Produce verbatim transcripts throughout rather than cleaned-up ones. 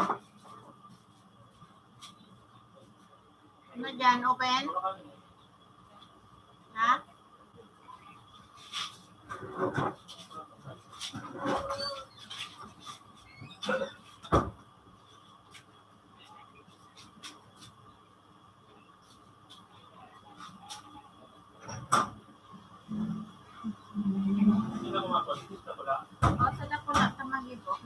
Ano dyan? Open? Ha? O, sa dakula ka mag-ibo.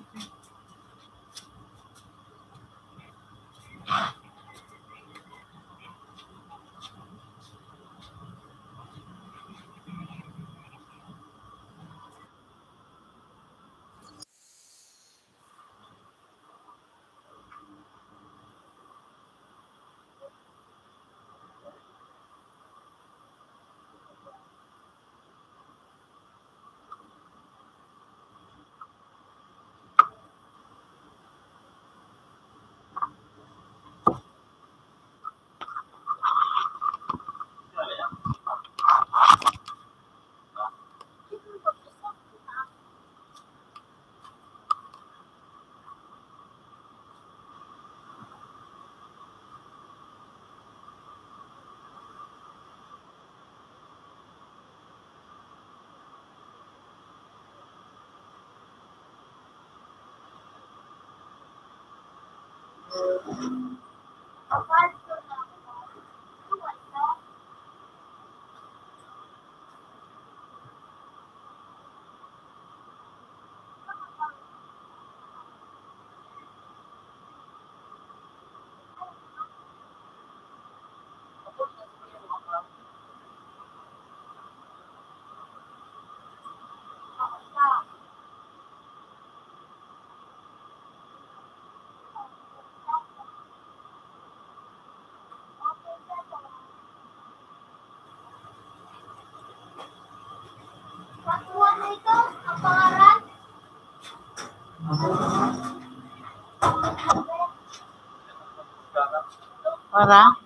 Para?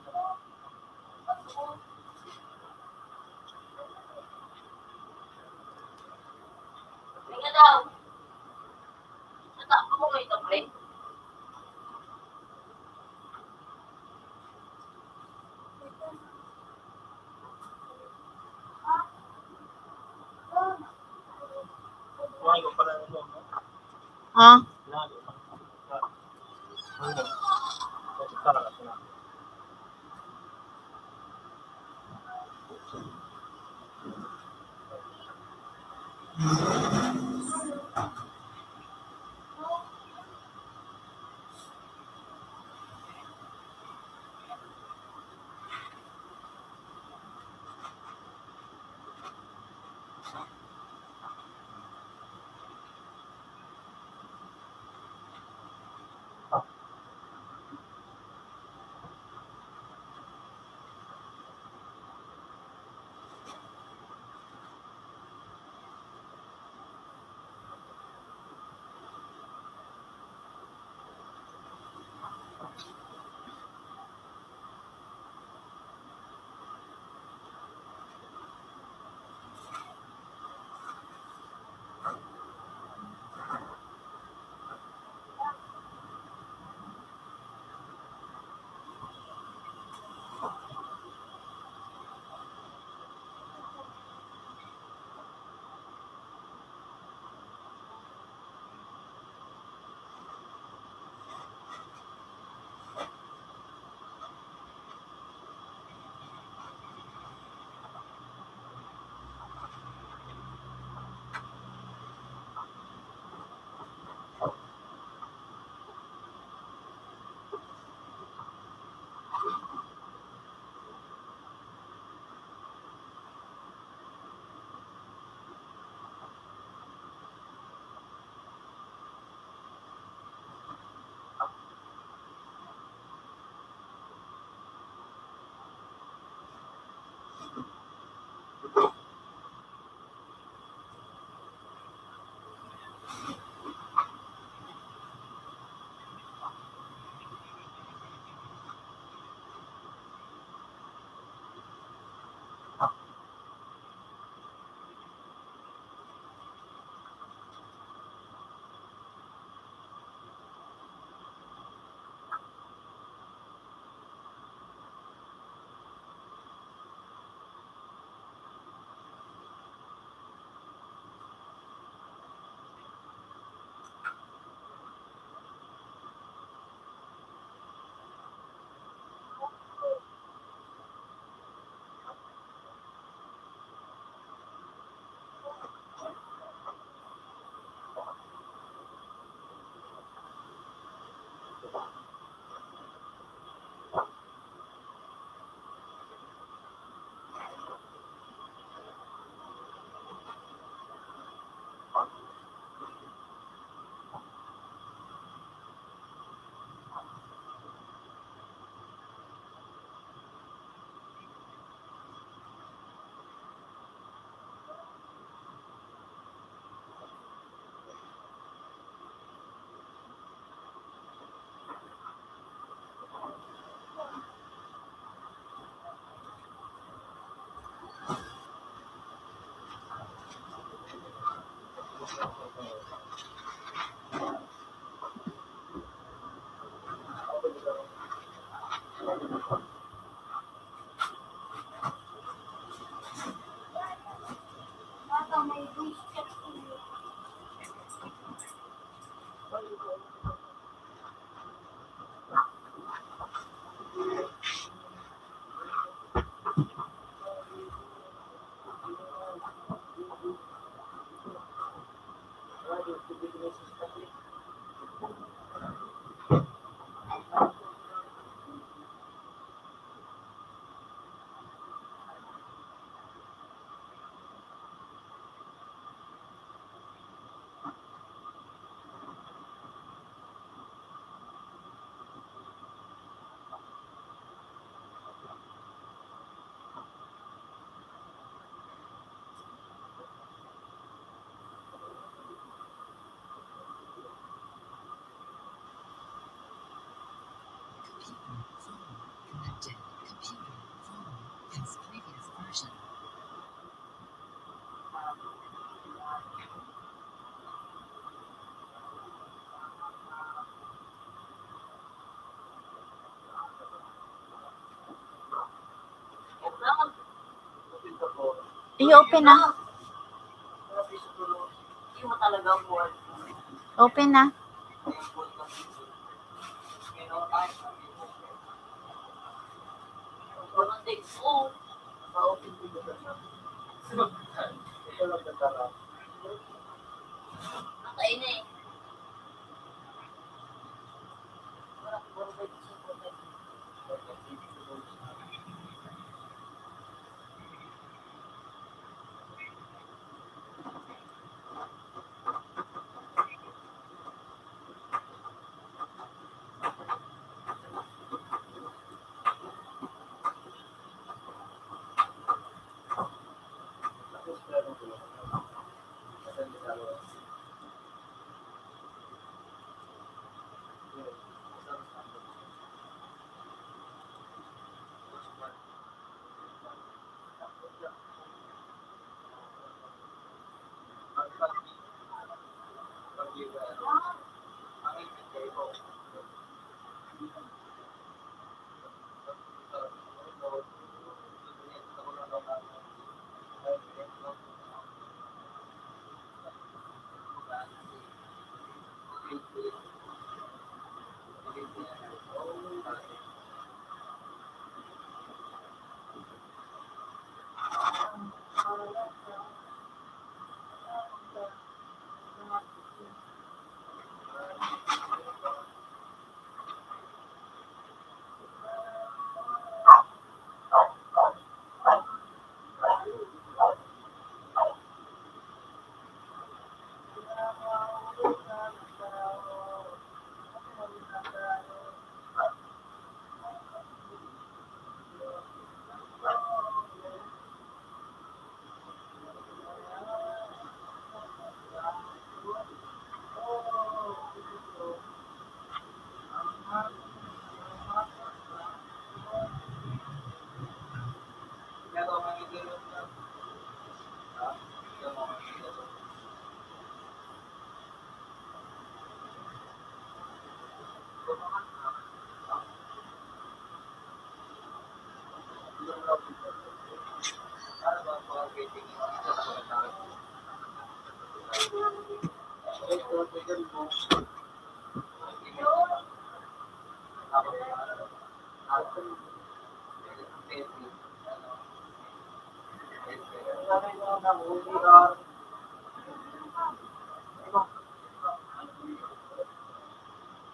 Ah. Computer, phone, connected. Computer, phone, use previous version. I-open na. Open na.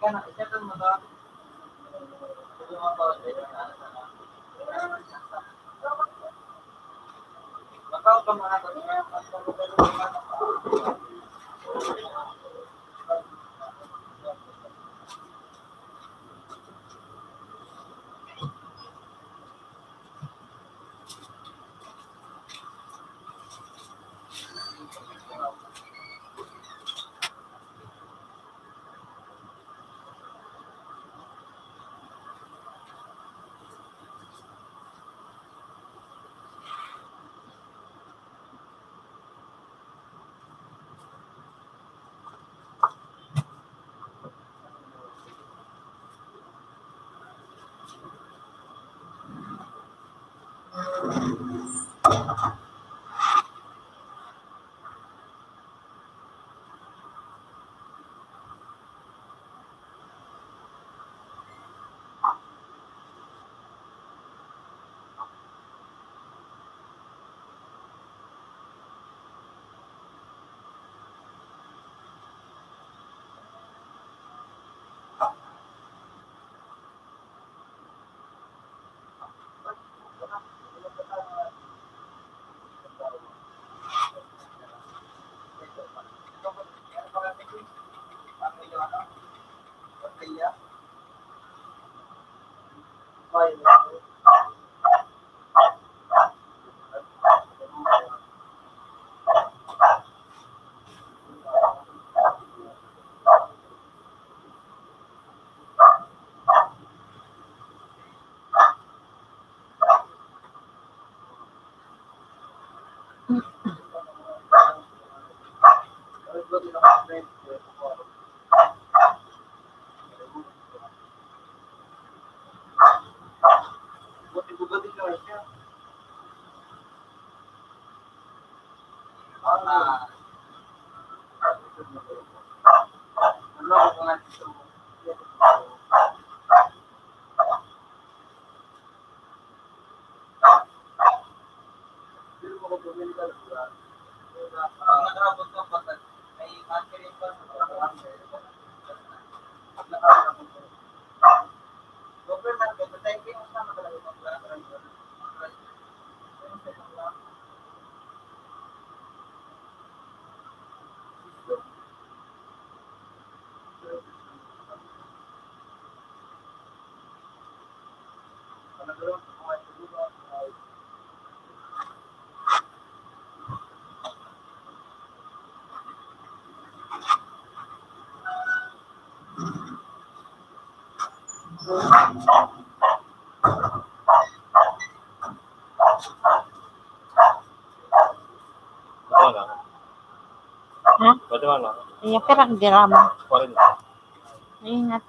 Wala. Ha? Pwede wala. Iya, pirang gram. Kwarenta. Ingat.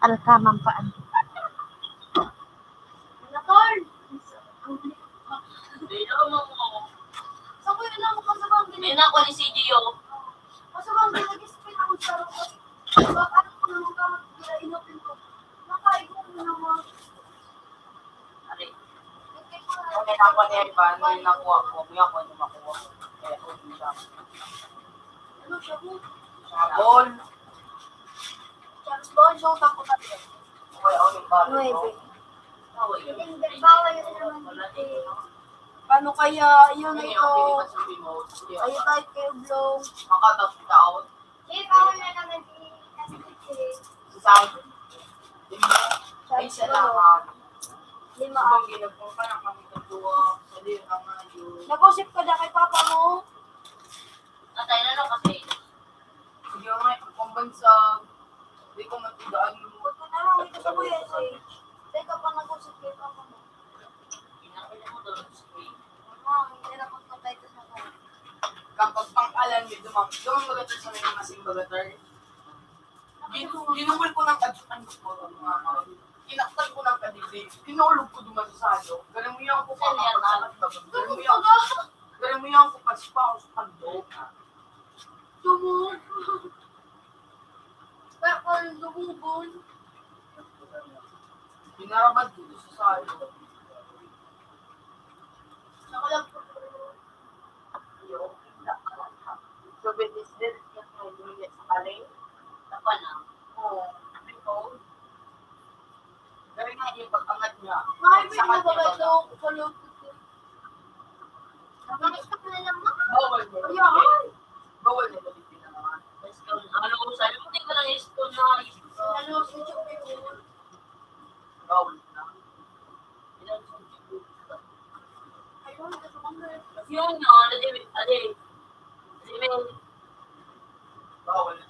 Alkaman pa ang Nakol! Saan ko yun ako kasabang din? May nako ni C G O. Kasabang din, nag-spin ako sa robot. Bakit ko naman kamot kaya inapin ko? Nakaigo ko naman. Ari. Kung may nakuha niya iba, ano yung nakuha ko? May ako yung makuha ko. Kaya ko yung siya. Ano siya po? Mga ball. James Bond, show, tampo ka din. Okay, ako yung ball. Nuebe. Bawal yun. Hindi, bawal yun naman. Paano kaya yun na ito? Ayun, kahit kayo, Blong. Makatap down. Eh, bawal na naman si S P J. Si Sam. Ay, salamat. Lima. Sabang ginagpang pa na kami ng duwa. Sa di ang ngayon. Nag-usip ka na kay papa mo? Atay na lang kasi. Sige nga, ang pambansag. Di ko matigaan mo. Ba't ka na lang ito sa kuya, eh? Teka pa, nag-usap kayo pa mo. Ginapin mo doon sa kuya. Ah, ang hirap magpatay ko sa kuya. Kapag pang-alan niyo, dumang, dumang baga to sa may mga simbagatar. Ginu-, ginungol ko ng kadyo-, ano ko, mga, kinaktan ko ng kadidi. Kinulog ko duman sa salo. Ganun mo yan ko pa, kapag sa kadyo. Ganun mo yan. Ganun mo yan ko, paspa ako sa kadyo. Sumog. Kaya ko yung lumubon. Pinarabad ko sa sayo. So, business din, yung mga bumili sa Kalay. Tapa na. Oo. May code. Pero nga, yung pag-angat niya, Ay, sa kanya ba ba ito? Bawal mo. Ayan. Bawal mo. Ano, sa iyo, hindi ko lang isto na. Ano, sa iyo, bawal na. Yun, no, adi, adi. Adi, may bawal na.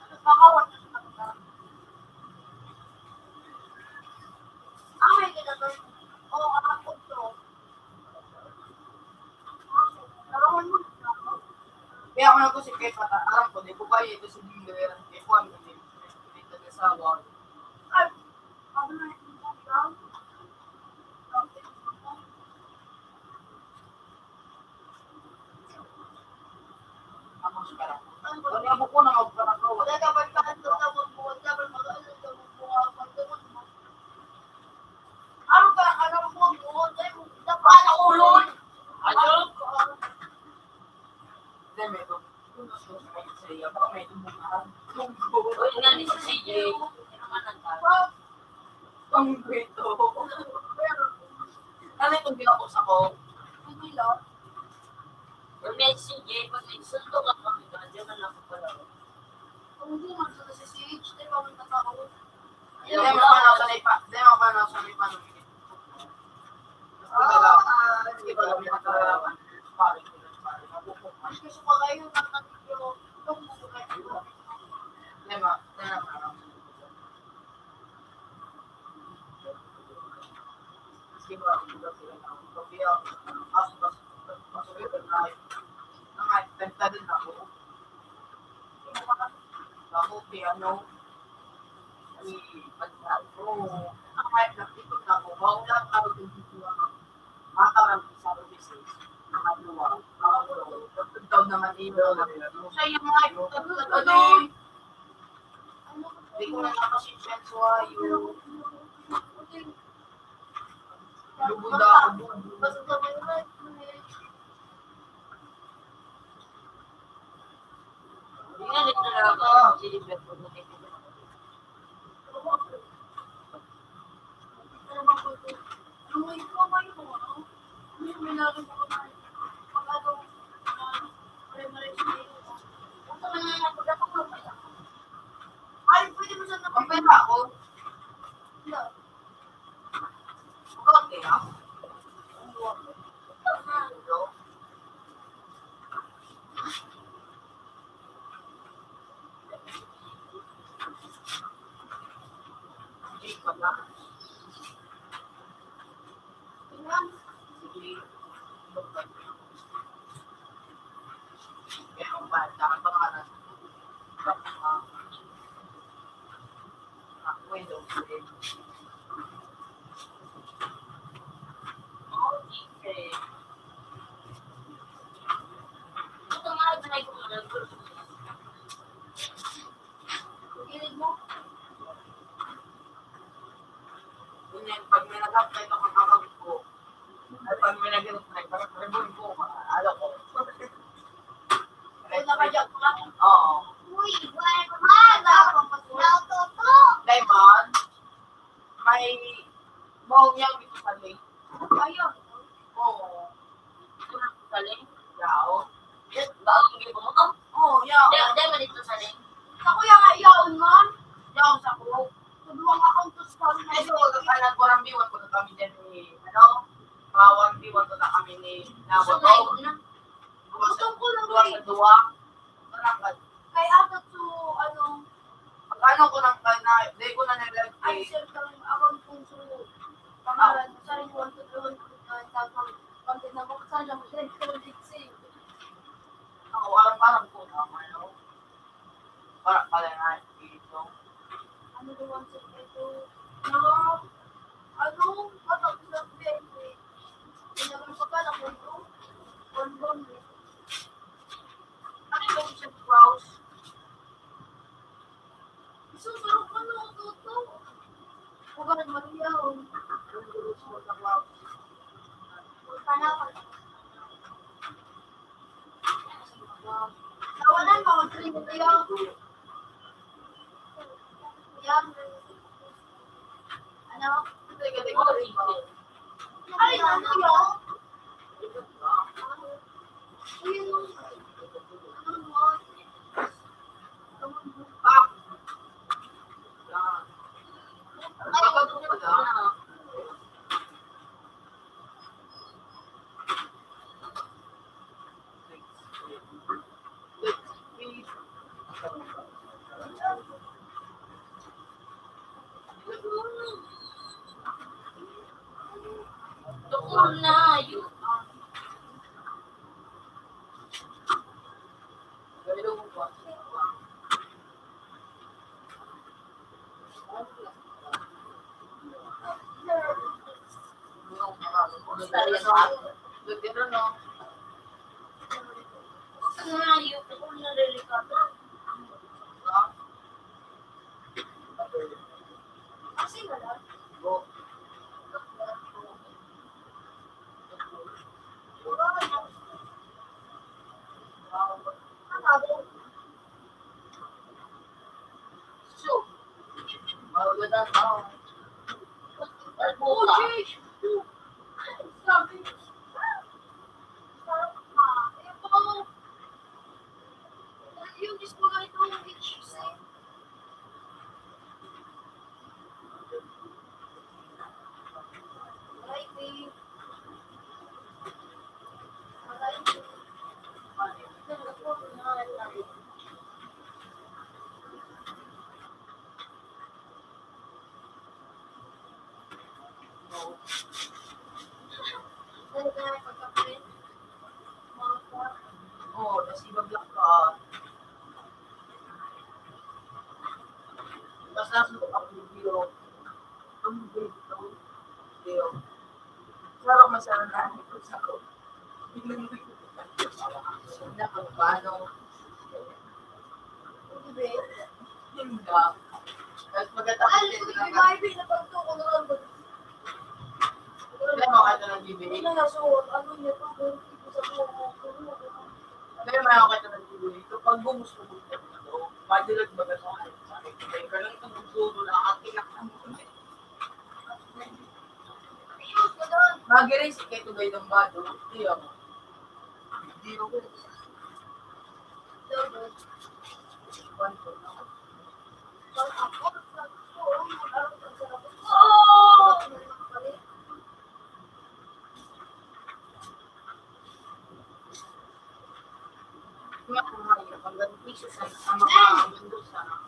Kaya ako nagkusip kay Pata, aram ko, di ko kaya ito sa dealer, kay Juan, kay, kay nag-asawa. Ay, Uy, nga ni si C J. Ang guwito. Ano itong ginapos ako? Hindi lang. Pag may C J, pag may suntok ako, medyo na lang ako pala. Kung hindi man sa si C J, di ba, ang tao? Hindi, mapanaw sa lipa. Hindi, mapanaw sa lipa. Ako, kay ano, si Pagkatro, ang kahit nakikita ko, wala ka rin yung mga mata ng services, mga duwa, mga duwa, pagtagdaw na Manila, sa iyo nga, yung pagkatlo, hindi ko na nakasisyan sa iyo. Lubog na ako. Ay, pwede mo siya na. Ang pera ako. Konti lang. Ngunyan, pag may nag-apply ako ng abang ko, ay, pag may nag-apply, parang tribun ko, ano ko. Ay, nakayak ka? Oo. Uy, buhay ko ba? Nauto to. Diamond, may bawang niya, dito sa lake. Ayun. Oo. Galing. Yao. Yes, bagong gibo mo to? Oo, yao. Di, di man ito sa link. Ako yung yaon man. Yaon sa ko. Tuduwang akong tuspan. Ay, so, wag ka nagwarambiwan ko na kami dyan ni, ano? Warambiwan ko na kami ni Nabot. Gusto ko lang, duwa sa duwa. Kaya ato to, ano, Pag ano ko nang na, di ko na nag-, ay, sir, kang akong punso, pangalan, sa rin, one to one, pag tinabak sa lang, then, pero di kasi. Ako, alam, parang ko na, ano, parang pala na, dito. Ano naman, sir, ito? Na, ano, patapos na, eh, eh, pinagpapala ko ito, one, one, eh. Ano yung sa Klaus? Susurok mo, no, Toto. Huwag ka nagmatiyaw. Ang gulo sa Klaus. Huwag ka na, pag-, Nawalan mo, three million. Yan. Ano? Ay, ano yun? Oo, tas iba black ka. Basta sa kapag video, ang video, video. Sarap masarap na ako sa ko. Hindi ko paano. Hindi. Tapos pagkatapos Ay, nito hindi, naman, may binatag to, kung ano ba? Alam mo, kahit anong bibili. Hindi na nasuot. Ano niya to? Kung hindi ko sa mga, Kaya mga kahit anong bibili. Kapag gusto mo, pwede lang magkasakit. May ganun kang gusto na akin ang Magiris, kaya ito ba yung bado? Hindi ako. Hindi ako.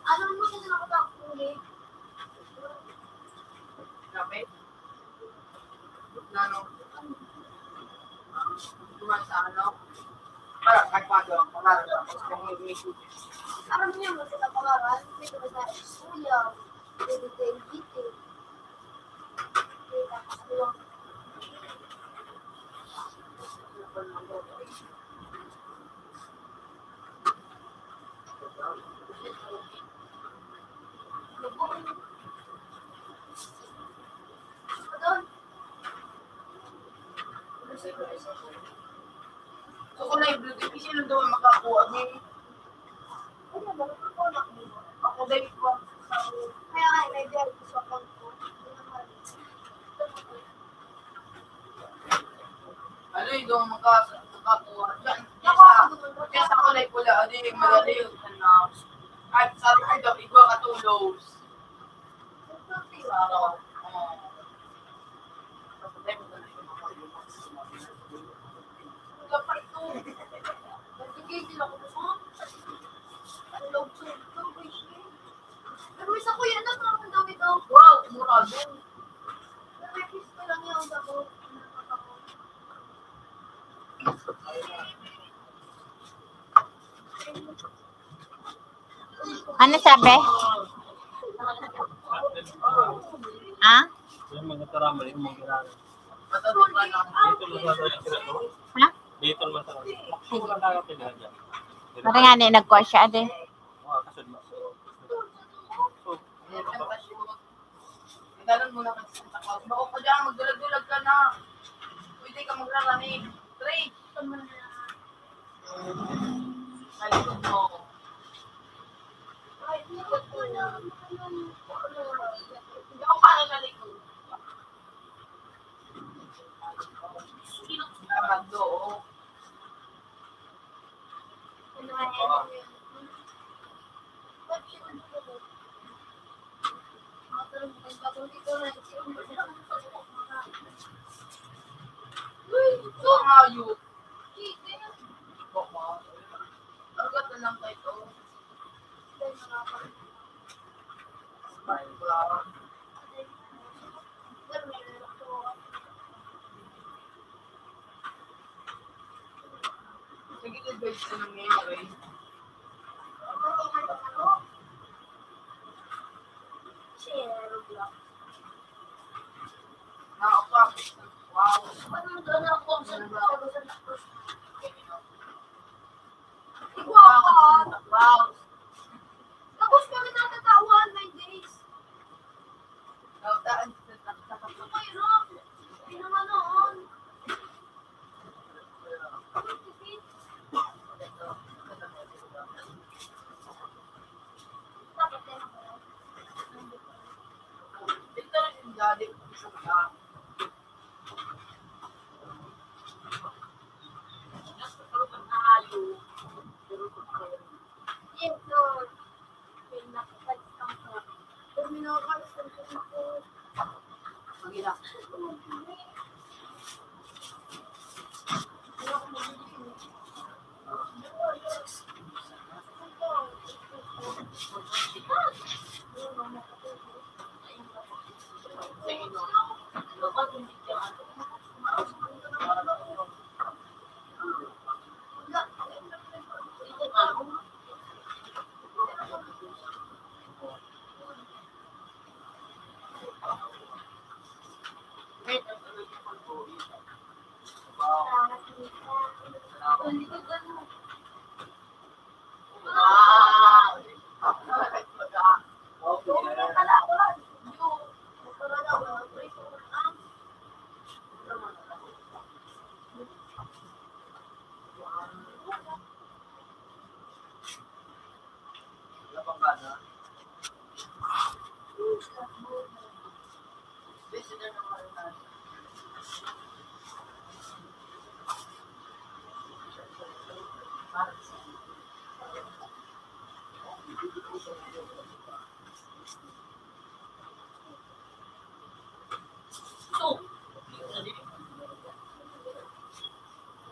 Ano mo na nakatapos ulit? Grabe. Ano? Duman sa ano? Para, kahit pa doon, pangalan, tapos kung may issue. Aram niya mo sa pangalan, dito sa kuya, dito sa N G T. Dito sa kuya. Ako na yung beauty, kasi nung doon makakuha din. Ako na yung kaya nga, may diyan, gusto ko. Ano yung doon maka-, makakuha? Diyan, diyan sa, diyan sa kulay pula, ano yung madali yun? Ano, kahit sa akin daw, igwa ka tulos. Sa araw. Oo. Pero isa ko yan, ang mga daw ito. Wow, mura din. Pero may pisto lang yung sa ko. Ano sabi? Ha? Yung mga tarama, yung mga giraran. Dito masarap sila to. Ha? Dito masarap. Wala nga ni nagkuha siya, ade. Mga kasud mo. So, ano ba? Dalan mo na kasi sa takaw. Bako ka dyan, magdulag-dulag ka na. Pwede ka magrarani. Three. Sa likod mo. Ay, hindi ko na, ano, hindi ako paano sa likod. Hindi ko sa kamag, oo. Uy, ito ang hayop. Agad na lang kayo. Smile. Sige, guys, sa nangyayari. Share, Roblox. Wow. Wow. Tapos kami natatawa, nine days. Ang mahirap. Hindi naman noon.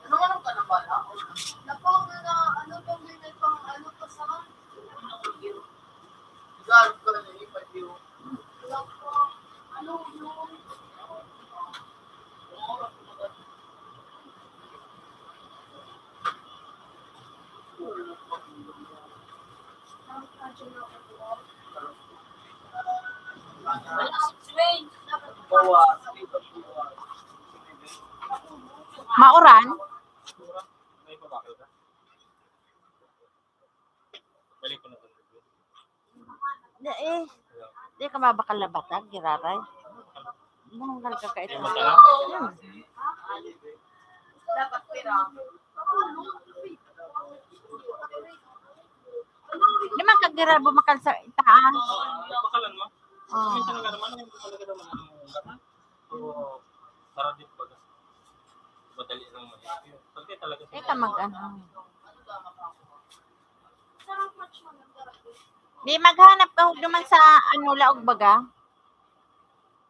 Ano, ano ka na pala? Naku, na, ano tong ganyan pang ano pa sa Gago ka na, eh, pati yung Wala pa. Ano yung Mauran? Di, eh. Di ka mabakal na batag, giraray. Manggal ka kaito. Hmm. Di man ka gira bumakal sa itaas. Bakalan mo? Oh. Minsan nga naman, ang talaga naman ang gama. Pero, para di baga. Madali lang mo. Pag di talaga. Ito mag-ano. Di maghanap ka duman sa, ano, laog baga.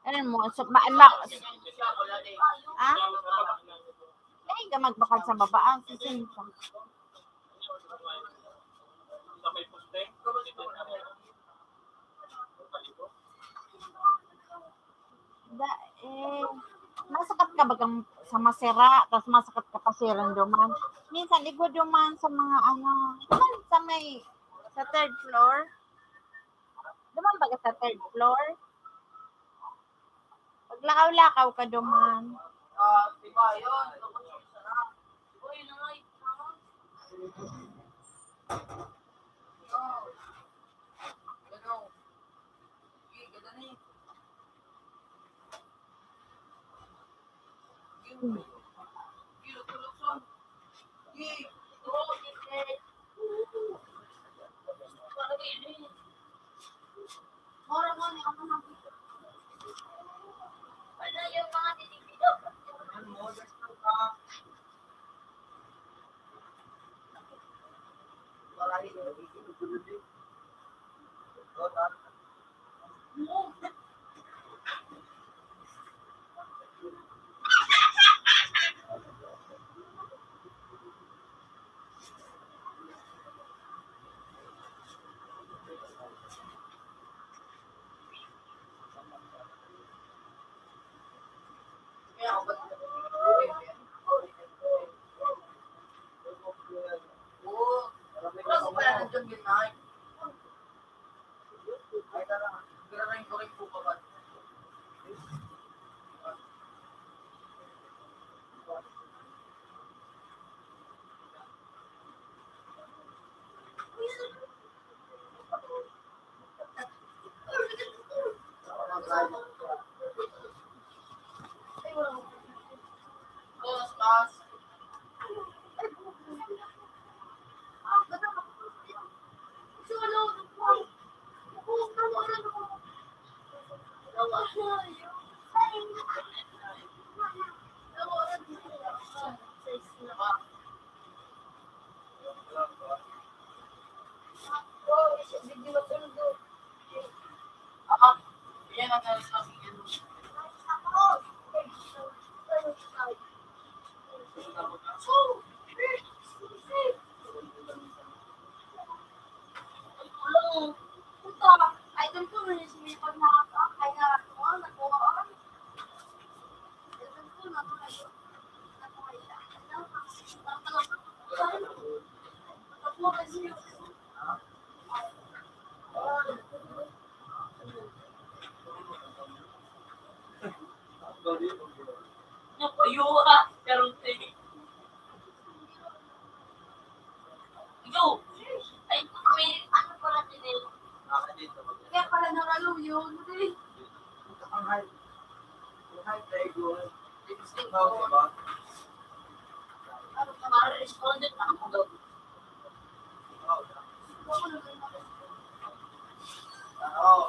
Ano mo, sa, ma-, ma-, ha? Ay, ka magbakal sa baba, ah, sisinta. Da, eh, masakat ka bagang sa masira, tas masakat ka pa siring duman. Minsan, igwa duman sa mga ano, duman sa may, sa third floor. Duman baga sa third floor. Paglakaw-lakaw ka duman. Ah, di ba yun? Uy, nangay. Napayuha, pero te. Yo! Ay, may ano pala din eh. Kaya pala naraluyo, ano eh. Ang high, ang high tide yun. Lipstick ko. Ano ka, ma-responded na ako daw. Ano?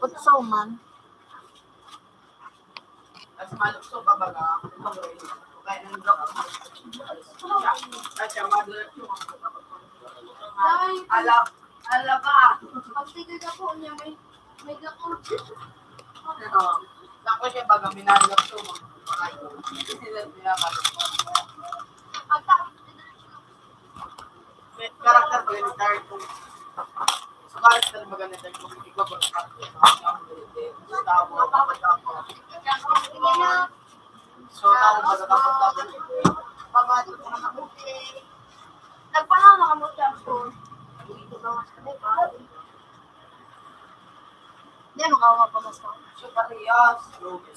Otso man. Mas malukso ka baga. Kaya nang Ay, siya, madala siya. Ala, ala ba? Pag tigil ako niya, may, may gakod. Ano? Ako siya, baga minalap to, mga, sila, sila, may character pala ni Dark. Sa character, maganda Dark. Ikaw, pag-, pag-, pag-, pag-, pag-, pag-, So, tao ba na kapag dapat? Pabati ko na mabuti. Nagpanaw na kamo sa ako. Hindi, makawa pa mas ako. So, parehas.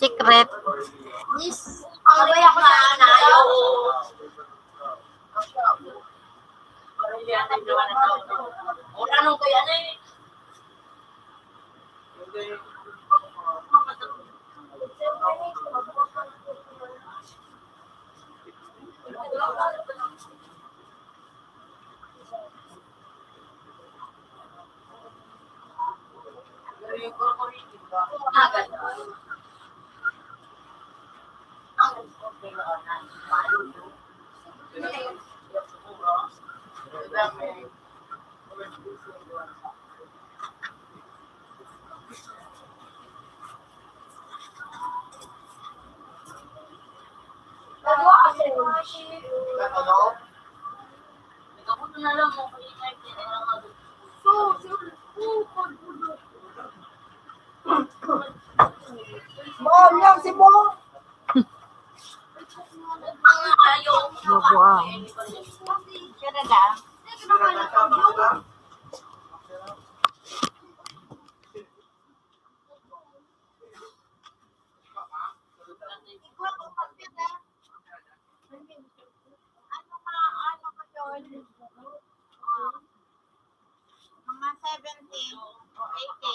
Secret. Miss, kabay ako sa anayo. Wala nung kaya na eh. Boom, yung si Boom. Bobo, ah. Ano ka, ano ka yun? Ah, mga seventy o eighty.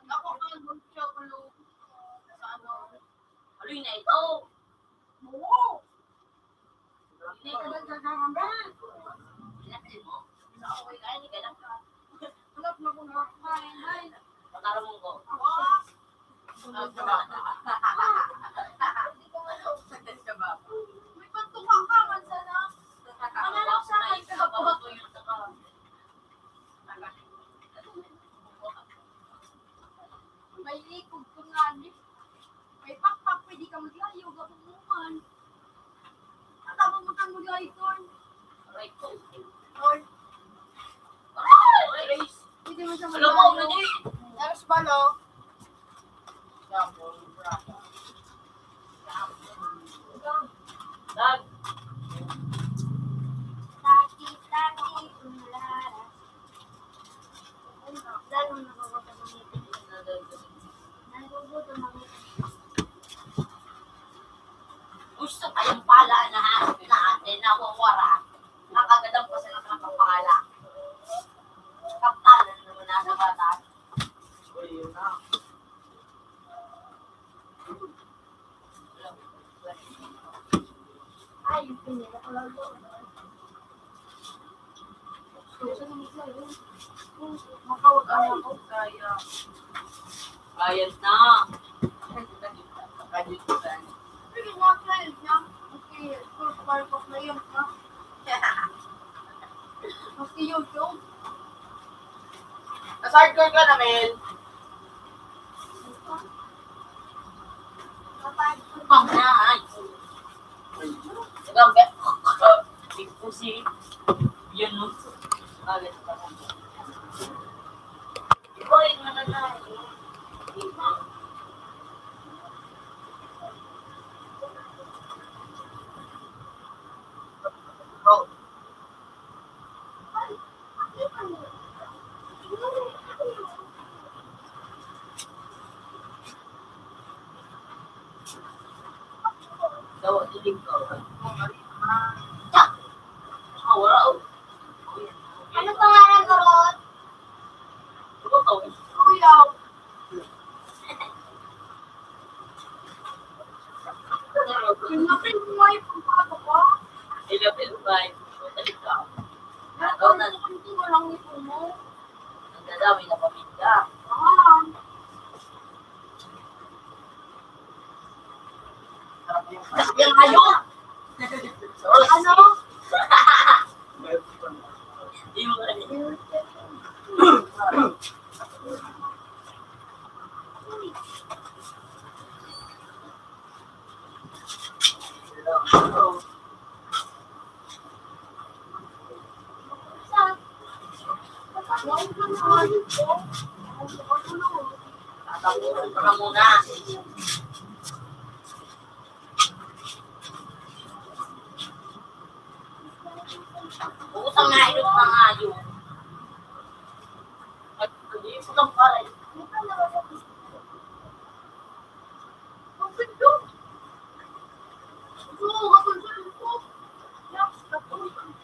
Ako ang mag-chocolate sa ano. Haloy na ito. Oo. Hindi ka nagkakaroon ba? Pinatay mo? Sa ako, ay, ay, hindi ka lang. Alam na kung nakakain, ay. Patarong ko. May pantuka ka man sana. Ano lang sa akin? May likod ko nga ni. May pakpak, pwede ka maglayo, gabong mo man. At ako mo kang maglayo, Ton. Aray ko. Ton. Aray! Pwede mo siya maglayo. Alam mo, ano ni? Tapos balo. Dag. Taki-taki, umlara. Gusto kayong pala na, na, na, nawawara. Nakagadan pa sila ng kapala. Kapalan naman na sa bata. Bayad na. Bayad na. Maski YouTube. Nasa hardcore ka na, Mel. Pangay. Ikaw, be. Ikaw si, yun, no? Bakit? Ikaw, yun, ano na. Oh. Dawa, dilim ka. Ah, wala, oh. Ano pangalan mo, Rod? Kuya. Ilapil mo yung pagbago ko. Ilapil ba? Ikaw na. Walang ipon mo. Ang dadami na pamilya. Ah. Yung ayo. Ano? Yung ayo. Tatapunan ko na muna. Bukas ang nahilot na nga yun. At hindi ko lang pare.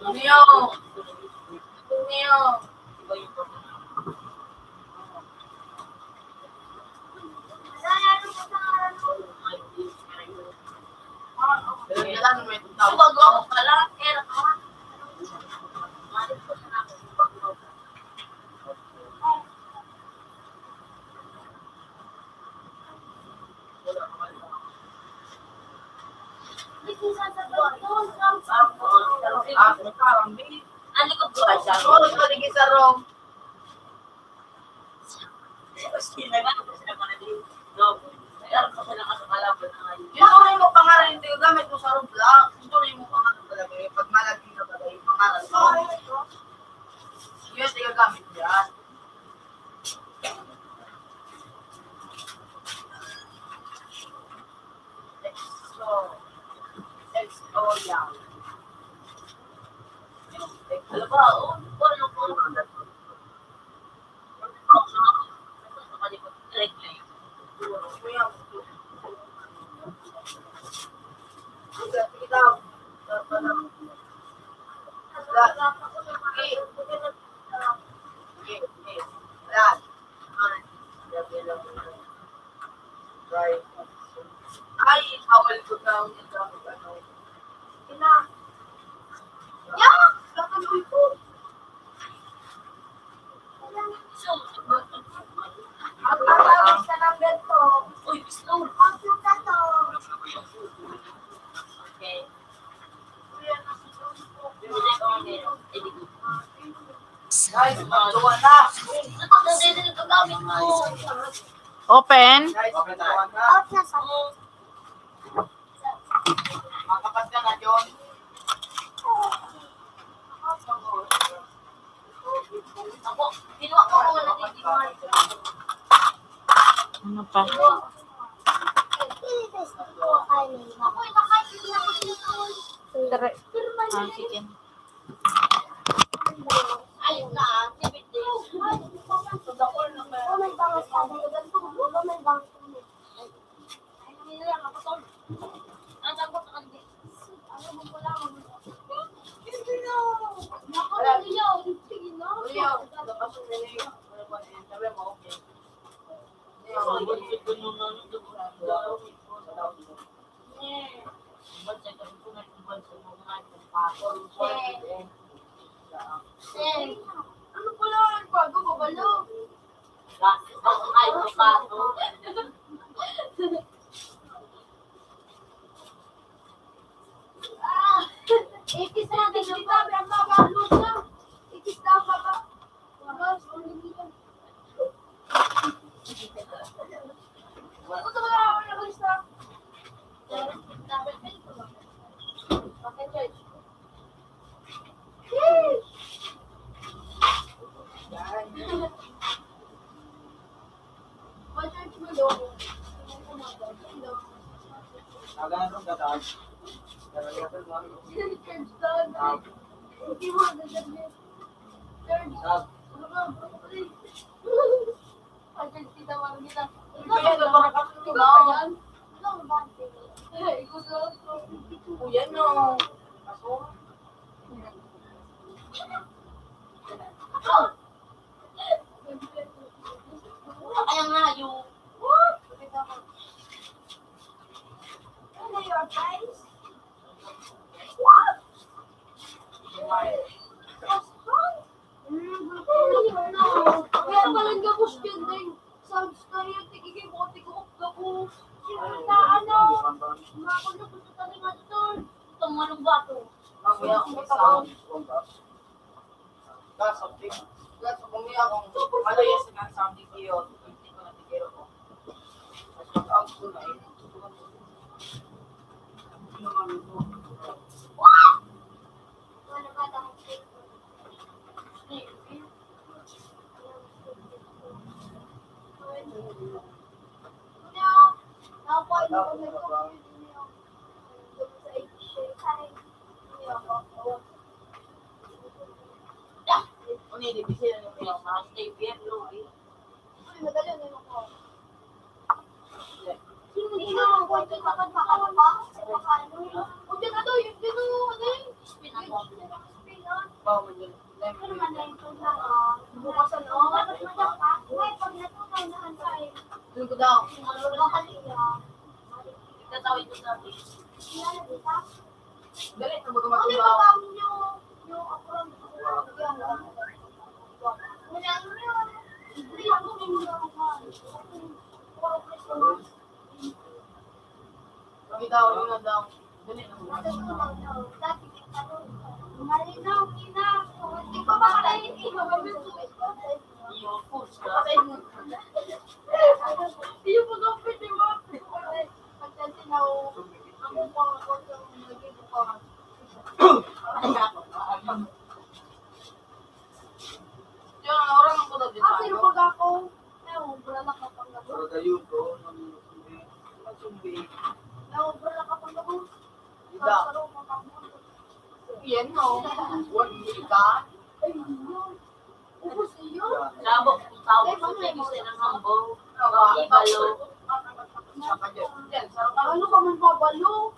Tumio! Tumio! Sumagot ka lang, era ka. Ay, bawal ko na ang ano. Ina. Ya! Nakaloy ko. Magpapawis na ng ganito. Uy, gusto. Ang suka to. Okay. Guys, magawa na. Ito na din ang gagamit ko. Open. Guys, magawa na. Off na sa. Makapas ka na, John. Ako, kinuha ko kung ano yung demand. Ano pa? Tara. Ah, chicken. Ayun na, ah. Tipid din. Dakol na kaya. Ano pala ang bago, babalo? Ay, sapato. Ah, ikis na din ang baba, ang baba, Lord, no? Ikis na ang baba. Lord, ang limit. Ito na, wala ko isa. Bakit, Lord? Kuya, no. Kaso, ay, ang layo. Ano yun, guys? Kaya palang gabos yun, ding. Sounds na yun, tigigay mo, tigurok gabos. Yung ta-, ano, makulog sa talingan, tol. Itong manong bato. Mamaya, ang sound. That's something. That's something. Ano yung sound ni Kiyo? Hindi ko na tigil ako. Mas mag-out ko na eh. Ano ko daw? Itatawid ko sa atin. Dali, na baga matunaw. Kami daw, yun na daw. Dali na. Iyo, push ka. Iyo, pag-open, di ba? Pagka sinaw, ang mukha ko, ang naging mukha. Yun, ang orang ang kuno, di ba? Ah, pero pag ako, ewan, wala na kapag ako. Pero dayon ko, nang sumbi. Ewan, wala na kapag ako. Ida. Sa loob ng pagmundo. Yan, no? One week, ah. Tapos, yun. Sabog, tawag sa Peggy sa ng hambong. Ibalo. Ano ka man pabalo?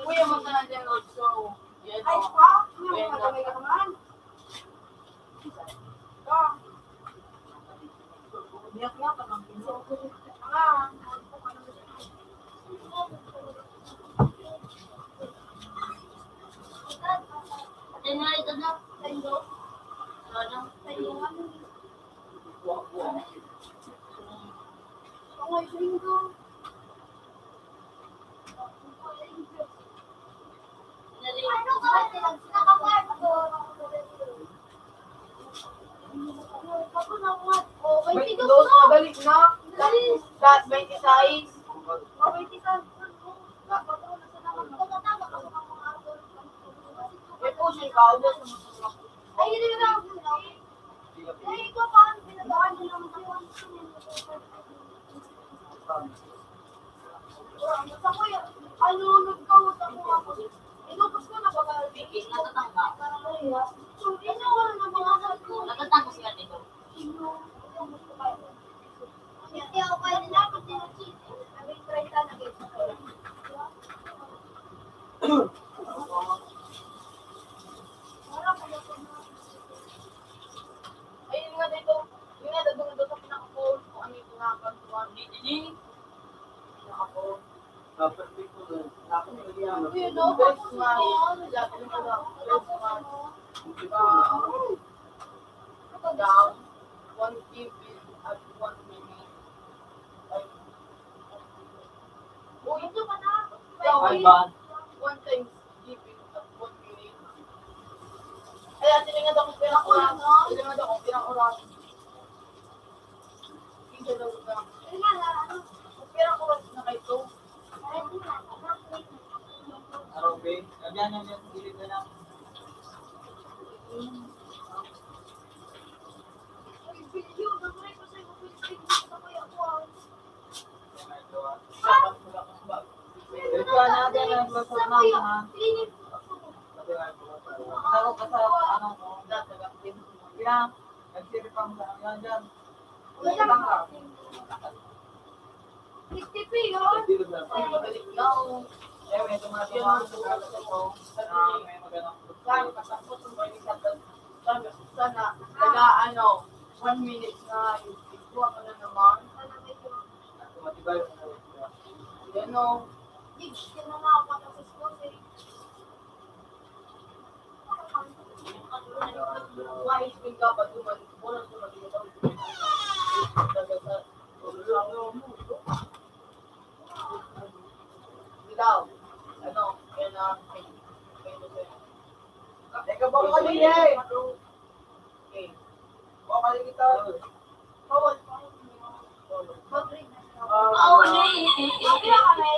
Kuya, magkana dyan also. Yan, ay, oh. Pa? Yan, madamay ka naman. May dos, madali na. Lahat twenty-six. May puso yung kaubos. Ay, yun na. Ay, ikaw, parang pinadaan mo naman. Sa kuya, ano, nagkawat ako, ako. Inubos ko na baga. Bigyan na tatangga. So, ino, ano, nabungasan ko. Natatangos ka dito. Hindi ako kaya nila, pag tinutsi, sabi, treinta na dito. Ayun nga dito. Yun nga, dadungan daw sa pinaka-phone. Kung ano yung pinaka-phone. Hindi, hindi. Pinaka-phone. Dapat dito, dapat dito. Yun, no? Best man. Dapat dito, best man. Diba? Down. One G B at one minute. Ay. Uy, ito pa na. Ay, ba? One times G B at one minute. Ay, ate, nga daw kung pirang oras. Ate, nga daw kung pirang oras. Isa daw na. Kung pirang oras na kayo to. Arobe, sabihan na niya, gilid na lang. Ito na, dyan ang basta na, ha? Ako ka sa, ano, ko. Kaya, nagsiripang sa, ano, dyan. Fifty P, oh. Ay, magaling ka, oh. Eh, may tumatawag sa ito. Ah, may magandang sana, sana, taga, ano, one minute na, ito ako na naman. Matibay. Yan, oh. Yan na nga, patasis ko, eh. Dilaw. Ano? Yan na. Teka, baka mali eh. Okay. Baka mali kita. Bawal pa. Mag-read na siya. Ah, uli. Okay lang kami.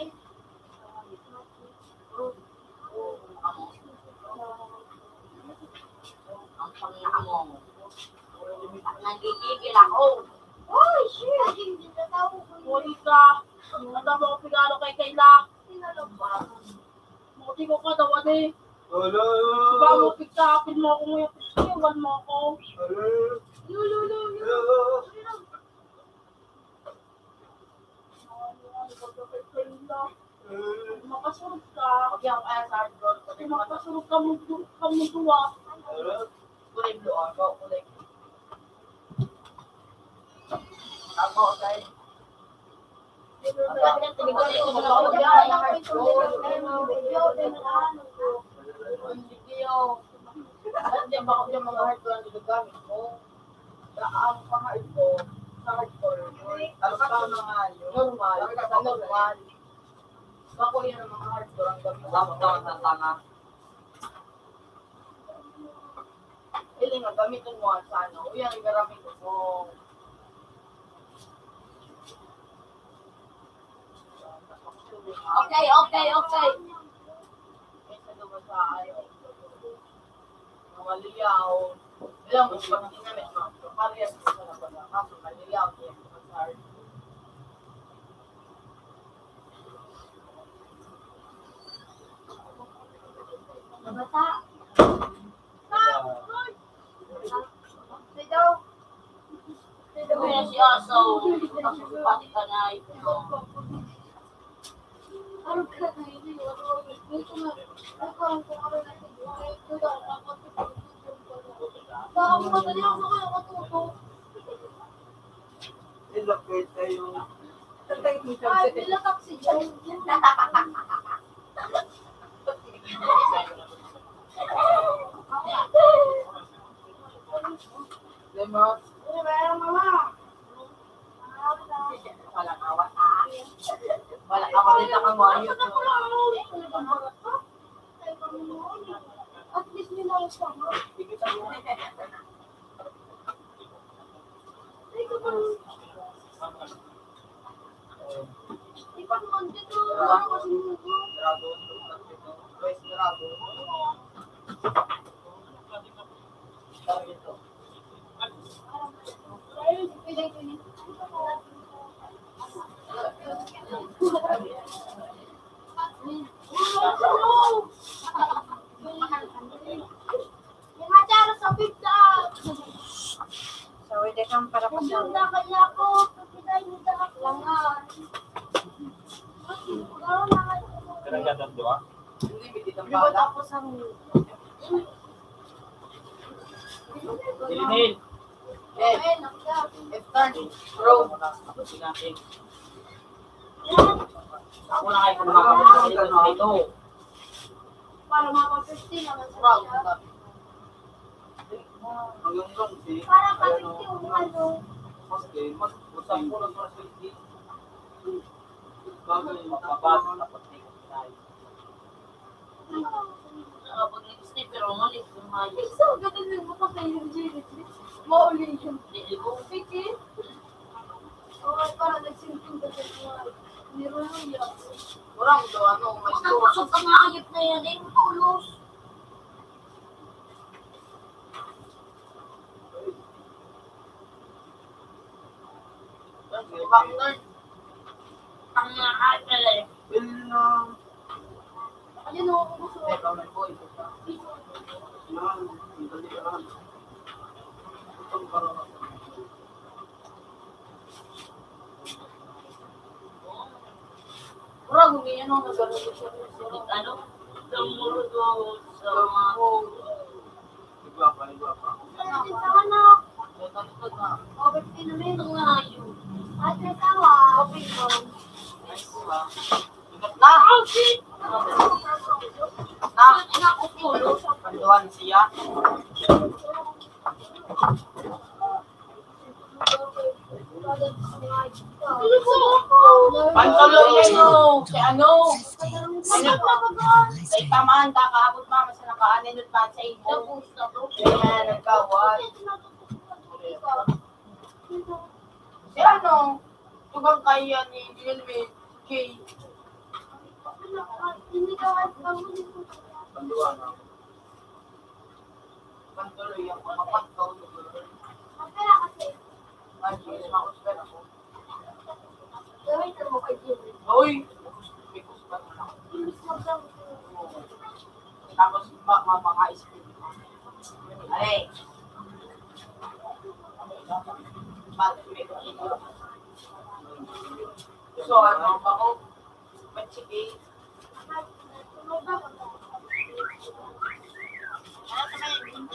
Ang Panginoon. Nagigigil ako. Uy, shit! Monica, ang dami ko pinalo kay Kayla. Sinalabas. Motibo ka daw, ade. Wala. Diba, mo pigtapin mo ako ngayon. Iwan mo ako. Wala. Lo, lo, lo, lo. Wala. Makasurog ka. Kung makasurog ka mo, ka mo duwa. Kulay blue ako, kulay blue. Ako, okay. Ang video. Ang diyan, baka diyan mga hardcore ang ginagamit mo. Sa ang pangahit ko, sa hardcore, ang pang mga normal, sa normal. Bako yan ang mga hardcore ang gamit. Ang tama, ang tama. Ili nga, gamiton mo ang sa ano. Uy, ang garamit ko. Okay, okay, okay. Kaysa doon sa ayaw. Maliyaw. Ilang mas pag ginamit mo, parehas mo sa nabasa. Kaso maliyaw, di mo sa hard. Bata. Sidaw. Sidaw. Kaya si Asaw, pati ka na ito. Ay, nilatak si John. Lemon. Wala kawat, ah. Wala kawat, dito ka mo, ayun. At least may nausap. Ay, kapag, di pa naman dito, wala kasi mo. So, pwede kang para pa sa Pinagdadam doon. Inhale. Eh, F turn. Bro. Ako na kayo kung makakapagsalita dito. Para makapag-fifty naman sa Bro. Hanggang doon, si, Para ano, pag-fifty yung ano. Mas, eh, mas, mas, mas, mas, bagay, makabago na pag-, Ah, pag nag-stay, pero umalis, lumayo. Isa, ganun yung mata kayo yung Jerry. Mauli yun. Hindi ko. Sige. Oh, para nagsimple ka sa mga niruluya. Wala mo daw, ano, may Ang kusog ang hayop na yan, eh, matulos. Ang mga hayop na yan. Ayun, oh, gusto ko. Murag, may ano, nag-ano siya, ano? Lamuro daw sa mga Iba pa, iba pa. Ano, sa ano? Overfit naman. Ito nga, yun. At may tawa. Open ko. Nice, diba? Na! Na! Kanduhan siya. Pantalo yan, oh. Si ano? Ay, tamaan, kakaabot, mama, sa nakaanenot pa sa ito. Ayan, nagkawal. Si ano? Tugang kaya ni Lionel Messi. Pantalo yan, mapagkaw. Ay, Diyos, makusgan ako. Uy! May kusgan na ako. Tapos, ma-, ma-, mga ispin. Ay! Bakit may kusgan? So, ano, ako, matsigi.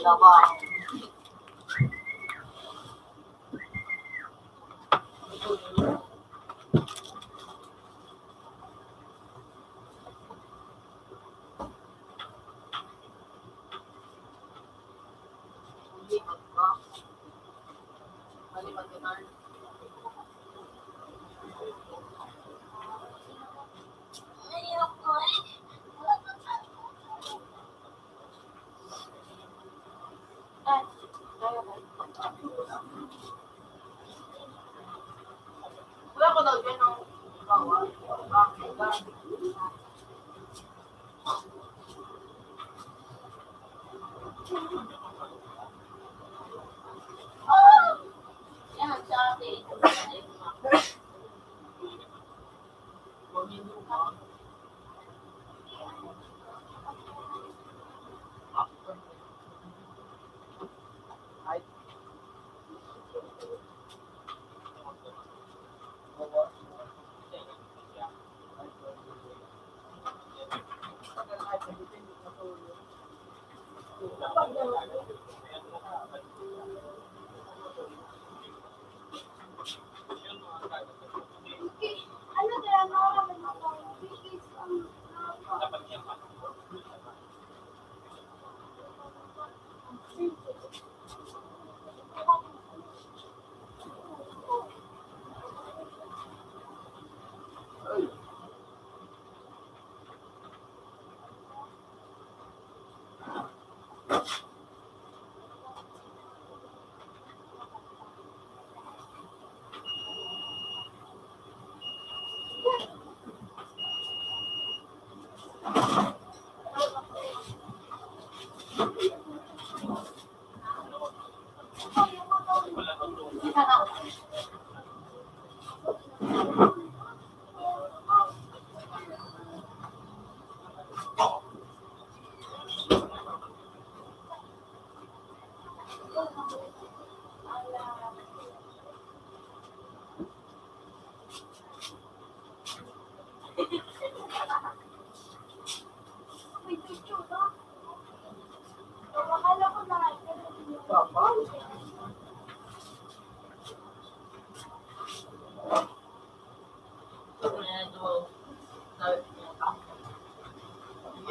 Wala ba? Wala ko daw dyan, no? Yan, sa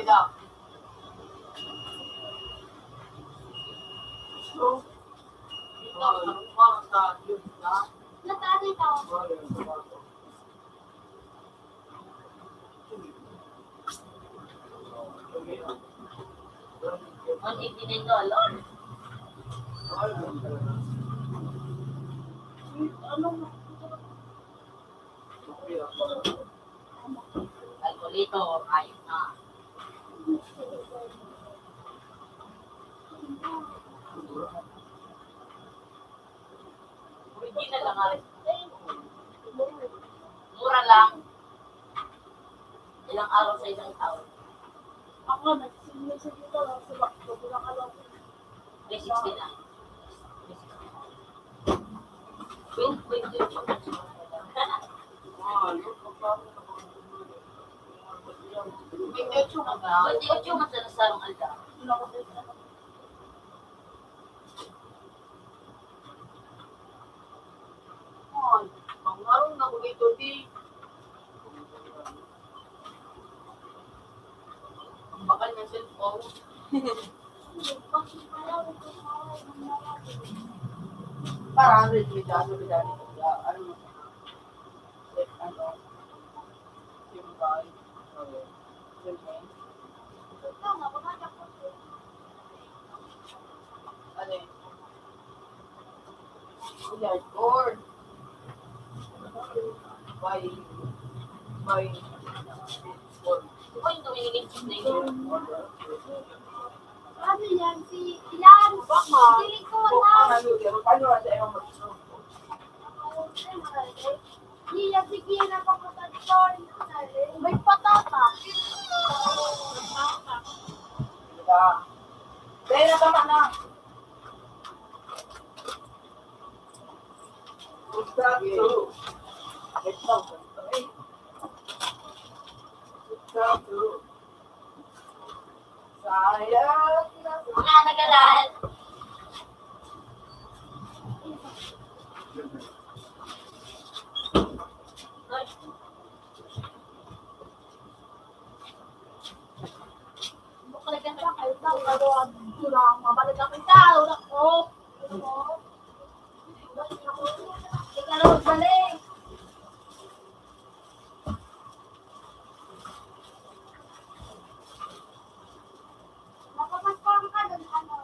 One eighty-nine dollars. Calculator, ayos na. Original lang, ah. Mura lang. Ilang araw sa isang taon? Ako, nagsisimula sa dito, lang sa bakto, walang alam. May sixty na. Twenty, twenty-eight. Twenty-eight na ba? Twenty-eight na sa sarong alda. Ay, pangarong na ko dito, di. Ang bakal ng cellphone. Parang ano yung medyo ano, ano, ano, yung vibe, ano, yung vibe. Ano yun? Yard or by, by, or. Ano yan? Si Ilan? Baka. Hindi ko alam. Ano yun? Ano yun? Ano yun? Iya, sige na, papunta dito. May patata. Diba? Kaya na, tama na. Exacto. Exacto. Sayang na. Mga nagalaan. Mabalik ako sa ulo ko. Ikaw, balik. Makapas pa ang kanan, ano,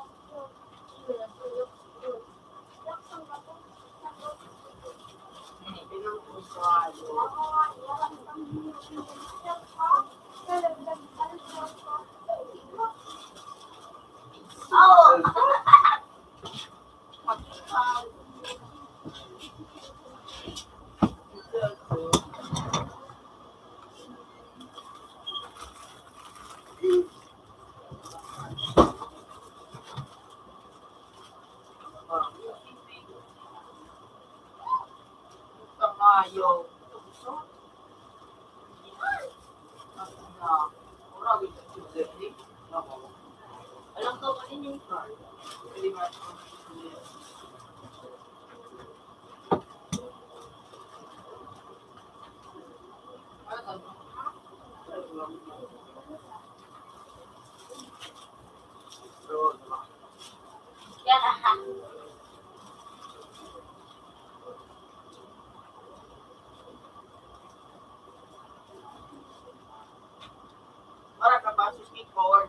Para ka ba, sus, forward?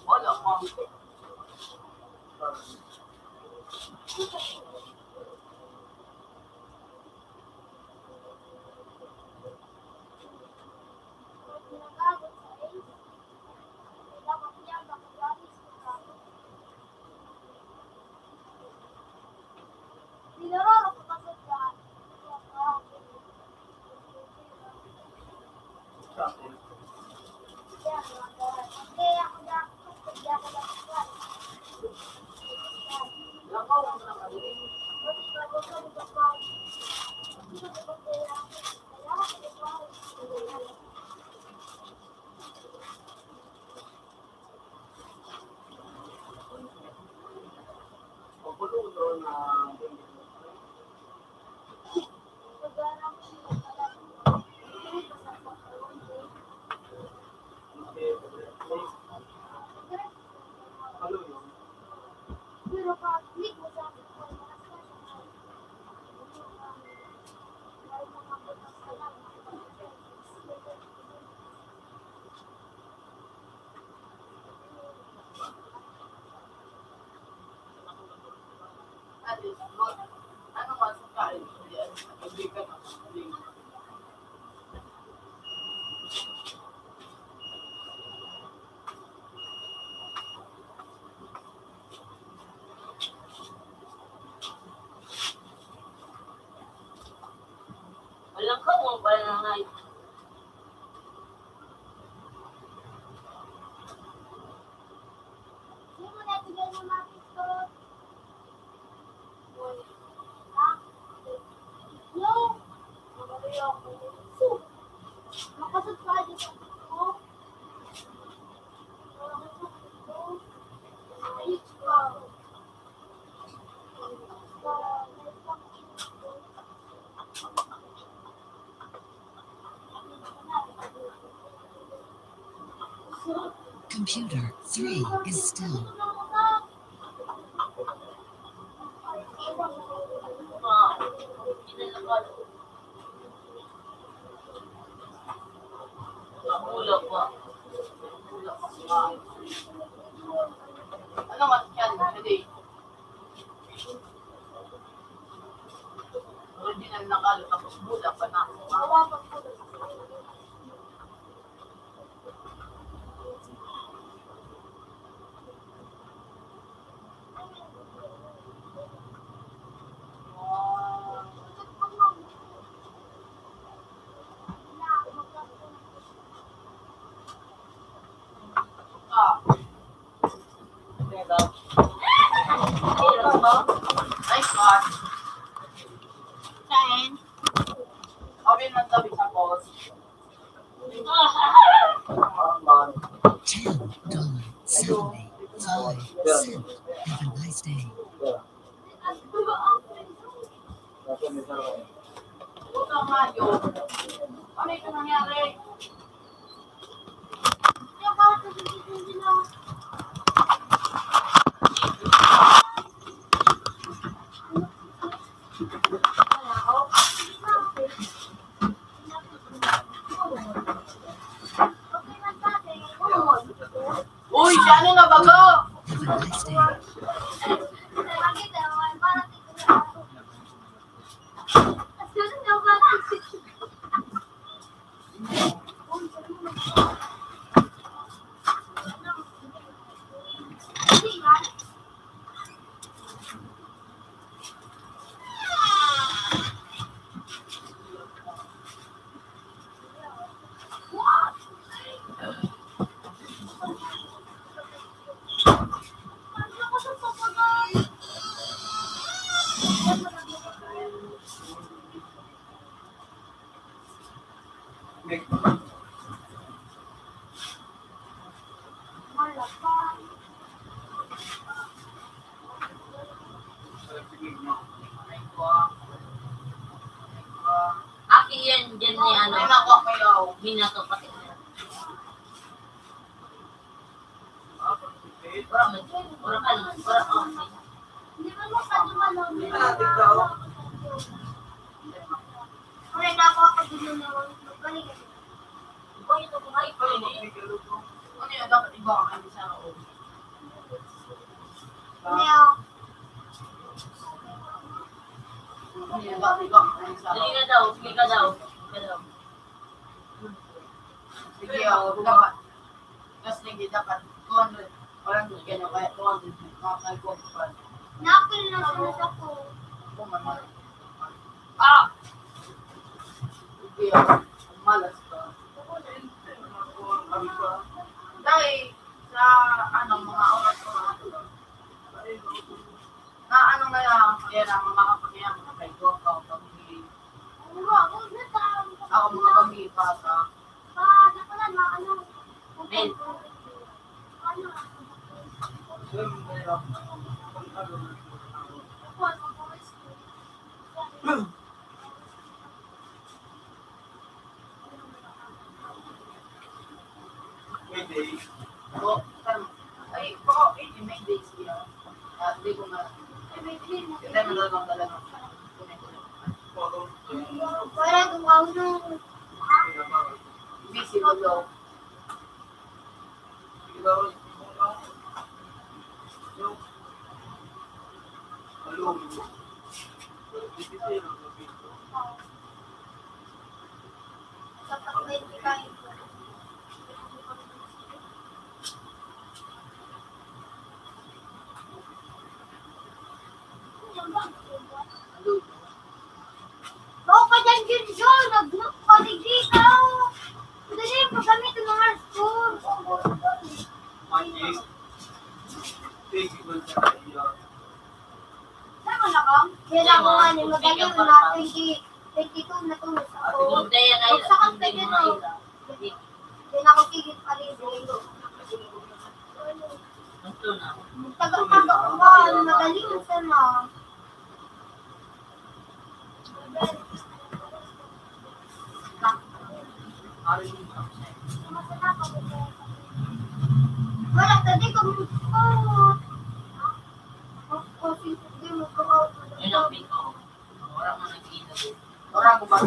Wala pa. Walang kawang pala na ngayon. Computer three is still. Ano mas yan? Hindi. Original na kalo, tapos buda pa na. Nice one. Saan? Open ang tabi sa post. Ten, gone, seven, eight, five, seven. Have a nice day. Ano ito nangyari? Uy, si ano na baga? Aki yan, dyan ni ano, Minato pati. Wala man, wala ka, wala ka. Ano yung dapat iba ang ano sa loob? Ano yung Dali ka daw, sige ka daw. Sige ka daw. Sige, oh, dapat. Mas lagi dapat two hundred. Parang doon ka na, kaya two hundred, makakagwag pa. Napil na siya sa ko. Ako man, ah! Sige, oh, malas ka. Dahil sa, ano, mga oras ko, na ano na lang, kaya lang, mga kapatid, mga kaibigan ko, pag-, ako, mga pag-iipasa. Men. Ay, baka, eh, may day siya. Ah, hindi ko ma-, hindi mo talagang talagang Wala kung ano. Busy mo daw. Bako ka dyan, Junjun! Nag-look pa, digdi ka! Dali, paggamit yung mga store. Tama na ka? Kaya ako nga, ni madali na, twenty, twenty-two na to, sa ako. Huwag sa kang pwede, no? Hindi na ako tigil pa rin. Taga-taga ko ba? Madali mo sana. Wala, tadi ko mo. Ako, sige, mo ko. Wala ko ba?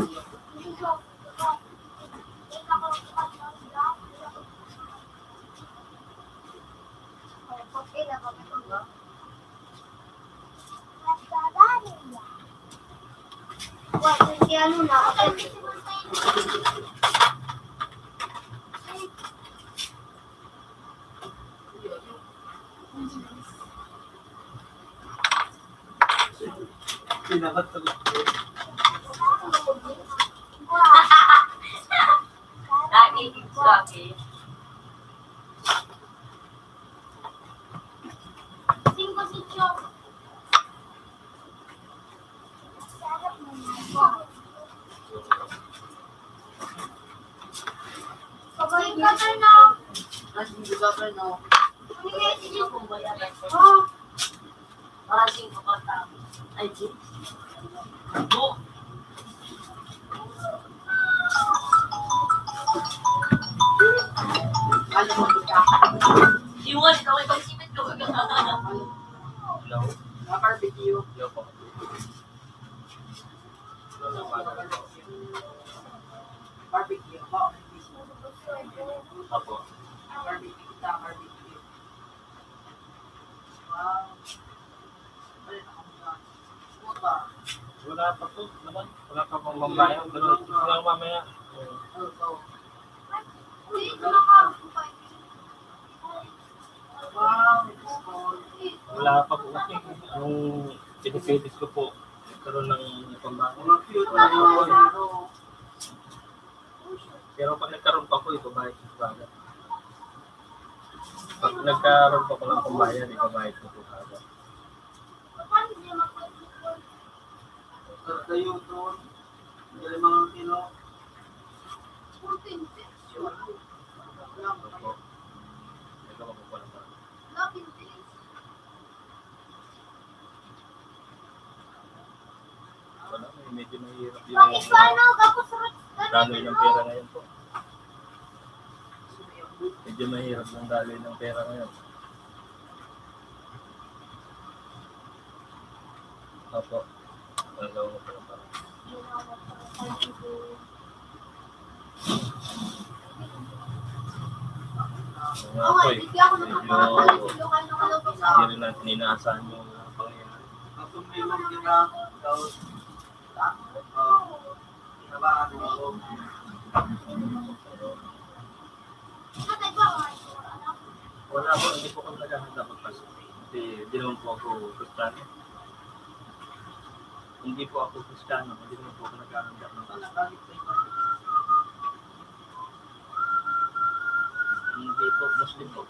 Pinabat sa gusto. Dati, grabe. Singko si Chok. Pabalik ka na. Mas hindi ka pa, no? Ano nga, sige. Oh. Parang singko pa tayo. Ay, di. Bo. Ano mo kita? Iwan, ikaw ay pagsipit ko. Hello? Mga barbecue. Hello po. Barbecue po. Opo. Barbecue kita, barbecue. Wow. Wala pa po naman. Wala pa pong pambayad. Pero gusto lang mamaya. Wala pa po kasi. Yung pinipilit ko po, nagkaroon ng pambayad. Pero pag nagkaroon pa po, ibabayad ko po agad. Pag nagkaroon pa po ng pambayad, ibabayad ko po agad. Kayo to, dali mga kilo. Opo. Ito, makukuha lang po. Wala, medyo mahirap yung daloy ng pera ngayon po. Medyo mahirap yung daloy ng pera ngayon. Opo. Hello. Nga po eh. Medyo hindi rin natin inaasahan yung pangyayari. Wala po, hindi po ako naghahanda magpasko. Kasi hindi naman po ako Kristiyano. Hindi po ako Kristiyano, hindi naman po ako naghahanda ng Pasko. Hindi po, Muslim po.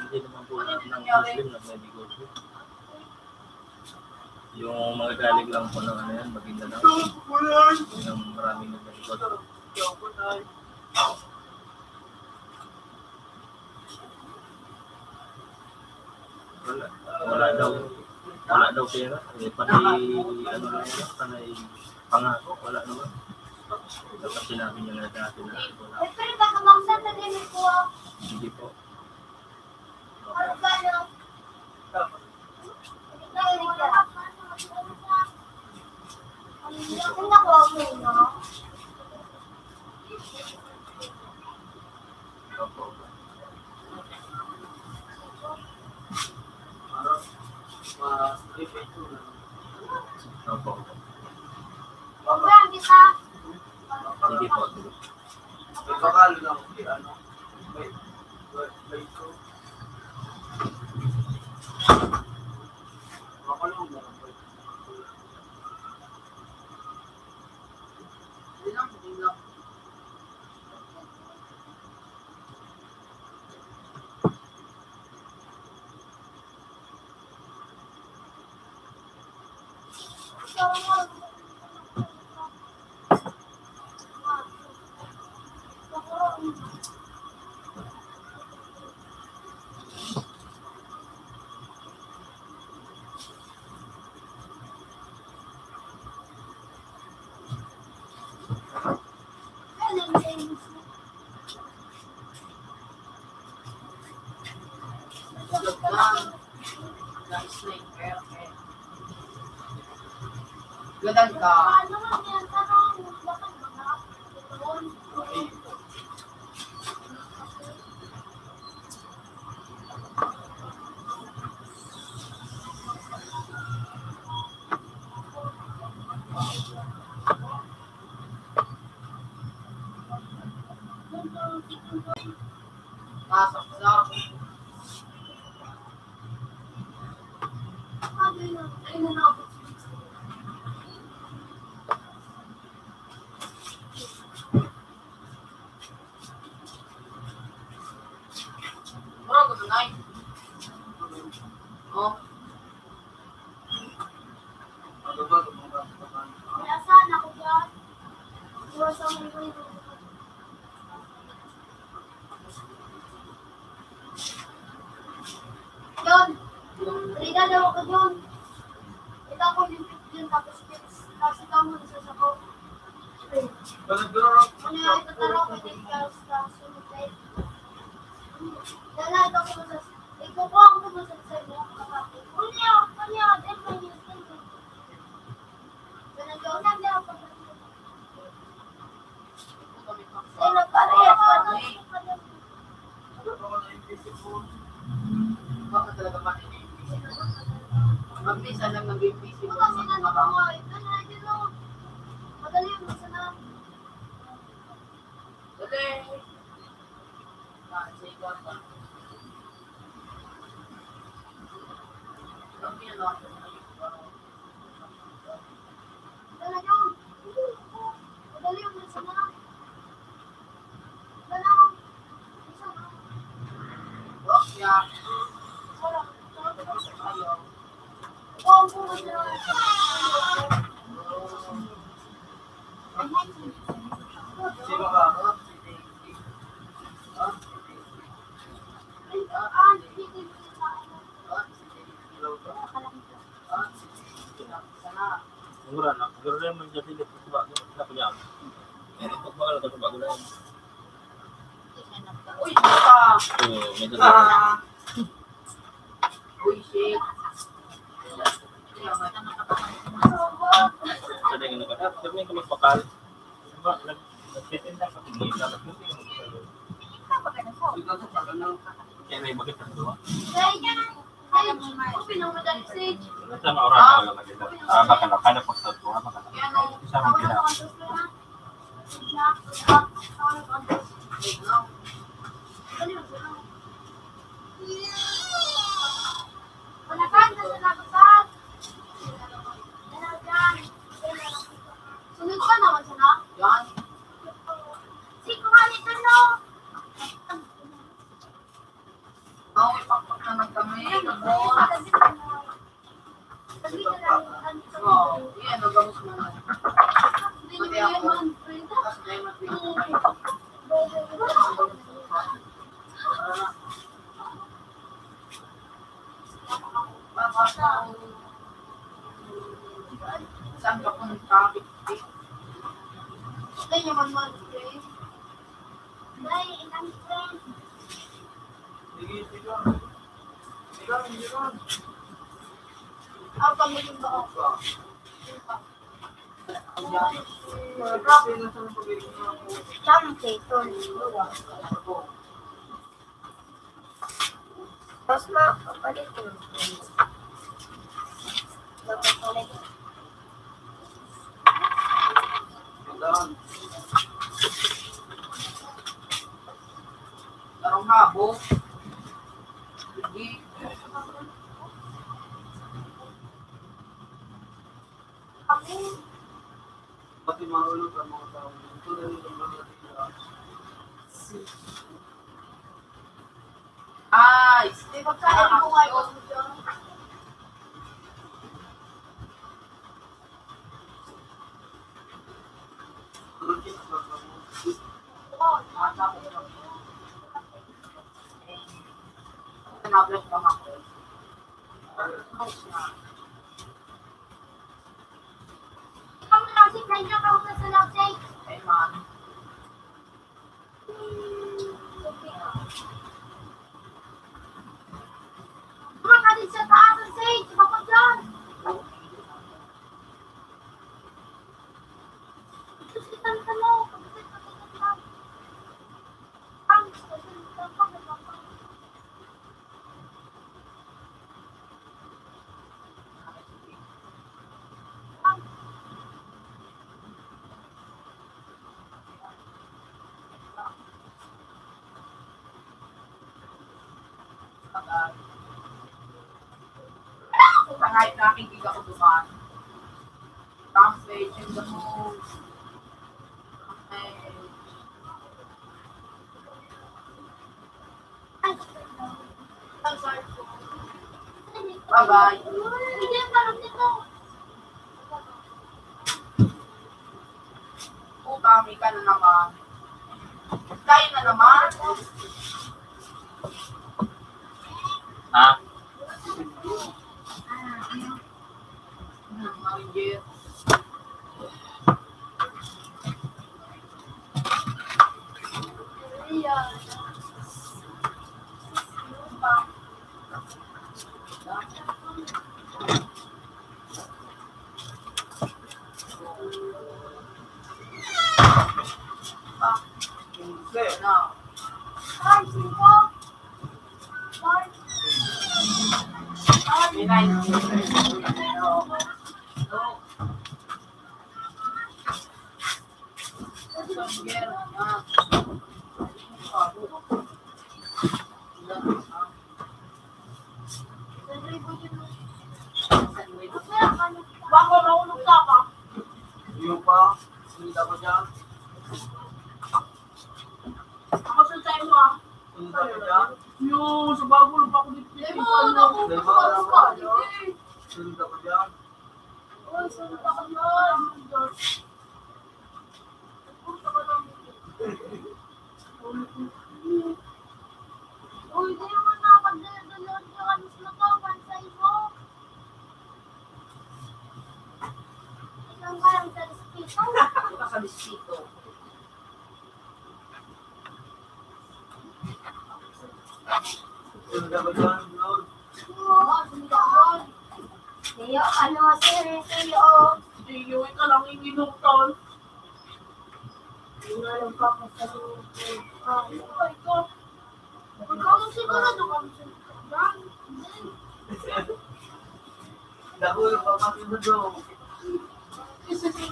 Hindi naman po lahat ng Muslim nagninegosyo. Yung mga galing lang po ng ano yan, Maguindanao. Yung maraming nagninegosyo. Wala, wala daw. Wala daw pera. Eh, panay, ano lang yun, panay pangako, wala naman. Dapat sinabi niya na dati na wala. Siyempre, baka maksan na din ito, ah. Sige po. Ano ba, no? Ano ba, no? Opo. Opo. Sige po, sige. May pangalan lang si ano, may, may, may ito. Makulong na lang po. Hindi lang, hindi lang. Gadan ka. Pasok sa. Mura ko tunay. Oh. Nasaan ako dyan? Iwasan mo yung John, Rina daw ako, John. Ito ako yung fifteen, tapos chips. Tapos ikaw mo, isa sa ko. Ano yung itataro ko din, guys? Tapos sunod na yun. Dala, ito ko sa, ikukuha ko mo sa, sa inyo. Kunya, kunya, din mo yun. Ganun daw, nandiyan ako. Sino pa rin? Baka talaga pa rin. Pag minsan lang nag-iimbisibo. Baka sila na ba nga? Ito na, ito na. Madali mo sana. Dali. Ah, sa iba pa. Ang pinangalan. Mura na. Pero rin man dyan, hindi ko ba, hindi ko ba, hindi ko ba, hindi ko ba, Uy, puta! Oo, may dala. Ah. Uy, shit. Sa dahil nagkakap, sabi ko magpakal. Diba, nag-, nagtitinda sa tingin, dapat mo tingin mo sa loob. Kaya may bakit ang duwa? Ay, open ang madali stage. Sa mga oras na wala maganda. Ah, baka na, kada pag sa tuwa, baka na. Isa lang sila. Sunod ka naman sana. Yan. Si Kumalit, ano? Ang ipakpak naman kami. Oo, yan, ang gamos mo na. Pati ako. Tapos na yung mati. Ang gamos mo. Baka pa. Ito yung one month free. Dai, ilang friend. Sige, sige. Sige, sige. Ang pamilya ba ako? Ang dami. Ang dami. Ang dami. Tapos ma-, papalit mo. Papalit. Tarong habo. Sige. Pati marunong ang mga tao. Ito na yung mga tao. Ay, hindi pagkain ko ngayon. Ang nasi, medyo kaunti sa nasi. Ay, man. Mga kadit sa taas ang sage, bako dyan. Ito si Tantalo, pagkakit-kakit lang. Ang, ang, ang, ang, ang, Tangay na, hindi ako duman. Translation the most. Okay. Bye-bye. Utang, ika na naman. Kain na naman. Ha? Bako, mahulog ka pa. Iyo pa, sinita ko dyan. Ako sa time mo, ah. Sinita ko dyan. Yung sa bago, lupa ko dito. Demo, ako, Demo, ako, ako. Sinita ko dyan. Uy, sinita ko dyan. Uy, di naman na pag-download yung ano sa to, pansay mo. Isang parang sa distrito. Sa distrito. Iyo, ano, sir, iyo. Iyo, ikaw lang yung inutan. Yung nga lang, Papa, sa loob. Ah, oh my God. Ikaw lang sigurado kami sa yan. Dahil pa, Papa, sa loob. Isa sa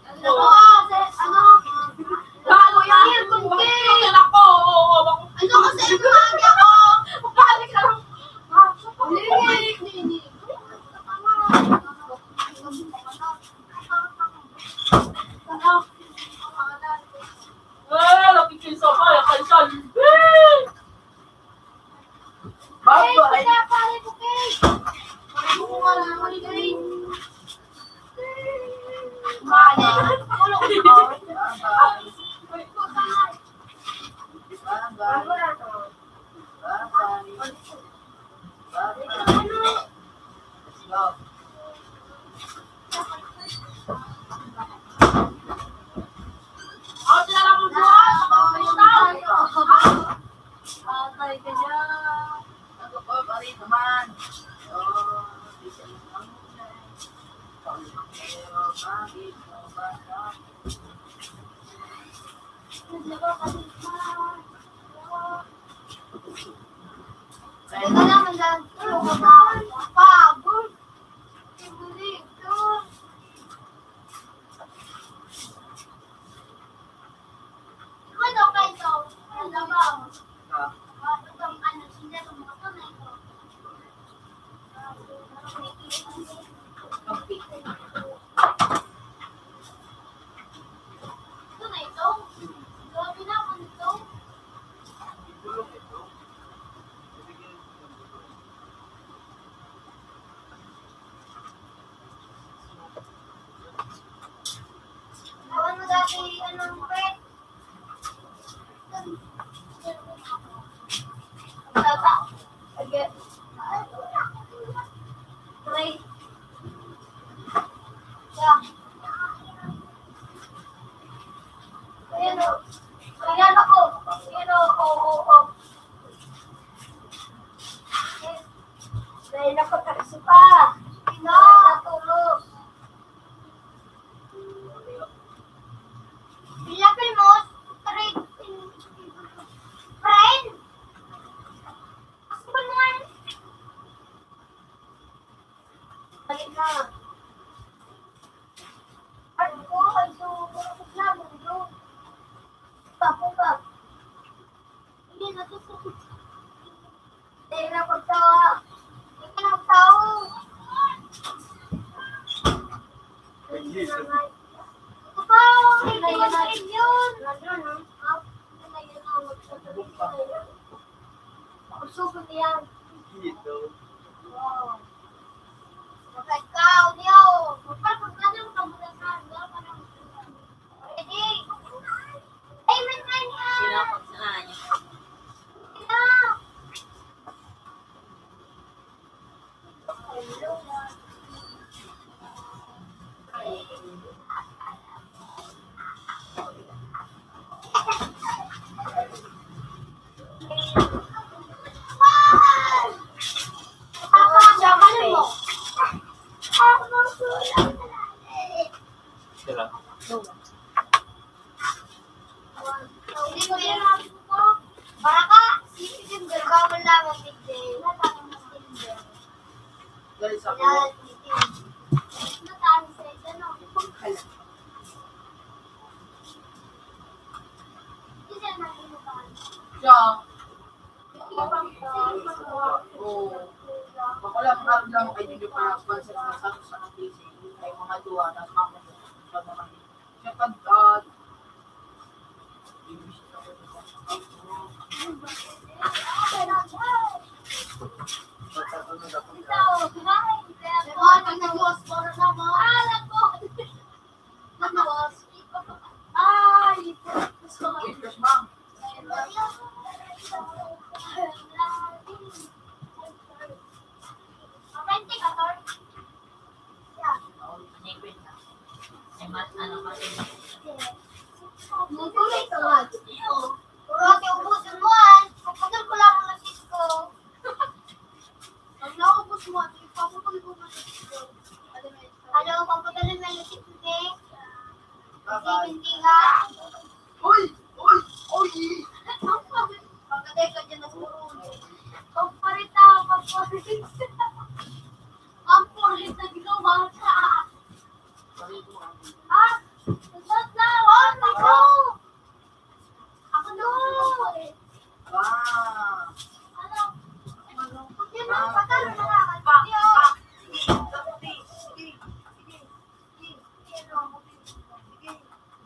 Ano ko, ah, sa, ano? Bago yan, kung gay. Ano ko sa inyo, ate ako? Balik ka lang. Hindi, hindi, hindi. Ah, lapit kayo sa kaya, kayo sa Bye-bye. Bye-bye. Bye-bye. Bye-bye. Awan mo dati, anong, pre? Bata. Age-, pre. Yeah. Ayan o. Ayan ako. Ayan o. Oo, oo. Dahil ako taksi pa. Pinatulog. Pila primos? Three. Friend? Asa ba naman? Balik na. Ano ko? Ay, so, na, mundo. Papo ka. Hindi, natutuwa. Hindi na pagtawa. Hindi na pagtawa. Hindi na nga. Ito pa, hindi na yun. Nandun, ha? Ah, hindi na yun ang magsasabi ko. Usog ko yan. Wow. Magkakaw niyo. Magpapagkano ang kabulan na? Wala pa nang Ready? Ay, may time na! Sino ang pagsalanan niya? Sino? Sila. Hindi ko yan. Baka, si December, bawal lang ang midday. Dahil sa kuwan. Matamis sa isa, no? Hindi siya nalimutan. Siya. Oo. Baka lang, lang, lang, ay, hindi pa nagpansin sa, sa, sa, sa, ay, mga duwa, tas mga, sa mga Siya pag, ah, Nagkulay ka nga. Puro ate, ubusin mo, ah. Paputol ko lang ang lasit ko. Pag naubos mo, ate, paputol ko ang lasit ko. Ano, paputol mo ang lasit mo, eh. Kasi hindi nga. Uy! Uy! Uy! Pagkatay ka dyan, nagpuro. Pagparita, pagparita. Ang pulit na ginawa ka. Ha? Ang sarap na, oh, ako. Ako to. Wow. Ano? Yan ang patalo na nga. Ba, ba, sige, sige, sige, sige, sige, sige, ano, sige.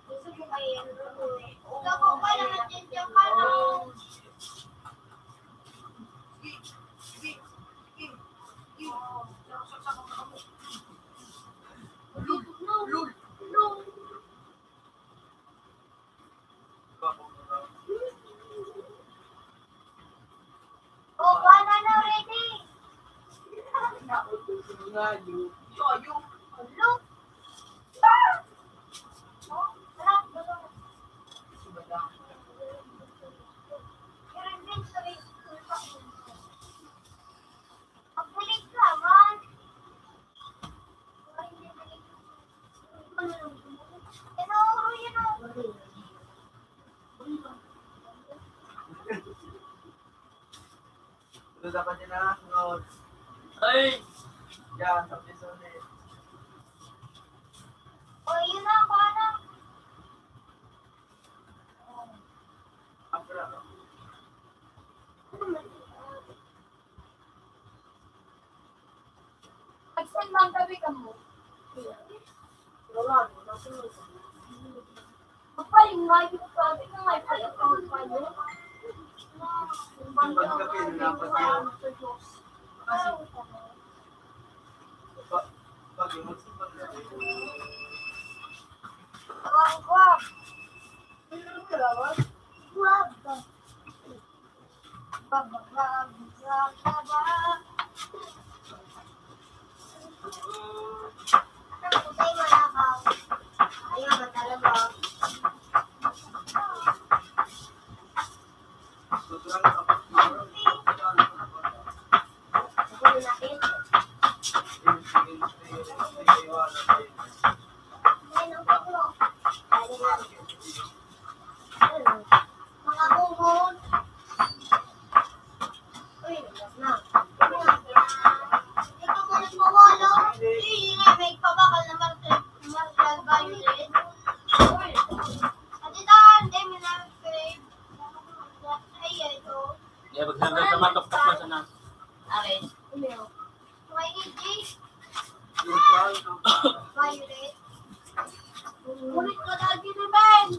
Gusto mo kayo yan? Ikaw po pala, nandiyan ka na. Sige, sige, sige, sige. Lul, lul, lul. Oh, wala na, ready. Nga, yo. Yo, yo. Hello? Ah! Oh, wala. Pero hindi, sorry. Ay! Yan, sabi, sabi. O, yun na, kuha na. Abra. Nag-send man kami kamo. Wala, wala. Magpahinga, yung sabi ko nga, ipag-account pa yun. Wag, wag. Wag. Mga bungon. Uy, na. Ito mo nagpawala. Sige, may pabakal na martial, martial violin. Uy. Ati ta, hindi, may na-crave. Ay, ito. Kaya pag sinabi sa matok, takpan sa nas. Aray. Umiyaw. May E G. Violet. Ulit ka lagi ni Ben.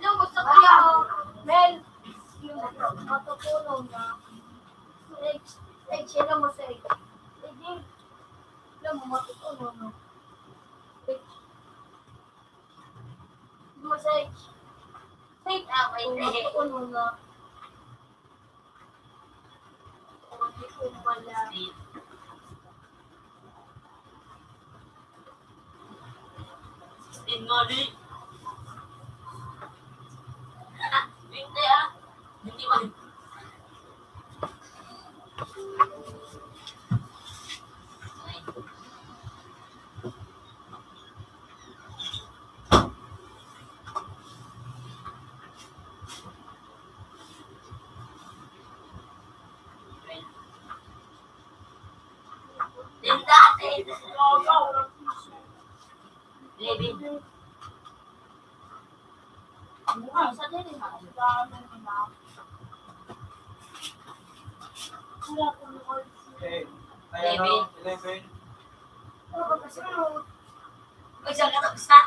Hello, gusto ko yung Mel, yung matutunaw na egg, egg, sila mo sa egg. Egg, alam mo, matutunaw na egg. Mo sa egg. Egg, ah, wait, egg. Matutunaw na. Sixteen nga, di. Twenty, ah. Twenty-one. Eleven. Eh, ay, ano, eleven. Eleven. Uy, siya ka tapos na.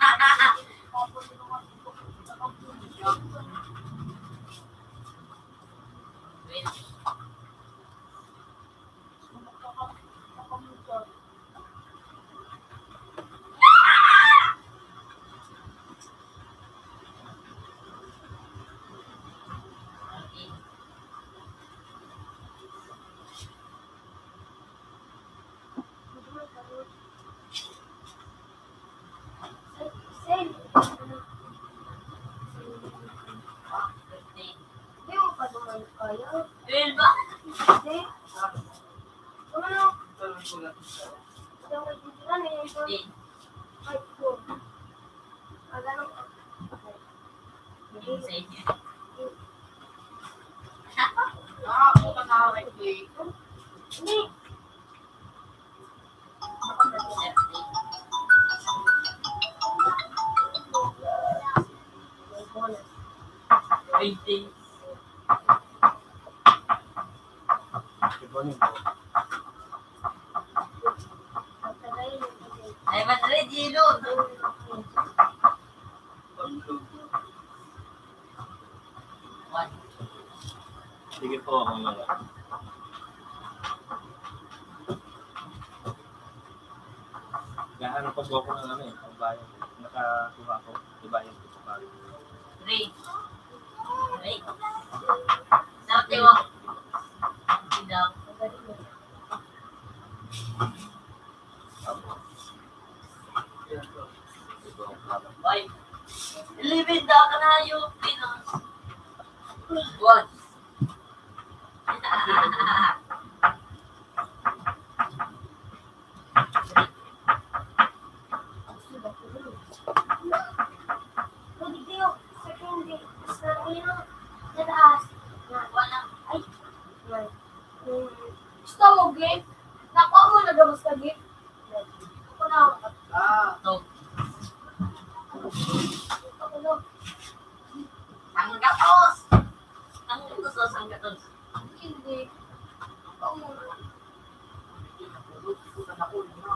Di mo pa naman kaya. Twelve ba? Hindi. Ano? Hindi. Ay, ko. Magano? Hindi sa inyo. Ah, ako ka na. Hindi. Eighteen. Good morning po. Ay, Madrid, Gino. Sige po, ako na lang. Gaano pa po ako ng ano eh, pagbayad. Nakakuha ako, ibayad ko pa pare. Three. Three. Sa tiwa. Ang daw. Five. Eleven, da ka na yung Pinas. One. Gusto mo gift? Nakuha mo na gabos ka gift? Ako na. Ah. Ito. Ako na. Sanggatos! Sanggatos o sanggatos? Hindi. Ako na.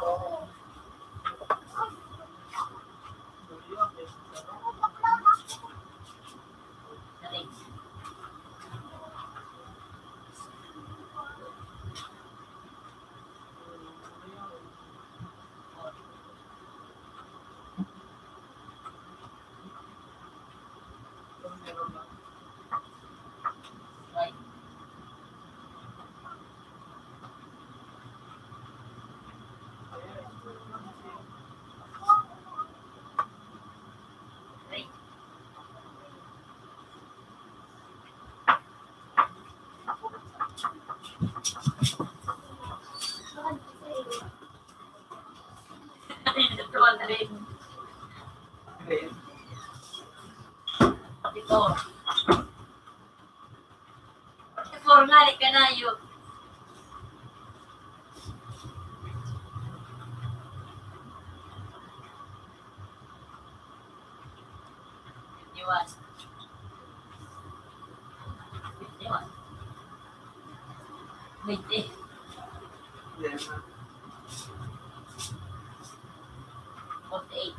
Oo. Ito. Forma ni kanayo. Fifty-one. Fifty-one. Twenty. Forty-eight.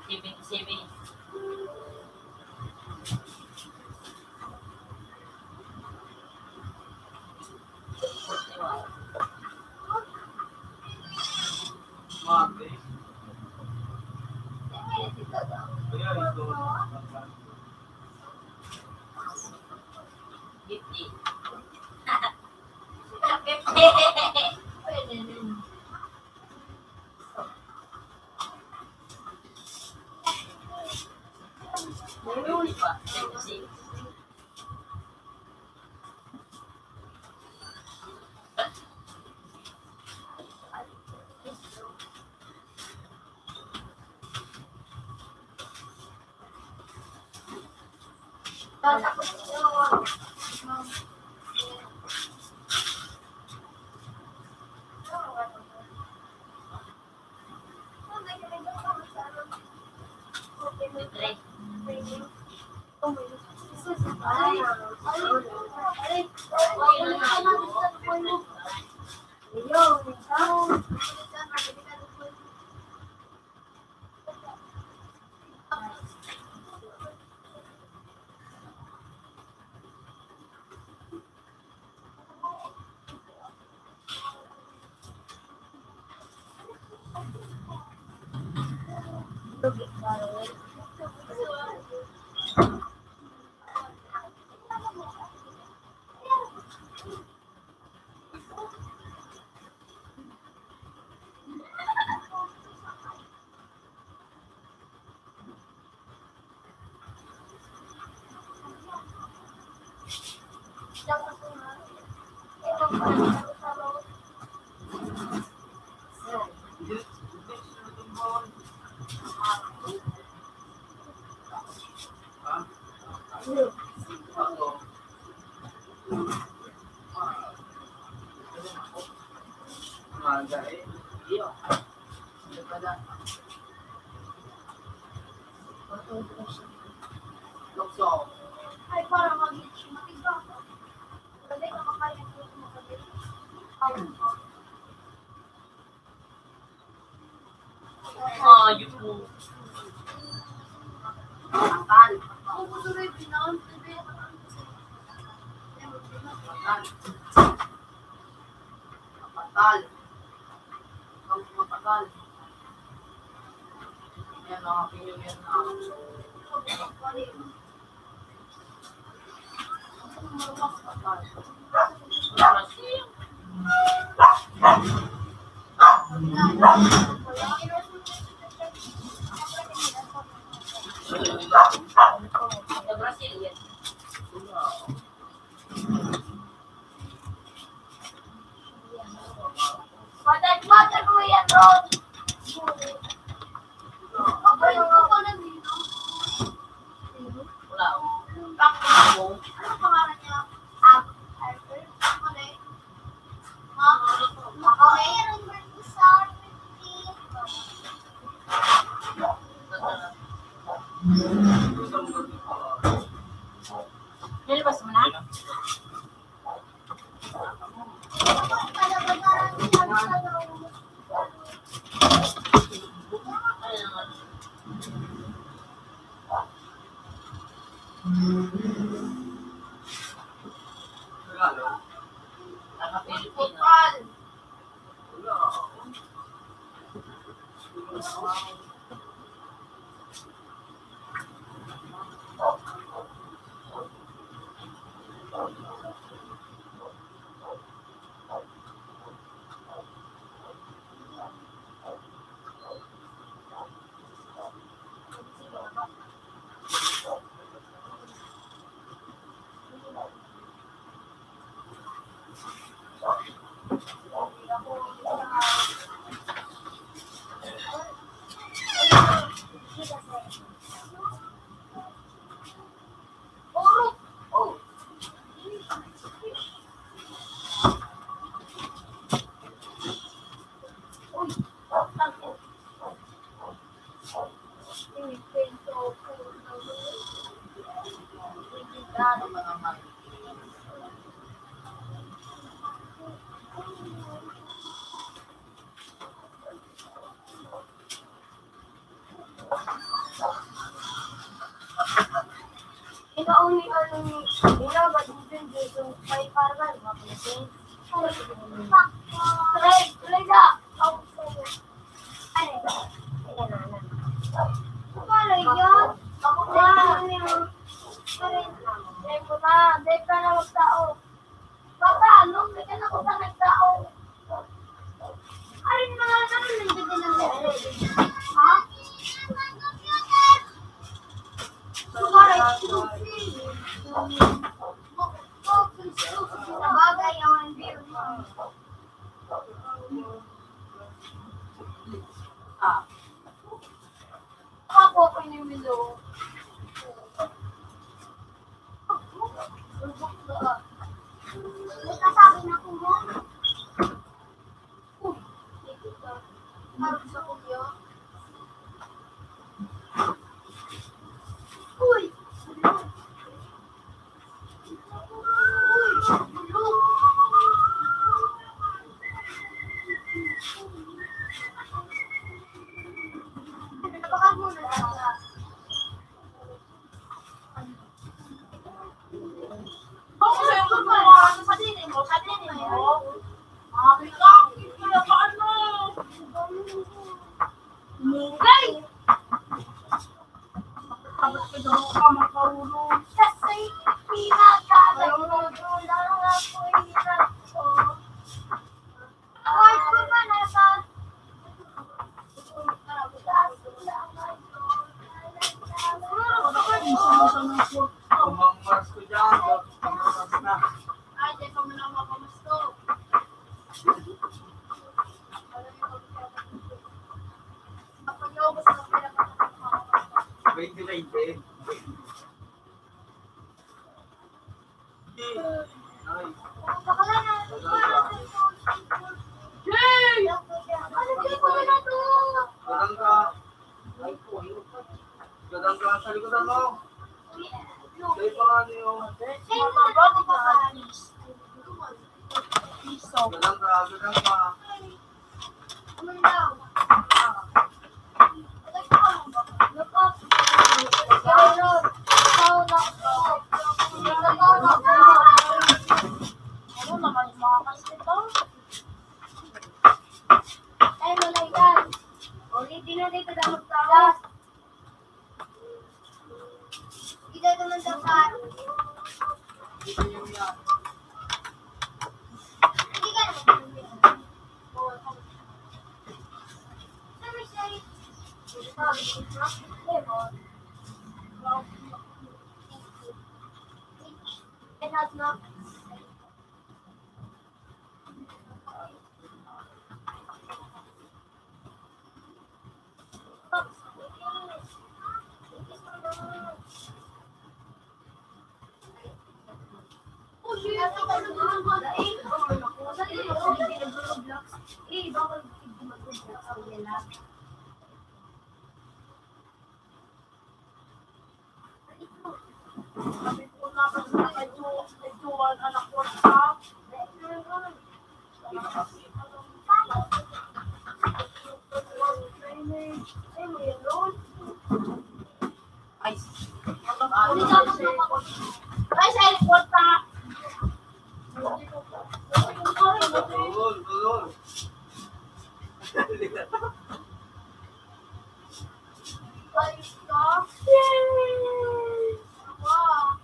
Seventy-seven. Fifty. Ayun po. Patal. Patal. Ang mapagal. Yan, mga pinunyan na. Patal. Oras Nilabas mo na? Ikaw ni ano ni, ikaw ba din dito kay Parman? Mabuting. Tulay, tulay ka. Ay, teka na, na. Tulay yun. Ako na, ano yun? Tulay mo na. Dahil ka na magtao. Papa, ano? May ka na ko pa nagtao. Ay, mga ano, nandito lang. Ha? Sumaray, sumaray. Bagay, ang beer mo. Ah. Ako, ako yung Milo. May kasabi na po mo. Uy, dito ka. Parang sa kulyo. Uy! Mugay! Tapos ka daw ka makaurong. Kasi pinagkagayon ko lang ako hirap ko. Award ko pa nasa. Ang mga Mars ko dyan, ang mga Mars na. Ay, di pa mo na mapamasko. Twenty nineteen. Jay! Ano ba ito na to? Gadang ka. Gadang ka sa likodan mo. Jay, pa nga niyo. Gadang ka, gadang ka. Ano naman yung mga kasito? Ay, malay yan. O, hindi na dito dapat sa Ito naman dapat. Hindi ka naman. Ay, ay, sa airport na. Tulol, tulol. Ayos ka? Yay! Wow.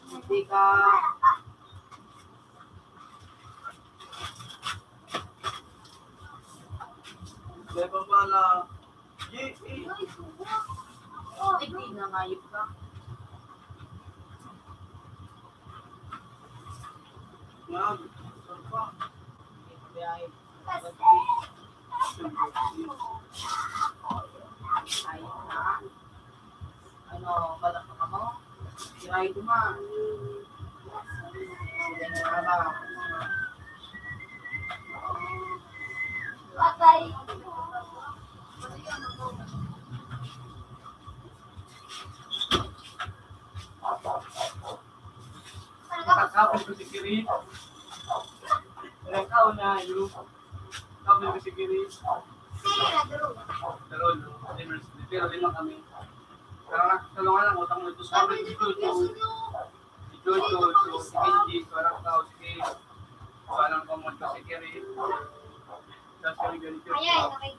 Hindi ka. May pamala. Hindi na ngayip ka. Ngayip. Ay, na. Ano, balak mo kamo? Try ko, ma. Sige, tara. Patay. Nakakapit ko si Kirit. Nagkaon na, yun. Kami ko si Kirit. Sino na, Drew? Dalon, no? Pero lima kami. Kaya, tulungan lang, utang mo ito sa amin. Sabi ni Jojo, Jojo, si Kenji, si Warang Tao, si Kay. Walang pamulto si Kirit. Tapos kami ganito. Ayan, okay.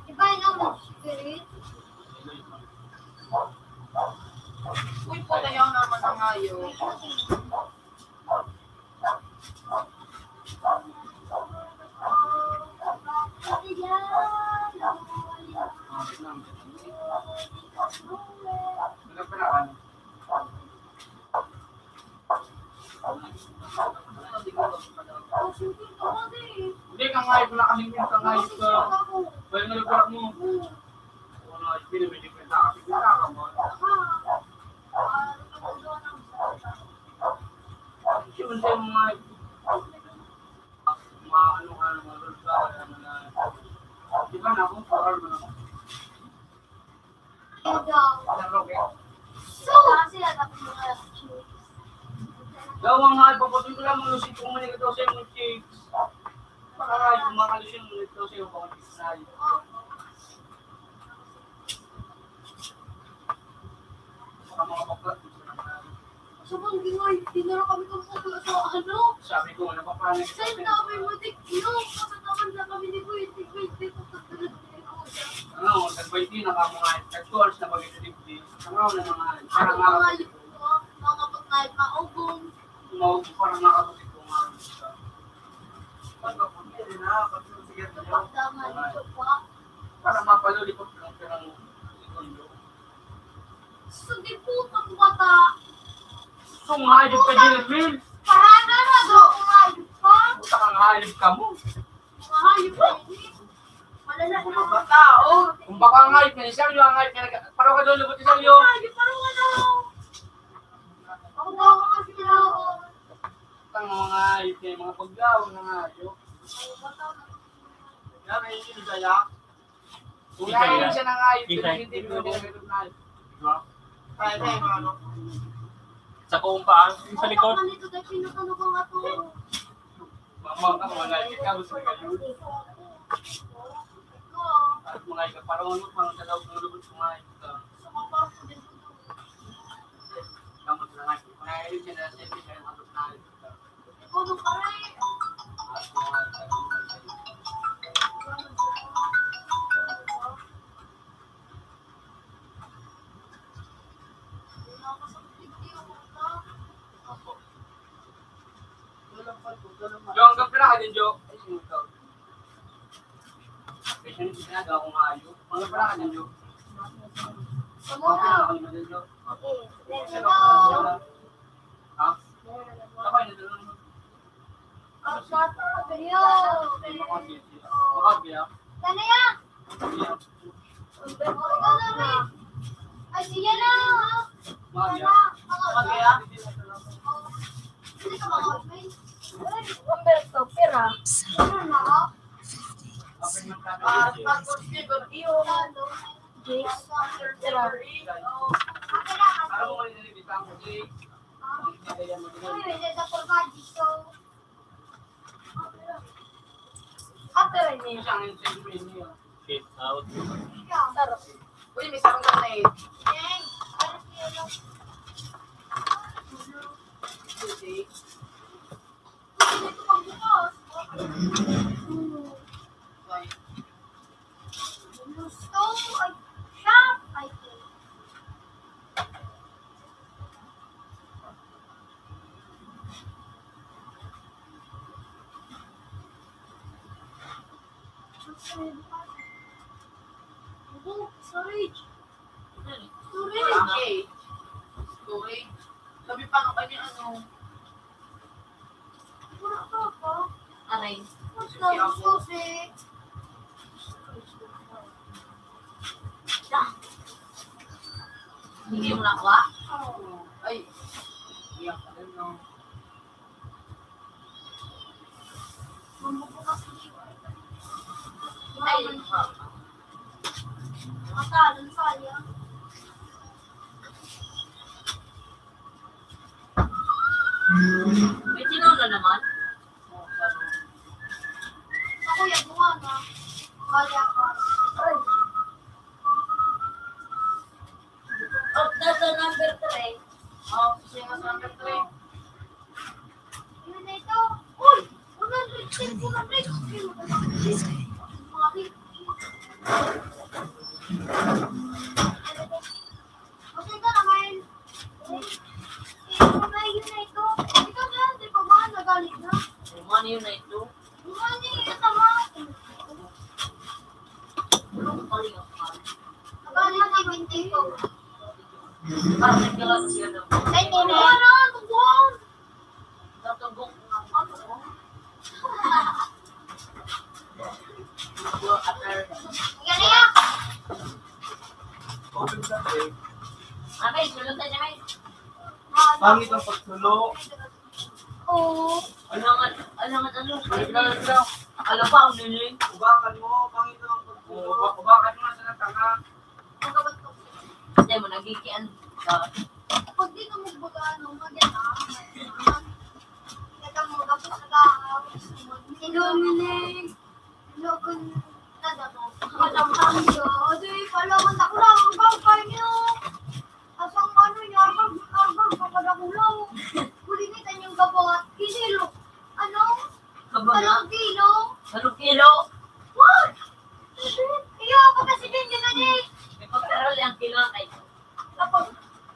Di ba, ano, Spirit? Uy, puta, yaw naman ang ayo. Hindi ka nga, wala kasing pinta nga, ito. Kaya nga lugar mo. Wala, hindi na may kwenta kasi kita ka mo. Hindi mo siya mga, mga ano ka, mga lugar, ano na. Di ba na, kung paral mo na. Daw ang nga, ipapatid ko lang, mga lusipong man ito sa imong chicks. Para nga, yung mga lusipong man ito sa imong mga chicks na yun. Baka mga bakla, gusto na nga. Subong ginoy, dinara kami kang putol sa ano? Sabi ko, ano pa, paano? Sa inyo, may mutik, no? Kasatawan na kami ni Kuya Tigwig, dito sa tulad ni Kuya. Ano, sa twenty na ka mga, at two hours na pag-ibig. Ano na mga, parang mga, mga kapag may maubong. Maubong, parang nakapagod ko nga. Pagkapunta na, pag-, sige, pagdama nito pa. Para mapalulipot lang siya ng segundo. Sige po, pag bata. Kung hayop ka, Jermaine. Parang ano, do? Kung hayop ka? Puta kang hayop ka mo. Mga hayop ka, eh. Malala na. Bata, oh. Kung baka ang hayop ka, isang yung ang hayop ka, parang ka doon, lubot isang yung. Hayop, parang ano. Ako ba ako kasi na ako? Ang mga hayop niya, mga paglaw na nga, yo. Yan, may hindi kaya. Kung Hindi kaya. Siya na nga, yung Hindi kaya. Hindi mo recognize. Di ba? Kaya, kaya, ano? Sa kumpaan, yung sa likod. Ang panito, dahil pinatalo ko nga to. Mama, ka, mga hayop ka, gusto ka yun. At mga hayop, parang ano, parang sa loob ng lubot, mga hayop ka. Sa mga parang ko din po. Kamot na nga, mga hayop siya na, siya, siya, siya, Jo, hanggang pira ka din, Jo? Ay, sino ito? Kasi yung ginagawa ko nga, Jo. Hanggang pira ka din, Jo? Hanggang pira ka din, Jo? Ha? Ako yung nagdala naman. Ano yan? Ay, sige na. Mafia? Mafia? Hindi ka makausay. Umberto, pira? Ano na ako? Ah, tapos, di ba, iyo? Jace, pira? Ano mo yung nilibitang ko, Jace? Ay, may data for budget, so. After a year. Shout out. Tara. Uy, may sarong ka na eh. Gusto, ay, shop, I think. Storage. Storage. Storage. Sabi pa nga kanya, ano, Aray. Hindi mo nakuha? Ay. Iyak ka rin, no? Ay. Matalon, sayang. May tinola naman. Ako yan, bunga na. Kaya pa. Ay. Oh, nasa number three. Oh, siya nasa number three. Yun na ito. Uy! One hundred ten, one hundred. Mga hit. Pasensya na, Mel. Eh, eh, yun na ito. Ikaw na, di pa ba nagalit na? Yung ano yun na ito? Yung ano yun, tama. Nagalit na yung hindi ko. Parang nagkalat siya daw. Ay, hindi na. Ano, ano, ano? Pangit ang pagsulo. Oo. Alangan, alangan ano? Alam pa, ano yun? Ubakan mo, pangit ang pagsulo. Uba-, ubakan mo na sa tanga. Hindi mo nagikian ka. Pag di ka magbaga, ano, magyan na. Kaya mo, tapos nag-aaway sa mga Illuminate. Logon na daw. Matapang siya. Di, pala, matakla. Ang bangkay niyo. Asang ano niya, arbag, arbag, papadakulaw. Huli ni Tanyang Gabat. Kinilo. Ano? Kabala? Talong kilo. Talong kilo? What? Iyo, ako kasi din yun, ano eh. May pag-aral yung kilo, ay. Tapos,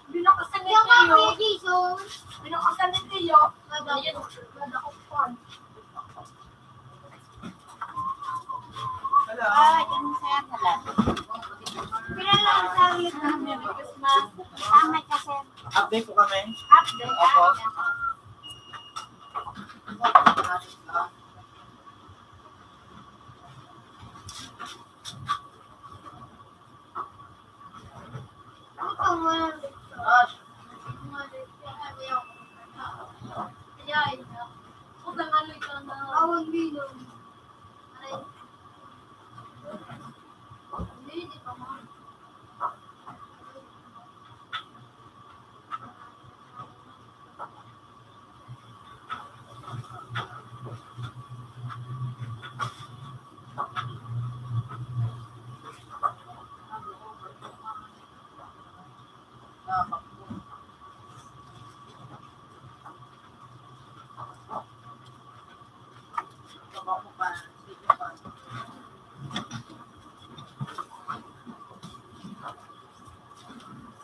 binakasan ni Iyo nga, Tio. Kuya Jason. Binakasan ni Tio. Nadakot. Nadakot pa. Hello. Ah, yan, sir. Hello. Merry Christmas. Salamat ka, sir. Update po kami. Update. Opo.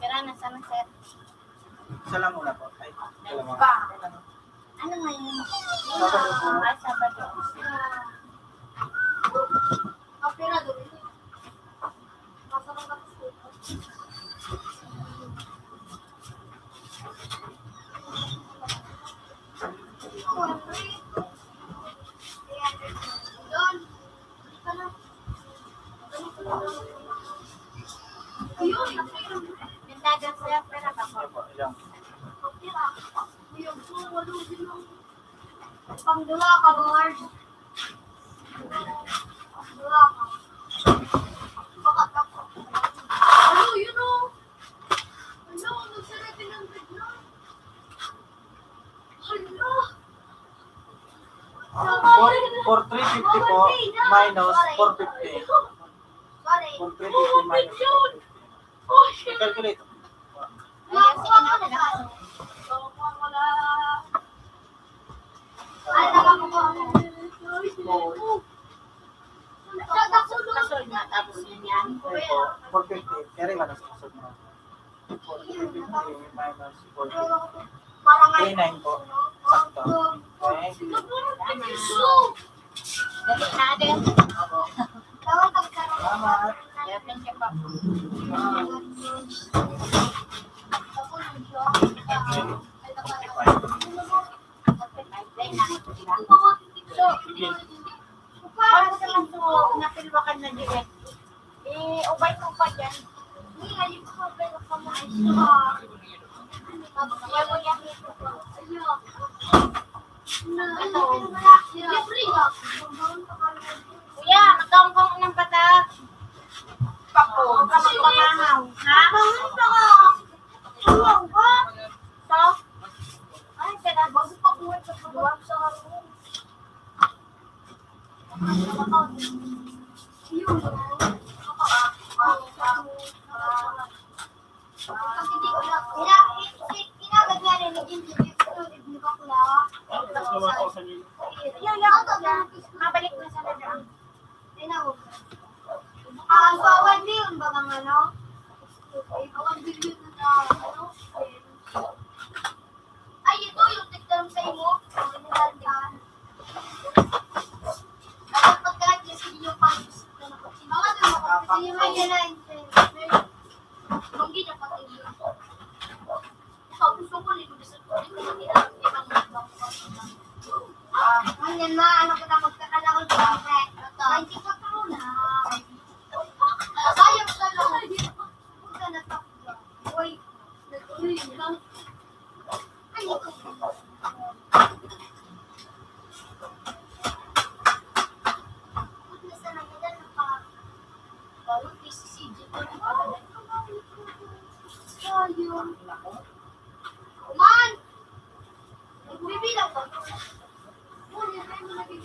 Sira na sana, sir. Isa lang muna po. Ay, dalawa. Ano ngayon? Sabado po. Ah, Sabado. Opera doon. Pang dua ka, Lord. Pang dua ka. Ano, yun, oh. Ano, nag-seven hundred na. Hala. For, for three fifty po, minus four fifty. Sorry. For three fifty minus four fifty. Oh, shit. I-calculate. Ayun, sige na, wala. Ay, nakakuha ko. Kasunod na, tapos yun yan. Opo, four fifty. Kaya rin, ano, sa kasunod na. Four fifty minus four fifty. Three nine po. Sakto. Okay. Dali na din. Opo. Salamat. Thank you po. Para sa mga napilwakan na direct. Eh, ubay ko pa dyan. Hindi, ayun ko pa, pero pa mo. Ayaw mo yan. Ito. Kuya, magkaon ka ng batak. Papo, ka magpamangaw. Ha? Ito. Ay, teka, bago pa po ito. Duwag sa harong. Yun. Kasi di ko na, ina-, i-, i-, inagad nga rin, nag-interview ko, di ba, Clara? Yan, yan, yan. Mabalik na sa Nadaan. Tinawag. Ah, ang one billion ba bang ano? One billion na, ano? Ay, ito yung tigtan sa imo. Ang ginagawa. Dapat pagkalat niya sa inyo pang-isip na nakot-, mga tumakot sa inyo, may ganahin sa inyo. Manggi na pati yun. Ikaw, gusto ko rin, gusto ko rin, gusto ko rin, gusto ko rin. Ah, ganyan, ma, ano ko na magkakalakol sa mga. Ito. Ay, di ka pa na. Sayang ka lang. Huwag ka na takot. Uy, nag-uwi ka. Ay, ito. Ba't nasa Navidad na pa? Bago P C C G ko na pa. Ayun. Man! Nagbibilang ka. Uy, hindi mo naging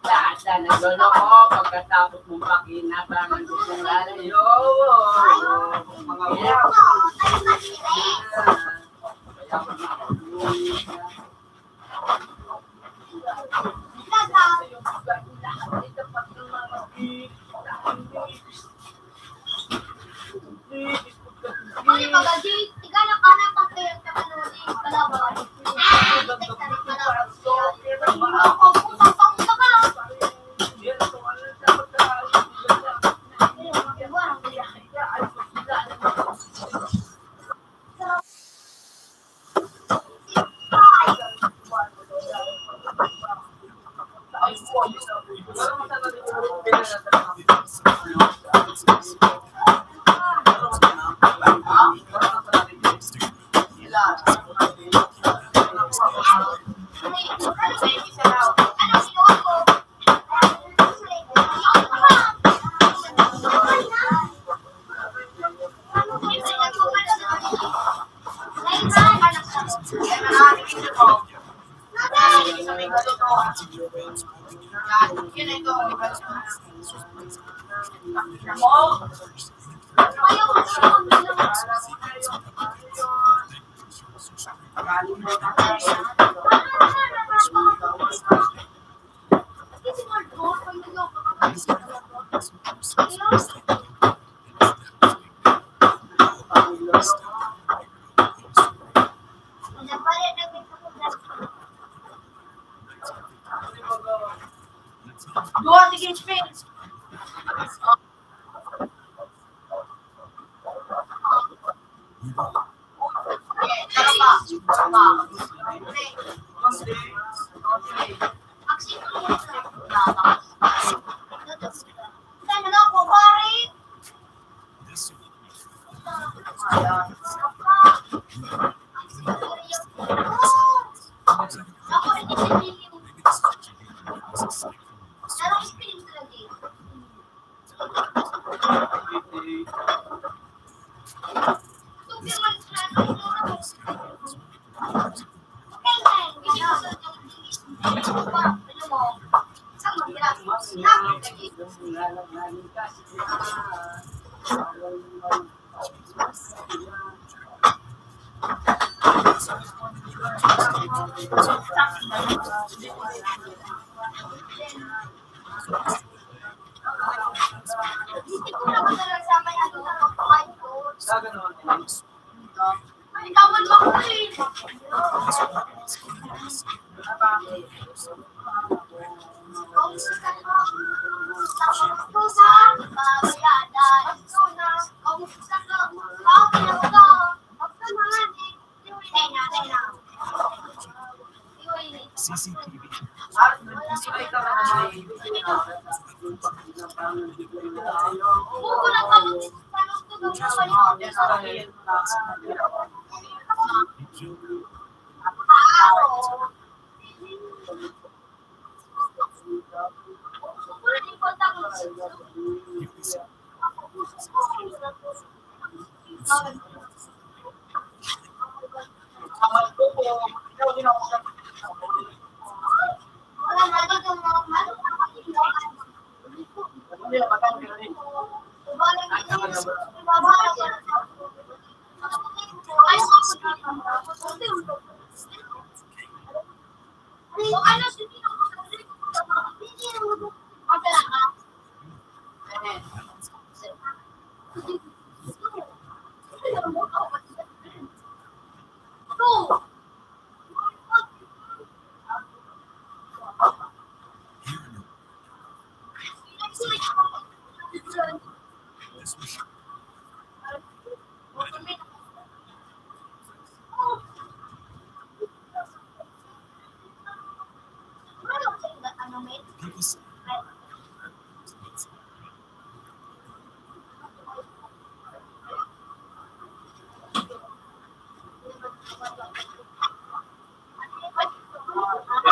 Basta nagloloko pagkatapos mong pakinabangan kung lalayo. Mga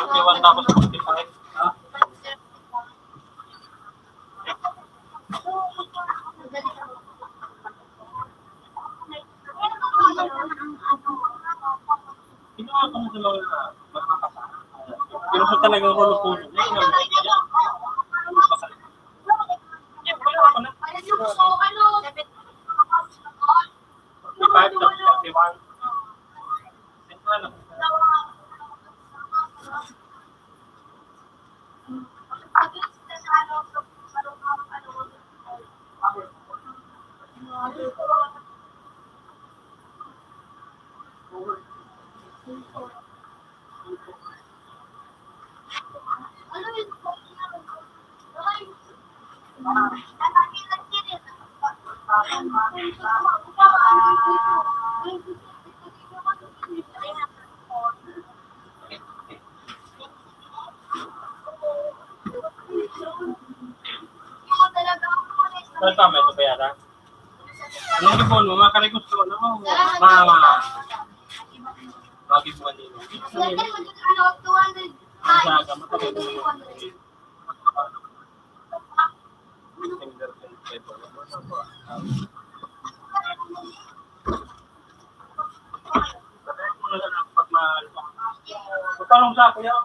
Fifty-one tapos forty-five. Ginawa ko na sa mga, mga kasama. Pero sa talagang rolo-polo, yun ang, Ano pa, may ito pa yata? Anong gipon mo? Mga karikos ko, ano mo? Mga, mga. Mga gipon nila. Ano sa aga, matapos mo. Magkano sa ako yan?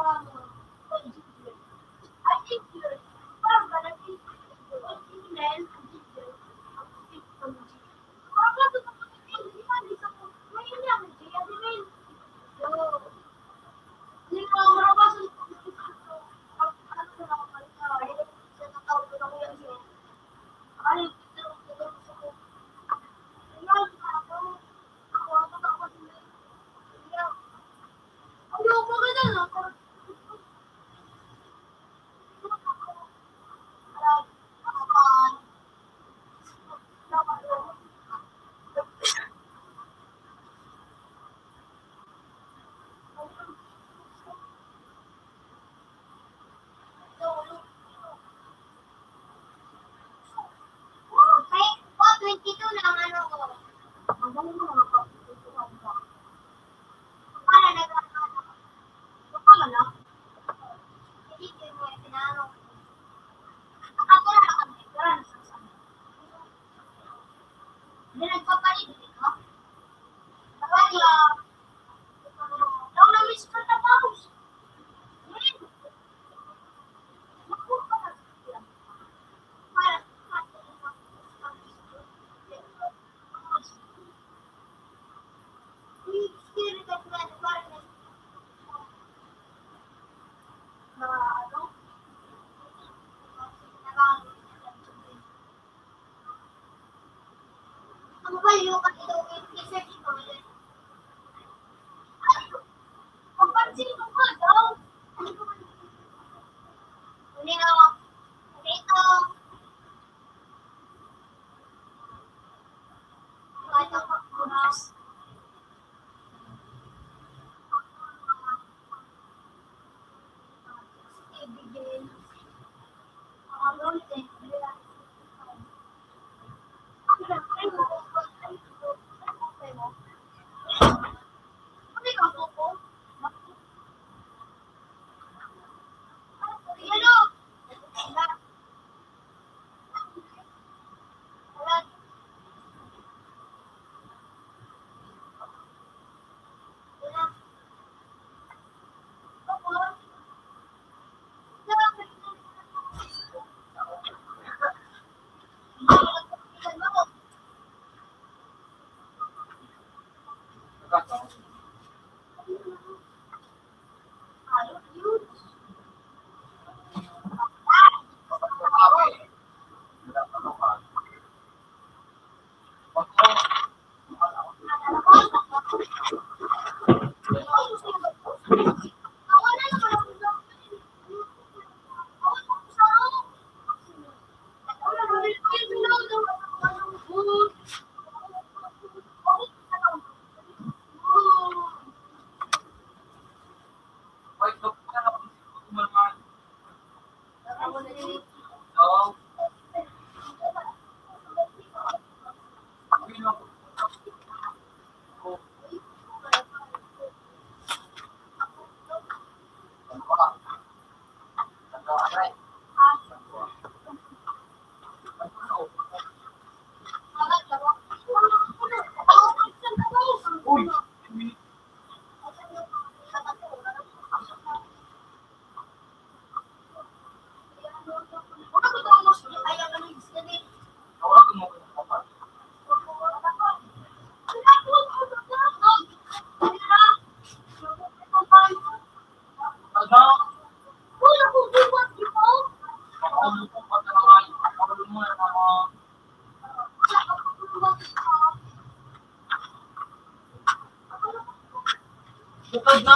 Ay, oh, twenty-two na ang ano ko. Ang galing mo, mga kapatid ko, ang galing. Para nag-, ano ka man, ah? Hindi ko yung mga pinano. Nakatira na kami, pero nasasama. Hindi nagpapalit, di ba? Kaya, daw na-miss ko na tapos. Ang value kasi daw yung research ko. Ang pansin ko pa daw. Ano ba? Ano yung hawak? Dito. Ito pa, bukas. Bukod na.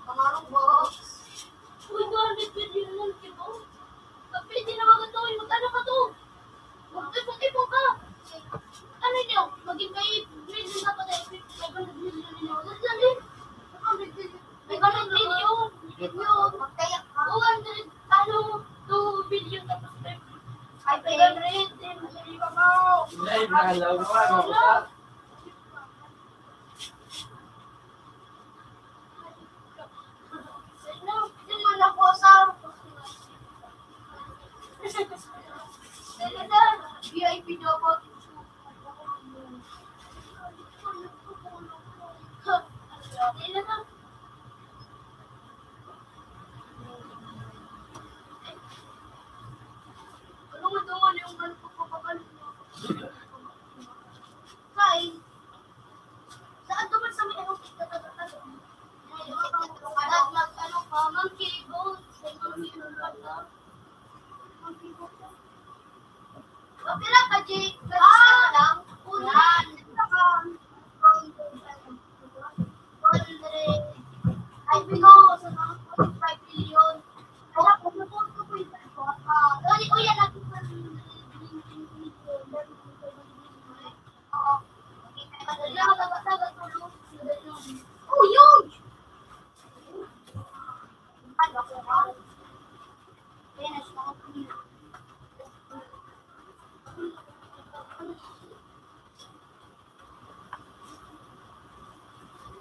Pangarong box. Uy, two hundred billion lang, di ba? Kapit, di na maganda, uy, mag-ano ka to? Mag-ipon-ipon ka. Ano niyo? Maging may million dapat ay five hundred million niyo. Dali, dali. Five hundred million. Million. Magkaya ka. Two hundred, ano, two billion tapos five hundred. Ay, five hundred. Ay, iba mo. Hindi, nalaw mo, ano, sa V I P dapat. Ano nga daw, ano yung ano, pagpapakal? Kain. Saan ka man sa may ano, nagtatago? Anak, mag-ano ka, monkey boat. May monkey boat ka. Monkey boat ka. Okay lang ka, Jay. Mag-isa ka lang. Una, isa ka. One hundred. Ay, bitaw, sa mga five billion. Kaya, kung napunta ko yung, ah, uy, uy, yan, nag- Oh, yun!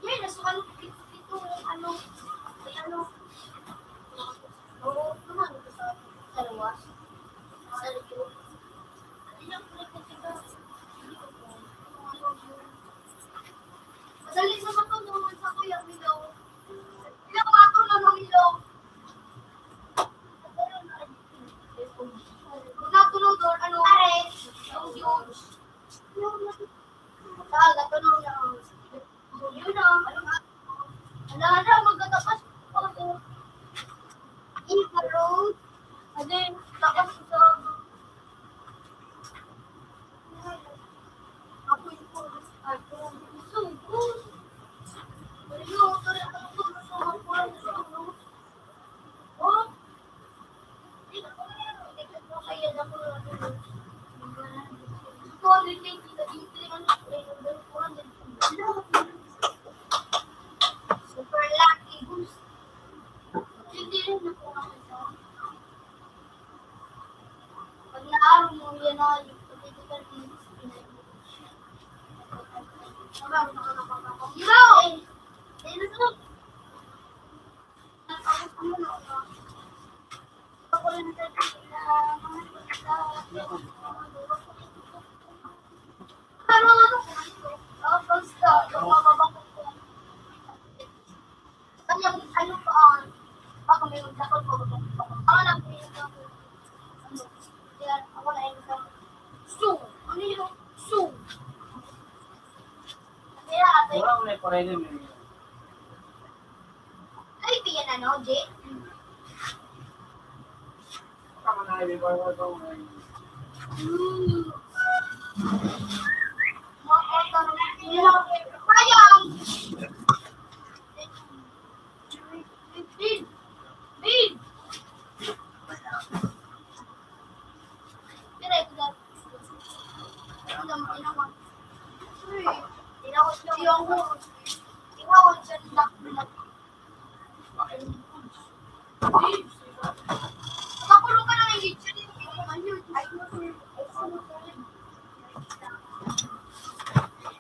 Yan, nasukan ko dito, ano, ay, ano, oo, naman, sa, sa lawas. Sa likod. Madali naman to, naman sa kuya, Milo. Ilang bato na ng Milo? Pag natulog doon, ano? Pare. Ang huge. Sa aga, tulog na. Yun na, ano nga? Wala na, magkatapas pa ako. In the road. Ano yun? Takas sa Ako yung puro, ay, puro gusto ko. Pero yun, pero ako yung puro gusto ko. Oh? Di ko kaya, di ko kaya na puro gusto ko. Ito, ano yung tingin ko, yung tingin ko, yung tingin ko, Super lucky. Hindi rin ako makita. Pag naaro mo, yan na yung political news. Hello! Hello! Pero ano po ito? Ah, basta, yung mga bakit po. Ano, ano pa, ah, baka may magdakot po. Ako lang po yung, ano, yan, ako na yung, so, ano yung, so? Kaya, ate, wala ko na yung parede, may Ay, piyan ano, Jay? Tama na, may barbar ba mo ngayon? Mm. Sayang! Babe! Babe! Pira ito, Dad? Ano naman, ano naman? Tinawag siya. Tinawag siya. Tinawag siya. Nakakulong ka na ng YouTube.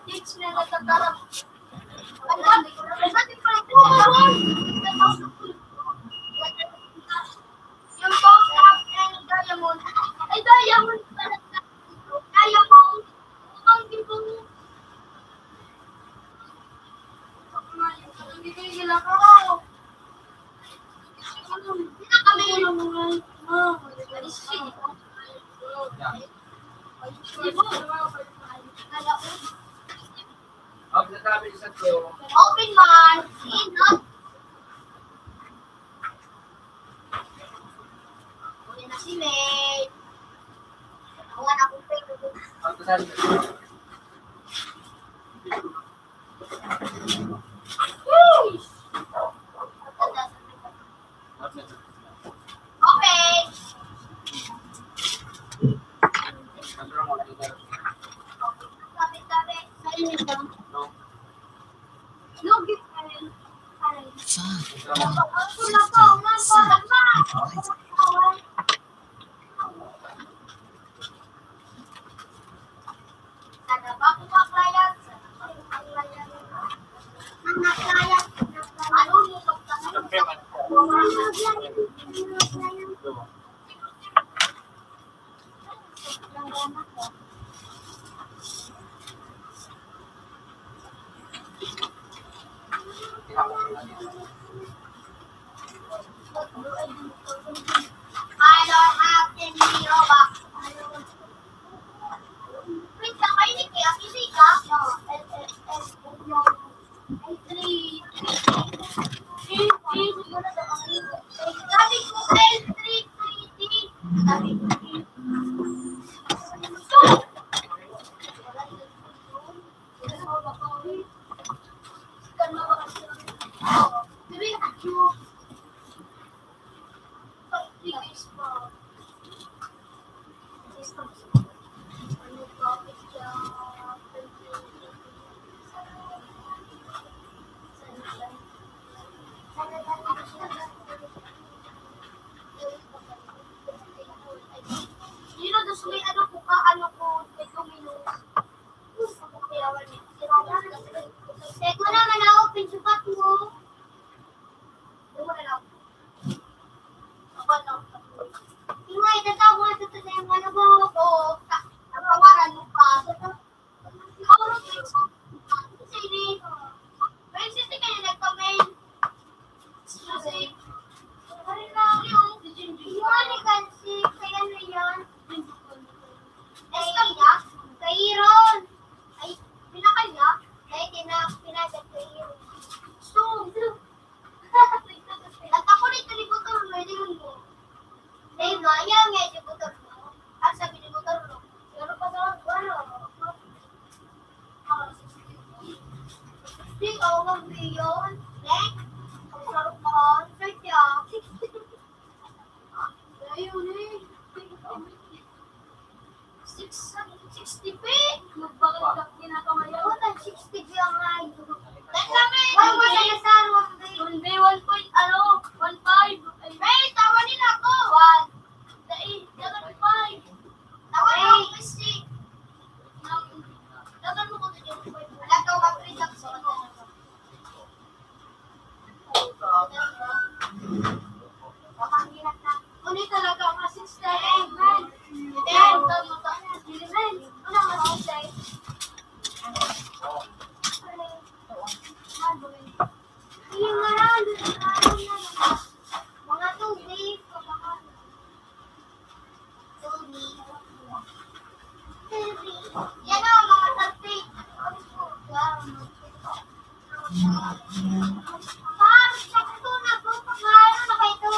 Teach na natatarap. Ang dami ko na. Ang dami ko na. Yung box of and diamond. Ay, diamond pala. Diamond. Ang gibong. Ang gibong nila ko. Ang gibong nila ko. Open man. Inot. Uy na si May. Awan akong pwede. Fuck. Fuck. Sino gusto may ano ko ka, ano ko, ito minus. Tek mo naman ako, pinsukat mo. Tek mo na lang. Ako, ano? Tek mo, itatawag mo sa tayo, ano ba ako? Ta-, tawaran mo pa. Siguro, sa ini. May sisi kayo nagpa-mail. Susi. Pare lang yun. Yung alikan si, kaya na yan. Ay, niya? Kairon. Ay, pinakal niya? Ay, tina-, pinagat ko yun. So, nagkakulit na ni Butol, may lingon mo. Ay, maya, nga si Butol mo. Ang sabi ni Butol mo, pero pa sa ano? Di ka, wag mo yun. Eh? Ang sarap mo, ang sarap niya. Ayun eh. Six, sixty P. Magbakal ka, ginagawa yan. Ano na, sixty P ang ay? Ang kami, ang masaya sa one B. One B, one point, ano, one five. Ay, tawa nila ako. One. Dai, dagan five. Tawa nila ako, Christy. Dagan mo ko dito, five. Wala ka, mag-react sa mga Kung di talaga ang assist na rin, man. Then, ano, assist na rin. Yung nga, mga tubig, mga Yan o, mga tagpi. Parang sakto na po, pag ano na ba ito?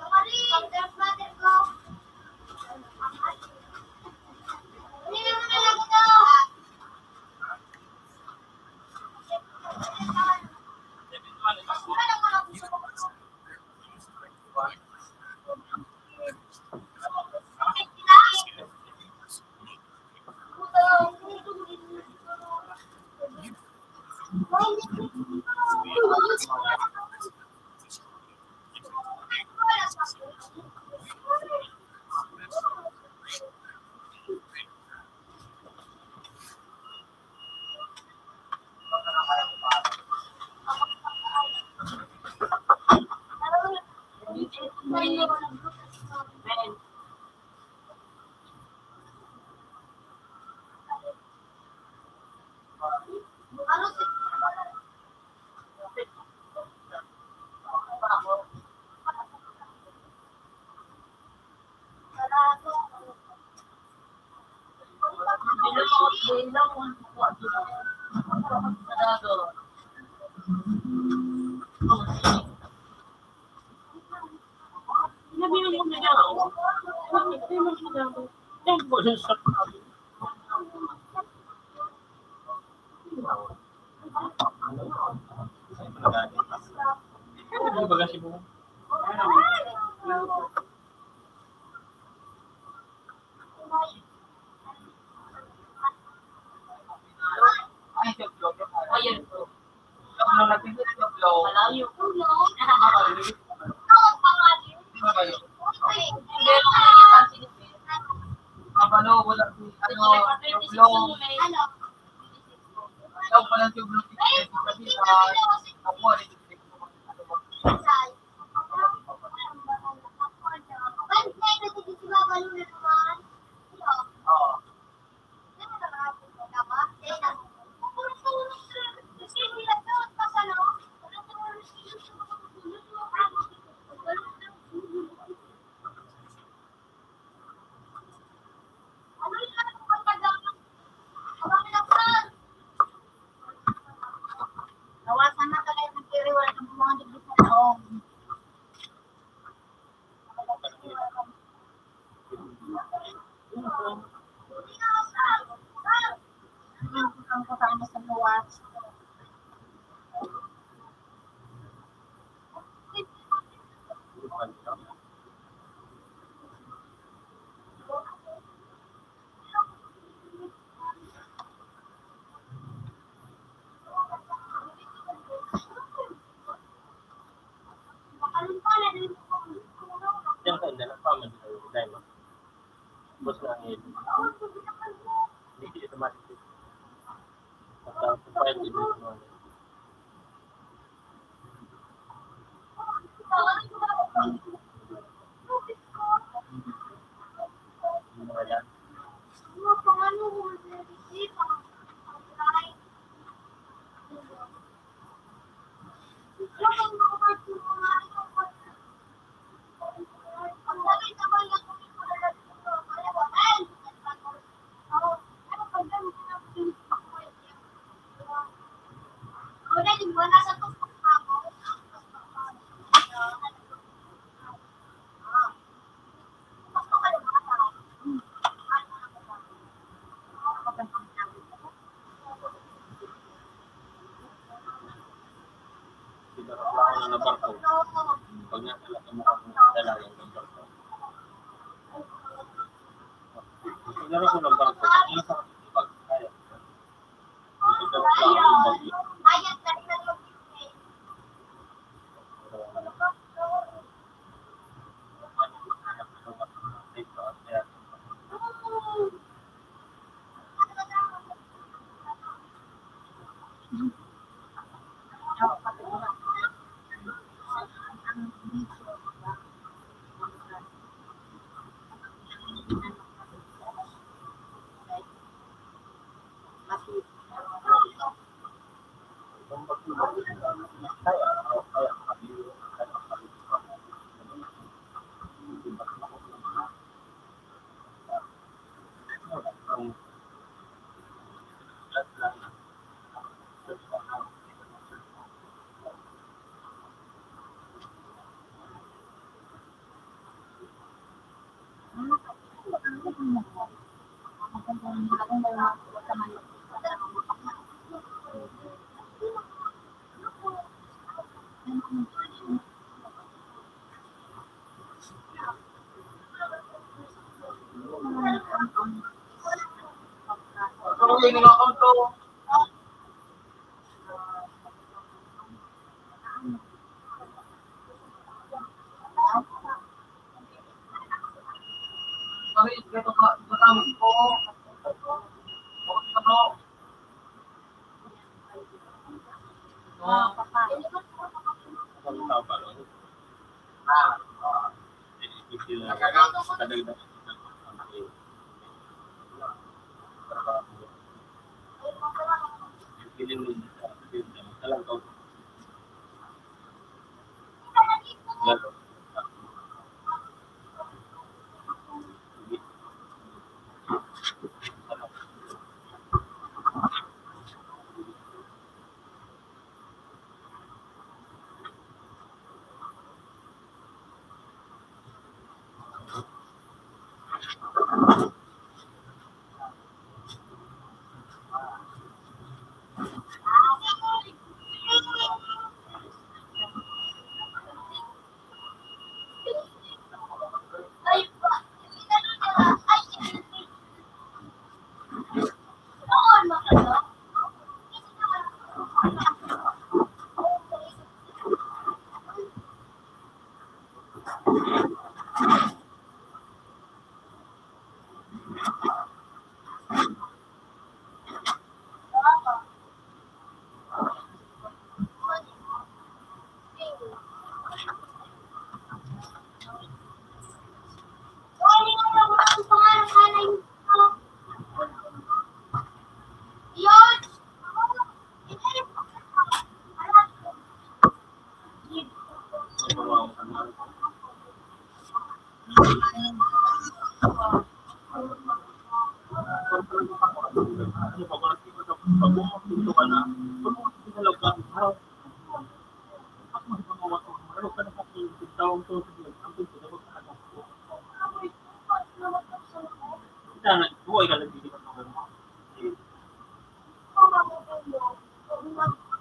Kamarin, dark matter ko. Hindi naman na lang ito. Malayo. Ang ano, wala si, ano, yung blog. Ikaw pala yung blog. Kasi, ah, ako, ano, Lawasan na talaga yung nagtiriwan ng mga digdi sa taong. Ang kutang sa luwas. Diyan ka, hindi na pa, mag-, hindi na. Tapos na ang edit. Hindi siya automatic. At ang file, hindi ko naman. Hindi mo kailangan. Siguro ako lang na barko. Pag nga talaga mo ako dala ng barko. Siguro ako ng barko. Ano sa pag kaya? Siguro ako ng barko.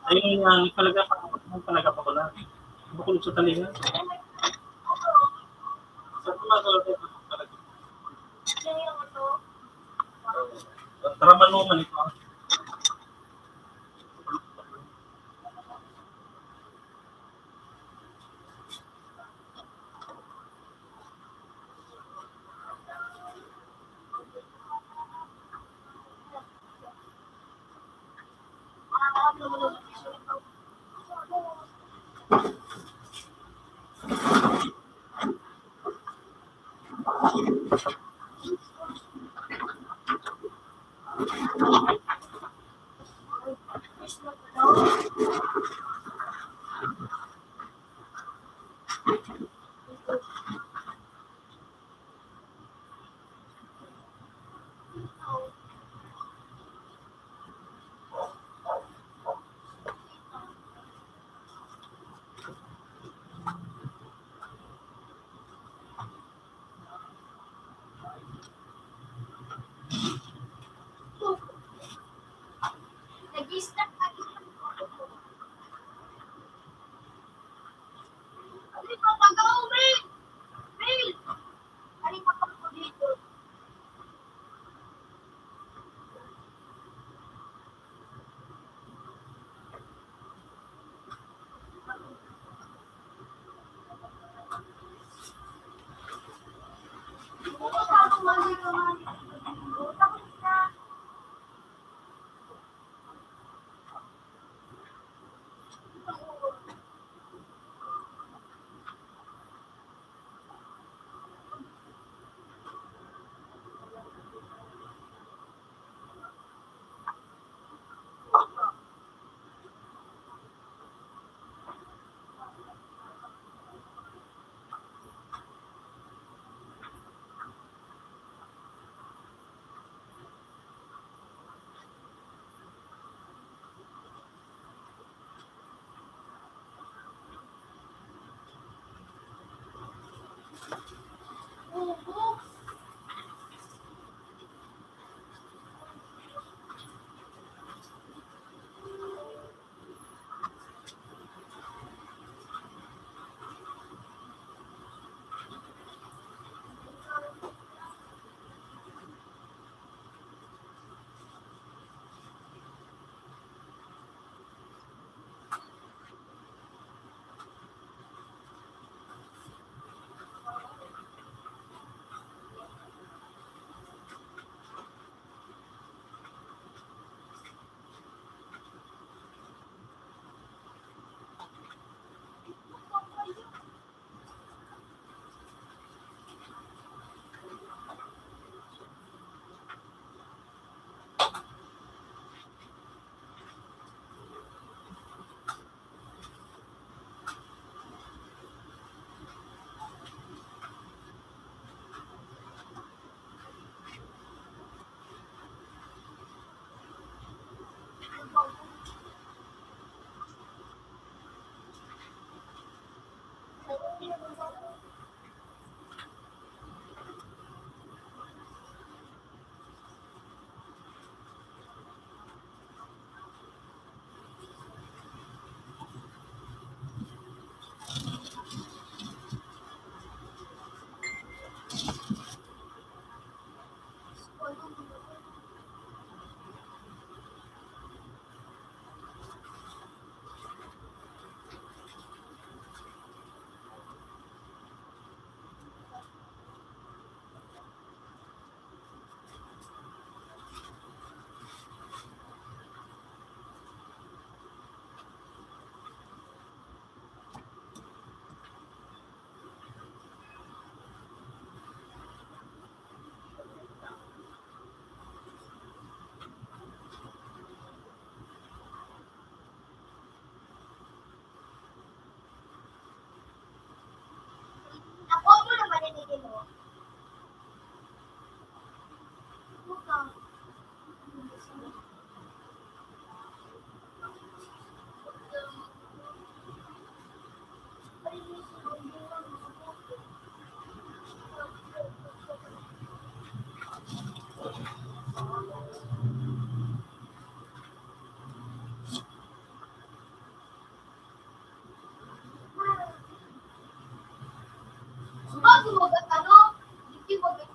Ayun, ang talaga pa, ang talaga pa ko na. Bukod sa talinga. Sa mga talaga. Tara, manuman ito.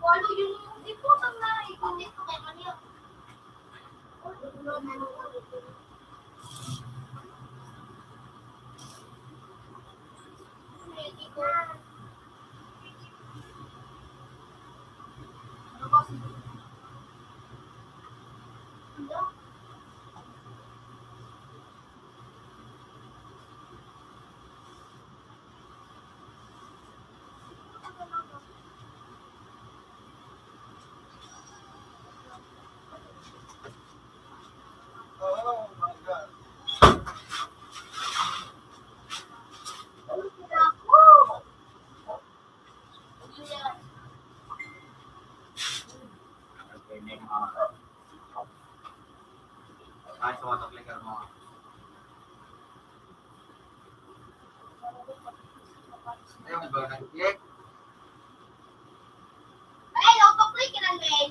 Walo yun yung di po sa mga ikot-ikot kay Maria. Ay, sa water clicker mo. Ayaw, may bago nag-click. Ay, auto-click ka na, men.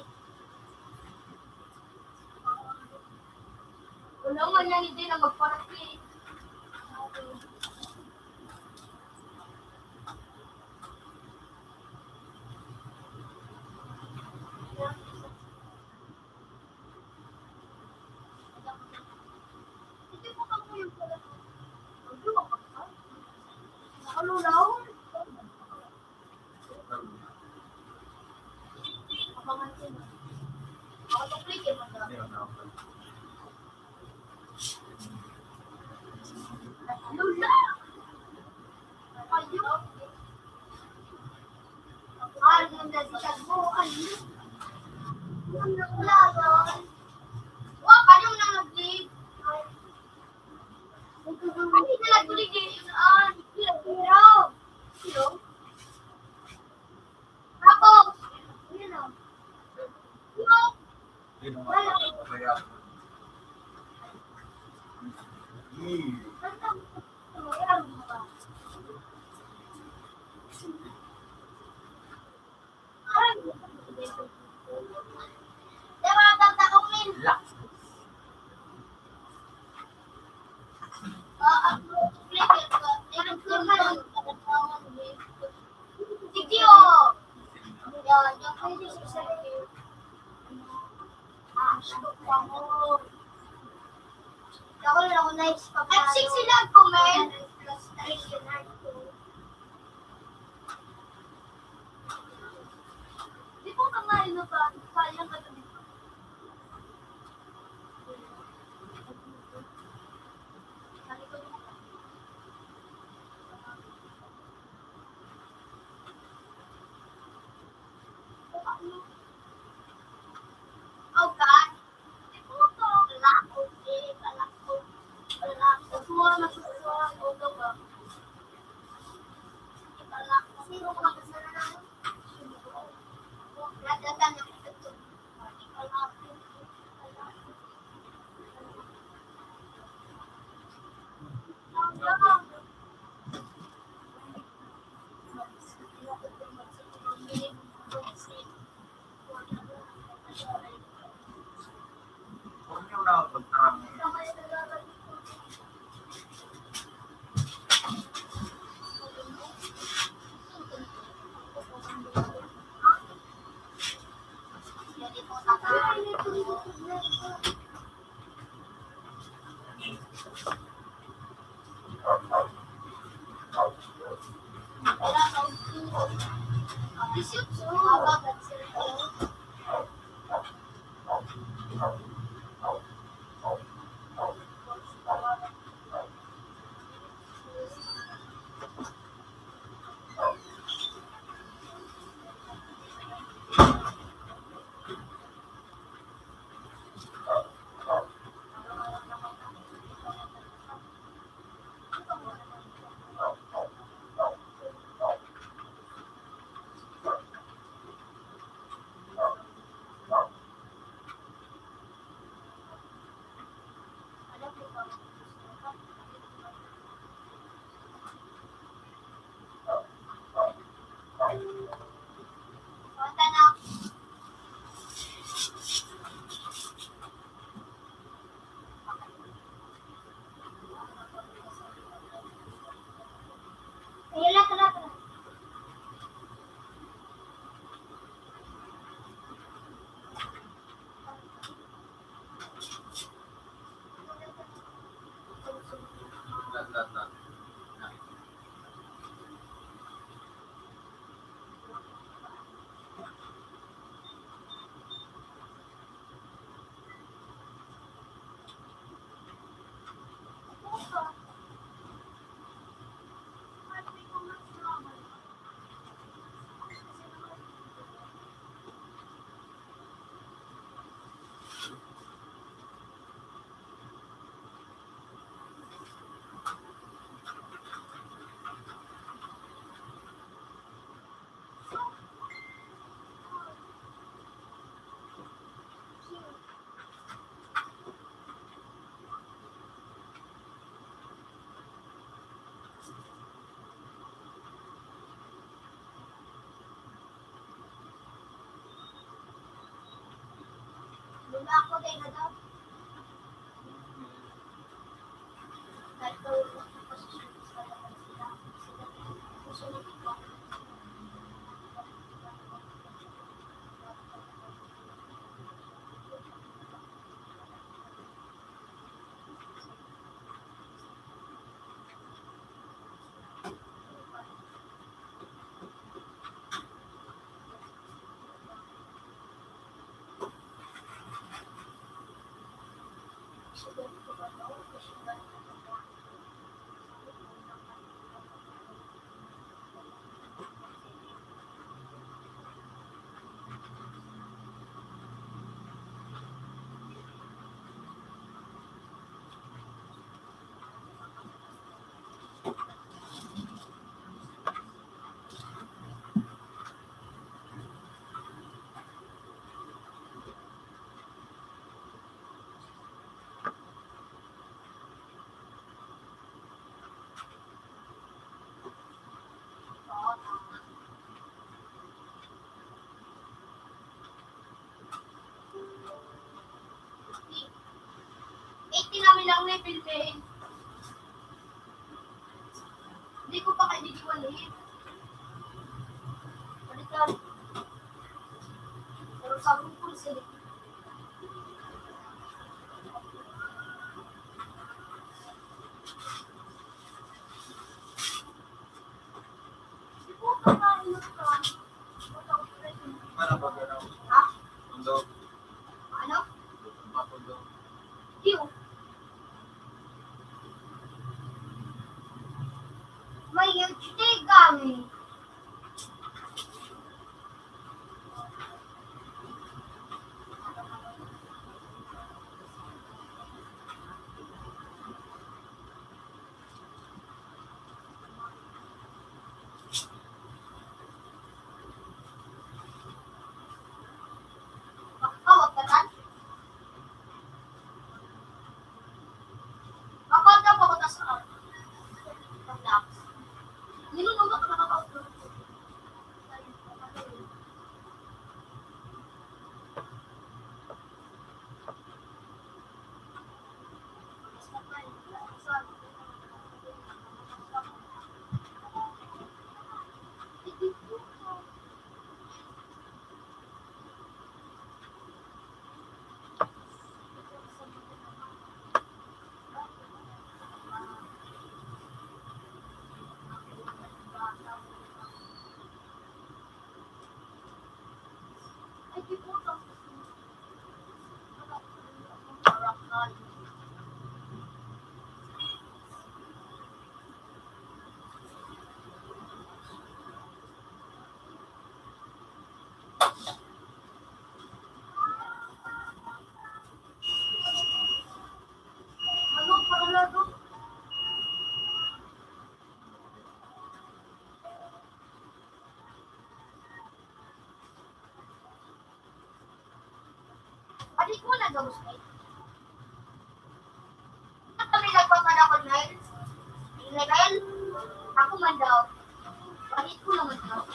Wala man yan, hindi na magpa-click. At six sila, comment. Di po ka nga, ano pa, sayang ka. Eighty namin lang ni Pilpin. Hindi ko pa kaibigan eh. Balikan. Pero sabi ko sila. Ano ba gano'n? Ha? Pundo. Ano? Pundo. Yung. May H D kami. Makakawag ka tan? Kapag ka pakutas ka, relax. Niluluto ka, makakawag ka. Padi ko na gabos na ito. Kami nagpapanakot na yun. Level, ako man daw. Padi ko naman daw.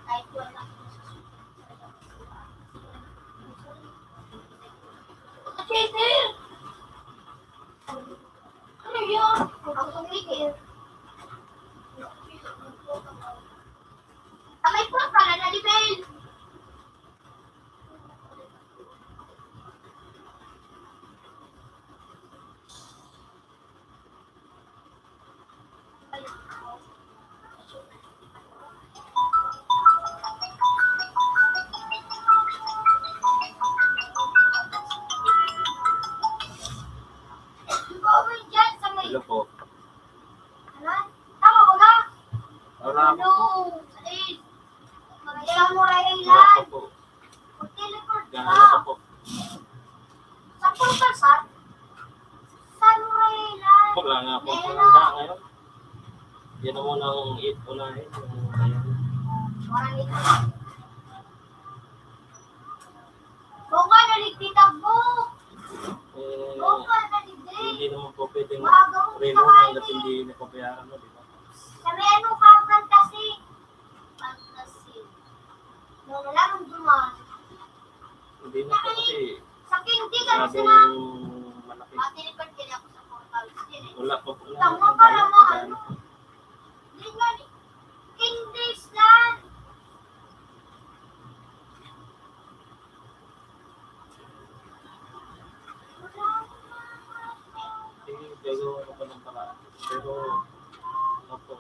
Kahit wala. Cheater! Ano yun? Ang pumigil. Ang may pula pala na level. Hello po. Tama ba ka? Wala po. Sa is. Mag-samurai Wala pa lang. Po. Mag-teleport Gano'n ka. Pa po? Sa portal, sir? Samurai Island. Wala nga po. Meron. Wala ngayon. Yan ang unang i-, unahin. Yung, ayan. Parang ito. Buka na ligtitag mo. Eh, Buka na ligtitag. Hindi naman po pwedeng Wag akong relo kakain hanggat eh. Hindi napabayaran mo, di ba? Sa may ano ka, fantasy. Wala nang duman. Hindi na po kasi sa King Digan, masyadong malaki. Matilipad kaya ako sa portal. Wala pa po. Tama pa lang, ano. Hindi nga, King Digan. Eh, pero ano pa ng paraan? Pero, opo.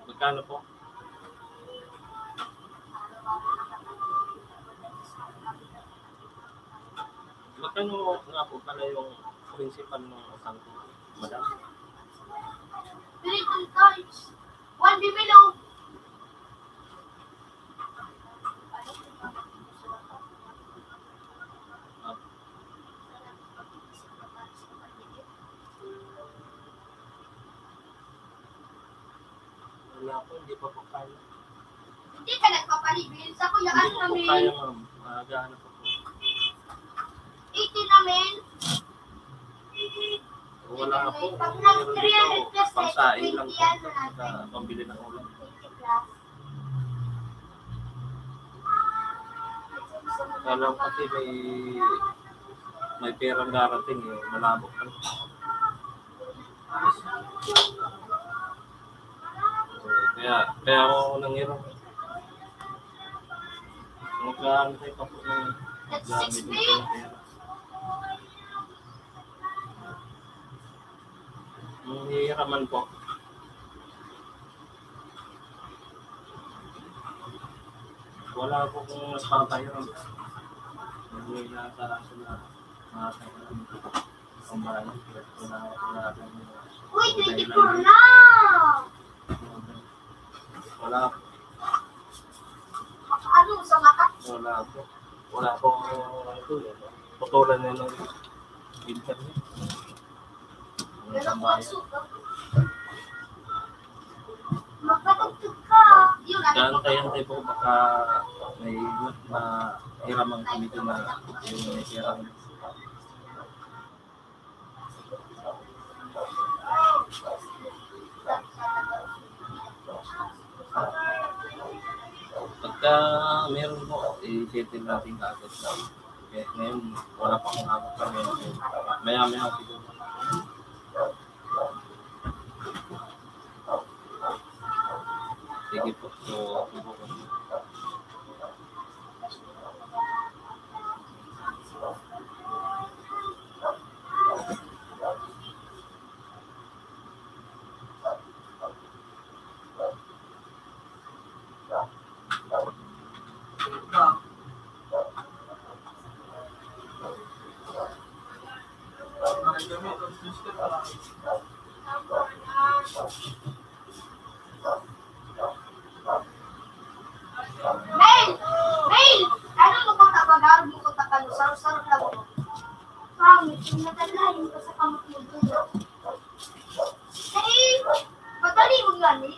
Magkano po? Magkano nga po pala yung principal ng utang ko, madam? Three times. One below. Ah. Wala po, hindi pa po kaya. Hindi ka nagpapalibil sa kuya. Hindi ko po kaya, ma'am. Maghahanap ako. Eighteen namin. Wala po. Pag nag three hundred plus, pangsaing lang po. Sa pambili ng ulam. Kaya lang kasi may, may perang darating eh. Malabo pa. Kaya, kaya ako nanghiram. Magkaantay pa po ng gamit ng pera. Nanghihiraman po. Wala po kung nagpapahiram. Hindi na sa akin na mga kailangan. Uy, twenty-four na! Wala. Ano sa mata? Wala po. Wala po. Putulan na ng internet. Wala po ang suka. Magpatugtog ka. Yun, ano po? Kaantay-antay po, baka may ma-, hiraman kami doon na yung may hiraman. Pagka meron po, i-settle natin kaagad na. Eh, ngayon, wala pa akong hawak pa ngayon. Maya-maya siguro. Sige po. So, Mail! Mail! Ano mo kung tabagarog mo kung tapalusaro-saro lang mo? Pangit, yung nadalahin ko sa kamot mo dito. Dahil, madali mo nga, eh.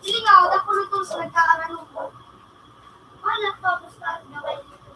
Silingaw, napulutol sa nagkakaroon ko. Wala pa, basta, gabay dito.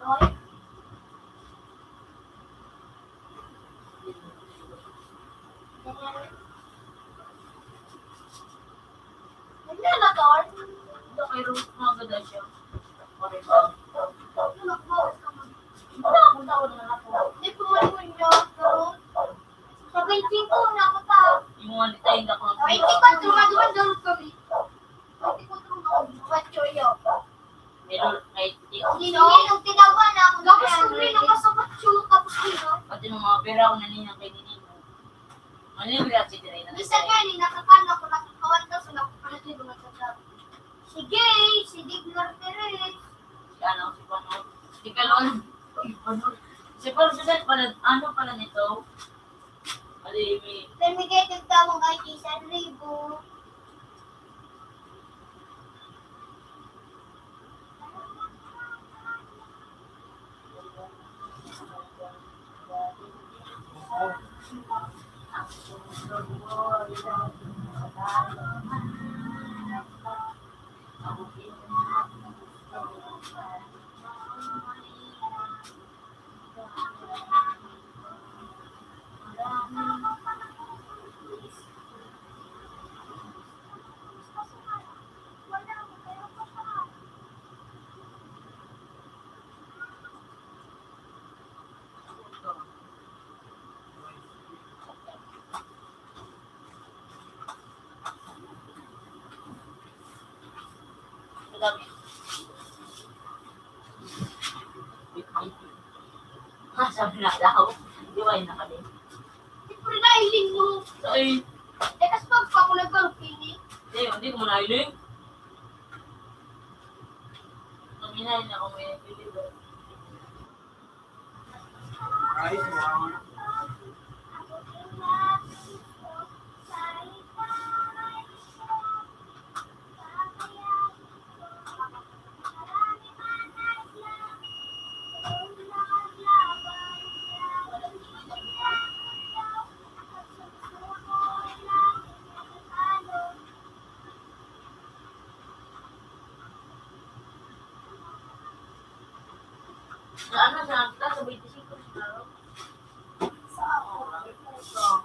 Naglalakad? Hindi, kay Ruth na agad siya. Pare ba? Naglalakad. Hindi ako taon na ako. Hindi ko maliwan niya, pero sa twenty-two na ako pa. Yung mga tayo na ko. Twenty-four, tumaduan daw kami. Twenty-four, tumaduan, tumaduan, tumaduan. Meron, may, Hindi, ang tinawa na ako. Tapos kung may nakasapat siya, tapos yun, no? Pati ng mga pera ko na niya kay Nini. Manlibre at si Direna. Minsan nga, ni nakakano ako, nakakawan ka, so nakakano, nakakano. Sige, si Digmar Perez. Si ano, si Panot. Si Kalon. Si Panot. Si Panot, si Panot, pala, ano pala nito? Alimi. Pamigay ng tawang kahit isang libo. Ah, sabi na daw. Di ba yun na kami? Siyempre, nailing mo. Ay. Eh, kasi pag ako nagkaroon, pili. Hindi, hindi ko manailing. Pag hinahin ako, may pili ba? Ano sa, sa twenty-five na araw? Sa ako, sa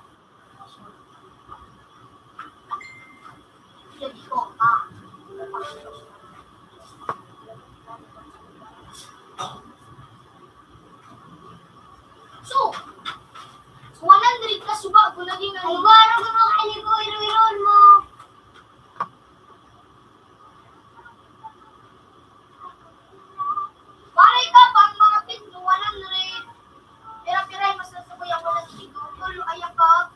So, one hundred ka suba, kung naging ano. Ay, baro ka mga alibo, iro-iron mo. Para ikaw, pang mga pinto, one hundred. Pira-pira yung masasabi ako ng siguro. Ayaw ka.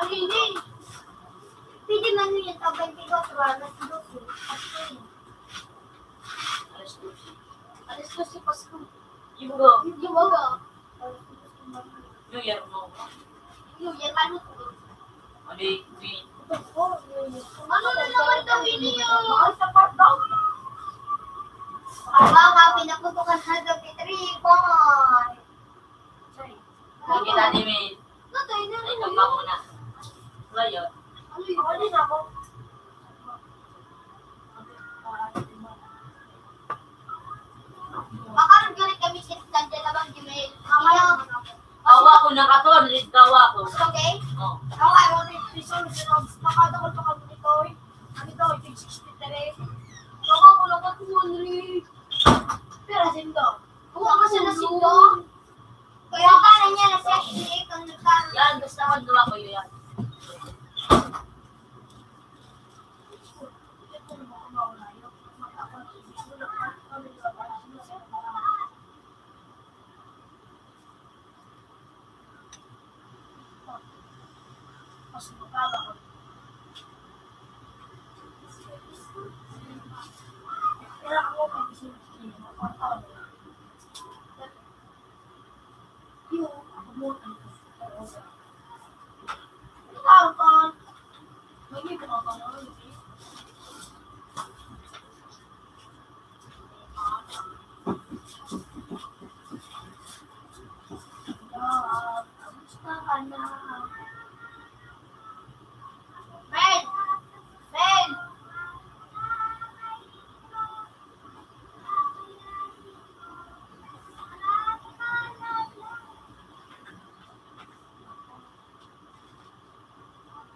Ay, hindi. Pwede man yun, pag twenty-four, alas dose. Pasko yun. Alas dose. Alas dose, Pasko. Ibuga. Ibuga. New Year mo. New Year, ano to? Ano, ano na naman daw ini yun? Ang sapat daw. Ang mga pinaputukan sa gabi, three, four. Sorry. Lagi na ni May. Natay na. Ay, ito pa muna. Ngayon. Ano yun? Ano yun ako? Makaroon ka rin kami sa Instagram, abang Gmail. Mamaya. Kawa ko, naka two hundred kawa ko. Okay? Oh. Kawa, I want to resolve, you know, makadakol pa kami nito, eh. Ano daw, ito yung sixty-three. Kawa ko, naka two hundred. Pero, sindo. Kuha ka siya na sindo. Kaya ka na niya na sexy, kung nagka- Yan, gusto ko, duwa ko yun.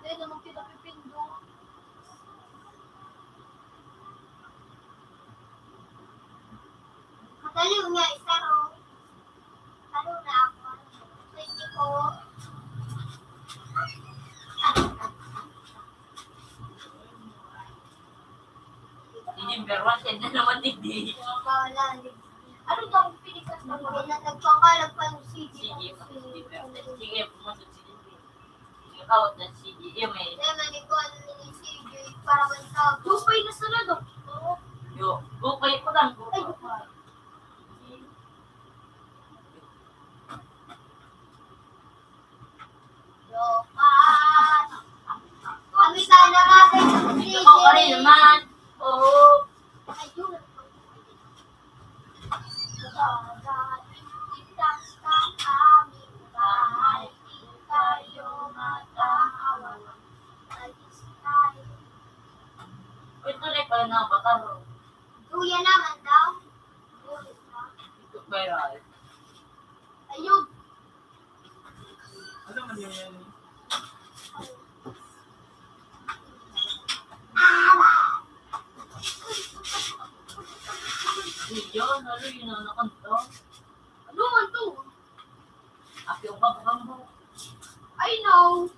Kaya naman kita pipindo. Madali nga, isa ro. Ano na ako? Twenty-four. Hindi, pero one ten na naman, hindi. Wala, hindi. Ano daw ang pinikas na mga nagpakalag pa yung C G? Sige, sige, pumasok si Jimmy. Sige, kawat na si Jimmy. Kaya nga, di ko ano ni C J, para man sa Gupay na sunod, oh. Oo. Yo, gupay ko lang, gupay. Ay, gupay. Yo, pa. Kami sana nga sa C J. Ito ko rin naman. Oo. Ayun. Ito na pala na bakaro. Duya naman daw. Ito ba yan? Ayun. Ano man yun yan? Yun, ano yun ang nakanta? Ano man to? Api ang kabukang buhok. I know.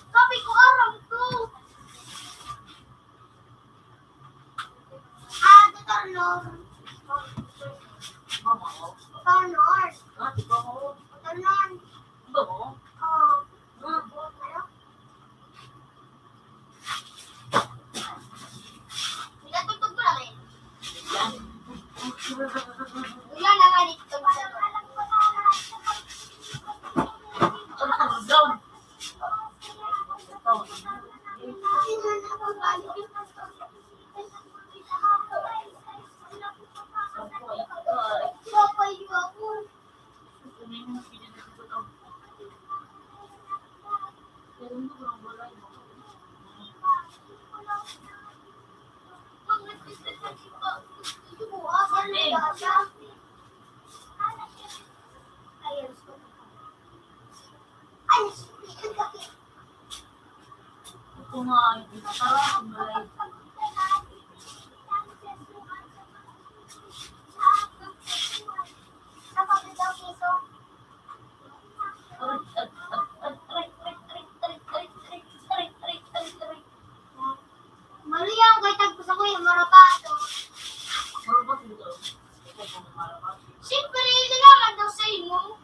Sabi ko, aram to. Ah, Doctor Lor. Doctor Lor. Ah, di ba mo? Doctor Lor. Di ba mo? Oo. Ah. Ano? Pinatugtog ko lang eh. Yan na nga dito. Ang tugtog. Ito nga, hindi na tara, ang balay. Mali yan, kay tagpo sa kuya, marabato. Marabato ito. Siyempre, kailangan daw sa imo.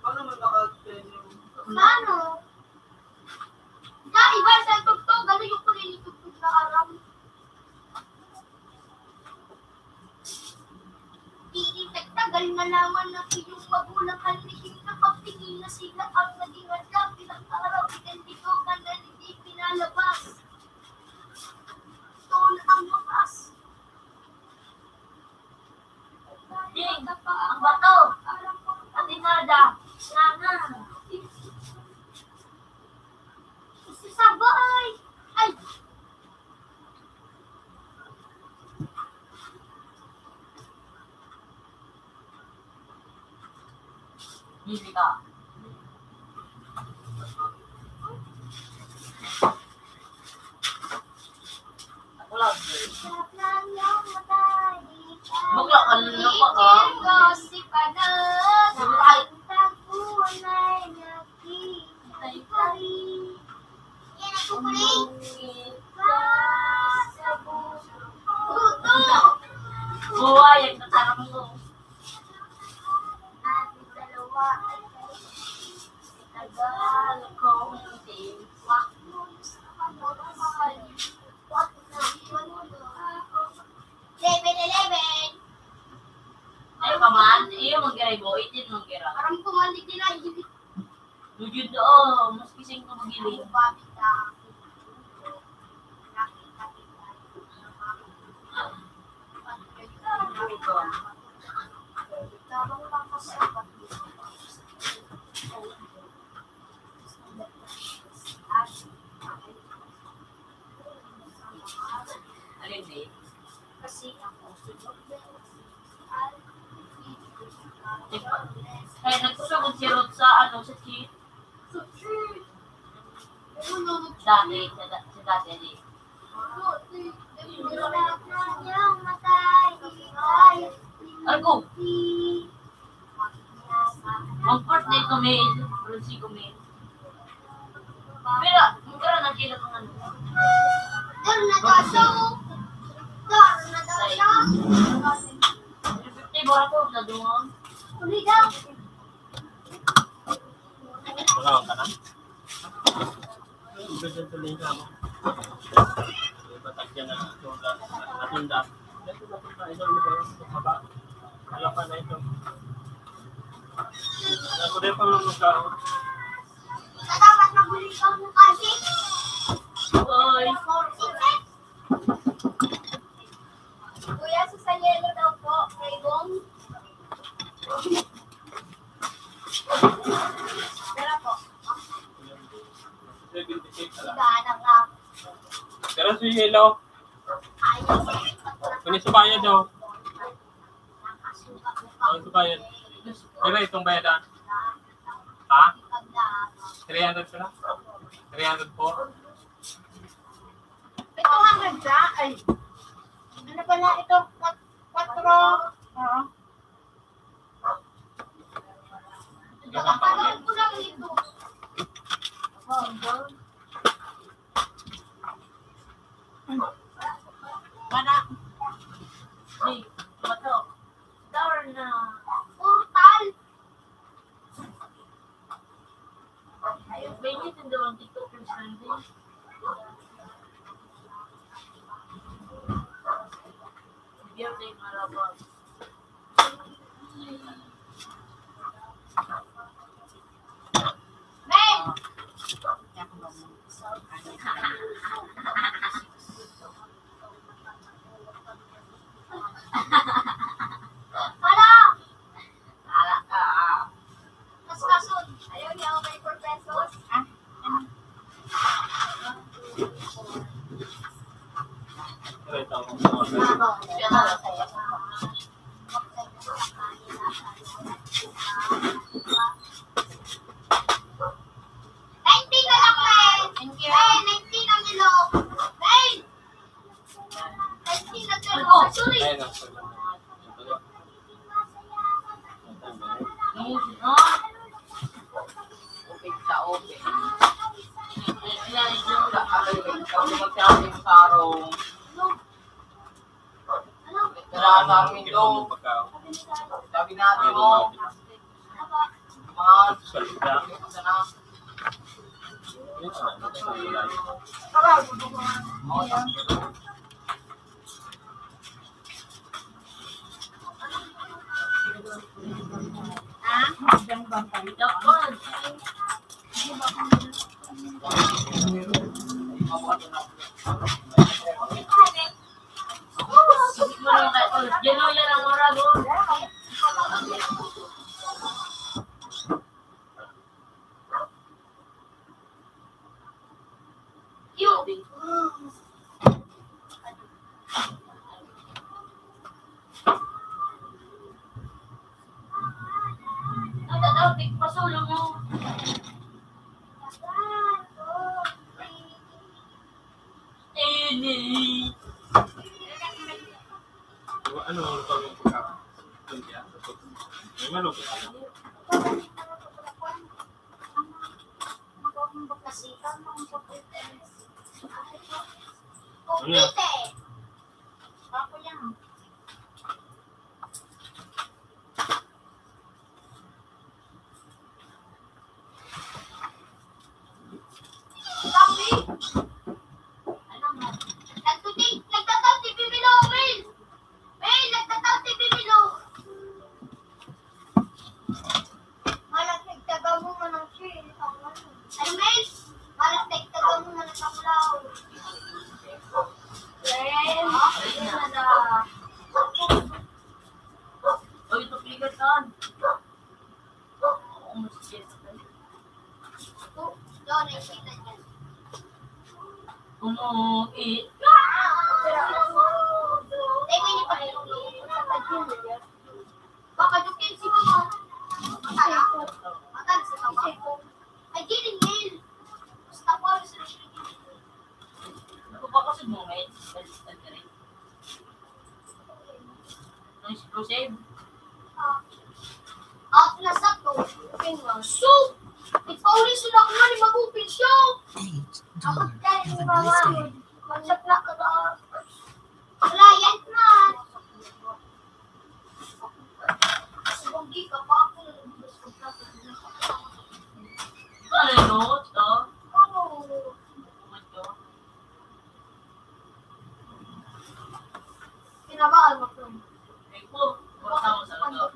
Paano man naka-ten yung... Paano? Dahil ba sa tugtog, ano yung pagkakitugtog na aram? Dili nagtagal, nalaman ng iyong magulang ang lihim na pagtingin na sila ang naging hadlang bilang kaaraw, identidad na hindi pinalabas. Ito na ang wakas. Ding, ang bato. Atinada. Sana. Sabay. Ay. Hindi ka. Ako lang. Bakla ka na pa, ah. Ay. Buhay ang katarang mo. Tagal kong tiwak. Eleven, eleven. Ay, paman, iyo, manggiray mo, eighteen, manggira. Aram ko man, di na, Jujud, oo, mas gising ko magiling. Alin, babe? Kasi ako, kaya nagkusog si Ruth sa, ano, sa chief. Dati, sa da-, sa dati, di. Argo! Mag-birthday ko, Mel. Pero si ko, Mel. Pero, magkaroon ng kilo kung ano. Dor na daw. Dor na daw siya. Fifty ba ako? Nadungan. Uli daw. Wala ka na? Ang ganda sa linya mo. May batag yan na atunda. Atunda. Ito na ito, ito na ito. Haba. Wala pa na ito. Ako din pa mga tao. Sa dapat magulit ka mo kasi. Oy. Kuya, sa Sayelo daw po, kay Bong. Tara po. Seventy-six. Iba, anak na. Pero si Yelo, Ayos. Ano sa bayad, oh? Ano sa bayad? Pero itong bayad, ah. Ha? Three hundred pala? Three hundred po? Ito nga ganda. Ay. Ano pala ito? Kwat-, kwatro. Oo. Ito ang pamilya. Mana. Hey, bato. Darna. Portal. Ayun, mainit ang dalawang TikTok yung Sunday. Biyernes, malabas. Wala! Wala ka. Mas kasun. Ayaw niya ako may four pesos. Ah, ano? Ninety na lang, Ren. Thank you. Ren, ninety na kilo. Ren! Ninety na kilo. Sorry. Ayun na, sorry. Open sa open. Sa akin, sa akin, sa sarong. Wala sa amin doon. Sabi natin mo, mga salita. Ha? Pasulong mo. Ini. Ano ang luto ng pagkain? Ano yan? May manok. Ano yan? Nagtuti-, nagtataw si Pipilo, Will! Will, nagtataw si Pipilo! Malas nagtaga mo, manang Shane. Ano, Will? Malas nagtaga mo, manang Kaplaw. Well, ayun na na. Oy, ito, pigat saan? Umuwi. Explosive. Ah. At nasa to, open mo. So, ikaw rin sila ko ni mag-open siya. Ako kaya ni mama. Magsakla ka ba? Wala yan na. Subanggi ka pa ako. Ano yun? Ito? Ano? Ito? Kinabahan mo to. Ay po, kung tao sa ano?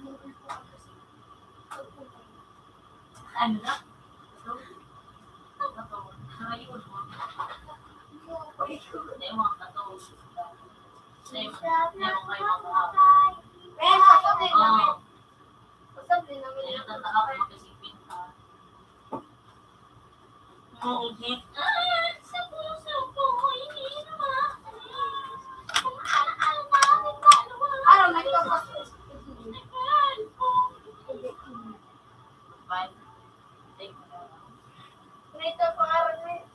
Ano na? Ito? Ito? Narayon mo? Hindi mo ang katulog. Hindi mo, hindi mo kayo makuha. Pero sa sabi namin, Oo. Sa sabi namin, Hindi na tataka kung magkasipin ka. Maulit. Ah, sa puso ko, hindi na maalis. Kung saan ang dami kaluwa. Araw, nagkakos-, Bye. Thank you. Creator pangaran mo.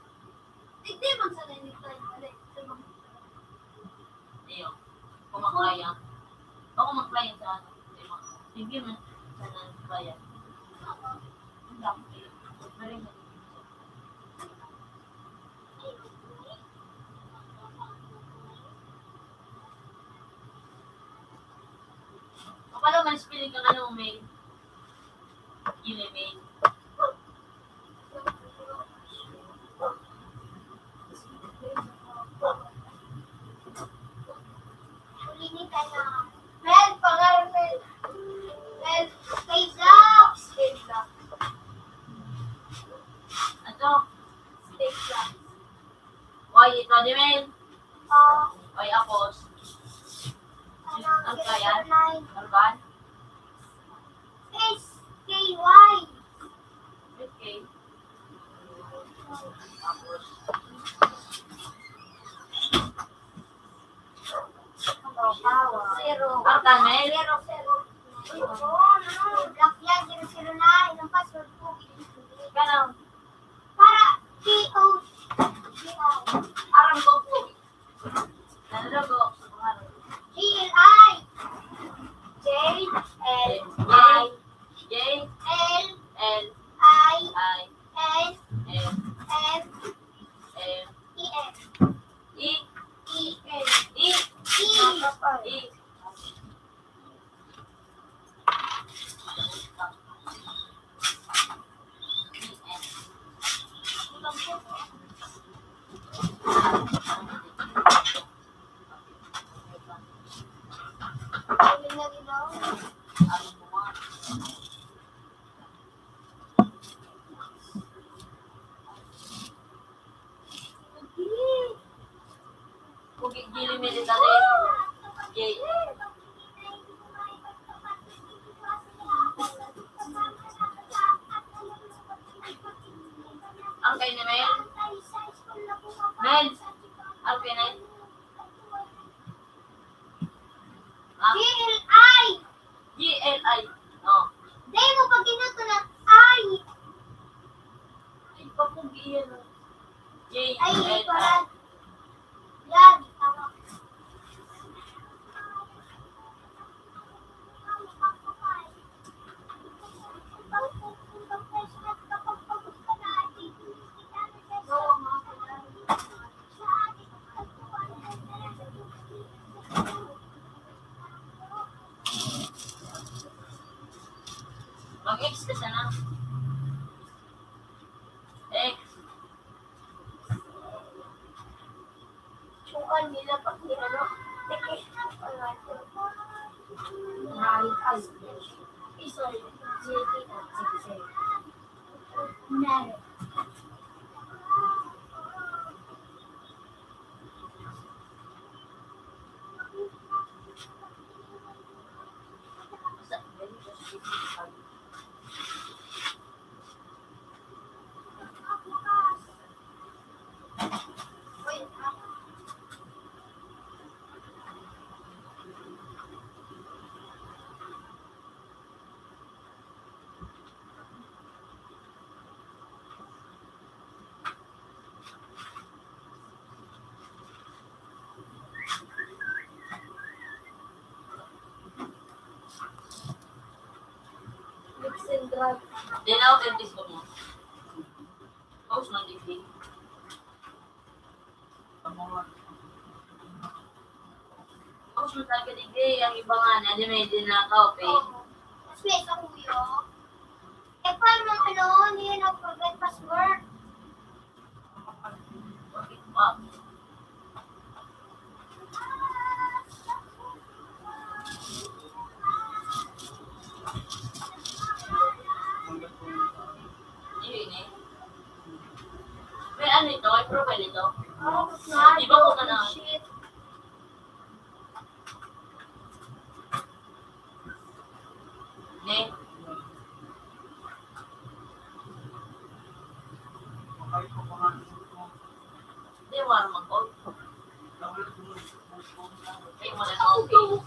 Digdi man sa nanitan. Ano, sa mga Iyo. Kung mag-client. Ako mag-client sa ano. Sige man. Sa nang client. Ang dami. Very good. Kapalo man spelling ka ano, may Gili, may Mel, pangalan Mel. Mel, Kaysa. Kaysa. Ato. Kaysa. Why ito ni Mel? Ah. Why ako? Ano, ano kaya? Ano ba? S K Y. Okay. Zero. Arkanel? Zero, zero. Oo, no. Black yan, zero, zero na. Ilang password ko? Ganun. Para P O G I. Aram ko po. Nalalago ako sa pangalan. G L I. J L I. J L I. N F. N F. E F. E. E N. E. E. E. Gili military. Gay. Ang kayo ni Mel? Mel! Ang kayo ni? Ha? G L I. G L I. Oh. Dahil mo pag inuto na I. Ay, papugi yan, oh. J L I. Ay, hindi pala. Yan, tama. Mag-X ka sana. X. Sukan nila pag ni ano. Ay, ay. Sorry. Sige, sige, sige. Nine. Di na ako yung Facebook mo. Post mo, D P. Post mo talaga, D P. Ang iba nga na, di may din na ka-open. Mas may isa, kuya. Eh, paano, ano, hindi na forget password? May ano ito? May profile ito? Di ba ko ka na? Ne? Di, wala naman ko. Ay, wala na ako.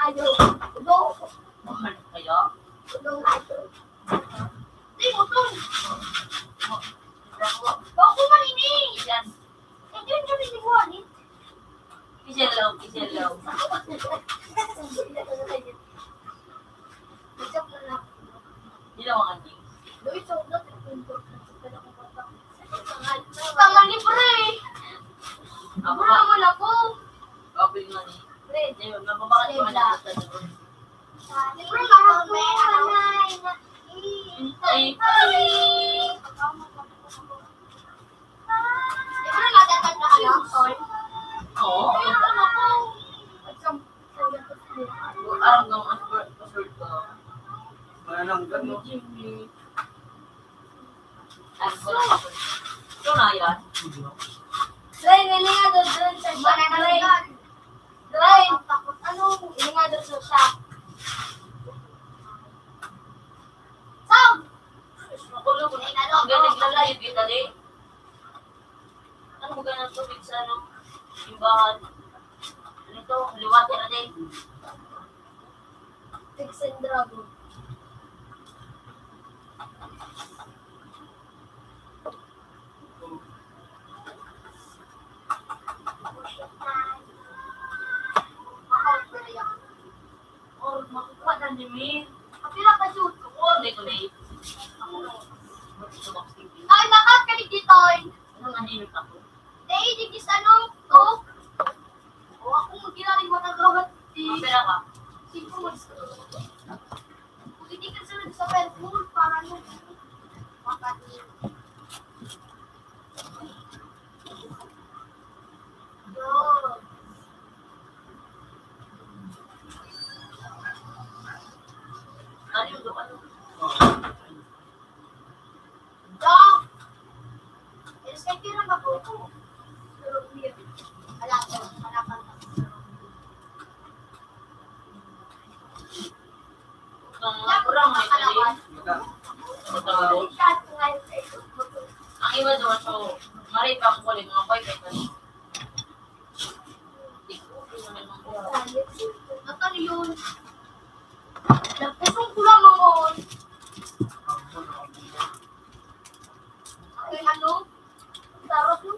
Ayaw. Go. Mahal kaya? Go. Di, utol. Bako man ini. Yan. Eh, yun, yun, yun, yun, eh. Iselaw, iselaw. Hindi lang ang anjing. Pangalibre. Ako ba? Wala naman ako. Kapil nga ni. Pre, hindi, mababakit naman ako sa doon. Pre, mahal ko, nanay. Hintay. Di ba nagtatag na kayo, Tol? Oo, ito na po. Parang nung password, password ko. Manananggal, no? Jimmy. Ano ba? Ito na yan. Dre, nili nga doon, doon sa shop, Dre. Dre, ano, nili nga doon sa shop. Sound! Ang galing na live, Italy. Ano ba ganang tubig sa ano? Simbahan. Ano to? Liwat na din. Pigs and Dragon. Or makukuha na ni Min. Kapila ka shoot? Oo, hindi ko na. Ay, makat ka ni Titoy. Ano nga, hindi ako? Dahil di gis ano, to? O, ako magkilala yung matagawa. Kapila ka? Singko mas. Kung hindi ka sunod sa Fairpool, para ano? Makat. Yo. Ano yung ano? Dong! Respect yun ang bago ko. Pero yun, wala ko, wala pa. Ang mga kurang may kalawan. Ang iba doon, so, maray pa ang kulit, mga boy, may kalawan. Ano yun? Nagpusong ko lang noon. Ay, ano? Sarap yun.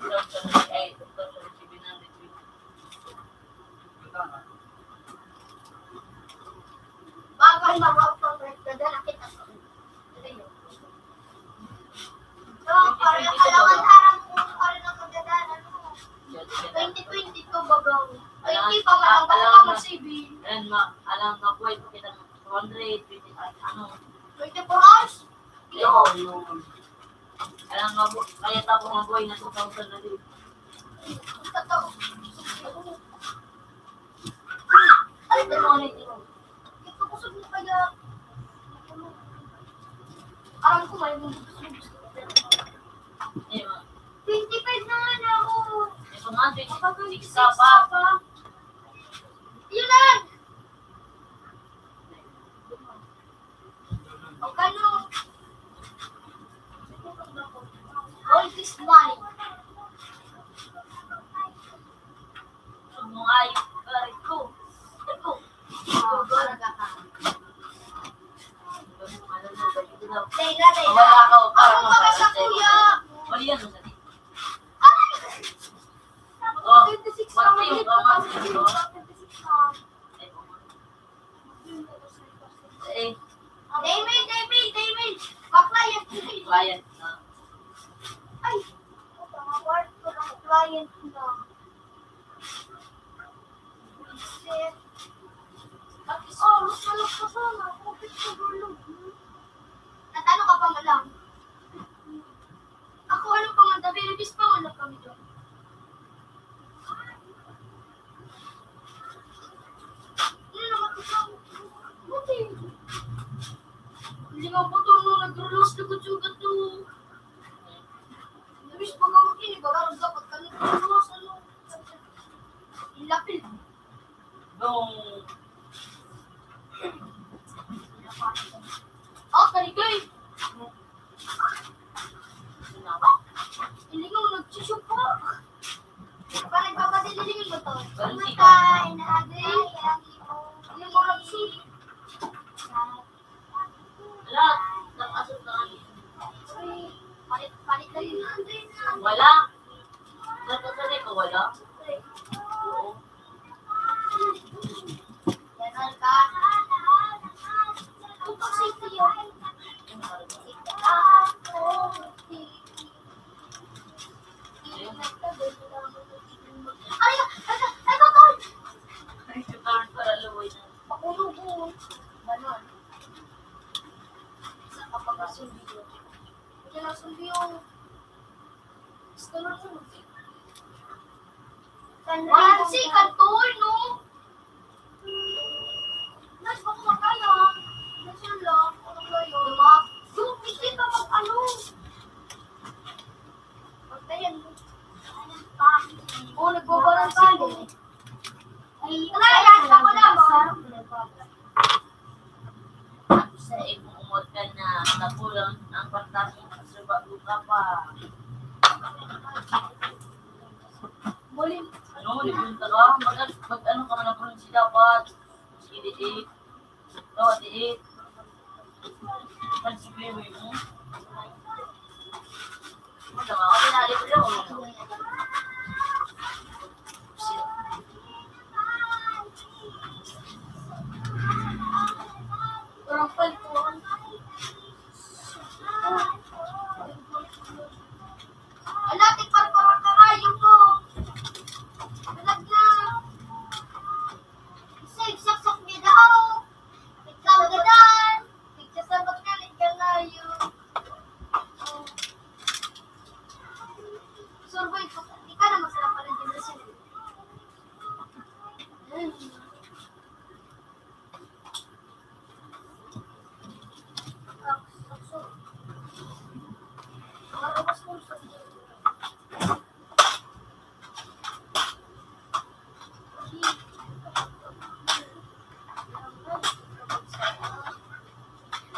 Bagay, mga pang-, nagdadala kita. So, pare, kalawan harang ko, pare, nagdadala, no? Twenty twenty-two, bagang. Twenty pa man, ang bata pa mag-saving. Ayan, ma-, alam, mabuhay pa kita ng two hundred, twenty, ano. Twenty-four hours? Yo! Alam, mabu-, kaya tapos mabuhay na two thousand na din. Totoo. Ay, dalawa na ito. Ito, kusog mo kaya. Alam ko, may mga gusto, gusto ko. Di ba? Twenty-five na nga na ako. Ito nga, twenty-six ka pa. Yun lang. O, kano? All this mine. Mga ayos, pare ko. Ito. Leila, Leila. Wala ka, para ako, para sa kuya. Mali yan, mali. Ay! Oh, twenty-six lang, twenty-two pa Client na. Ay, mga kwarto ng client na. Shit. At isa, mas malagpasan ako. Pitsa bulog. Natano ka pa mo lang? Ako, ano pa man, tabi, nabis pa man lang kami doon. Ano naman ito? Buti. Hindi nga po ito, no, nagrulos, lugod-sugod to. Nabis pa nga, ini, baga, dapat kami nagrulos, ano? Ilapil. Dong. Oh, kaligay. Ilingaw, nagsusupo. Parang nagpapadililingan mo to. Kain na agay. Ilingaw, nagsusupo. Wala. Nakasunod na kami. Palit, palit na yun. Wala. Nakasanay ka, wala? Oo. Ganon ka. Kung pag-safety yun. Ay, ay, ay, ay, ay, ay. Ay, turn para lumoy na. Pakulog mo. Ganon. Sa kapag-safety yun. Hindi na sundi yung Gusto mo rin. Walang sikat to, no? Mas baka makaya. Mas yun lang. Ano ba yun? Diba? Yung hindi ka mag-ano. Pagtayan mo. Oo, nagbabarang ka, eh. Ay, wala yan. Ako na, oh. Sa imong umot ka na, tapulang ang pantasya, subago ka pa. Muli. Ano, libon ka ba? Mag-, mag-ano ka man ang pronunsi dapat? Sige, di. Ito, di. Pag-sige mo. Ala, tigparpara ka, rayo ko. Alag na. Sige, saksak niya daw. Ikaw, gadan. Nagsasagot ka, nagkalayo. Survey ko, di ka na masarap pala dyan sa.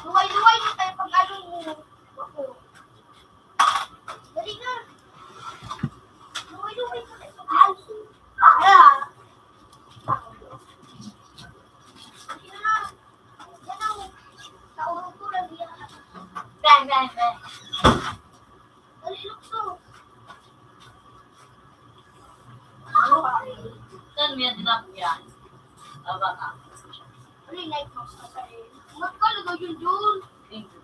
Luway-luway mo tayo pag ano mo. Ako. Dali na. Luway-luway mo tayo pag ano mo. Ah! Yan na. Yan ang kauruturan niya. Bang, bang, bang. Dali, lukso. Ano ka? Saan mo yan tinapon yan? Aba ka. Ano yung night box na sa iyo? Ba't ka nagayun dun? Thank you.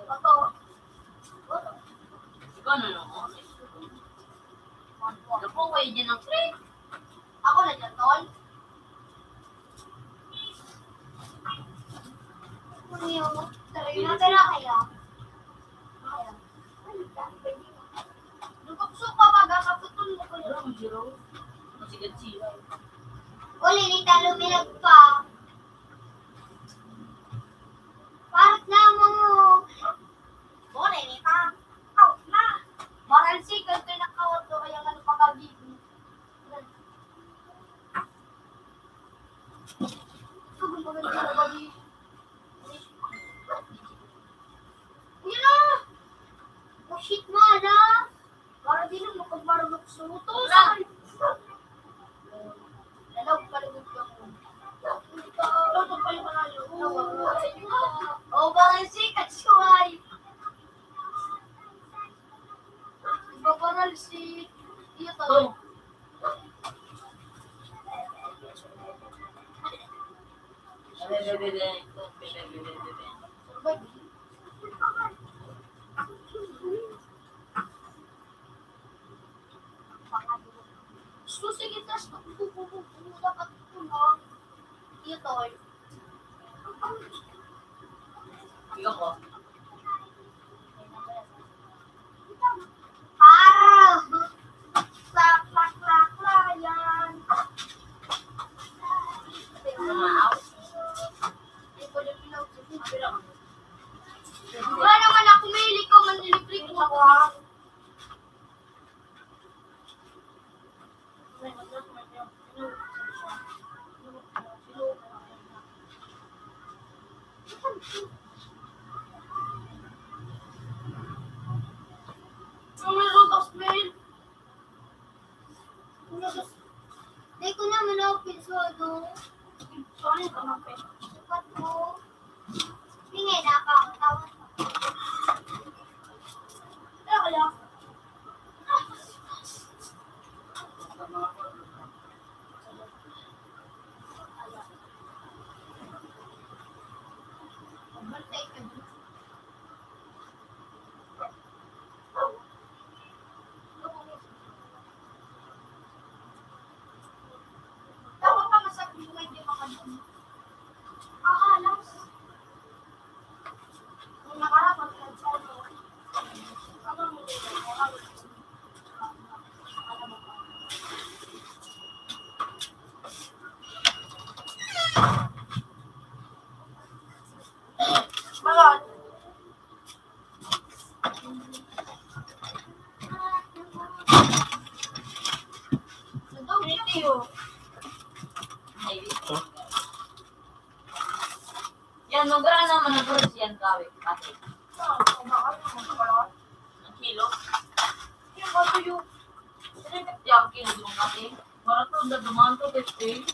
Ito. Ikaw na lang, oh. Naku, kayo dyan ang free. Ako na dyan, tol. Ano yun? Tara, yun ang pera kaya. Lukok suka, magkakaputol mo ko yun. Masigat siya. Uli ni Talo, minag pa. Parang lamang mo. Uli ni ta. Out na. Maral si, ganito yung nakaot ko, kaya ano pa kagigil. Yun na! Oh, shit, mana! Para di na makagmarunok sa utos. Wala. Lalaw, palugod ka mo. Toto pa yung mga yun. Oh, parang sikat siya, ay. Ibabaral si Tito. Susi kita sa kukukukuku dapat ito na. Ito. Ikaw po. Para sa paklaklayan. Wala naman ako mahilig ko, manlilibre ko ako, ha? Ang may rugas, men. Dai ko na man ako pinsuado. Sorry, kamapit. Ba't mo? Hindi nga, nakakatawa. Kaya, kaya. Magbantay ka dito. Tama pa, masakit mo, hindi makadumi. Maalas. Kung nakarapat ka dyan, Balot. Thank you. Yan, magkano naman ang kursi yan, kawit? Pati. Ang kilo? Yung katuyo. Yung kilo ng kati. Marato, na dumaan to, fifty.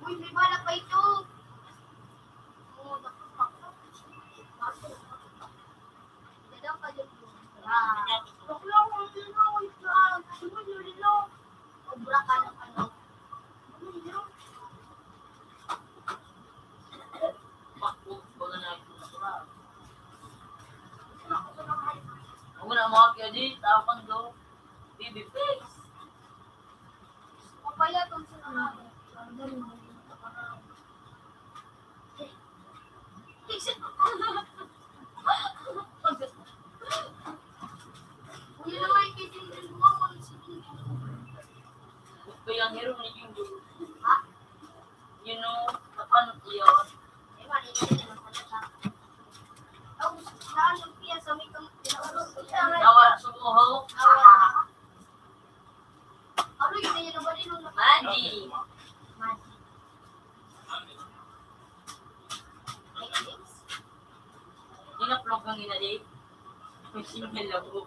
Uy, may balak pa ito. Ako na mga kaya di, tapang daw. Baby face. Papaya tong sinangag. Yun naman yung titingnan mo, kung sino yung Kaya ang hero ni Junjun. Ha? You know, paano yun? Di ba, hindi ko naman pala sa. Tapos, saan yung piya sa may kam-, Nawala sa buho. Nawala. Ano yun? Ayun na ba rin nung Madi. Madi. Inaplog ng inali. May single na buo.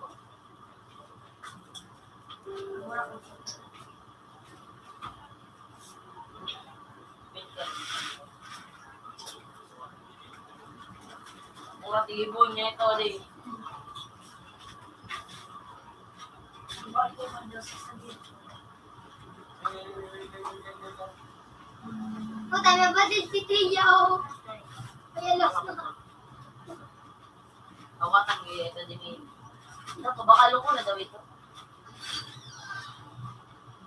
Mga tibon niya ito, di. Puta, may batid si Tiya, oh. Kaya lang. Awatan mo yun, ito din eh. Ano, pabakalo ko na daw ito.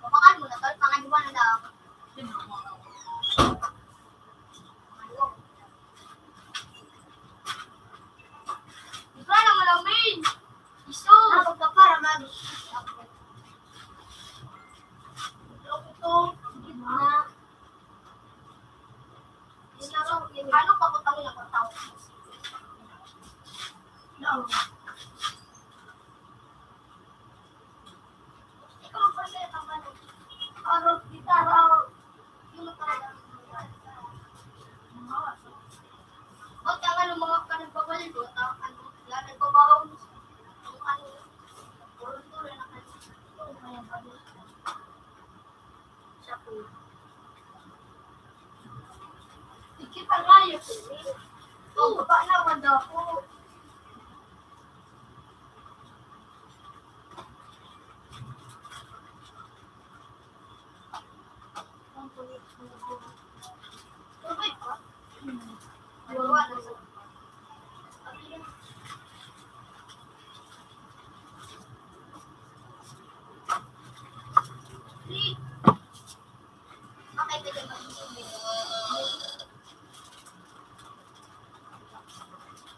Pabakal mo na, tol. Pangadiwa na daw. Ikaw na, malamin. Iso. Ah, magpapara, mami. Ito, gitna. Ano pa ko tayo na pagtawag? No. Ang layo, eh. Ang baba naman daw po.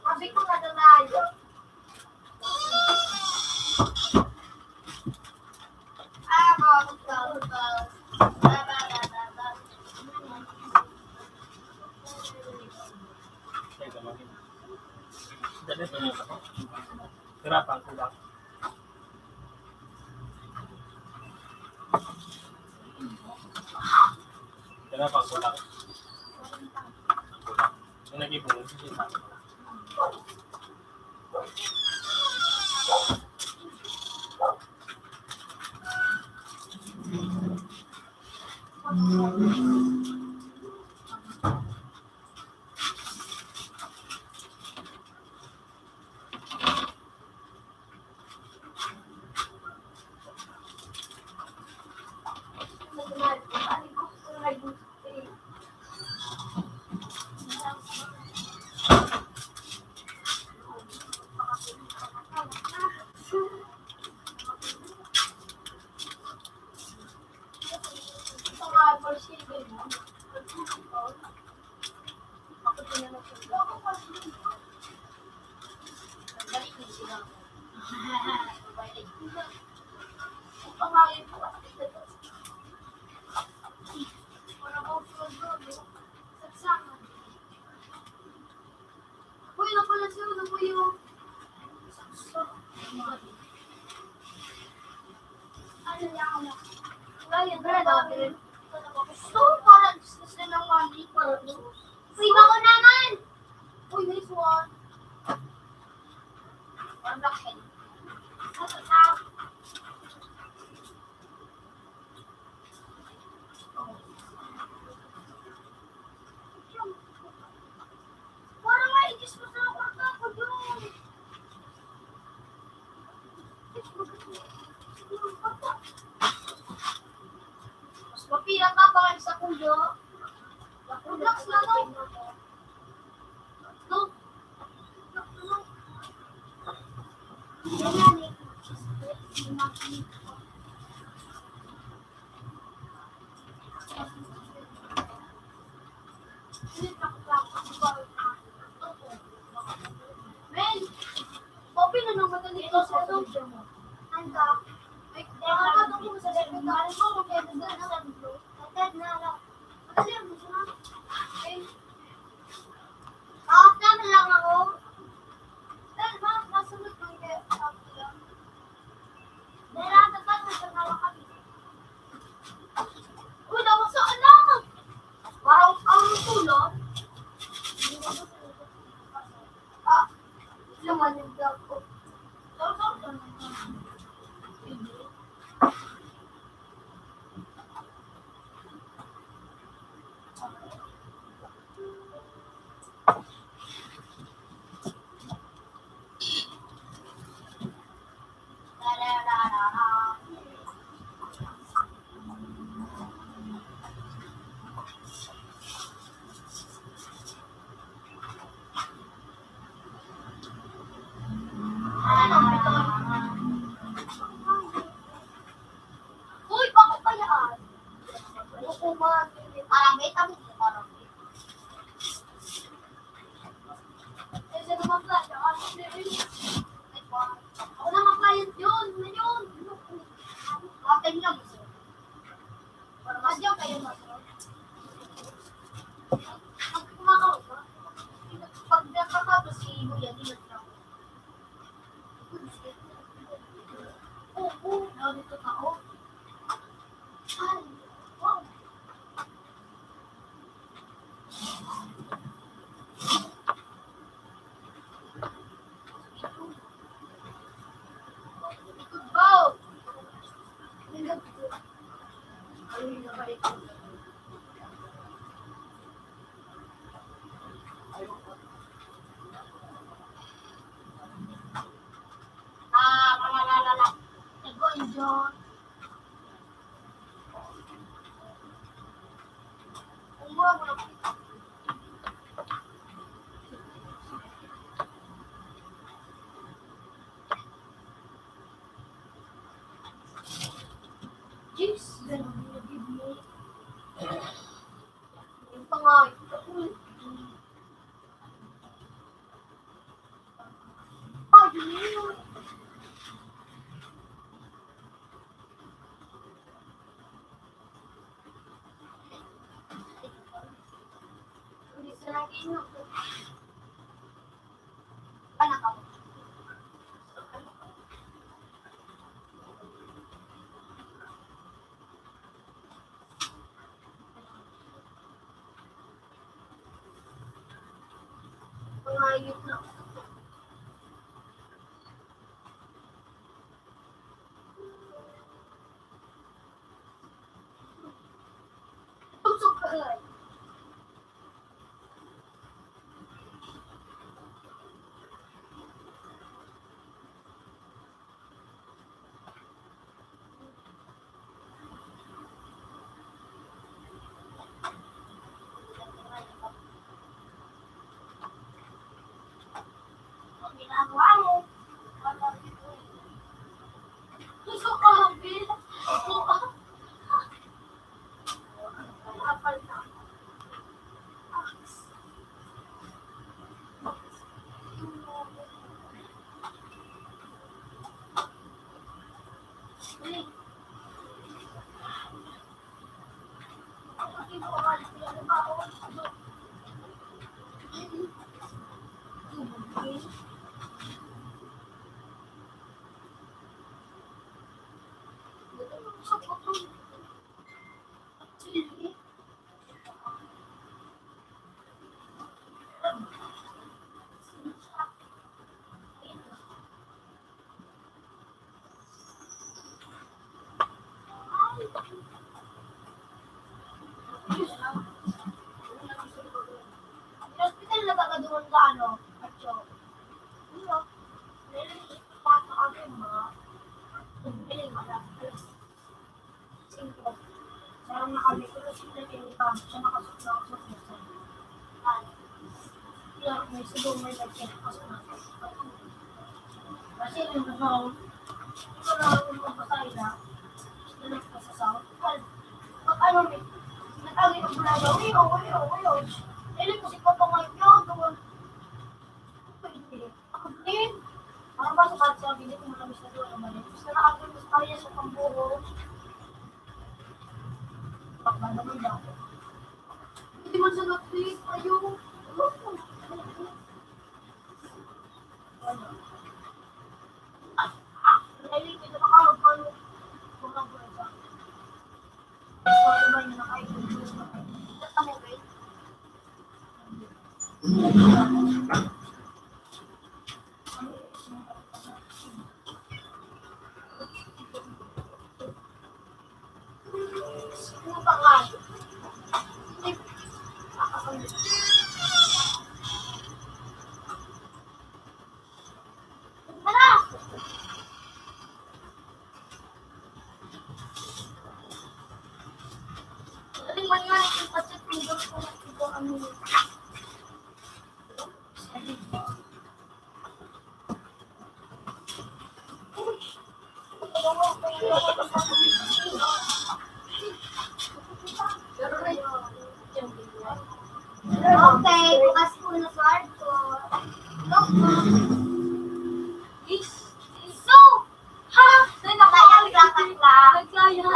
Sabi ko na doon tayo. Hirapan ko lang. Hirapan ko lang. Ang nag-ibon, hindi sa akin. Uy, napalasin mo na po yung ano lang, ano. Ryan, brother. Gusto ko para gusto sila ng money para doon. Uy, bako naman! Uy, nice one. One black head. What's up? Parang may Diyos ko sa kwarta ko doon. Mas mapila ka pa sa kuya. Relax na lang. No? Uy, dapat sa anak! Parang ang tulog. Ah, lumanod ako. Uy, bakit ba yan? Hukuman. Parang may tabok na parang may. Kaysa naman pala, saka sa Philippines. Ako na mga client yun, ngayon. Akin lang, sir. Para mas yaw kayo, mas. Pag kumakaw ka, pag nakakapos si Kuya, di nagtrabaho. Oo, grabe ka tao. Ay, wow. Wow. Ay, nabalik ko. Hospital na ba ka doon sa ano, Atyo? Ano? Meron pa sa akin, mga, galing, mga, singko. Parang nakabit ko na sila, pinipam, siya nakasok na ako sa puso. Ay. Kaya, may siguro may nag-check pa sa natin. Kasi yung ano, ito na ako magpapatay na, nagpasa sa hospital. Pag ano, may, nag-awit ang bulaga, uyo, uyo, uyo. Dili ko si Papa Mike yun, doon. Pwede. Ako din. Parang ba sa kahit sabi niya, kung matamis na doon, ang mali. Gusto na ako, gusto kaya sa pambuho. Bakla naman daw. Hindi man sa nag-click, ayaw. Ano? Ah, ah, nailit ito, baka magkano, baka magkano sa akin. Ano ba yung nakaibig? Ano ba yung Okay, bukas po na kwarto. Look po. Is, so, ha? Ay, nagkaya. Nagkaya. Nagkaya.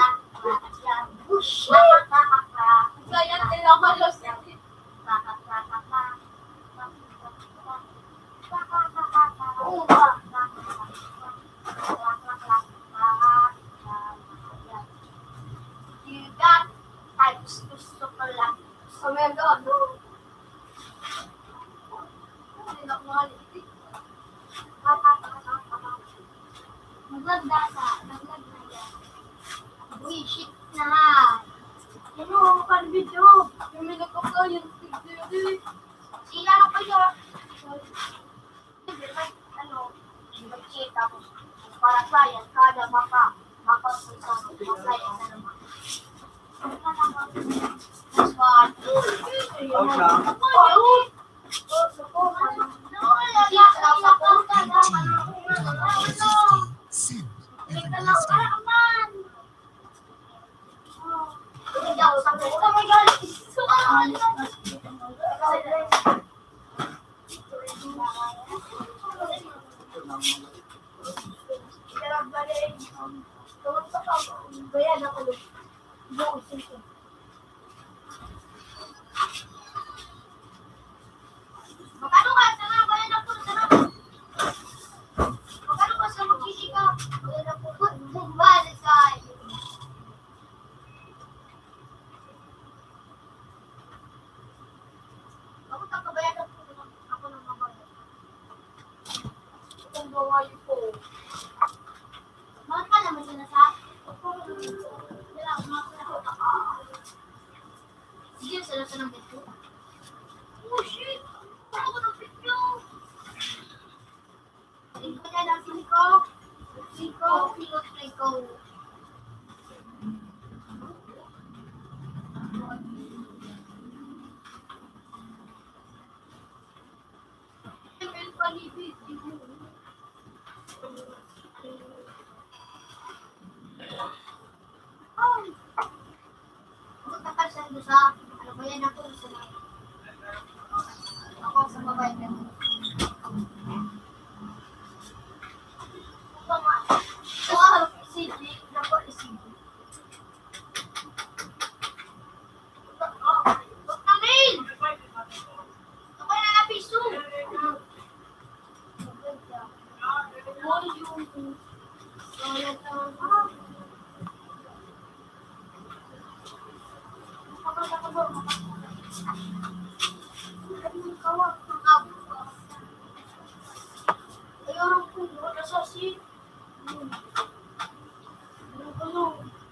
Nagkaya, kailangan lang. Ay, gusto, gusto ko lang. Sa mga ano? Ay, naku, mahal. Naglag data, naglag na yan. Buwisit na. Ano, ang video? Yung may nagpa-client, tignan. Sila na kayo. Ano, nag-check tapos para client, kada mapa, mapa, mapa, client na naman. That's what. Send and last name. Magkano ka? Sana, bayad ako, sana. Magkano ka sa magsisika? Bayad ako. Bayad ka. Ako, tagabayad ako. Ako nang mabayad. Itong bawayo ko. Bakit ka naman sinasa? Sige, sa lasa ng ganito. Oh, shit! Ano ko ng video? Ito na lang, singko. Singko, singko, singko. Ano ba yan ako sa, ako sa babae ka? Sige, ako, sige.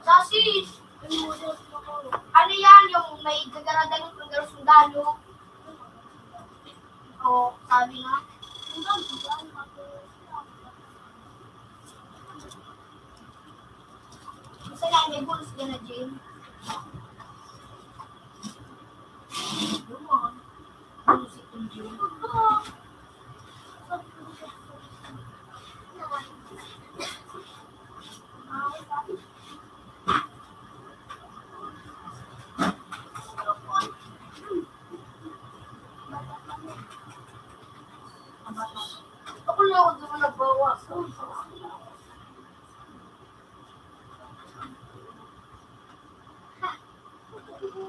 Sasis. Ano yan? Yung may gagaradan ng sundalo? Oo, sabi nga. Gusto nga, may bonus ka na, Jane. Ako lang ako naman nagbawas.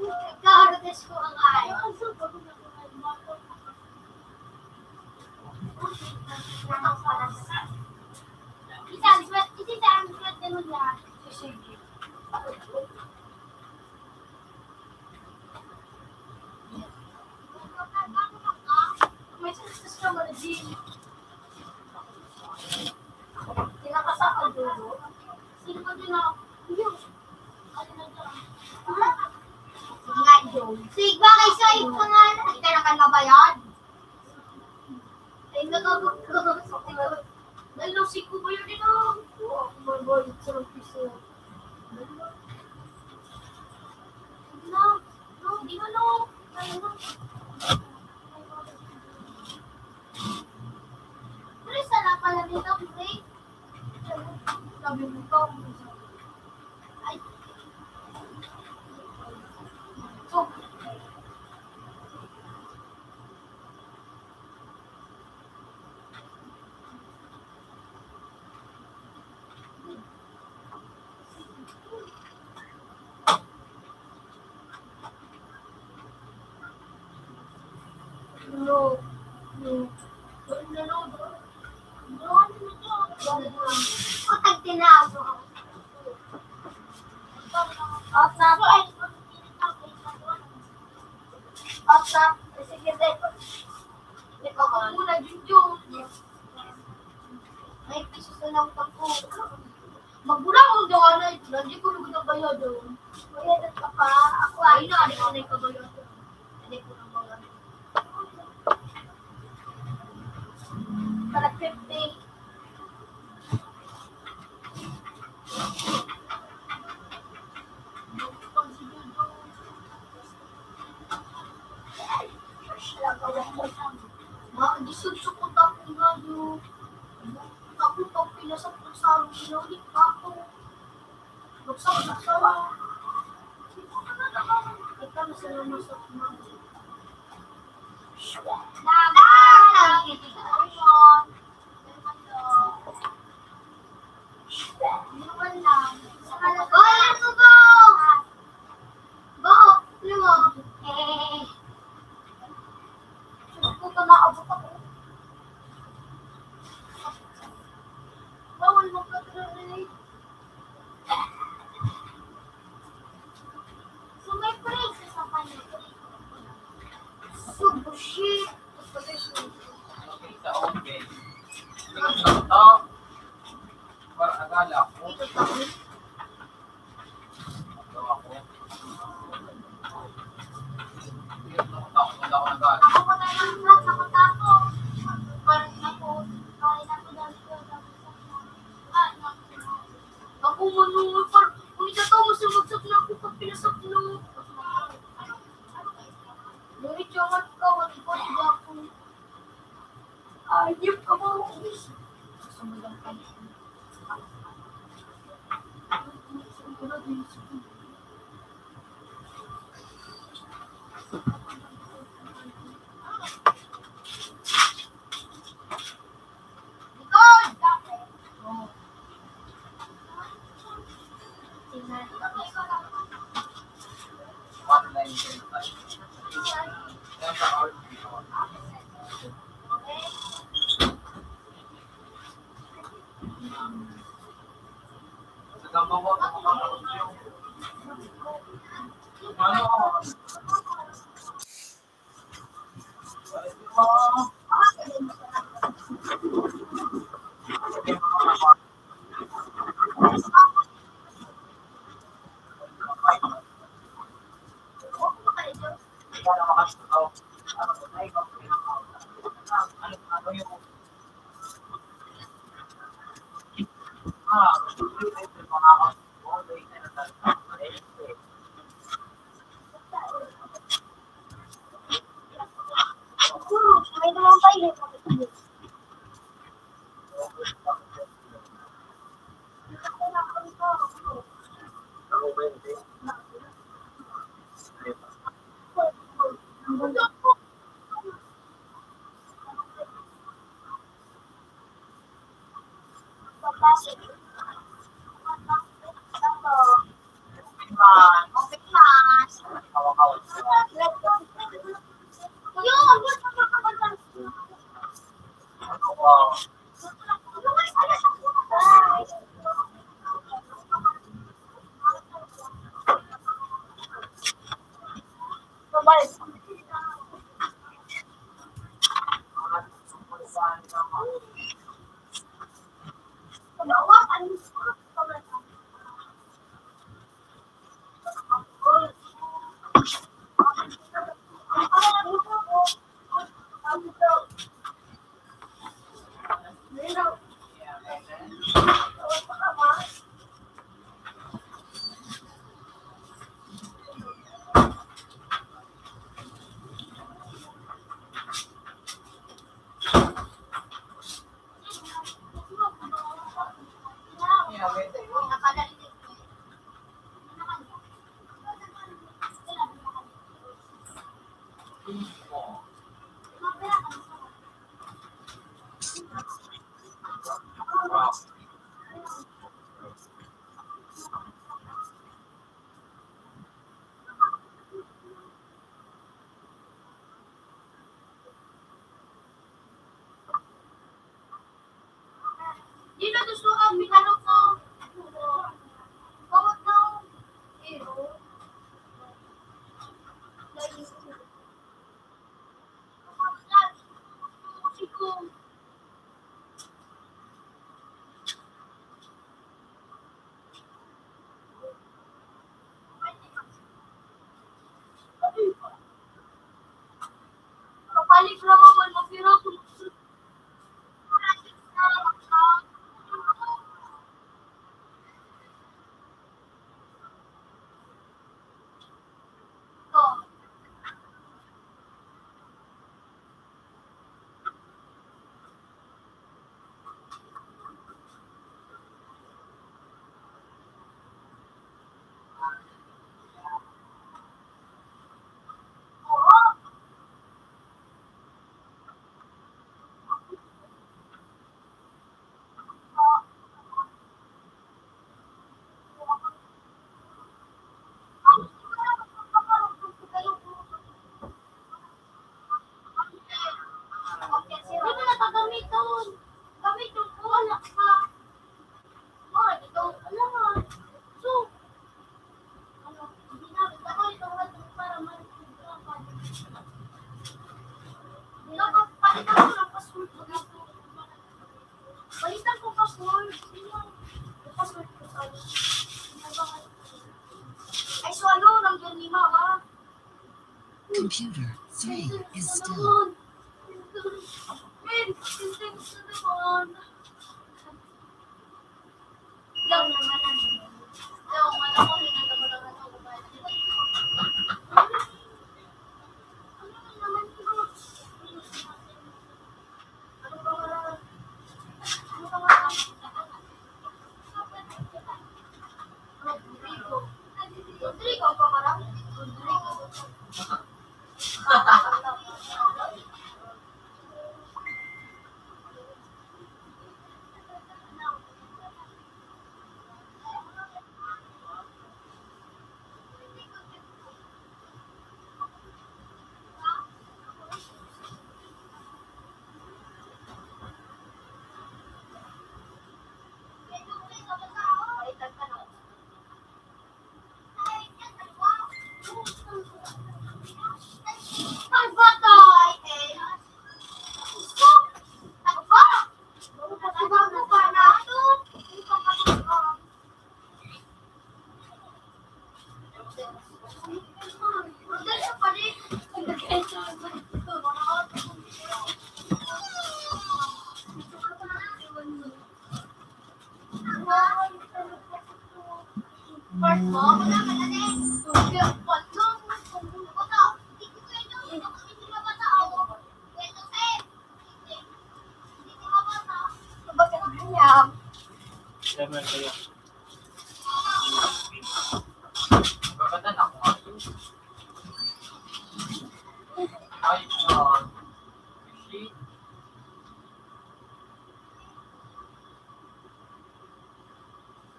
Nagkaharadas ko ang ay. Isa ang swerte, isa ang swerte mo niya. Sige. May success ka mo na din. Tinakasa ang dulo. Sino ba din ako? Yun. Sige nga, Joe. Sige ba kay Soy? Pangalan. Hindi ka na ka nabayad. Ay, nagabot ko. Dahil nung siko ba yun, ino? Oo, ako magbayad sa piso. Ano? No, di ba, no? Ano? Pero isa lang pala dito, pre. Sabi mo to. Ay. So, Putang tinago. Off na ako, ay. Off na. Sige, te. Ito ko muna, Junjun. Ay, piso na lang utang ko. Magulang ang gawa na ito. Hindi ko lugod ang bayad, oh. Bayad ka pa. Ako, ay, na, ano na yung kabayad? Hindi ko na bayad. Para fifty. Mga disotso ko tapong radyo. Ako pag pinasok ko sa amin, pinaulit pa ako. Buksan, buksan. Ikaw, masalamat sa mga. Hoy, ano ba? Bo, ano mo? Eh. Diyos ko, tumaabot ako. Bawal magka-three. So, may princess sa kanya. So, bullshit. Sa open. Ito. Para agala ko. Ito pa. Ako pa tayo ng vlog, nakatapos. Parang ako, parang ako dahil ko, ah, ako manunod, par-, kung ito to, mas lumagsak na ako pag pinasaklo. Diretso angat ka, wala ko, hindi ako. Ayop ka ba? Sumulong ka na. Dito, gusto ang mikano ko. Ay, swallow lang yun ni Mama. Computer three is still.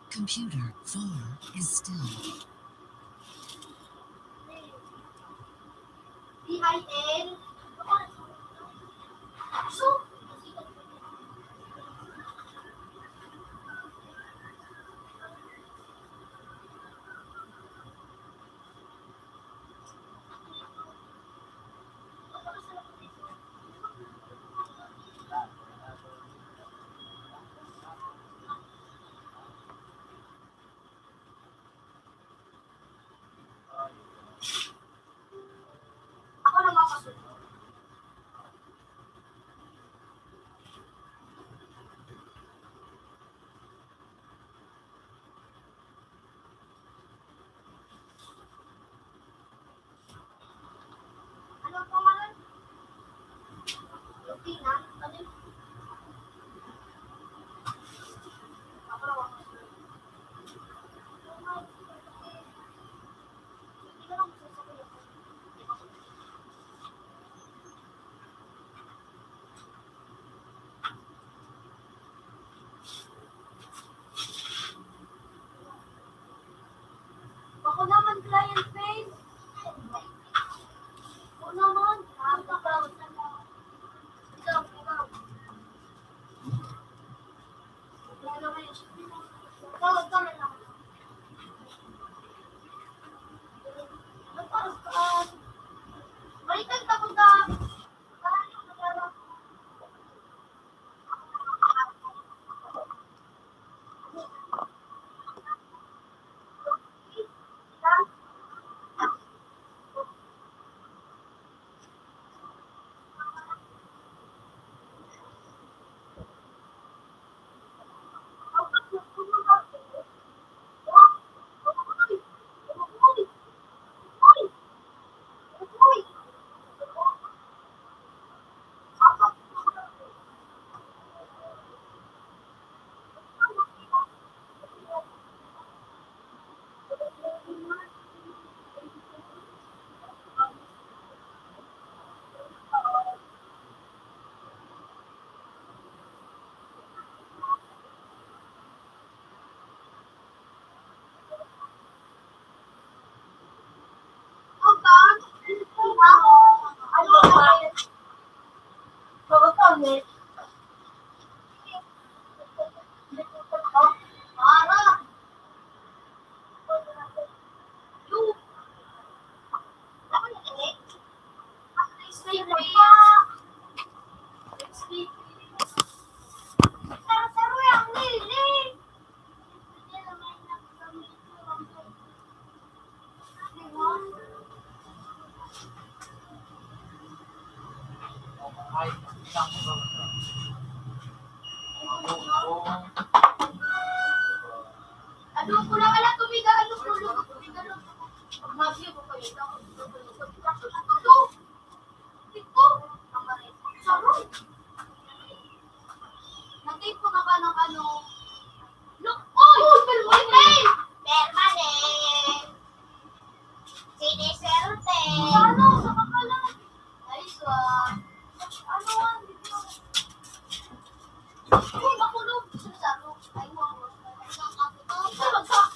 Computer four is still. Ako naman, client face. Ako naman, nakakatawa. Ikaw, ikaw. Ikaw, ikaw na lang. Baliktad ka, punta. Ano ko lang, ala, tumiga, ano ko, luto, tumiga, luto. Pag mabiyag ko kayo, ako, luto, luto, luto, luto. Ito, ang sarong. Nagtipon ako ng ano, look, oy! Permanent! Permanent! Siniswerte! Ano? Sa kakalan? Ayos ah. Ano ah? Dito. Uy, makulog. Sa sarong. Ay, wow. Ay, wow. Ay, wow.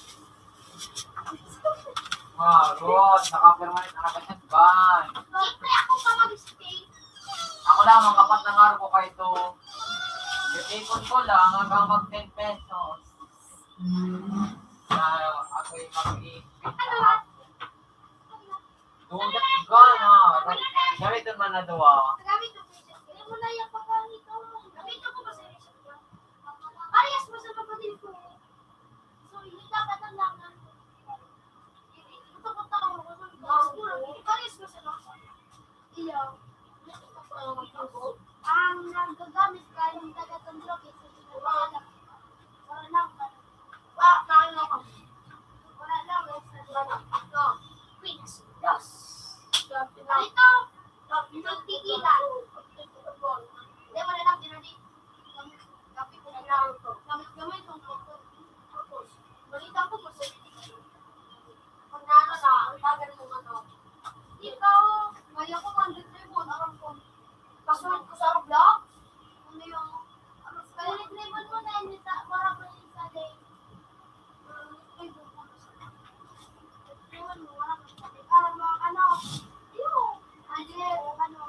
Wow, nakapirma na, nakapirma ba? Siyempre, ako pa mag-stay. Ako lang, ang kapat na araw ko kay ito. Ipon ko lang hanggang mag ten pesos. Na ako'y mag-ipon. Ano ba? Duda ka na. Gamit naman na duwa. Gamit yung picture. Hindi mo na yung pagkakita mo. Gamit ko ba sa picture? Parehas mo sa kapatid ko. So, hindi dapat ang langan. Ito ko tao, siguro, pares ko sa lasa. Iyo. Ang nagagamit ka, yung taga-Tondroki, sa pinagkakala. Wala lang. Wa, paano ka? Wala lang, sa lasa. No. Queens. Yes. Ito, ito, tigilan. Hindi, wala lang, pinuli. Gamit-gamit ang motor. Tapos, balita ko, masaya. Pag naano na, ang tagal mong ano. Ikaw, kaya ko, hundred ribbon, aram ko. Password ko sa Roblox. Ano yung, ano, kaya ribbon mo na yun, sa, para ko yung sa day. Ribbon mo na sa, ribbon mo, wala ko sa day. Para mga ano, yung, ano, ano,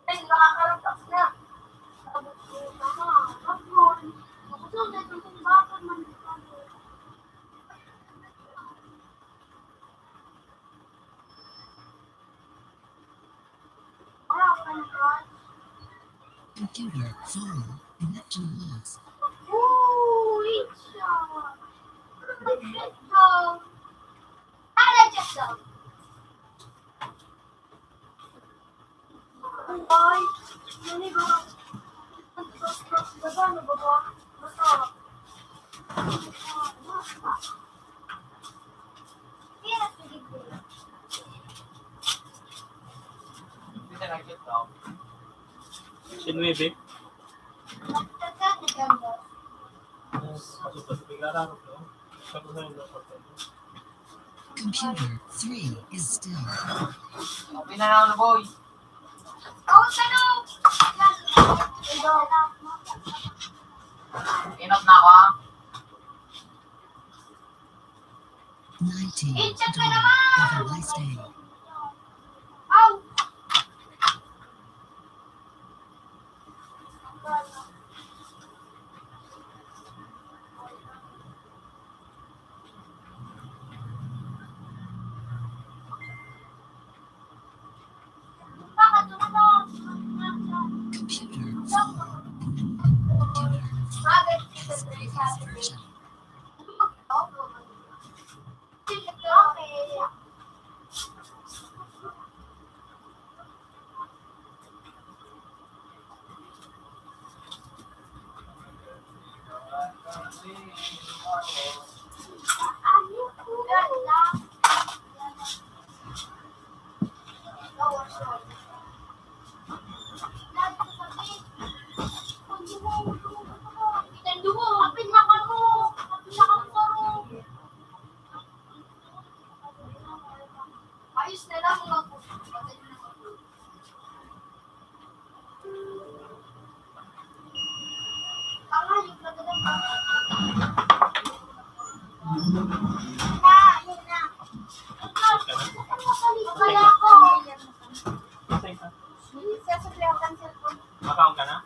Ay, nakakaratas na. Computer, phone, connection lost. Si nuebe. Computer three is still. Okay na lang, boy. Inop na ako, ah. Nineteen. Have a nice day. Computer, phone, computer, phone, S P S version. Ayos na lang, mga Makaon ka na?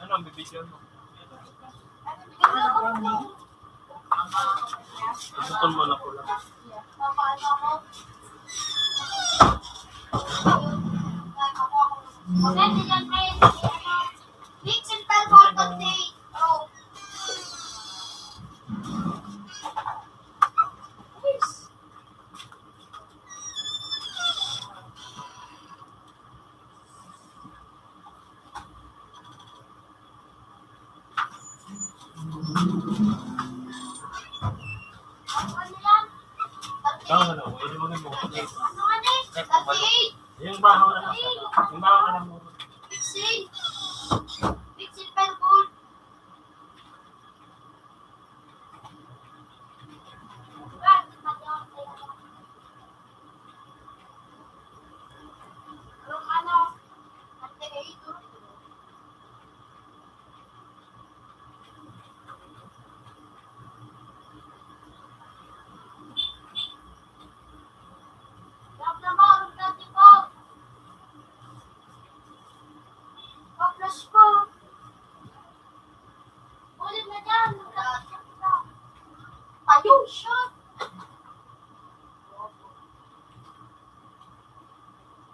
Ano ang bibidyohan mo? Bukon mo na pula. Big simple ball contain. Oh. Yes. Tama na, pwede mo na mo. Yung bahaw na lang. Yung bahaw na lang mo. Fixing. Fixing per gold. Ayun, shot!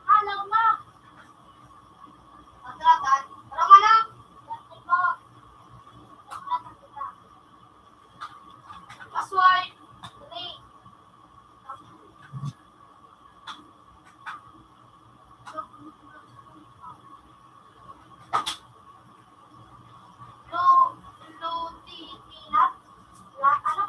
Halaw na! Madragan. Tara, manang! Pasway! Three. Lu-, Luti-, Tinat? La-, ano?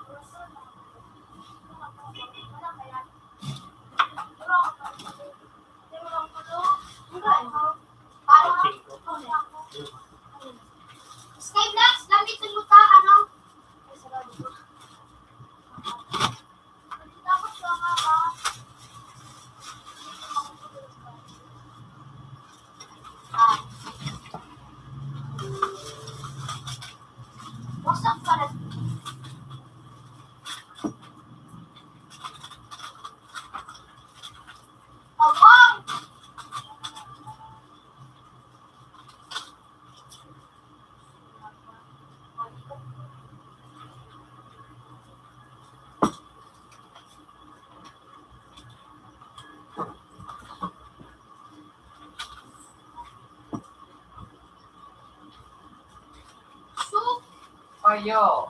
Sky Blacks, gamit yung luta, ano? Tapos, mga, ah, wasak pala. Abang! Payo.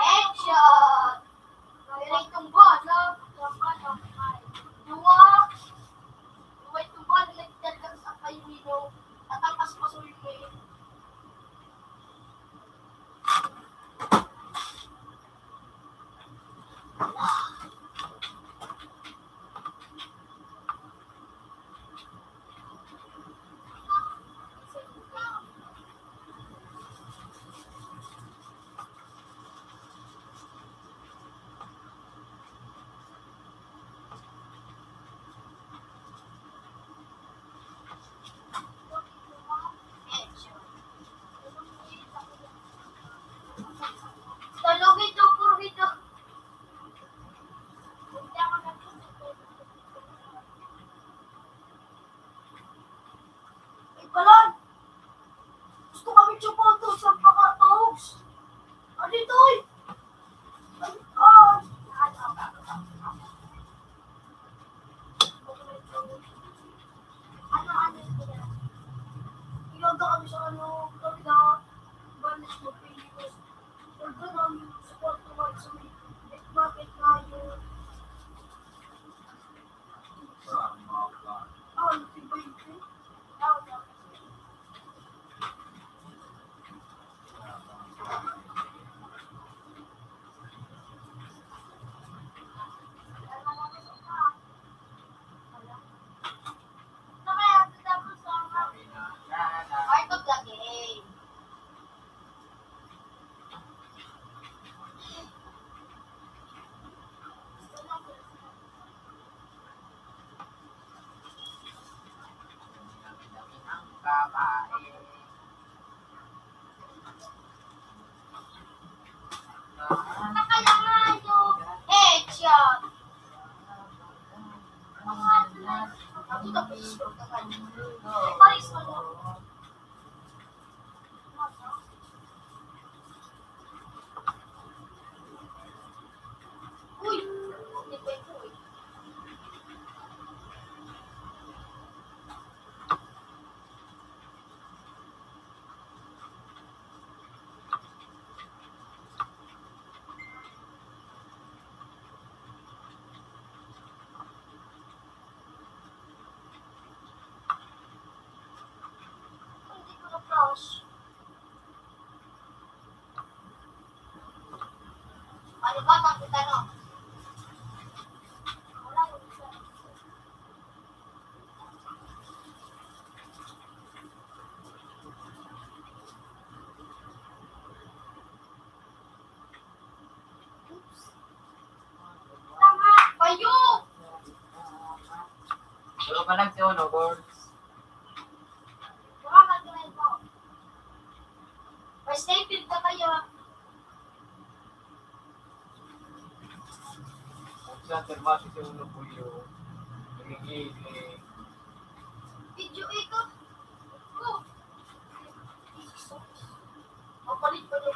Headshot! Pero itong bola, duwa, duwa itong bola, nagdadag sa kayo nino, at ang paspasoy ko eh. Ikalan! Gusto kami sapatos sa pagkataos. Ano ito eh? Ay, ay. Ano, ano ito yan? Pinunta kami sa ano, kami na, Banes, Magpilios. Nagdaan namin sa kwarto nga sa may market na yun. Headshot! Paris mo. Ano ba, takot ano? Oops. Tama, bayo! Pero pa lang si Ono, Gords. Salamat, Kuya Ibo. May stay tuned ka kayo. Sa termasi sa ulo ko yung nagiging, eh. Video ito. Oh. Mapalit pa daw.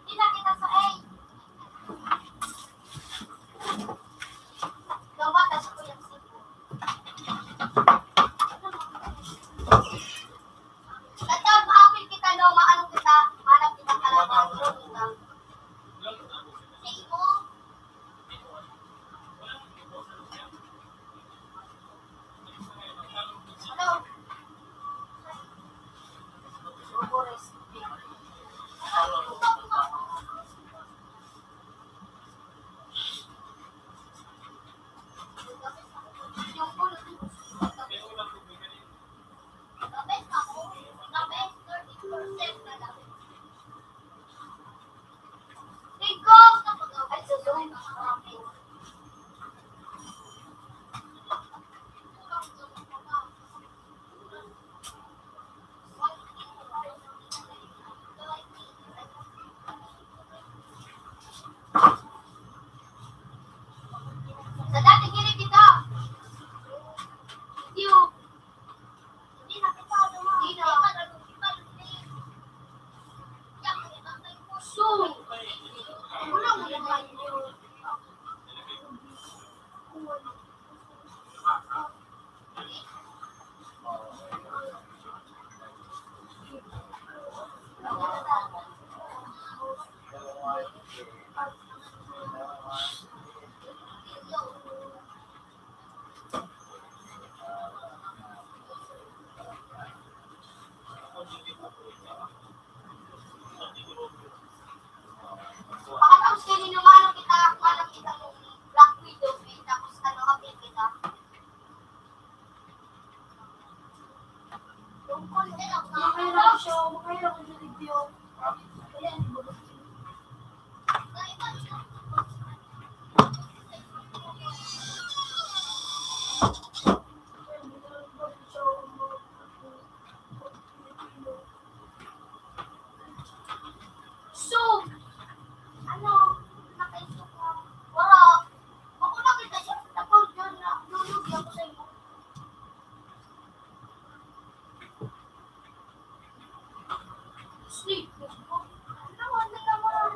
Hindi na kita sa A. Gawat at ako yung sipo. Nagkabahapin kita, no? Maano kita? Manap kita kalaban. Sa imo? Pakatapos kayo ninyo, maano kita, maano kita mong Black Widow, eh, tapos ano, apil kita. Makahirap siya, makahirap ang video. Ayan, so, ano, nakaisip ko, wala. Ako nakita siya, nag-order na, lulugi ako sa imo. Sleep. Ano, ano naman?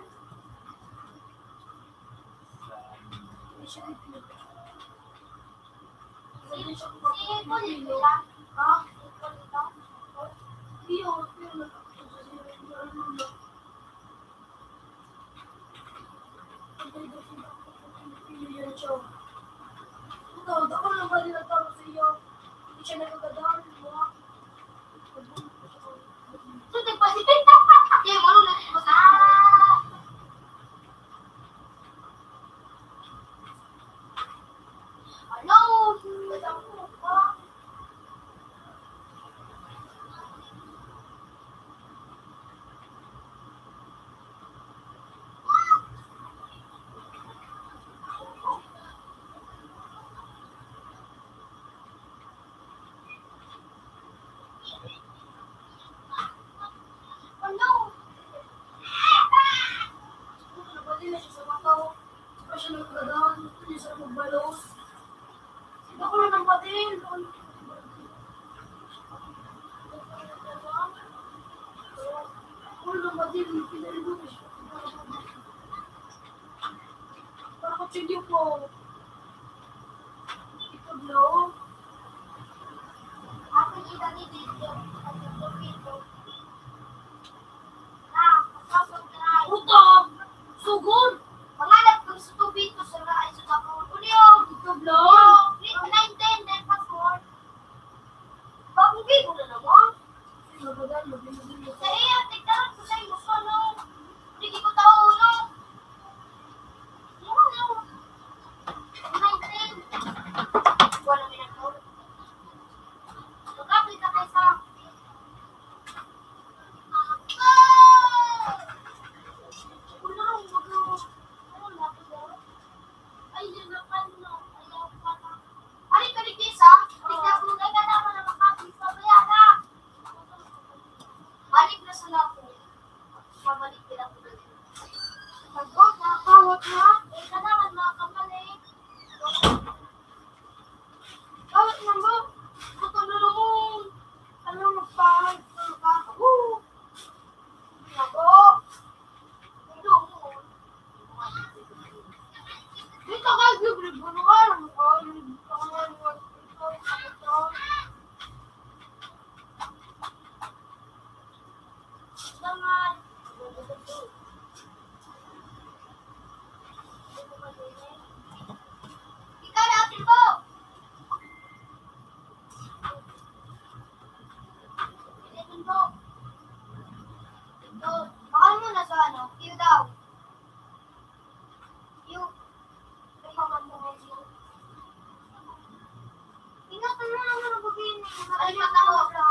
Ano? Nabali na siya sa mata, oh. Saka siya nagkadahan, gusto niya sa magbalos. Ako na ng patin. Ako na ng patin, pinaligo ko siya. Para kutsilyo po. Ito, bro. Ako, di kami video. Ano po, video? Puta! Sugod! Mangalap kang sa tubig ko sa laay sa tapon. Uliog! Ito, bro. Nine ten, nine password. Bagong bigo na naman. Sa iya, tignan ko sa imo, ano? Hindi ko tao, no? Ano, no? Nine ten. Wala may nagtawag. Magkapit na kayo sa Balik na sa labo. Pabalik nila po. Pagod, nakakawat na. Eh, kailangan mga kapal eh. Kawat na mo. Gutom na naman. Ano, magpahal ka na ba? Woo! Nako. Dito ka, libre mo na ka. Ano ka, libre ka nga, libre ka. Ikaw na, Apil ko! Apil ko! Ito, bakal mo na sa ano, tiyo daw. Tiyo. Ay, mamang mo, tiyo. Ingatan mo naman ang gabi niya. Ay, matawa ka.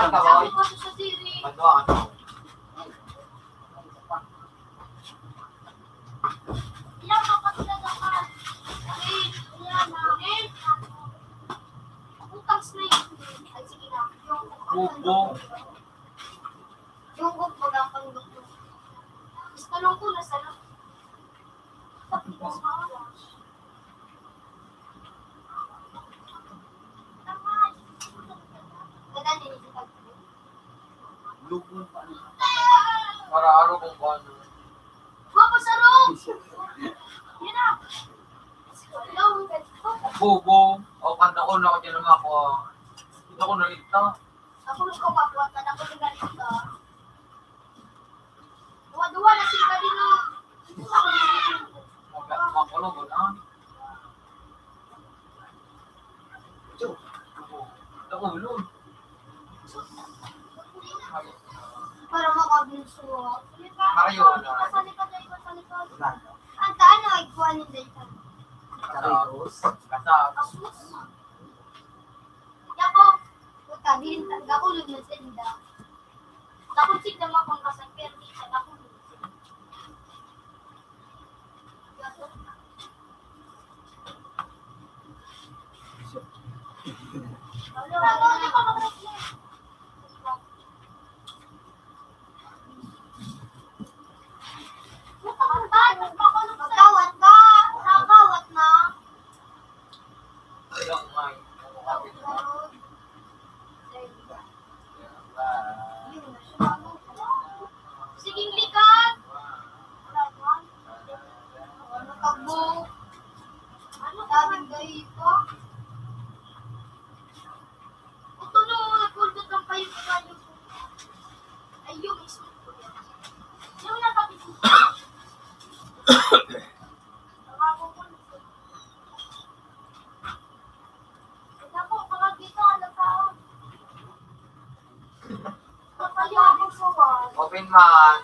Sabi ko sa diri. Ano, ano? Ilang kapatid na dapat? Ay, wala na. Eh, utang sa yun. Ay, sige na. Yung Bubo. Yung baga pang doktor. Gusto lang ko na sana. Lubong pa. Para araw kung paano. Papa Sarong! Yan na! Bobo! O, kanta ko na ako dyan naman ako. Kita ko naligta. Ako nagkapakuha ka na ko ng ganito. Duwa-duwa na sila din, no? Maga-, makulog, no? Ito. Ito, ulo. Para makabinsuwa. Mario, ano? Sa likod, sa likod, sa likod. Ang taan na igkuha ni Dayton. Katos. Katos. Katos. Yapo. Puta, bilin, gakulog na sila. Takot si Dama pang kasal, pero di siya gakulog. Magkawat ka! Magkawat na! Sige, likat! Ano ka, bu? Ano ka, bu? Ito no, nagkulot ang payo ko kayo. Ay, yung isip ko yan. Yung nakabit ko. Ako, kapag dito, ano pa? Kapag yung ako sa wall. Open man.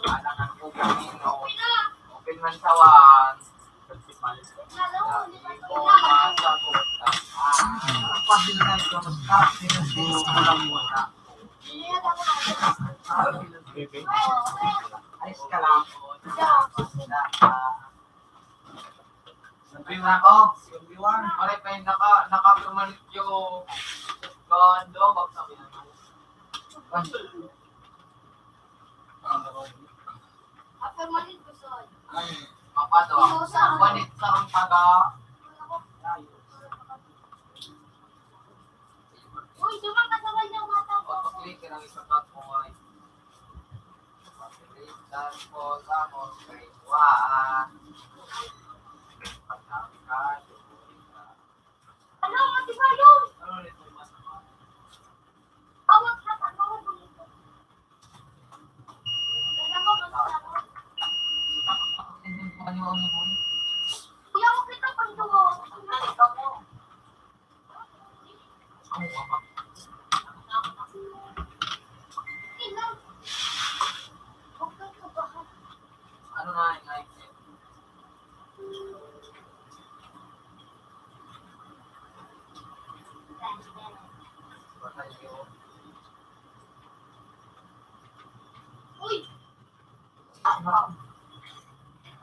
Anak ng Pilipino. Open man sa wall. Alis ka lang. Sabi na ako. Pare, pa yung naka, naka-permanent yung gawando, bag sabi na ako. Ako, mali ko, sir. Ay, mapado. Ino, sir. Panit sa rong taga. Uy, dumang katawan niya, mata ko. Autoclick, kailangan isang bag mo, ay. Autoclick, tapos, tapos, grade one. Pagkakita, Ano, Ate Mayo? Awak na, ano, Kuya, huwag kita pagduwa. Ano ka mo? Ano na, yung live? Uy!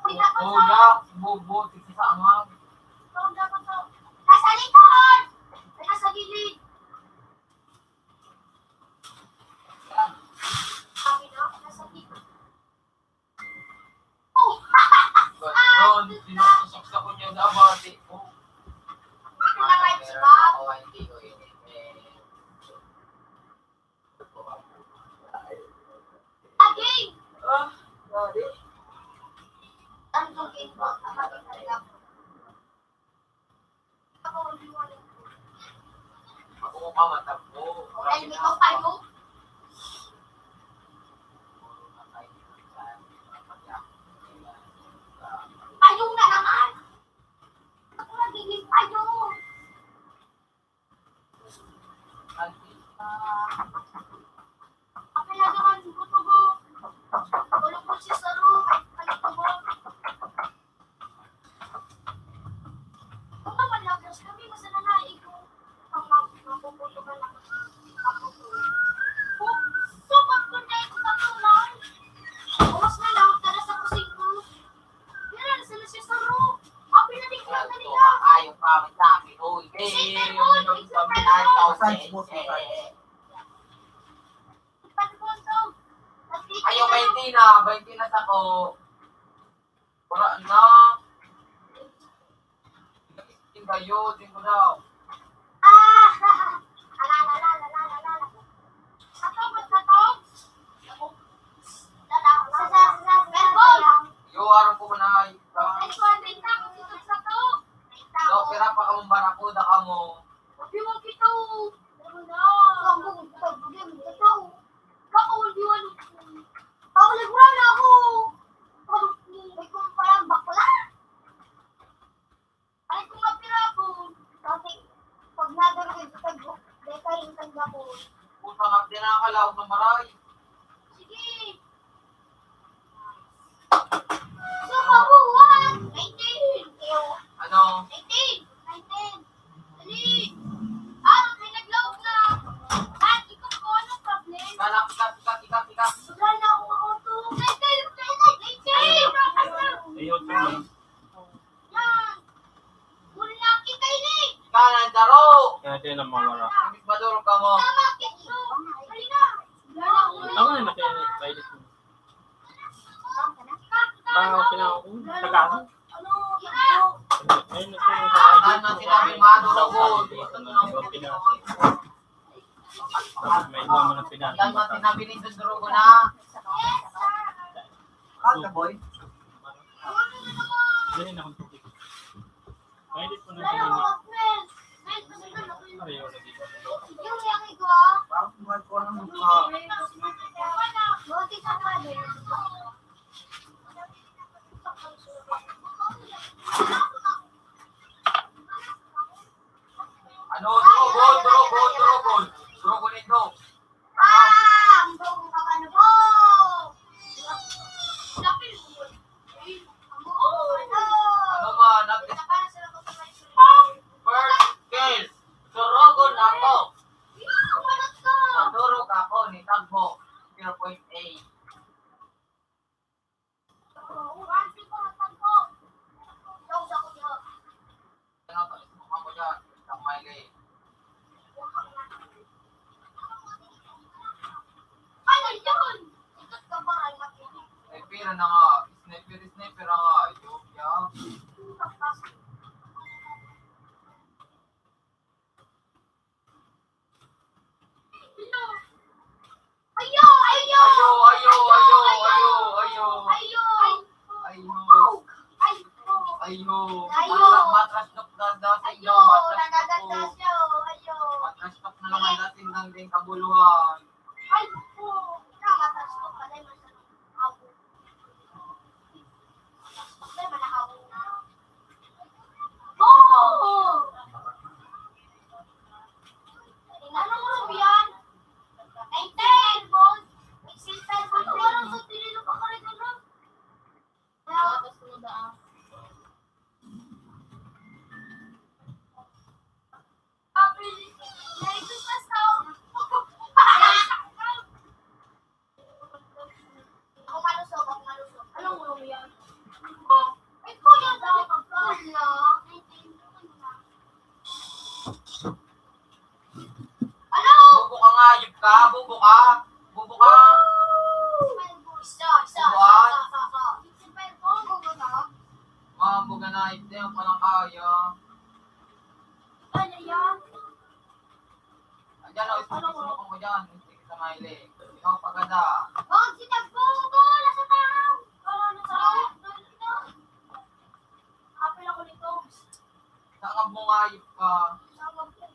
Uy, Kuya, bubo, tigsa sa angag. Nasa likod! Nasa gilid! Sabi na, nasa gilid. Ba't doon? Tinutusok sa kunya na abati ko. Ito na nga yung sibab. Ako, hindi ko ini-, eh. Aging! Ah, sorry. Ang tugin ko, ang matitagap. Ako mo ka matabo. Ay, may pang payong. Payong na naman. Ako nagiging payong. Ang pinagahan ko to, bo. Tulog po si Saru, ay, ano to, bo? Kung naman lagos kami, basta na naigo. Ang mag-, mapuputo ka Massage mo, massage. Ayaw, baynte na, baynte na sa ko. Wala na. Tingkayo, tingko daw. Ah! Ala, ala, ala, ala, ala, ala. Sato, ba't sato? Sa, sa, sa, sa, sa, Yo, aram ko na. Ay, kuwan, may tao dito sa to. May tao. Yo, pira pa kamong barakuda kamo. Sabi mo, kito. Ano na? Sabi mo, kito. Sabi mo, kito. Baka hindi walo. Ako, nagmura na ako. May kumpara ang bakla. Ay, kung mapira ako. Kasi, pag nadurog yung tagbo, dahil kayo yung tagbo ko. Puta nga, di nakakalaog na maray. Sige. So, pabuhat! Nineteen! Ano? Nineteen! Nineteen! Dali! Ah, may naglaog na! Ah, ikaw po, anong problem? Kala, tika, tika, tika, tika. Wala na akong auto. Nineteen! Nineteen! Ayun, Yan! Wala kita ini! Kanan, daro! Kaya tayo namawala. Imbis madurog ka mo. Tama, Petro! Halika! Ako na, naki-, Ah, pinako ko. Taga ako. Ayun, naki-, Saan man sinabi, madurog ko? May iba mo na pinako. Saan man sinabi ni Sunduro ko na? Kaka, boy. Dali na akong tubig. Pwede po na ito. Ayaw, lagi ko na. Parang kumain ko ng mukha. Ano? Durugol, durugol, durugol. Durugol ito. Ah, ang buong kabanubo. Ano man, nag-, first kill. Surogon ako. Madurog ako ni Tagbo. Zero point eight. Ay, ayun! Ikot ka ba, ay, matinik. Sniper na nga. Sniper, sniper na nga. Ayun, ya. Ayo, ayo, ayo, ayo, ayo, ayo, ayo. Ayo. Ayo. Ayo. Ayo. Matra-, matrasnok na, na, Ayo, ayo, matrasnok nadagat na ko. Siya, oh, ayo. Matrasnok na naman Sige. Natin ng ding kabuluhan. Ay, po. Tama, matrasnok pa rin, matrasnok. Apo. Matrasnok na, matrasnok. Oh! Ano mo yan? Ay, ten! Ay, ten! Ano mo sa tinilo pa ka rin, ano? Tapos mo ba ang Merry Christmas daw. Ako malusog, ako malusog. Anong ulo mo yan? Ay, kuya, dali ka pa. Wala. Ano? Bobo ka nga, hayop ka. Bobo ka. Bobo ka. Isa, isa, isa, isa, isa. Bobo ka. Mambo ka na, hayop na yan, palang kaya. Ano yan? Andiyan, oh, ismoke, ismoke mo dyan. Ismoke sa mahilig. Ikaw, pagada. Huwag si Tagpo, bola sa tao. Wala na sa tao. Apil ako nito. Sangab mo nga, hayop ka. Sangab ko.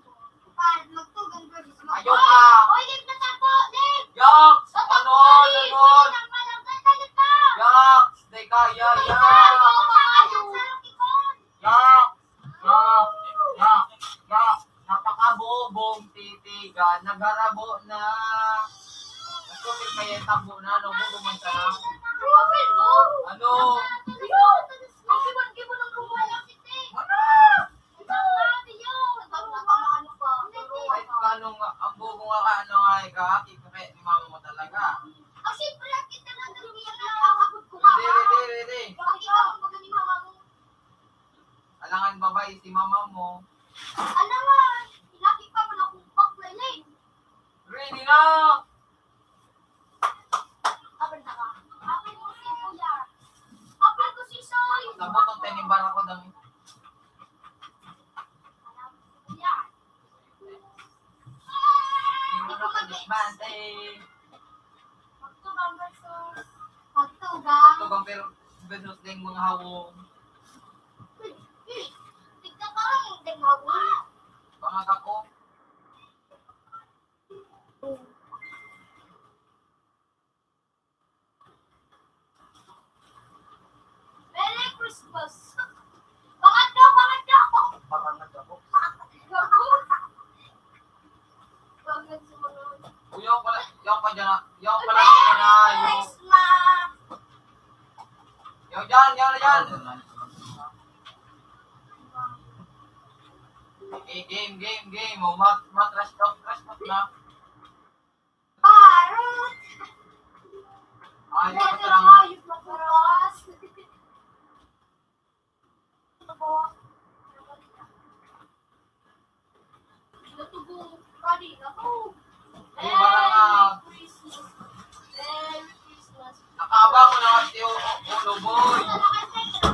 Pa, magtugang ko sa mga Ayaw ka. Oy, Dave, natapo, Dave! Yaks! Natapo, Ano? Dave! Ano? Ang malanggal na nito! Yaks! Di kaya, Ay, yaks! ay, ay, ay, ay, ay, ay. Yaks! Yaks! Yaks! Yaks! Napakabobong titigan, nagharabo na. Gusto ko kaya tabo na, ano, bobo man ka na. Apil mo! Ano? Ayun! Ang gibon-gibon ng kumuha ng siti! Wala! Ikaw, Ate, yun! Ang ganda ka, ano pa? Kahit paano nga, ang bobo nga ka, ano nga, ikaw, ha? Kita kaya ni mama mo talaga. Ang siyempre, ang kita na, ang abot ko nga. Hindi, hindi, hindi. Bakit ikaw, ang baga ni mama mo? Alangan babae si mama mo. Alangan! Stay. Magtugang versus Magtugang. Magtugang pero versus ding mga hawong. Tignan ka lang, tignan mo. Mga kako. Merry Christmas! Pangatlo, pangatlo! Pangatlo po. Uy, yaw pala, yaw pa dyan, ah. Yaw pala, Merry Christmas! Yaw dyan, yaw na dyan. Okay, game, game, game. O, mat-, matras, matras, matras na. Parot! Ay, Medyo matras. Ayos magbukas. Natubo. Kali na to. Ay, wala na. Merry Christmas. Merry Christmas. Nakaba ko na kasi yung ulo, boy. Wala ka sa ito.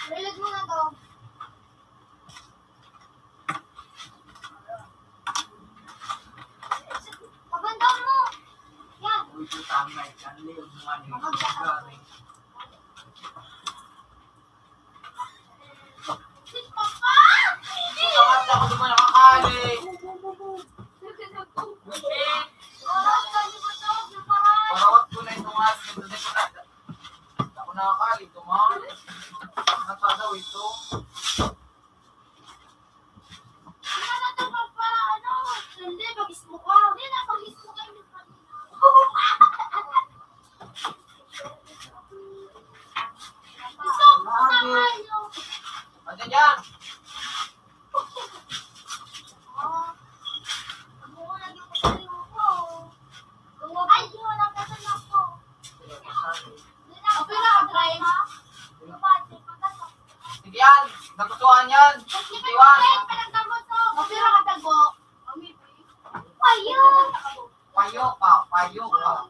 Reload mo na to. Pabanda mo! Yan! Uy, putang na, ikan liog mo, ano yung lugar, eh. Papa! Putang na, ako naman nakakali. Parawat ko na itong asin. Ako nakakali, tumahan. Ano pa daw ito? Ano na to, papa? Ano? Hindi, pag-smoke ka. Hindi na, pag-smoke ka, hindi pa rin. Gusto ko na kayo. Ano yan? Ah, ano nga yung kayo ko? Ay, yun, ang kasunod ko. Opera, Brian. Sige yan. Nagustuhan yan. Iwan. Opera ka, tago. Payo. Payo pa. Payo pa.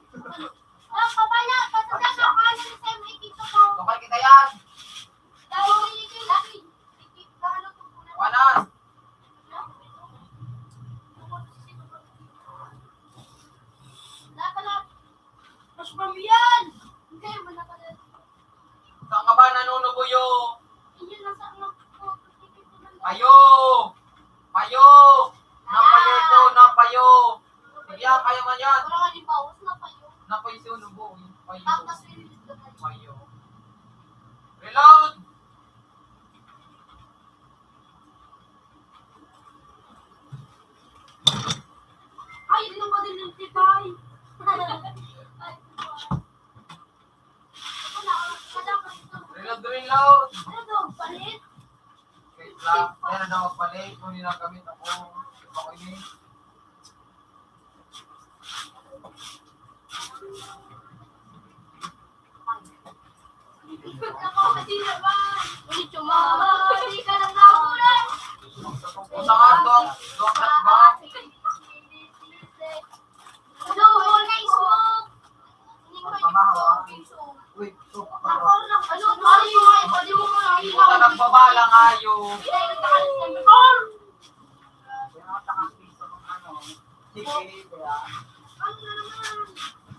Ang papaya, pasadaan ako, ano, sa M A P ko. Kapal kita yan. Dahil hindi kayo lagi. Panas. Lahat, lahat. Mas mamiyan! Hindi, wala ka na. Saan ka ba nanunubuyo? Hindi na sa ano. Payo! Payo! Napayo ko, napayo! Sige, ah, kaya man yan. Wala ka din bawas, napayo. Napayo si Unubo, eh. Payo. Tapos, yun, yun, yun. Payo. Reload! Ay, hindi naman din yung tibay. Reload, reload. Ano to? Palit? Wait lang. Yan na daw magpalit. Kunin lang kami. Ako. Ako ini. Ulit yung mga, hindi ka lang nahulan. Sa nga, dok, dok, dok, ba? Hello, Mona, smoke. Pamahaw, ah. Uy, so, ako. Ano, ano, ano, ano, Puta, nagbabala nga yun. Pinahilot ka kasi sa motor. Pinakita kang piso ng ano, sige, kaya. Ano na naman?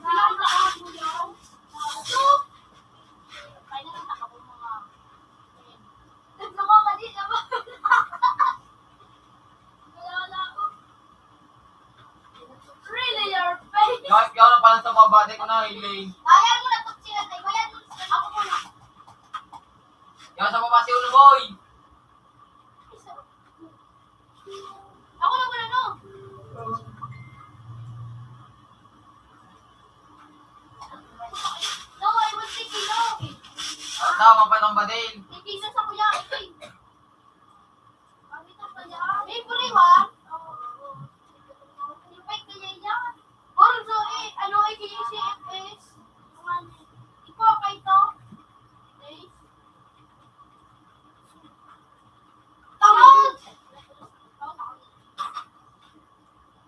Wala akong taas mo yan. Ito. Kaya na lang takapon mo nga. Ito ko, mali naman. Wala na ako. Really, your face? Kahit kaya na pala sa baba, di ko na, Elaine. Bayad mo na to, sila, tay. Bayad mo na sila. Ako muna. Yan sa baba si Uno Boy. Ako na muna, no? No, I want fifty kilo. Ang tama pa ng badil. Fifty sa kuya, fifty. May puriwa? Yung pay kaya yan. Or so, eh, ano, eh, kaya si F S? Ikaw, kay to? Eh? Tamod!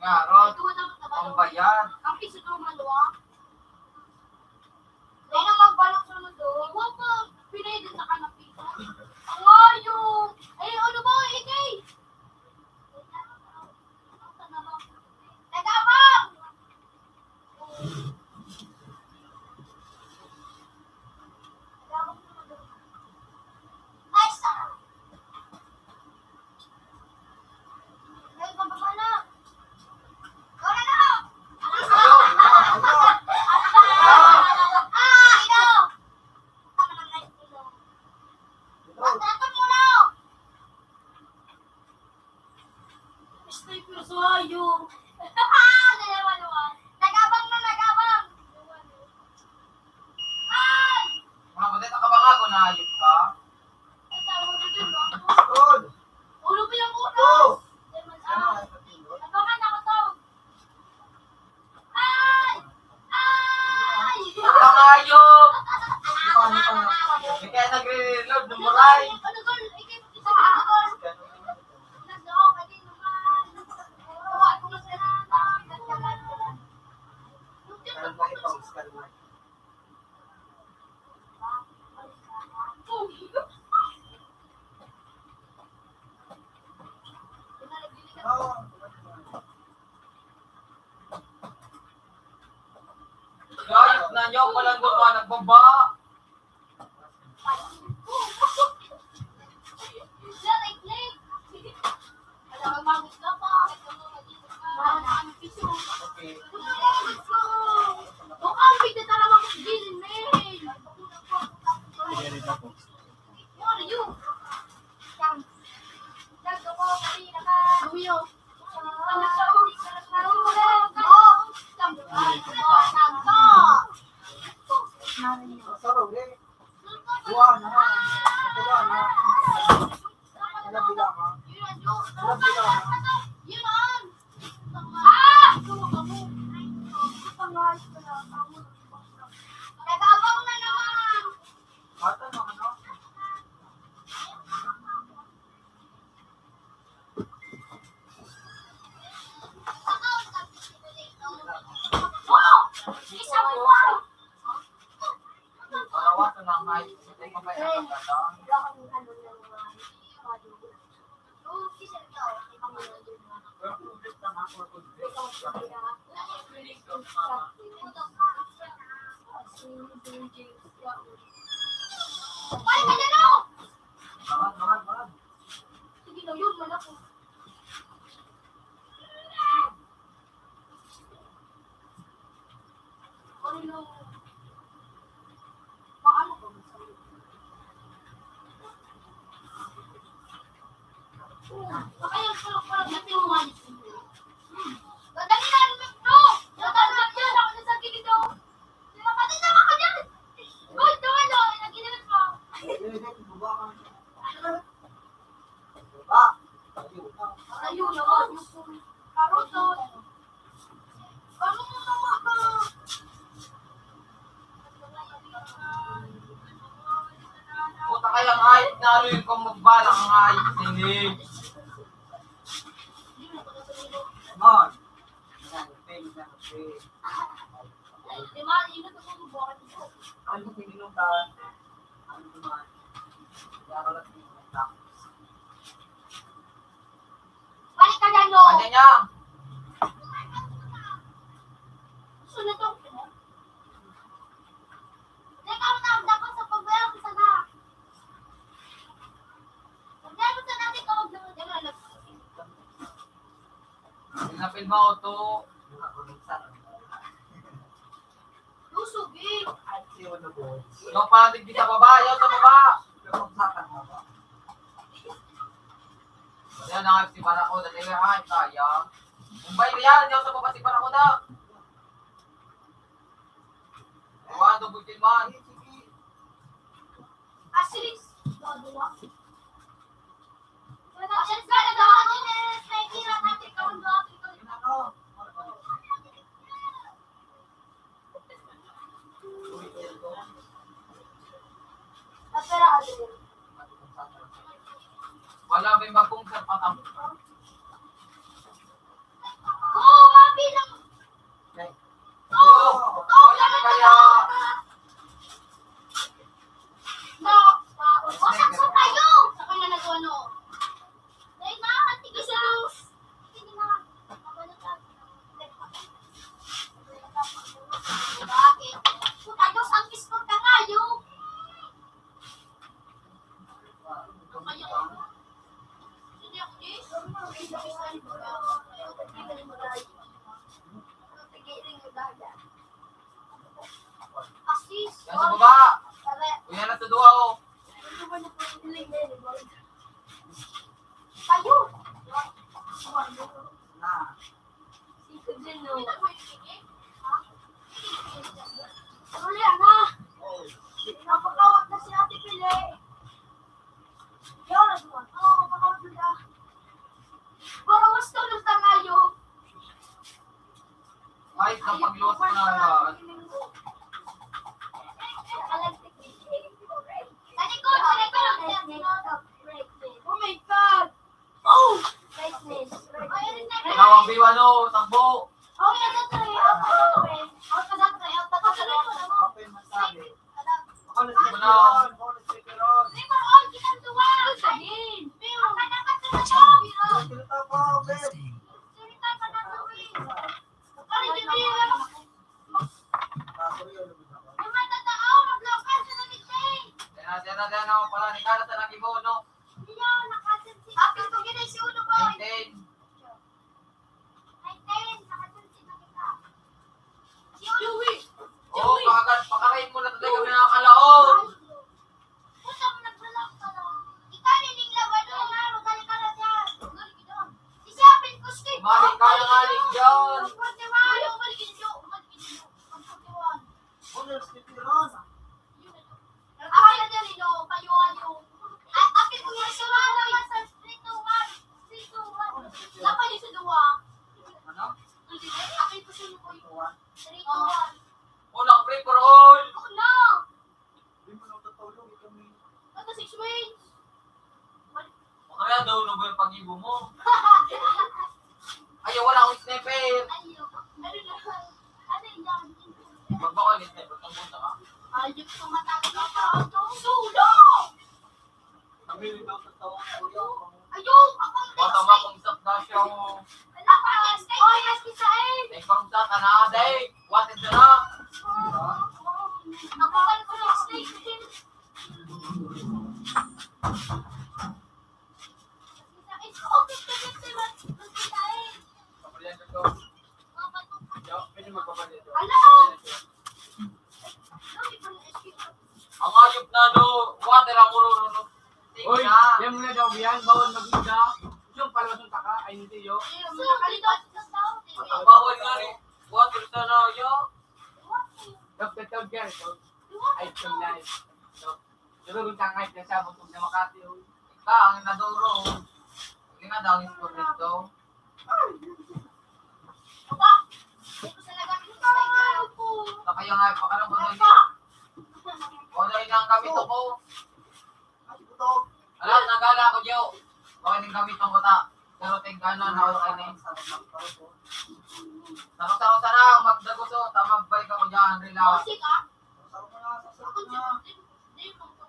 Nga, Rod. Ang bayad. Ang piso ng maluwa. Dahil na magbalak sunod doon. Iwa pa. Pinay din sa kanapito. Awayo. Ay, ano ba, ikay? Ang gaba, nagbaba. Puta kayang hayop na ano yung kung magbalak ang hayop nini. Come on. Ano, ininom ka? Ano naman? Yaro lang yung tapos. Balik ka dyan, no? Ano niya? Sunod to. Teka, ang tawag dapat sa pagbayar ko sana. Pagbayar ko sana, teka, huwag naman. Pinapil mo auto. Lusog eh. Ay, si Uno Boy. Yung pala digdi sa baba, yung sa baba. Yung sa baba. Yan ang si Barako, dali nga, ay, kaya. Mumbai na yan, yung sa baba si Barako na. Wala, double kill man. Asis. Dua-dua. Asis ka na daw, ano, eh, may tira natin, ikaw ang dua, ikaw ang dua. Wala may magkungkat pa kami. Oo, mabilang. Oo, oo, kaya. No, no, wasak sa tayo. Sa kanya nag-ano. Dahil mga katigilos. Bakit? Puta, Diyos, ang iskor ka kayo. Yan sa baba. Uy, yan ang sa duwa, oh. Kayo. Uli na. Napakawat na si Ate Pili. Yun, oo, napakawat na. Pero mas tulog na kayo. Ay, kapag lost na naman. Sa likod, sa likod. Oh my God! Oh! Tawag di ano, tagbo. Open masabi. Ako na si Ron. Ako na si Ron. Ako na si Ron. John. Bonus ni Piron. Ako na dyan, ino, kayo, ayo. Ay, api ko yung sura naman sa three two one. Three two one. Dapat yung sa duwa. Ano? Hindi, api ko sa duwa. Three two one. Wala, free for all. Ako na. Di mo na tutulog, ikaw may Ano, six weeks? Kaya daw, ano ba yung pag-ibo mo? Ayaw, wala akong sniper. Ayaw. Ano na? Ano yan? Magbakal yung sniper, kung punta ka. Ayaw, tumatawag ako. Sulo! Kami rin daw sa tawag ko yun. Ayaw, ako ang Bata mo, kung stop na siya, oh. Lakas! Oh, yes, kita eh! Ay, kung sa, tana, day! What is the rock? Ako ang kung stop na siya. Ang hayop na, no? Water ang ururunod. Uy, yan muna daw yan. Bawal mag-isa. Yung palabas ng taka, ay hindi, yo. Ang bawal nga, eh. Water sana, yo. Doctor Tolga, ito. Ay, ito na, ito. Pero kung tangay na siya, butog na Makati, oh. Ika, ang naduro. Ang ina daw, ang score nito. Sa kaya nga, baka nang butog niya. O, dahil lang kami to ko. Ala, nagala ako, Joe. Baka nang kami tong kuta. Pero tingka na, na, okay na yun. Taro-taro sana, magdaguso, ta magbalik ako dyan, relax. Musik, ah. Ako na, ako na.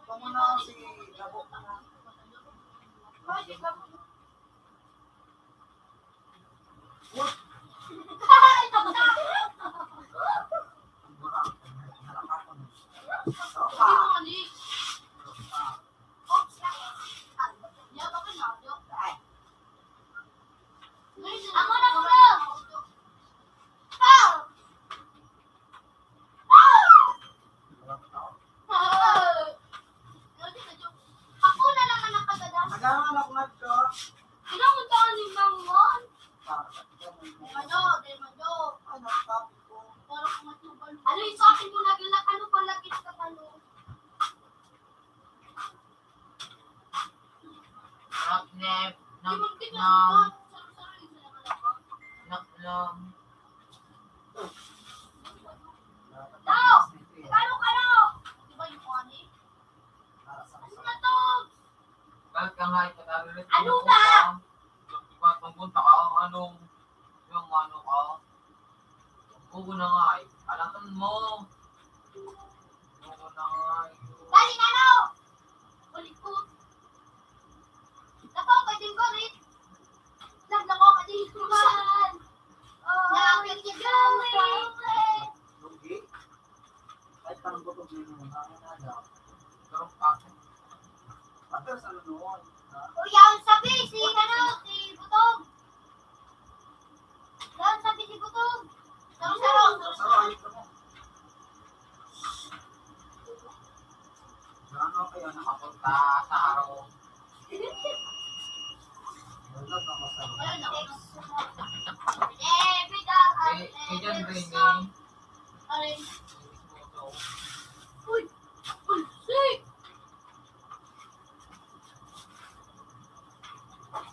Ako na si Gabo. Ako na muna! Ako na naman ang kaganahan. Naghahanap nga ka. Ilang unta ni Mangwan? Di man daw, di man daw. Ano, topic ko? Parang matubal. Ano yung sa akin mo naging ano pa lagi sa ano? Naknep, naknam, naknam. Daw! Taro ka na! Di ba yung kuha ni? Ano na to? Bakit ka nga ipatalo ulit? Ano ba? Di ba, tungkol pa ka, anong, yung ano ka? Oo na nga eh. Alatan mo. Oo na nga eh. Galing ano? Ulit po. Nako, pwedeng ko rin. Nagla ko, pwedeng ko man. Oh, nakakit ka gawin. Lugi? Kahit parang gutom na yun, ano na daw? Pero bakit? Bakit sa noon? Kuya, ang sabi, si ano, si Butog. Yan, sabi ni Butog. Saro-saro. Saro-saro, ayos mo. Ano kaya nakapunta sa araw? Wala pa masarap. Wala na. Eh, bida, eh, eh, John Rene. Aray. Uy! Uy! Sick!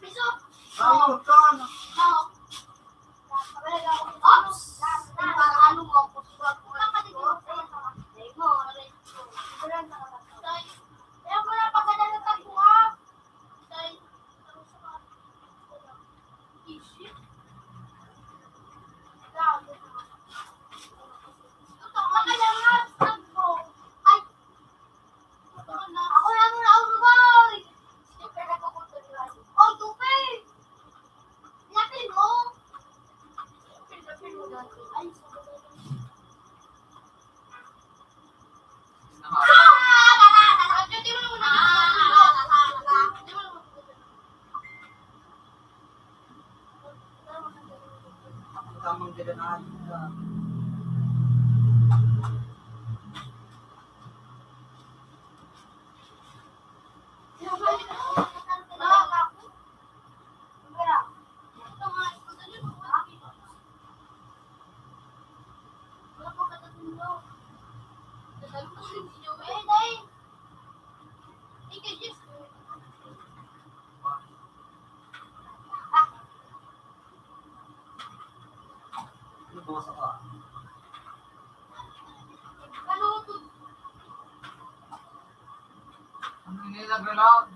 Piso. Tama ka na. Oo. Oops! Para ano mo, kusura ko. Kaya mo na pagkadala sa buha. Isip. Grabe. Ito, makalangas. Ay, Ako lang ang naurugay. Siyempre, nagkukulto di ba? Oh, tupi! Lapin mo! Lapin mo dati. Ay, sa bagay. Ah! Lala, lala. Hindi mo naman nakikita. Ah, lala, lala. Hindi mo naman nakikita. Tamang gaganahan ka. Ano to? Ang nagre-load.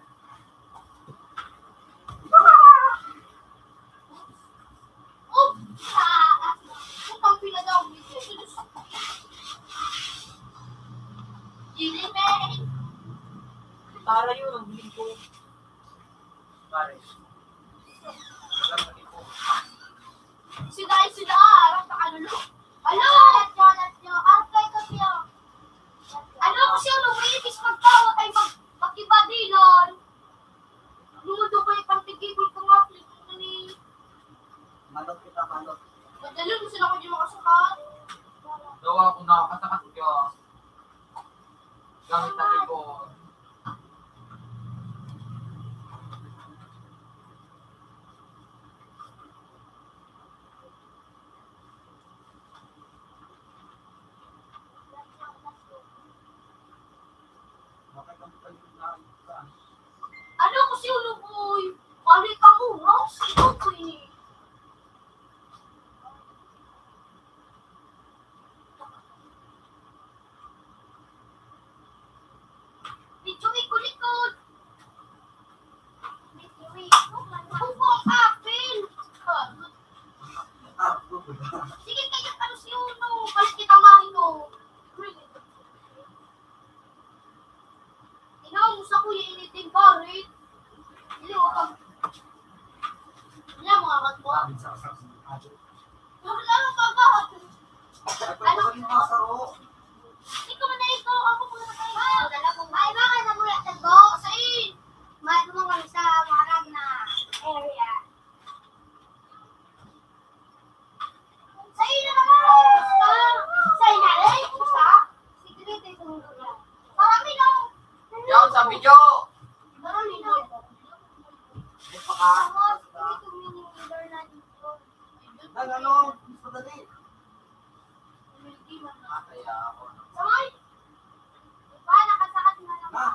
Oh! Putang pinadaw, Jesus. Dili, man. Para yun, ang hiling ko. Pare. Sila, sila, harap na ano, lo. Ano? Ano ko siya, Luis? Magtawag ay mag-, magkibadilan. Ludo ko yung pagtigibol ko nga, please, ano ni? Manok kita, manok. Madali mo sila ko di makasakat. Dawa ako nakakasakat ka. Gamit na libon. Ano ko si Ulo Boy? Balik ang oras. Ito ko eh. Medyo ikulikod. Medyo ikulikod. Buko ang apil. Sige, kaya ano si Uno? Balik kita, mami ko. Ikaw, musta, kuya, initing barit? Dili, o pag-, wala, mga katbo. Wala, mga katbo. Ano? Ikaw na ikaw, ako po na kayo. Ay, baka na mula, tagbo. Sa in. Mahal mo kami sa maharap na area. Sa ina naman! Sa ina, eh, kumusta? Secret, eh, kung marami, no? Yaw, sa video! Marami, no? Ito ka. Nang ano, gusto dali. Mataya ako. Sabay! Di ba, nakasakat na lang. Ha?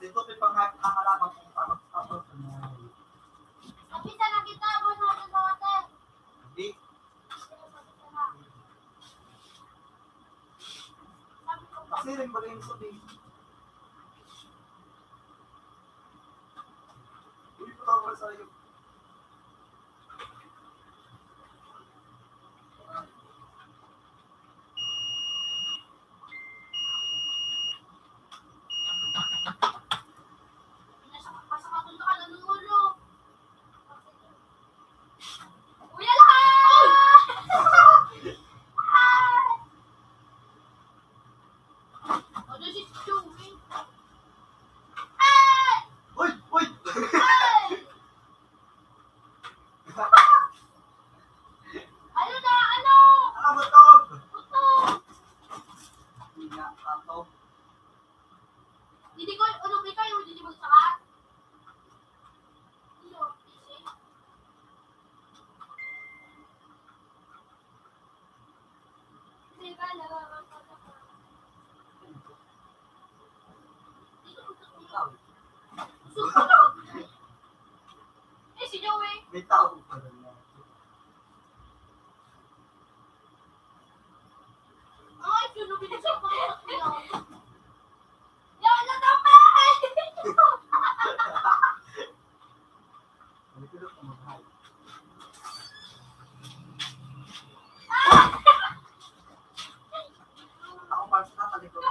Dito, may panghakalabang kung tapos-tapos. Kapisa na kita, boy, mga dalawa. Hindi. Kasi rin ba yung sabi? Hindi ko tawag sa iyo. Kuya Lahat! Ano si Joey? Ay! Uy! Uy! Ay! Ano na? Ano? Ah, butog! Butog! Hindi nga, ato. Hindi ko, ano, may kayo, hindi mo sa Eh, si Joey. May tao pa rin na. Ay, sino binigyan ko? Yan, natapay! Ako pa sa talikod.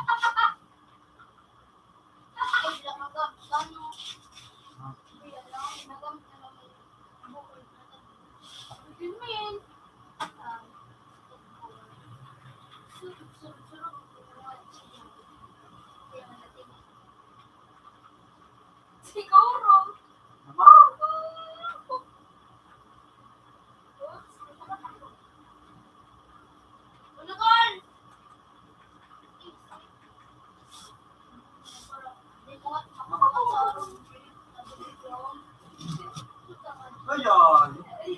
Ay, lamagam, ano? Ah. Ay, ano, lamagam, lamagam. Bukol na lang. Yun, yun. Ah, surog, surog, surog. Kaya malating. Siguro. Naman. Oops.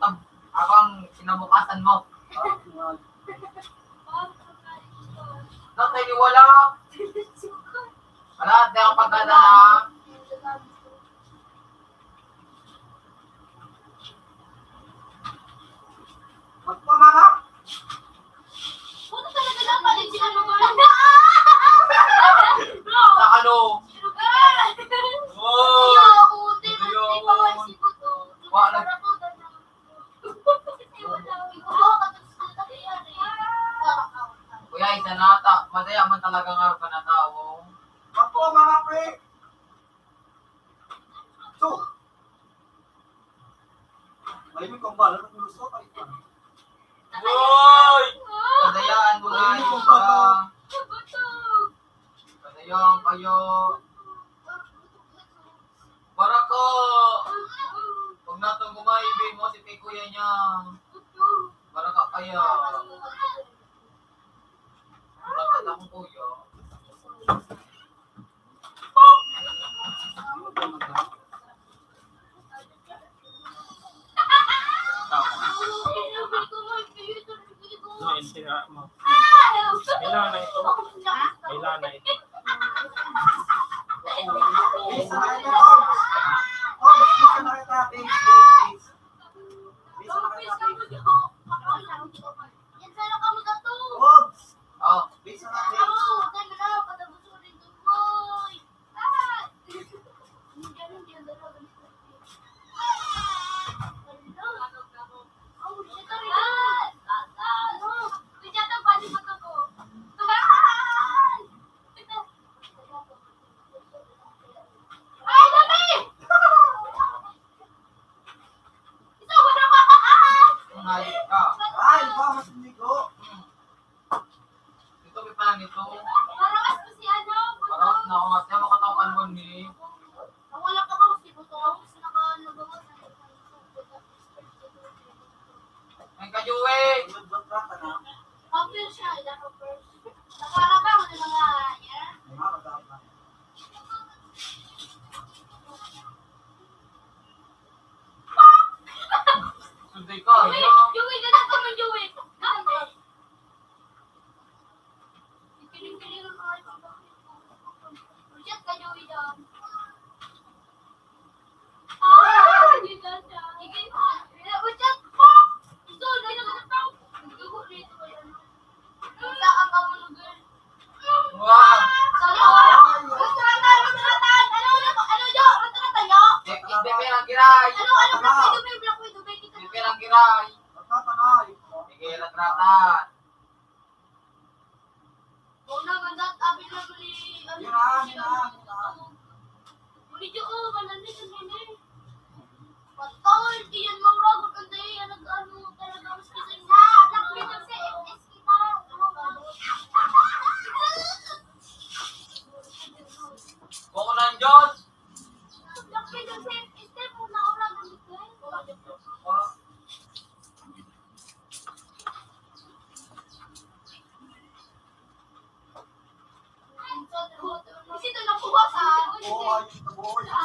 tab-, habang kinabukasan mo. Natay ni wala. Wala, di ako pagkadala. Magpamama. Puta talaga dapat yung sinalugan. Sa ano? Sugar! Wow! Iyo, uti, mas Iyo, may pawal wow. Sigot, oh. Wa, nag- Kuya, isa na ata. Madaya man talaga nga ka na tao. Magpamama, pre. So, may kang bala na pulusot, ay, Uy! Kadayaan mo na yung iba. Kadayaan kayo. Barako! Huwag natong gumaibi mo si kay kuya niya. Baraka kaya. Baraka na akong kuya. Ngayon, tira mo. Kailangan na ito. Kailangan na ito. Oops. Oh. Ay, ba, mas ligo. Ito, may pala nito. Parawas ko si ano, Parawas na ako nga. Tiyan mo katawakan mo ni. Ang wala ka ba, si Buto? Ako, gusto na ka, ano ba, Ay, kajuwi! Kapil siya, ila ka first. Nakarabaw na mga, yan. Sunday ka, Joey, ano? Joey, ganun ka man, Joey. Ganun ka. Ipiling-piling ang mga Richard ka, Joey, dyan. Ah, hindi ka siya. Sige, Richard, pa! Ito, dahil na ka. Hindi ko rito, wala na. Saan ka mo lugar? Wow! Saan ka? Restaurant tayo, restaurant tayo. Ano, ano, ano, Jo? Restaurant tayo? Eh, eh, bebe lang, giray. Ano, ano, Black Widow, may Black Widow, may kita. Bebe lang, giray. Sige, restaurant. Una, mandat, abi na ni, ano, Giray, si giray, ano, giray. Video, oh, malamig ang meme. Patay, iyan mauragot ang dai, ang nag-ano talaga, mas kita yung sa, lakit ang C F S kita. Kung nandyan, lakit ang C F S, kung nauragot ito, eh. Kasi ito nakuha sa... Oo, ayun, nakuha.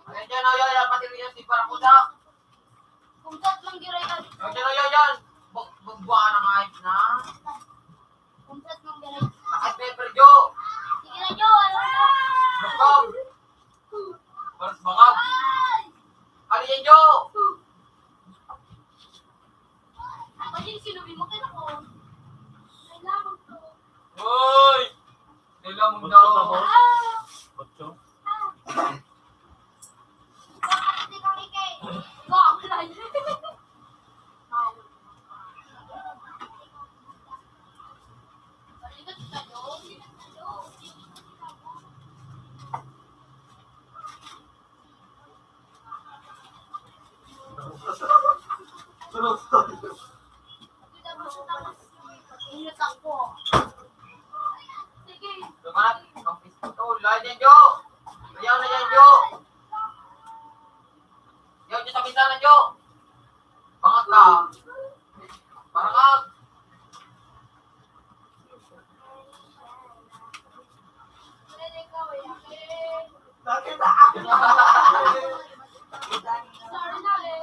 Ayan, dyan, oh, yan, yan, pati rin yan, si Barakuda. Kumsat man giray ka. Ayan, dyan, oh, yan, yan. Bu-, bu-, buwan ang ayos na. Kumsat man giray. Bakit may perjo? Sige na, Jo, ano na? Bakit? Parang bangag. Ano yan, Jo? Ako din, sinubi mo, kaya ko. Kailangan ko. Hoy! Kailangan mo daw. Otso na ba? Ah! Otso? Ah! Bakit di kami kay... Bakit lang? Lumat, kampis ko to. Lahat yan, Jo. Ayaw na yan, Jo. Yaw, dyan sa bintana, Jo. Bangag ka. Bangag. Bakit? Sorry na, eh.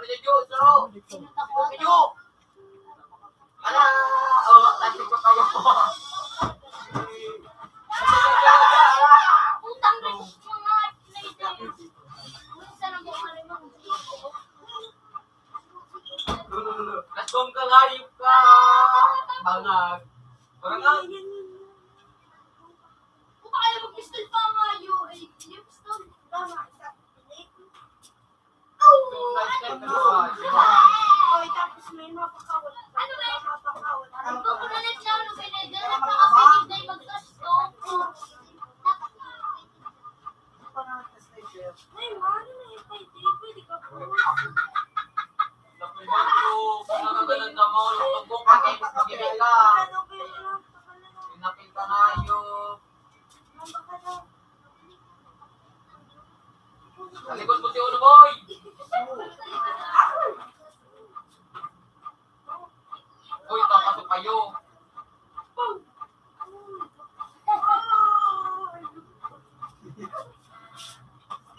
Ano yung Diyos, bro? Ano yung Diyos? Ala! Oh, kasi ko kayo po. Utang na mga teenager. Minsan ang mga limang. Lasong kang hayop ka! Bangag! Bangag! Kung kaya mag-pistol pa nga, yo, eh, yung pistol, tama, isa. Oy, tapos may mapakawal. Ano ba? Mapakawal. Ano ba? Kung nalit lang, ano ba? Nalit lang, ano ba? Nalit lang, ano ba? Ay, mali na yung pwede. Pwede ka po. Naku, kung nakagalan na mo, pag buong pakit, magbibigay ka. Pinapil ka na yun. Talikod mo si Uno Boy! Uy, papasok kayo.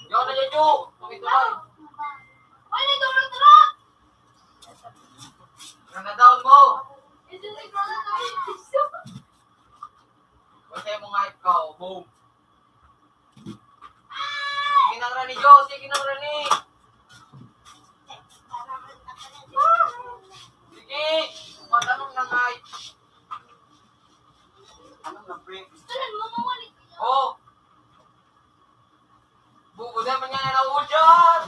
Yo na, yo, yo! Pakituloy. Uy, nagdurudurot! Ano na daon mo? Ito na yung mga nangyayon. Basta yung mga ikaw, boom. Sige nang rani, Jo. Sige nang rani. Sige. Matanong na nga. Anong na, pre? Gusto lang mo mawali. Oh. Bubo naman nga na nauudyan.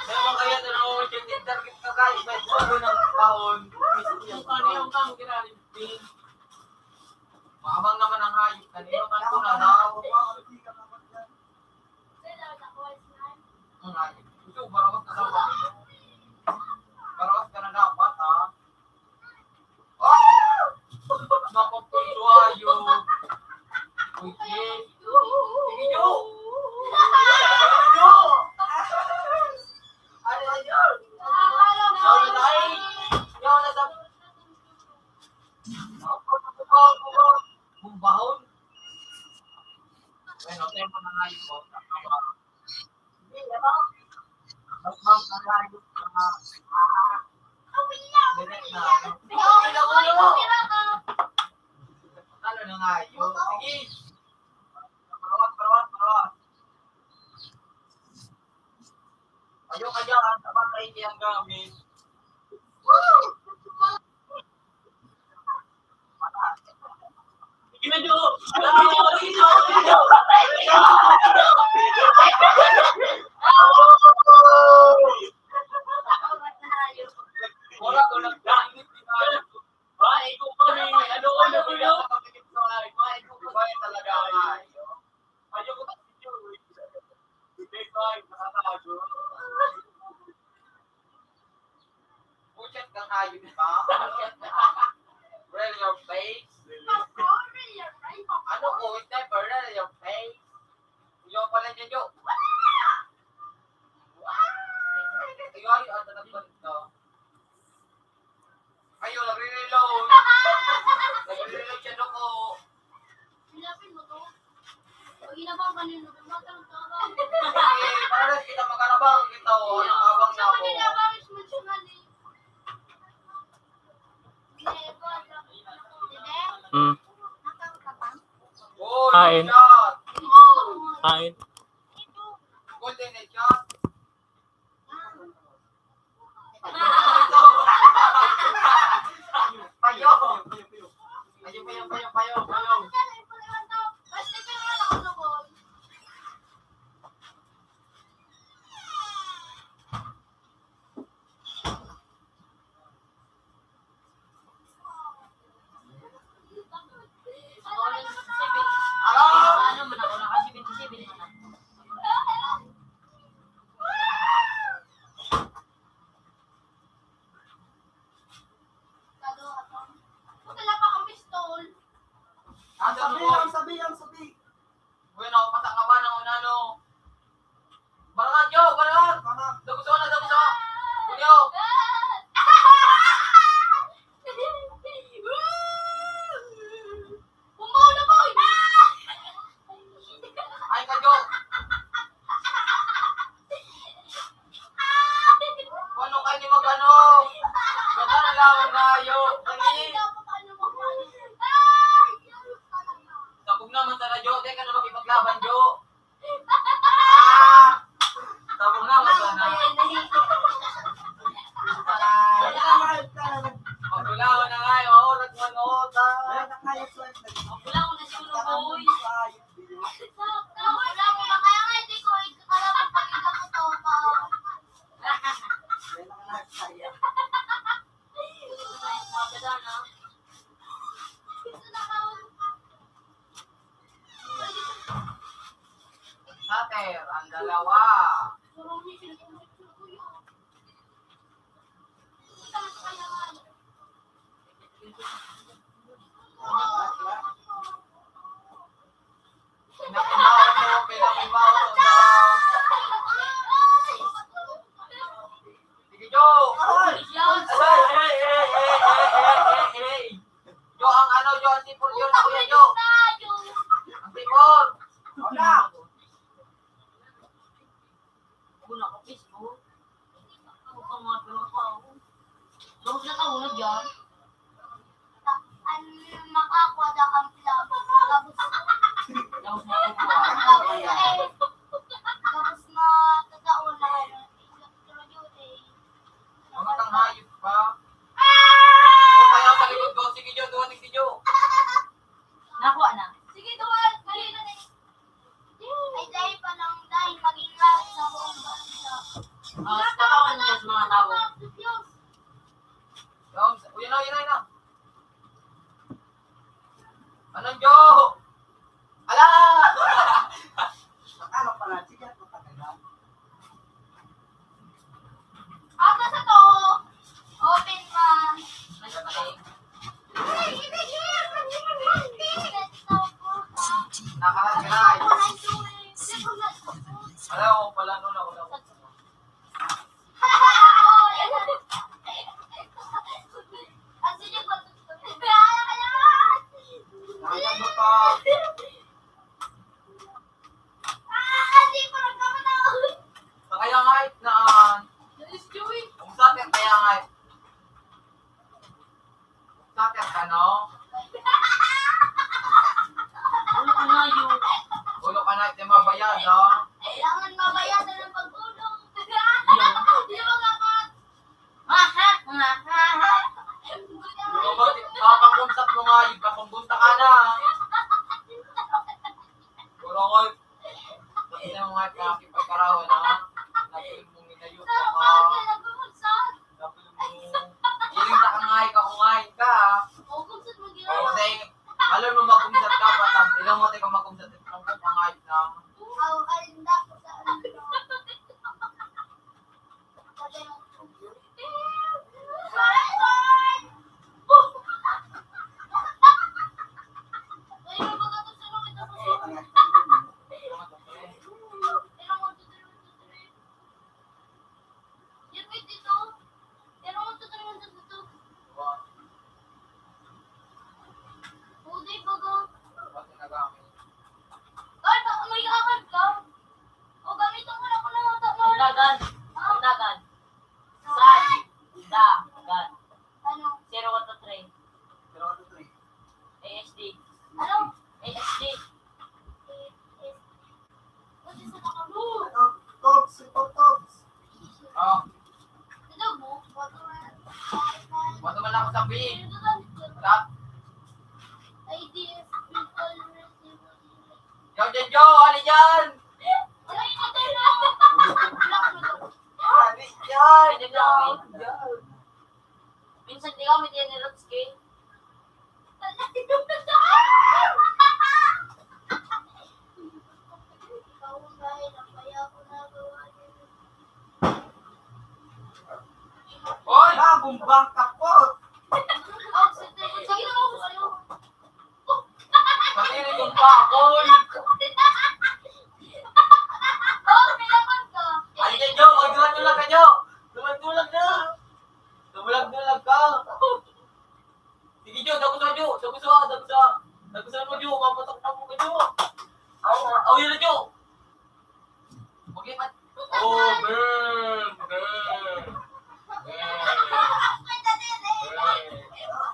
Kaya man kaya na nauudyan. Yung target ka, guys. May bubo ng taon. Yung kanya, yung kamo, kinarin. Maabang naman ang hayop. Kanino man ko na daw? Ang hayop. Ito, barawas ka na. Barawas ka na dapat, ha? Ah! Napapunto, hayop. Uy, yes. Sige, Jo. Jo. Ano, Jo? Ikaw na, Nay. Ikaw na sa Bumbahon. Bueno, tayo mo na nga yung bota. Bumbahon na nga yung mga, ah, direct na, ano? Ano na nga yun? Sige. Parawat, parawat, parawat. Ayaw ka dyan, dapat kayo ang gamit. Sige na, Jo! Wala ko nagdangit, di ba? Ba, ikaw pa rin. Ano, ano, ano? Ba, ikaw pa rin talaga. Ayaw ko kasi yun. Hindi ko ay nakatago. Puchat kang hayop ka. Real your face. Ano po, it's never real your face. Yung pala dyan, Jo. Ikaw, ay, ah, talagang to. Ayun, nagre-reload. Nagre-reload siya, Doko. Hinapin mo to. Pag hinabang ka nila, matang ka ba? Eh, para kita makarabang, kita, oh, ang abang na ako. Sa kanila, bawis mo siya nga, eh. Hmm. Uy, Kain. Shot. Kain. Golden headshot. Payo. Payo, payo, payo, payo, payo. Ako na sa seven. Ano man ako, naka seventy-seven man ako. Pinakimaw mo, pinakimaw mo daw. Sige, Jo. Ay! Hey, hey, hey, hey, hey, hey, hey, hey. Jo, ang ano, Jo, ang sipon, Jo, na Kuya Jo. Ang sipon. Wala. Una ka, Facebook. Ako pa nga, pero ako. Tapos na taon na dyan. An makakwa daw ang club. Tapos, Tapos na taon na. Tapos matataon na ano, Electro Duty. Mga tanghayop ka. O kaya sa likod ko, sige, Jo, duha, sige, Jo. Nakuha na. Sige, duha, dali na na. Ay, dahil pa lang, dahil maging langit sa buong bansa. Ah, sa katawan niya sa mga tao. Yung, uy, yun na, yun na, yun na. Anong Jo? Ala! Ano pa na? Sige, ako talaga. Ako sa to, open man. Nakalat ka na. Wala akong pala nun ako daw. Nakita mo pa. Sa kaya nga, eh, na, ah, kung sa akin, kaya nga, eh, sa akin, ano? Ulo ka na, yun. Ulo ka na, eh, mabayad, ah. Kailangan mabayadan ng pag-ulo. Yun. Di ba nga, Pat? Aha, aha, aha. Kapangkumsat mo nga, yung kapanggunta ka na. Wala nga, eh. Pati na mga nakakipagkarawan, ha? Napil mong inayo ka, ha? Napil mo. Hiling na ka nga, ikaw nga, ka, ha? Kasi, alam mo, magkumsat ka, patang. Ilang mo, teka, magkumsat, ikaw nga, na. Aw, ay, naku, sa ano. Ang dagan. Ang dagan. Saan? Dagan. Ano? Zero one two three. Zero one two three. A S D. Ano? A S D. Ano? Tobs, ito, Tobs. Oh. Ito mo? Bato man. Bato man lang ako sa big. Ito, ito, ito. Tap. Ay, di. Yo, Jen Jo, ali dyan! Ay, ito na. Ali dyan! Ito na. Minsan di kami din ni Rotsky. Oy! Ah, bumbang kapot! Pati rin yung bakol! Ay, Jen Jo, magdulag-dulag ka, Jo! Dulag-dulag na! Dulag-dulag ka! Sige, Jo, dagusa, Jo. Dagusa, dagusa. Dagusa mo, Jo. Mapatok na mo, Jo. Aw, aw, yun na, Jo. Maglipat. Oh, burn, burn. Burn. Burn.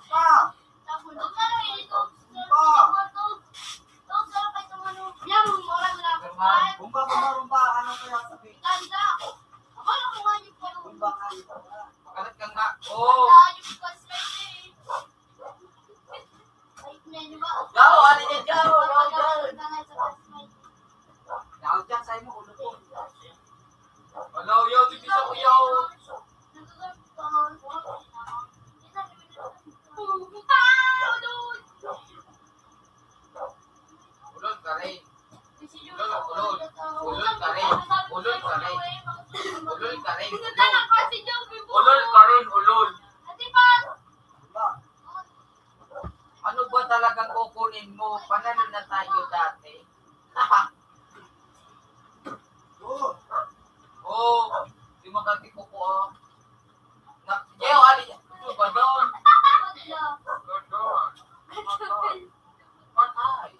Pa! Pa! Rumba, rumba, rumba. Ano kaya sabi? Rumba ka, rumba. Makalat ka nga. Oh! Yaw, ano niya, yaw? Yaw, yaw. Yaw, yaw, sa'yo mo, ulo ko. Wala, yaw, di bisa ko, yaw. Ulol ka rin. Ulol, ulol. Ulol ka rin. Ulol ka rin. Ulol ka rin. Ulol. Ulol ka rin, ulol. Pati ko po, oh. Na, Gio, ali, ano ba doon? Gordon. Patay.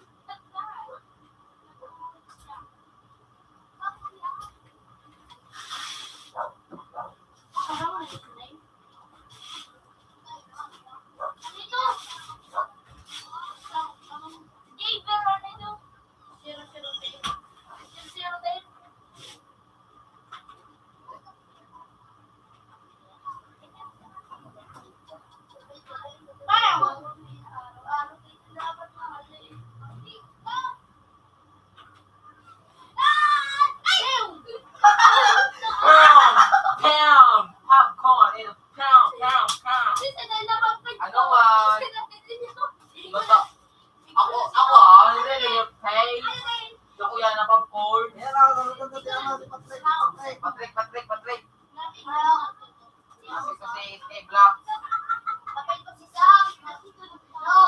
Pound! Pound! Popcorn and a pound, pound, pound. Ano man? Basta, ako, ako, ah, ano rin yung pay? Ako yan, napag-call. Yan, ah, salutan ko si ano, si Patrick, si Patrick. Patrick, Patrick, Patrick. Kasi, kasi, eh, Black. Kapit ko si Sam. No.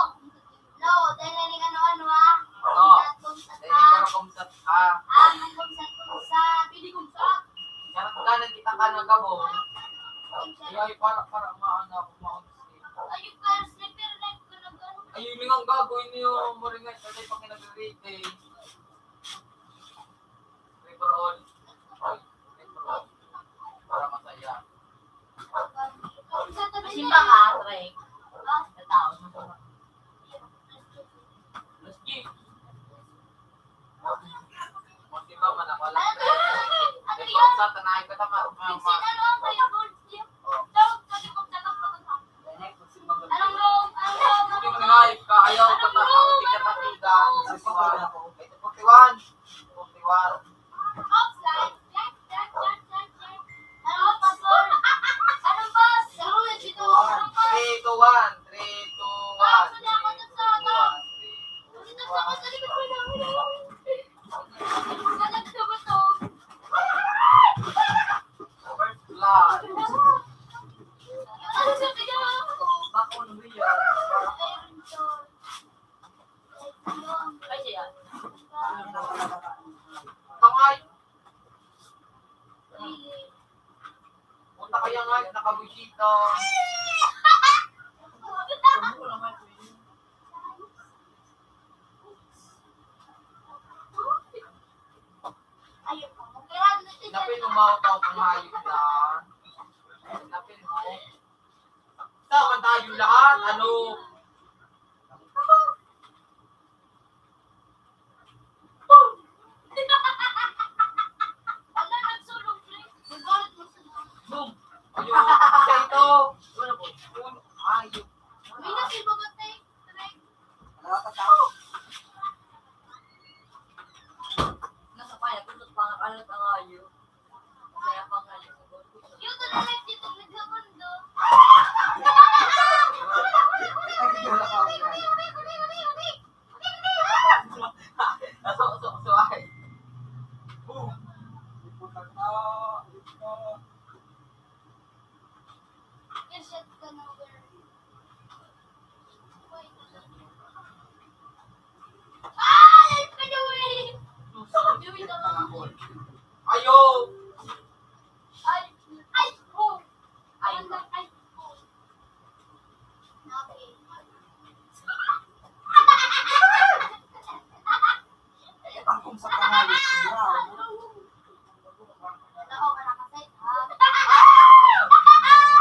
No, dahil na ning ano-ano, ha? Oo. Kumsat, kumsat, dahil ha? Para kumsat, ha? Ah, may kumsat, kumsat. Pili kumsat. Sarap ka, nagkita ka ng gabong. Kumsat. Ay, ay, para, para, maano ako, maano. Ayun ka, slipper, like, ka nag-ano. Ayun yung ang gagawin niyo, maringay, sa tayo pag nagre-rate, eh. River on. River on. Para masaya. Masimba ka, Trey. Sa tao, masimba. Mas G. Masimba man ako lang. Ano yan? Sa tanay ka tama. Ano ang kayo? Anong wrong? Anong wrong? Yung live ka, ayaw ka ta-, ang tika-takitan. Sa forty-one. Forty-one. Forty-one. Oops, live. Check, check, check, check, check. Ano, pastor? Ano, boss? Ano, dito? Ano, boss? Three, two, one. Three, two, one. Boss, wala ako dun sa ano. Three, two, one. Dito sa ako, sa likod ko lang. Wala ka ba to? First blood. Ano sa kanya? Back on wheel. Ay, siya. Tangay. Punta kaya nga, nakabusita. Napin mo, mga tao, pangayop na. Napin mo. Tama tayo lahat, ano? Ala, nagsulong, pre. Naggalit mo sa Boom! Ayun, siya ito! Ayun. May nasibagot na eh. Nakakatawa. Nasa paya, putot pa nga, kalat ang ayo. Kaya pa nga, yung Yung talaga, dito, nagkakundo. Ay, hindi na ako. Aso, aso, aso, ay. Boom! Iputang na, iputang na. Headshot ka na, girl. Ay, pag-uwi! Pag-uwi ka lang. Ayaw! Ay, ay, oh! Ay, ay, oh! Okay. Ang kung sa pangalan, sigurado.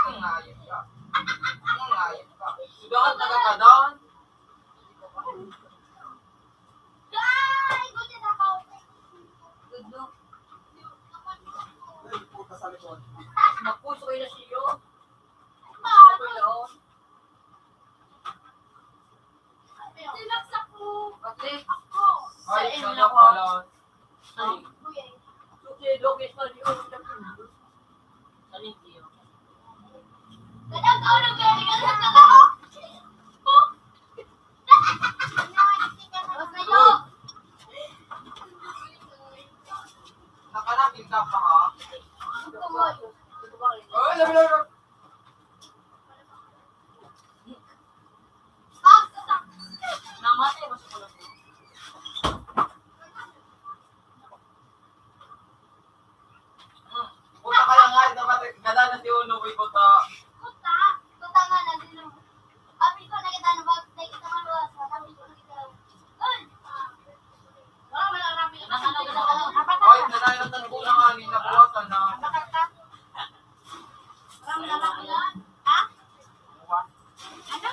Ang ayos ka. Ang ayos ka. Sudangan taga ka doon. Ay, puta sa likod. Magpuso kayo na siyo. Ano yun? Sinaksak mo. Ate. Ako. Ay, sa inyo ko. Pala. Ay. Suki, Lokis, Mario, sa inyo. Kadang ka, ano, pwede ka sa tao? Sa'yo. Nakalapit ka pa, ha? Ito mo. Ay, labi, labi, labi. Namatay mo sa kulot. Hmm. Puta ka lang nga, dapat Kuta. Kuta. Kuta nga, nandun. Abi ko, nakita na ba? Nakita mo ba? Sabi ko, nakita. Uy! Wala, wala, wala. Ay, nanayan ang tagpo na nga, ni nabuwasan na. Bakit ka? Wala, wala, wala. Ha? Ano?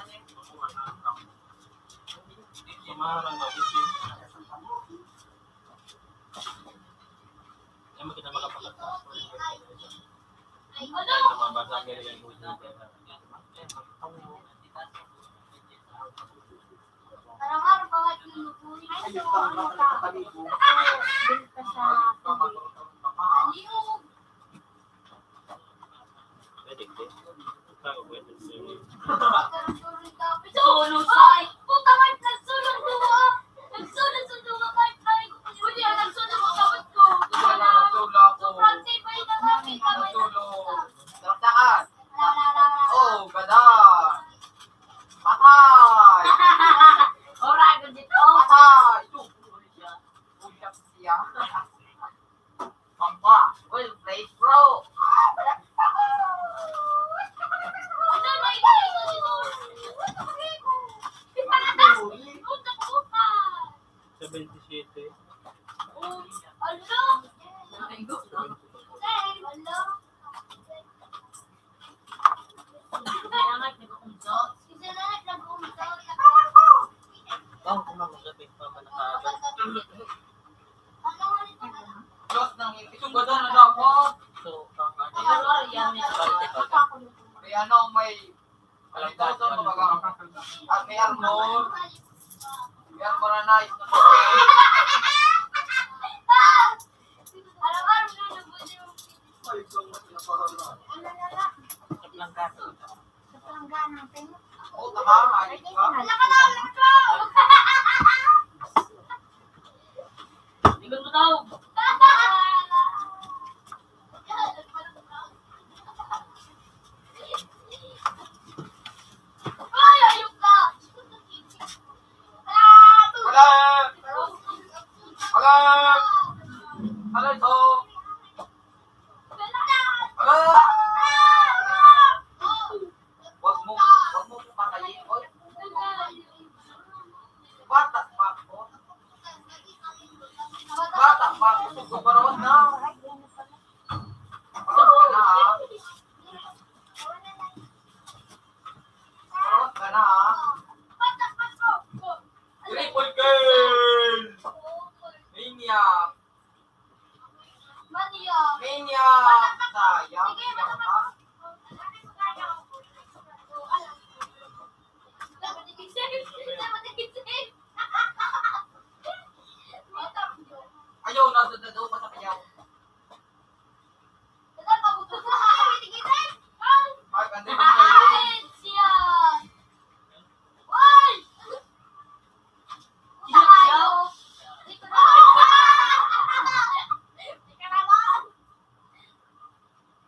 Samahan ng mabisi. Ay, mo kita makapagkakasal. Ay, mababasa ka rin yung gusto mo. Parang araw pa nga yung lubuhin. Ay, so, ano ka? Bilta sa tubig. Ano yung Pwede, pwede. Solo sa ay! Puta, may nagsulong duwa! Nagsulong sa duwa, kahit tayo ko. Pwede, ang nagsulong ang kapot ko. Wala, nagsulong ako. Sobrang tibay na nga, kita may Nagsulong. Saksakan. Wala, wala, wala, wala. Oh, ganda. Patay. Oray ko dito. Patay. Ito, siya. Uyak siya. Pampa. Well played, bro. Seventy-seven. Bang, kung mamasapit pa man ang kaagad. Diyos nang isugado na dapat. So, ang ano, Ano, yan, may May ano, may, may doso, kumbaga, at may armor. May armor na nice. Araw-araw na lang po yung Ay, so, mas napakalala. Sa planggana. Sa planggana, tingnan. Oh, tama, ayos ka. Wala ka na, wala ka. Ikaw mo daw. Ay, ayok ka. Wala! Wala! Wala ito! Wala! Wag mo, wag mo patayin, oy. Bata pa ako. Bata pa ako, gusto ko parawas na. Parawas ka na, ha? Parawas ka na, ha? Triple kill! Maniac! Maniac! Sayang, maniac ka. Ayaw, nasa dadaw pa sa kanya. Ay, kanday mo. Ay, siya. Uy!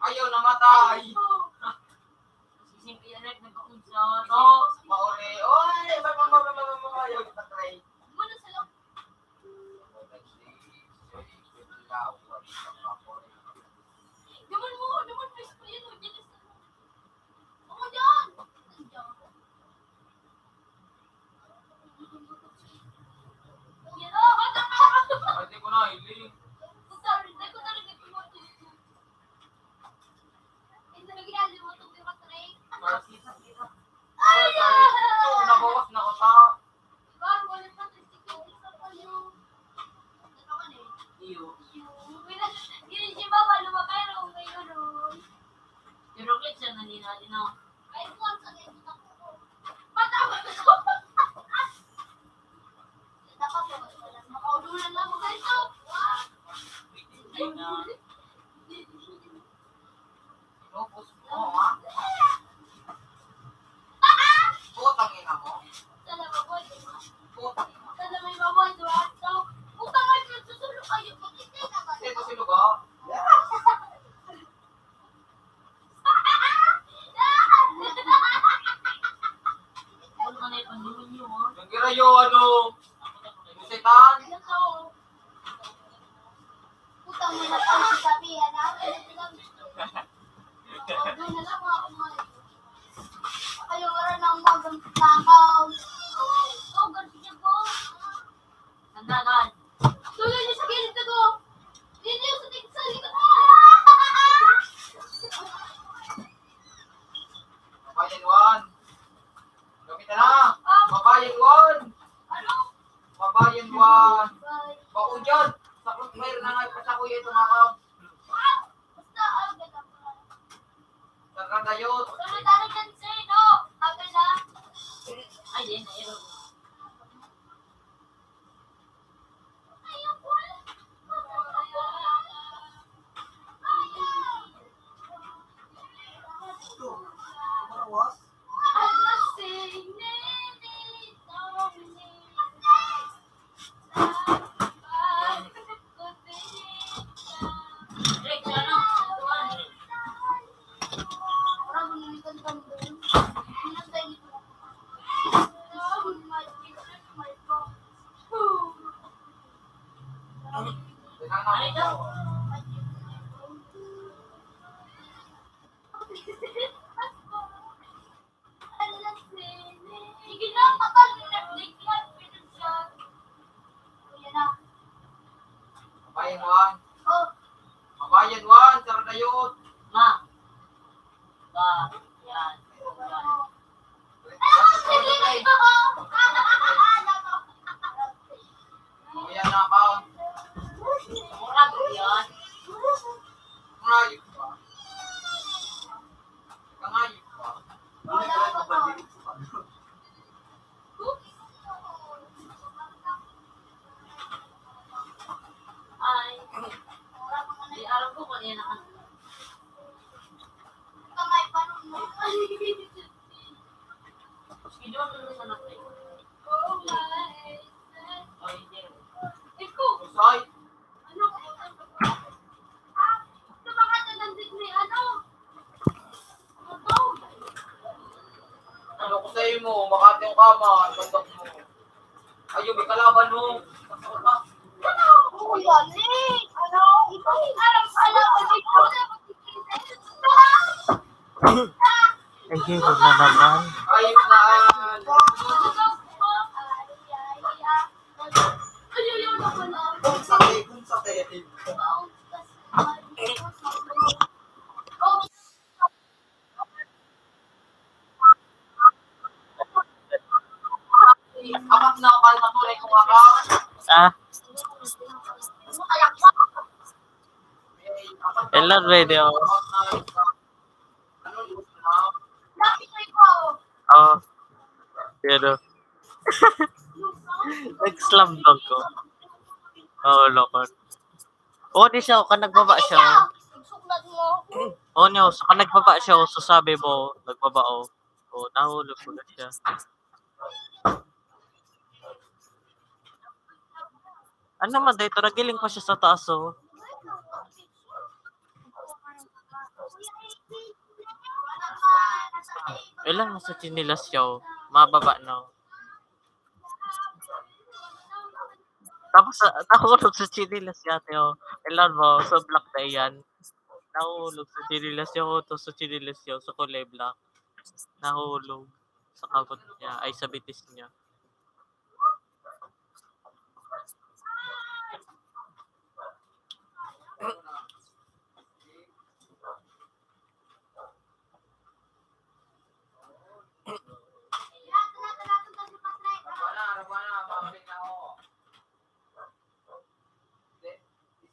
Ayaw namatay. Simple yan, nag-uunsa to. Mauli. Oy, ayaw namatay. Duman mo, duman mo, isprayan mo, diyan sa, ako diyan. Diyan. Yan, oh, bata ka. Pwede ko na, Ili. Sorry, hindi ko talaga tumutulog. Hindi na ginagawa ko, pero try. Ay, ay! Ito, nabawas na usa. Iyo. Iyo. Yun si Mama, lumakay na kung may yun. Pero click siya na din natin, no? Ay, kung sa ganyan ako. Patawag ko. Nakaudulan lang mo ganito. Hindi na. Inubos mo, ha? Putang ina mo. Putang ina mo. Ito si Lugo. Nakadayot. Solidary dyan, sir, no? Sabi na. Ay, yun, ayun. Sige na, takal mo na, Blake, man, pinunsyag. Kuya na. Kabayan, Juan. Oh. Kabayan, Juan, saradayot. Ma. Ba, yan. Yan. Kuya na, Juan. Murag yan. Murag yan. Kangayod pa. Ay, di alam ko kung ano yan ang ano. Idol ko sa natin. Oh my. Ay, hindi. Ikaw. Usay. Ano? Ano ba ka nandit ni ano? Ano ko sa imo? Makati ang kama, ang bundok mo. Ayun, may kalaban mo. Ano? Ano? Ano? Ito yung alam pala. Ang hirap na naman. Ayun na. Bumsate, bumsate. Apat na kapal na kulay kung ako. Ah. Hello, radio. Oh, pero nag-slam dunk ko. Oo, lokon. Oo, di siya, kan nagbaba siya. Oo, niyo, so, kan nagbaba siya, so sabi mo, nagbaba, oh. Oh, nahulog ko na siya. Ano man, dahil nagiling pa siya sa taas, oh. Ilang nasa chinilas siya, oh. Mababa na, oh. Tapos, ah, nahulog sa chinilas si ate, oh. Ilan mo, so black na iyan. Nahulog sa chinilas niya, oh, to sa chinilas niya, sa kulay black. Nahulog sa kamot niya, ay, sa bitis niya.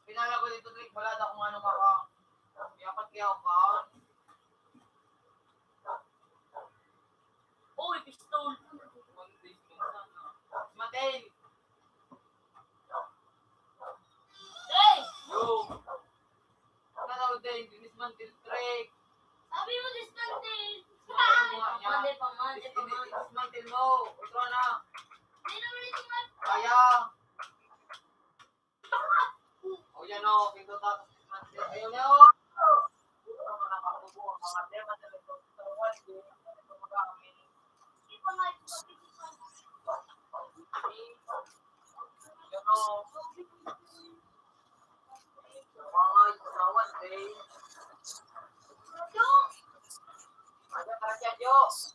Pinala ko dito, Drake, wala na kung ano ka, ka. May apat kaya ako, ka. Uy, pistol. Matin. Hey! Yo. Ano daw, Drake? Dismantle, Drake. Sabi mo, dismantle. Sabi mo nga niya. Mande pa, mande pa, mande. Dismantle mo. Otro na. Hindi naman ito, man. Kaya. O yan o, pindot na. Ayun na o. Yan o. Mga isawan, eh. Ano ka na dyan, Diyos?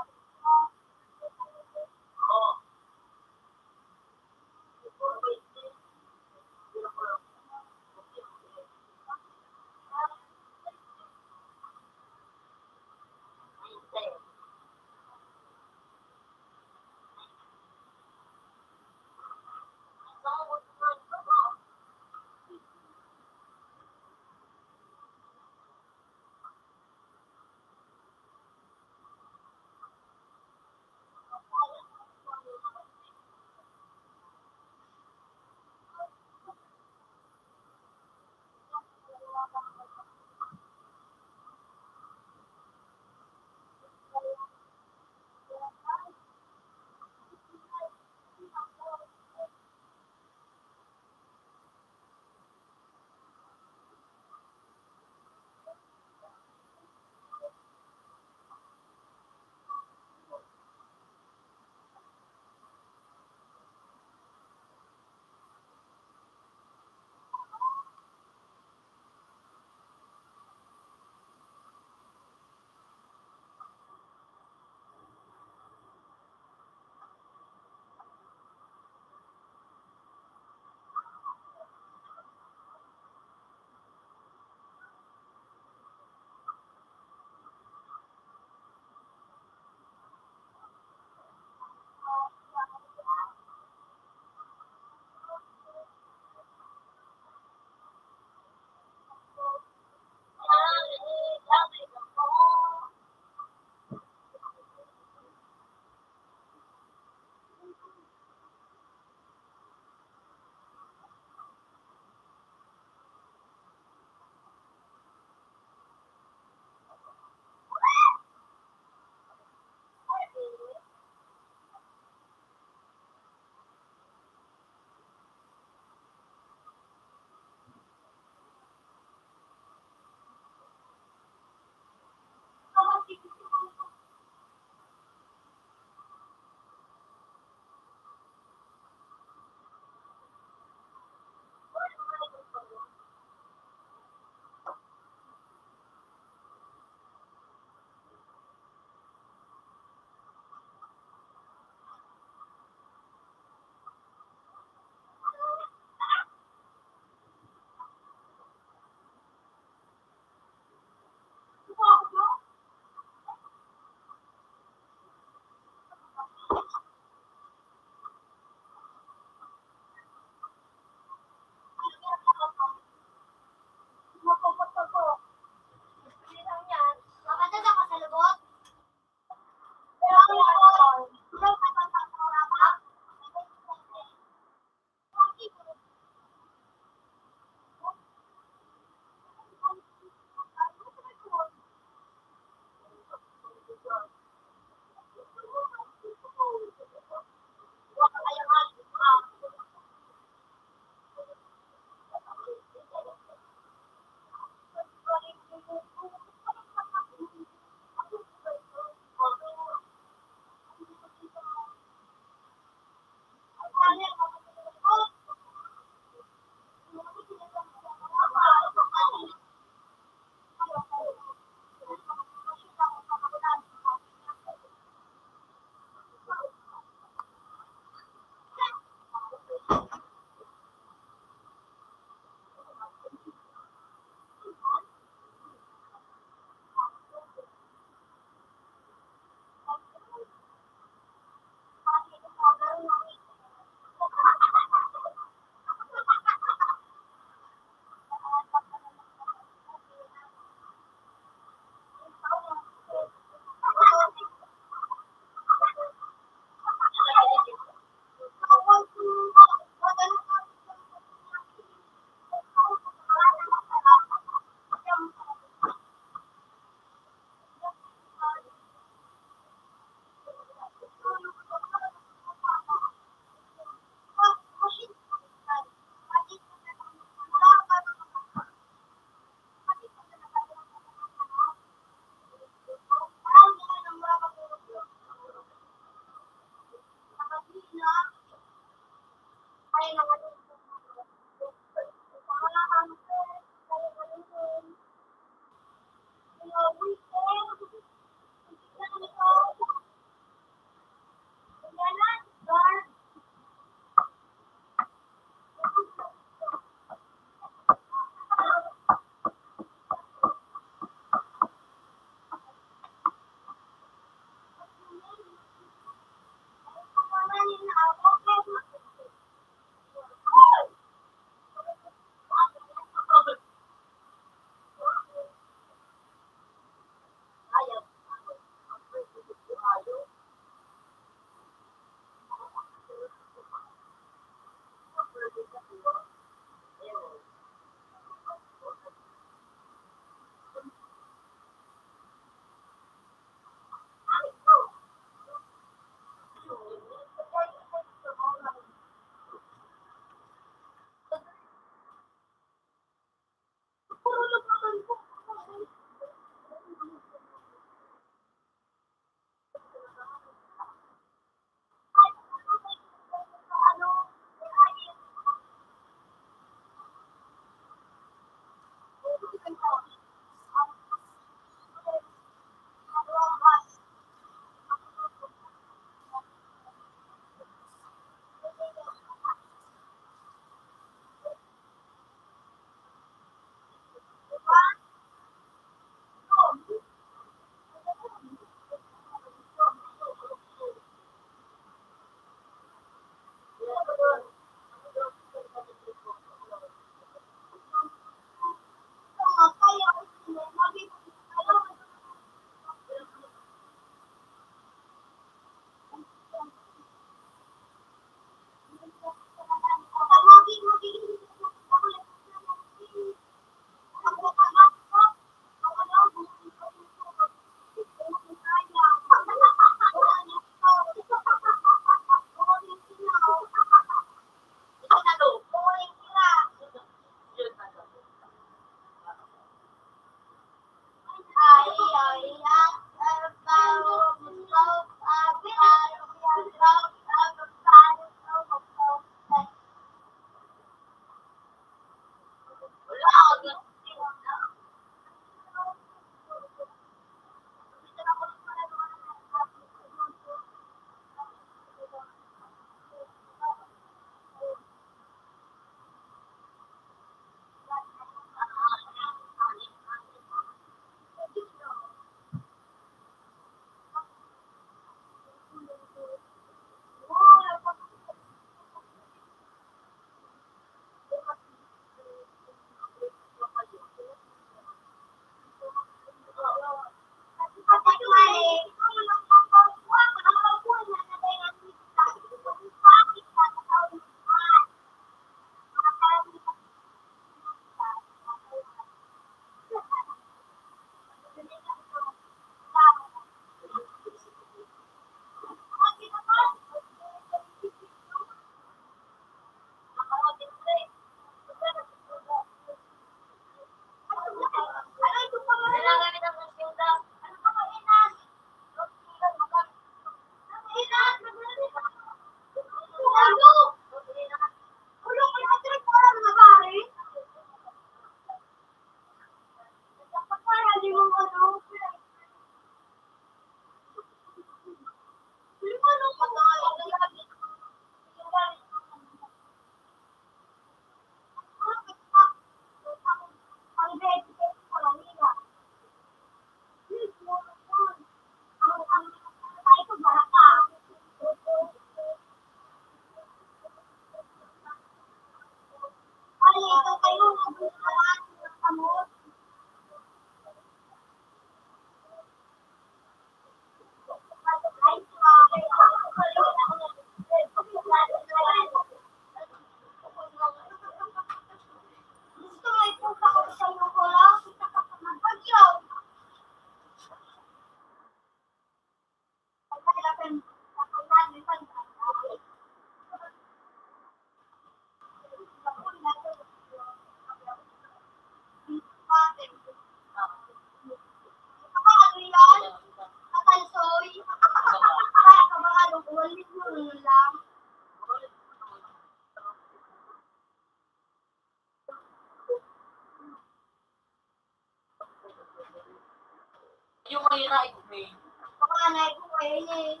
Yung may na, ito, may. Baka na, ito, may, eh.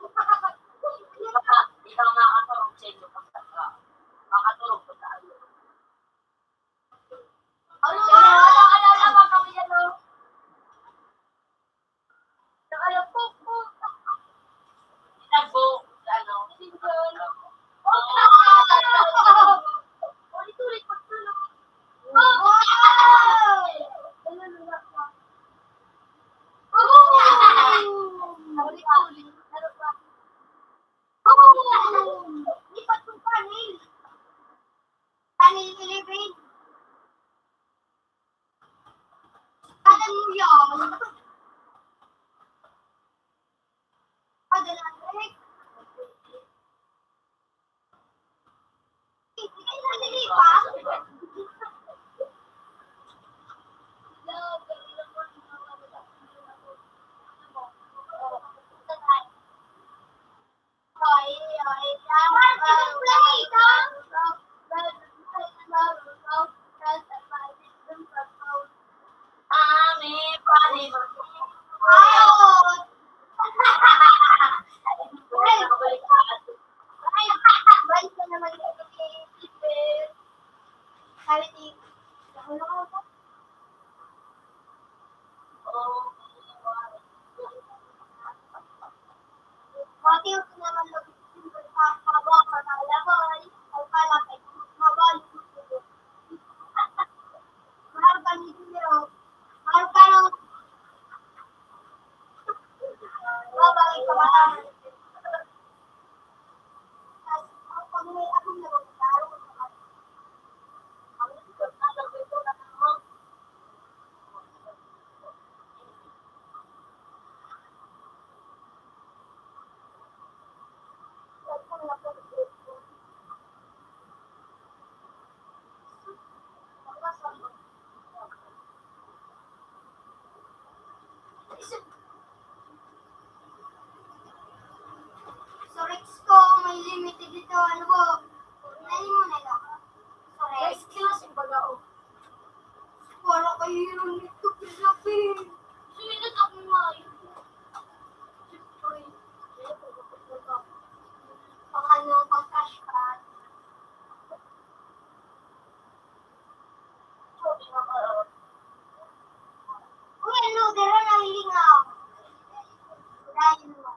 Baka, ikaw na, katurog sa inyo, pagka, makaturog pa tayo. Ano, wala, wala, wala, wala, kami yan, oh. Nag-alapok po. Nagbo, ano? Ulit-ulit, pagtulog. Ulit-ulit. Lipat ng panel. Panel eleven. Alam mo yan? Padala, Rick. Hindi ka na nalipa? So, Rex ko, may limited dito. Ano po? Nani mo na lang. So, Rex. Guys, kilos yung baga, oh. Para kayo yung nagkapilapin. Suminod ako nga. Siyempre. Pang ano, pang cash card. Uy, ano, dara na hiling ako. Dahil mo.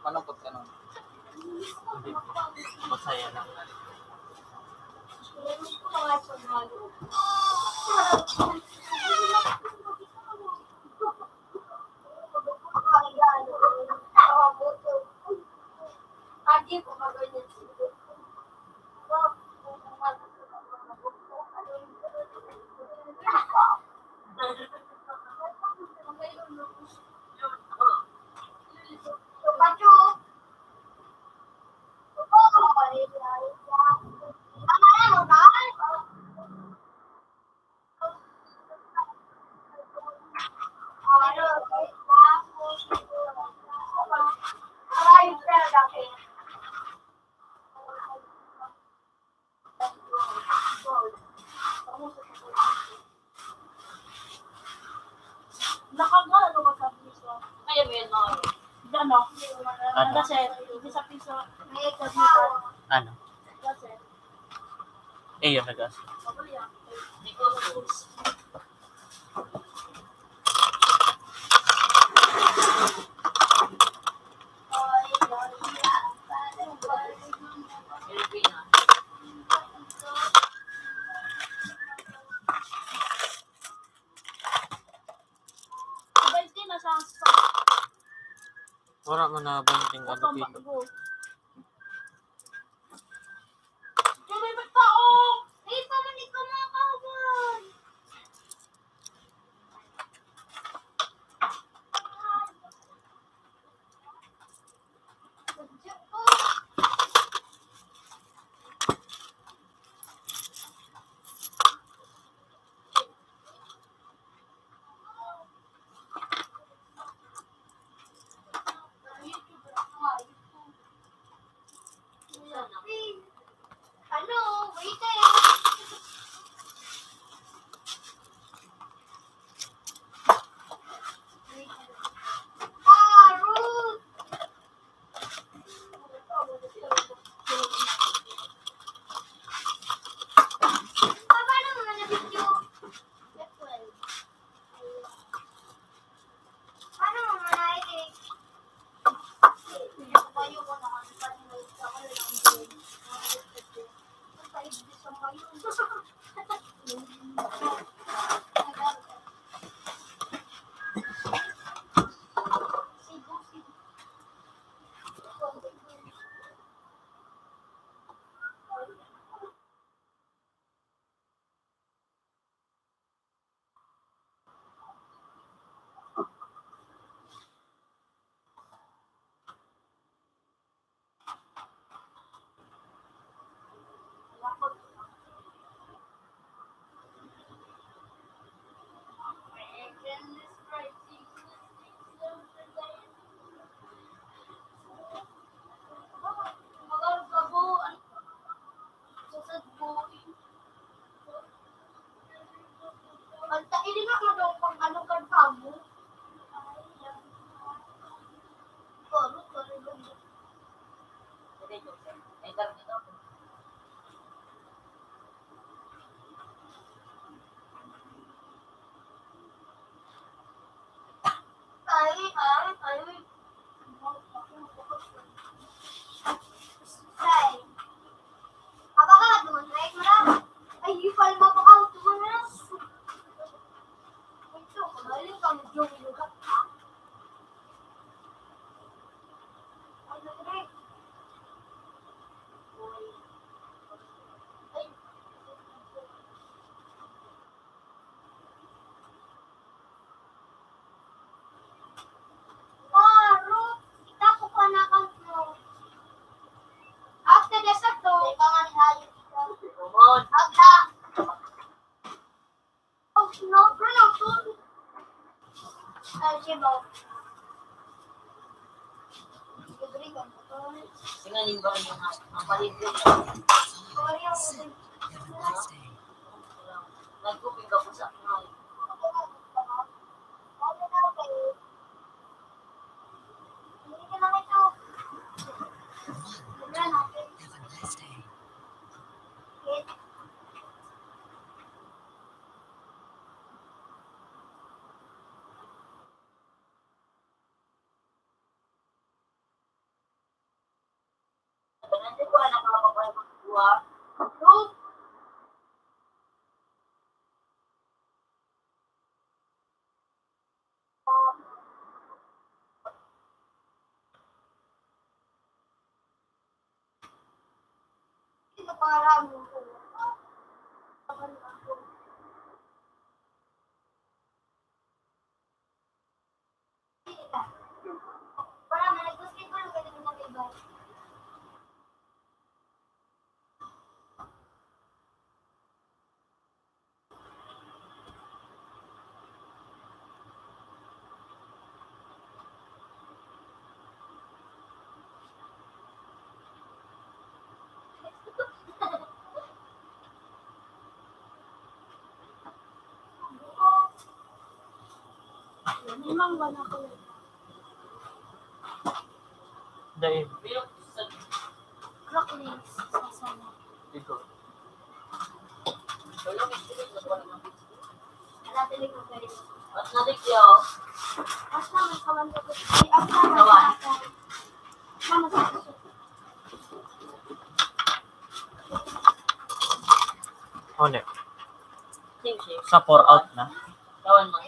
Manungkot ka nun. Masaya lang. Nakagano ka sa piso? Kaya mo yan, Maro. Ano? Ano? Ano, sir? Hindi sa piso. Ano? Ano, sir? Eh, yun, nag-ask. Wala man na banting ano dito. Pero may tao! Ay, pa man ikaw, mga kawan! Tingnan yung ba yung mga, mga paligid. Nagkuping ka po sa mga Limang ba na ako? Dahil. Broccoli, sasama. Ikaw. Wala, tuloy ko pwede. Mas naligyaw. Mas na, mas kawan ko. Ay, ang kawan. Kawan. Mas na, mas Oh, ne. Thank you. Sa pour out na. Kawan mo.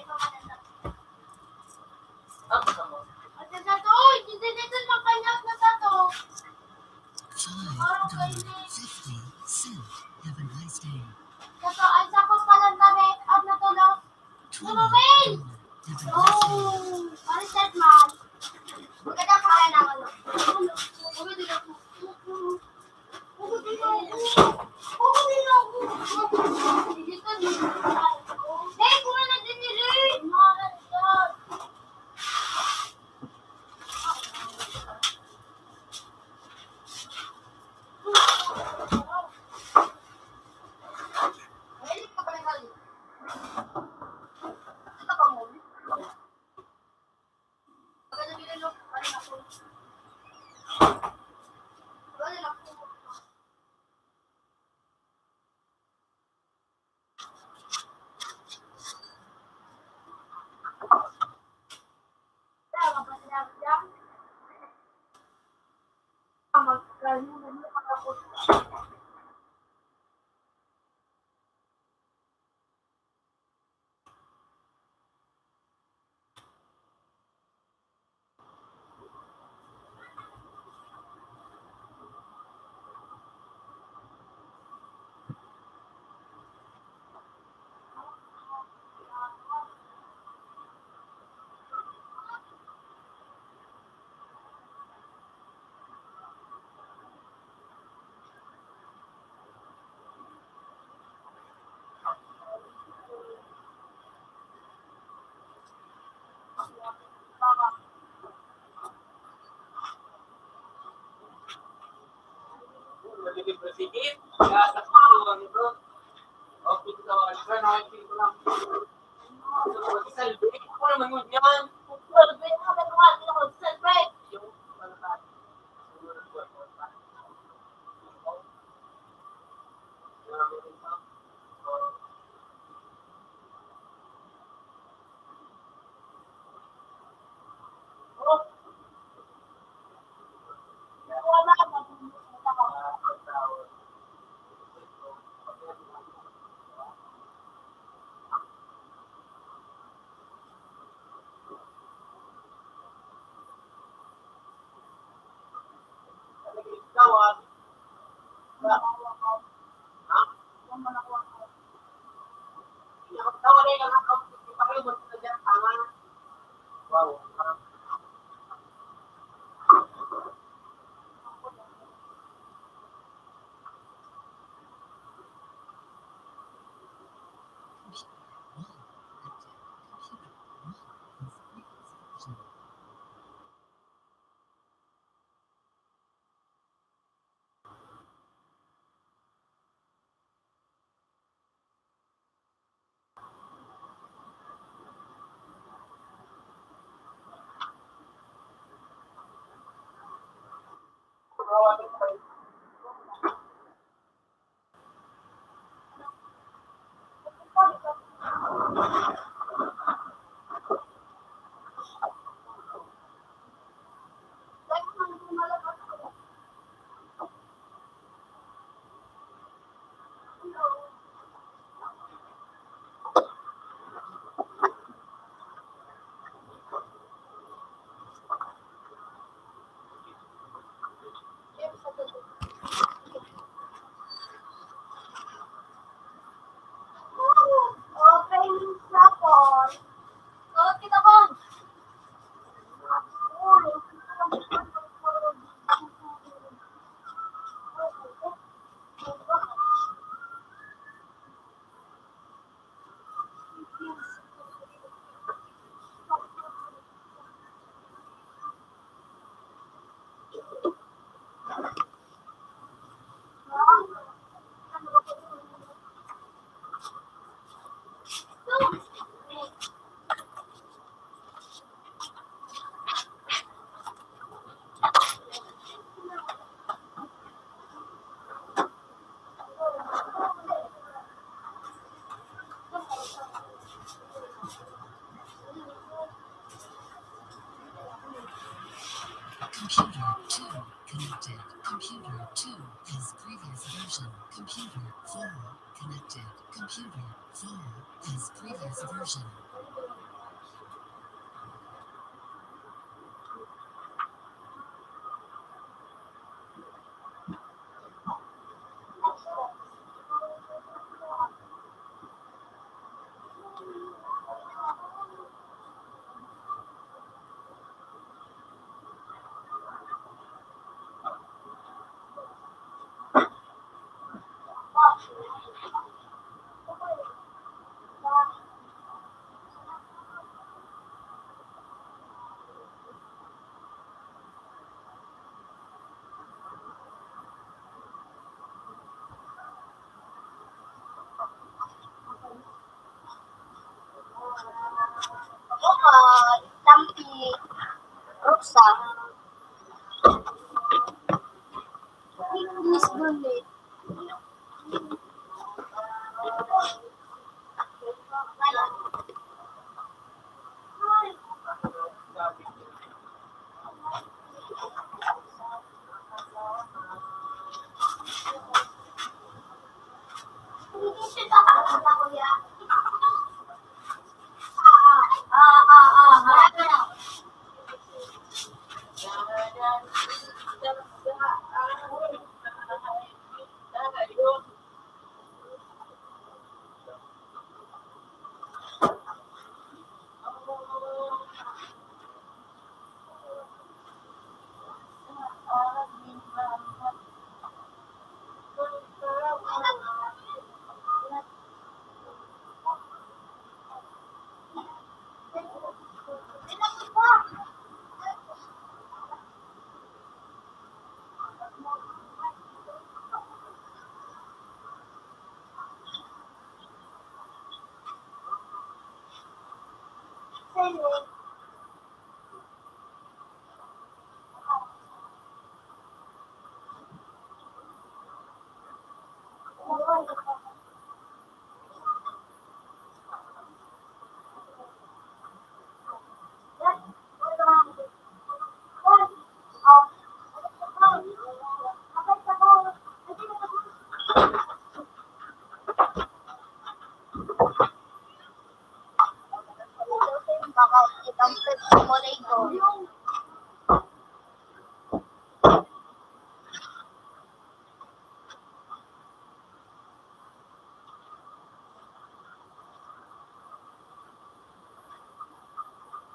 Up ka mo. Ate, sa to, oy, hindi dito magkanyap na sa to. Five dollar fifty cent. Have a nice day. Sa to, ay, sa ko palang tabi, at natulog. Twelve dollar. Have a nice day. Oh, ano, set man? Maganda pa kaya ng ano? Kita, Bong. Computer two connected. Computer two has previous version. Computer four connected. Computer four has previous version. Buhay, Tampi, Rosa. Miss Bullet.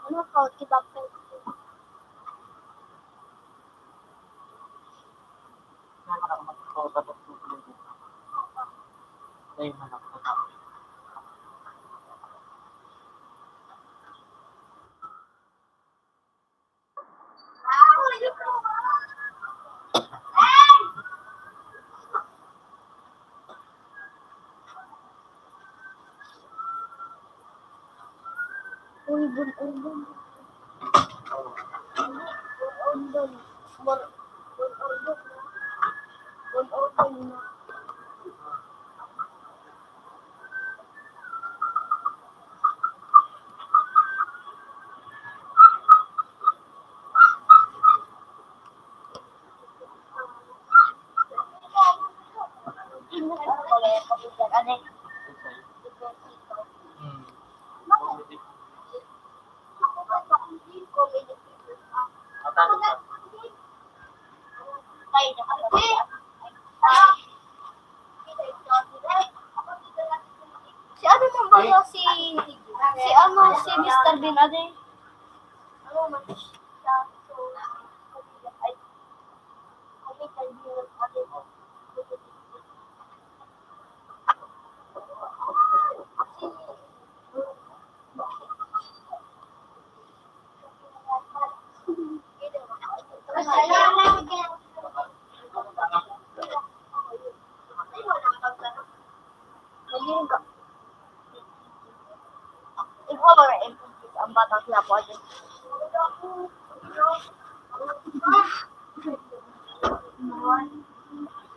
Ano po, di ba po? Uy, bun-, bun-, bun-, bun-, bun-, bun-, bun-, Si ano man ba yun? Si, si ano, Si Mister Bean, adi. Ikaw, mga M P Gs, ang Batang Quiapo, adi.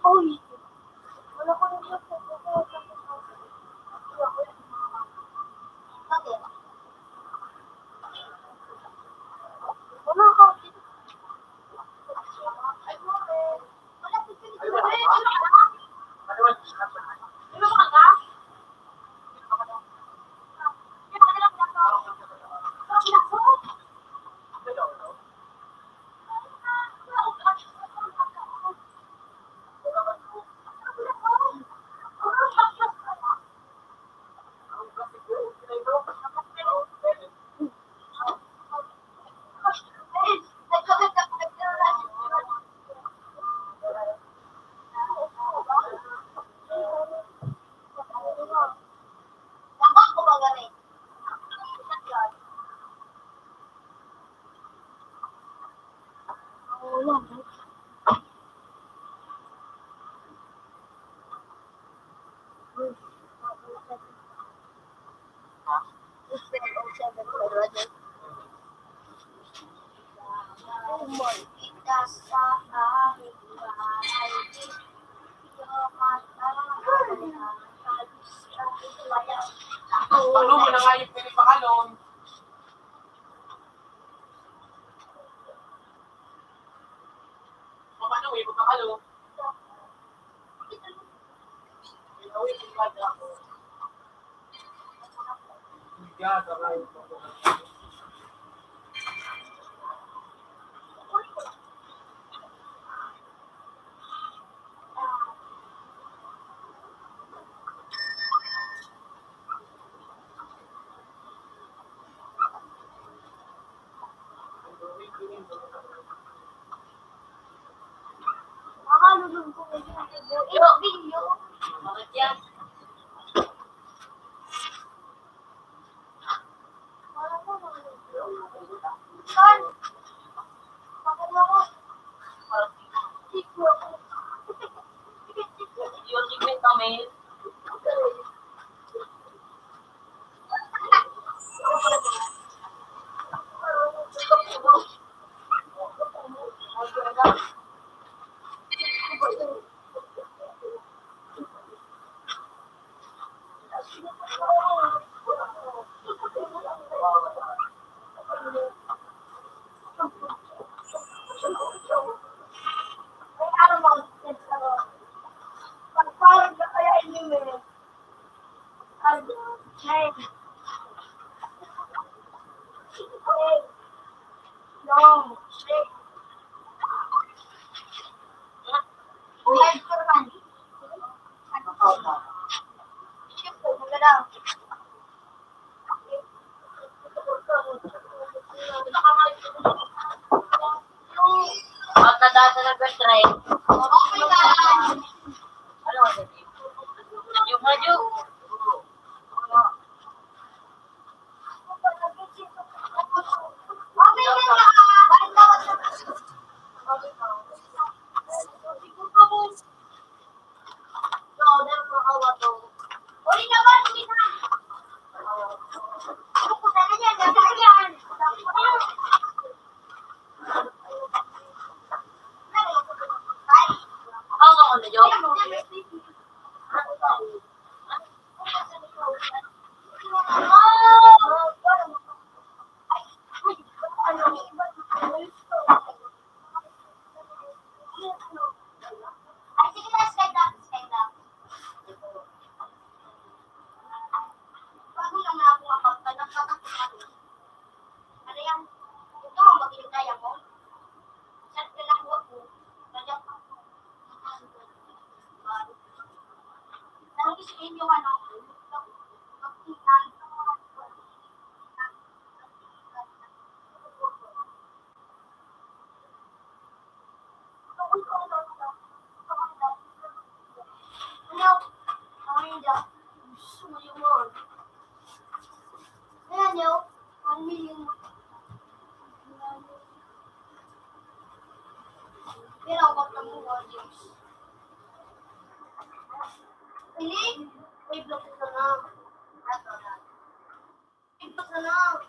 Uy. Ano mo na nga yung pinipakalon? Paano yung pagkakalo? Pagkadasa ng birthday. Ano? Yung radyo. Ini, may block ito na. Ito na lang.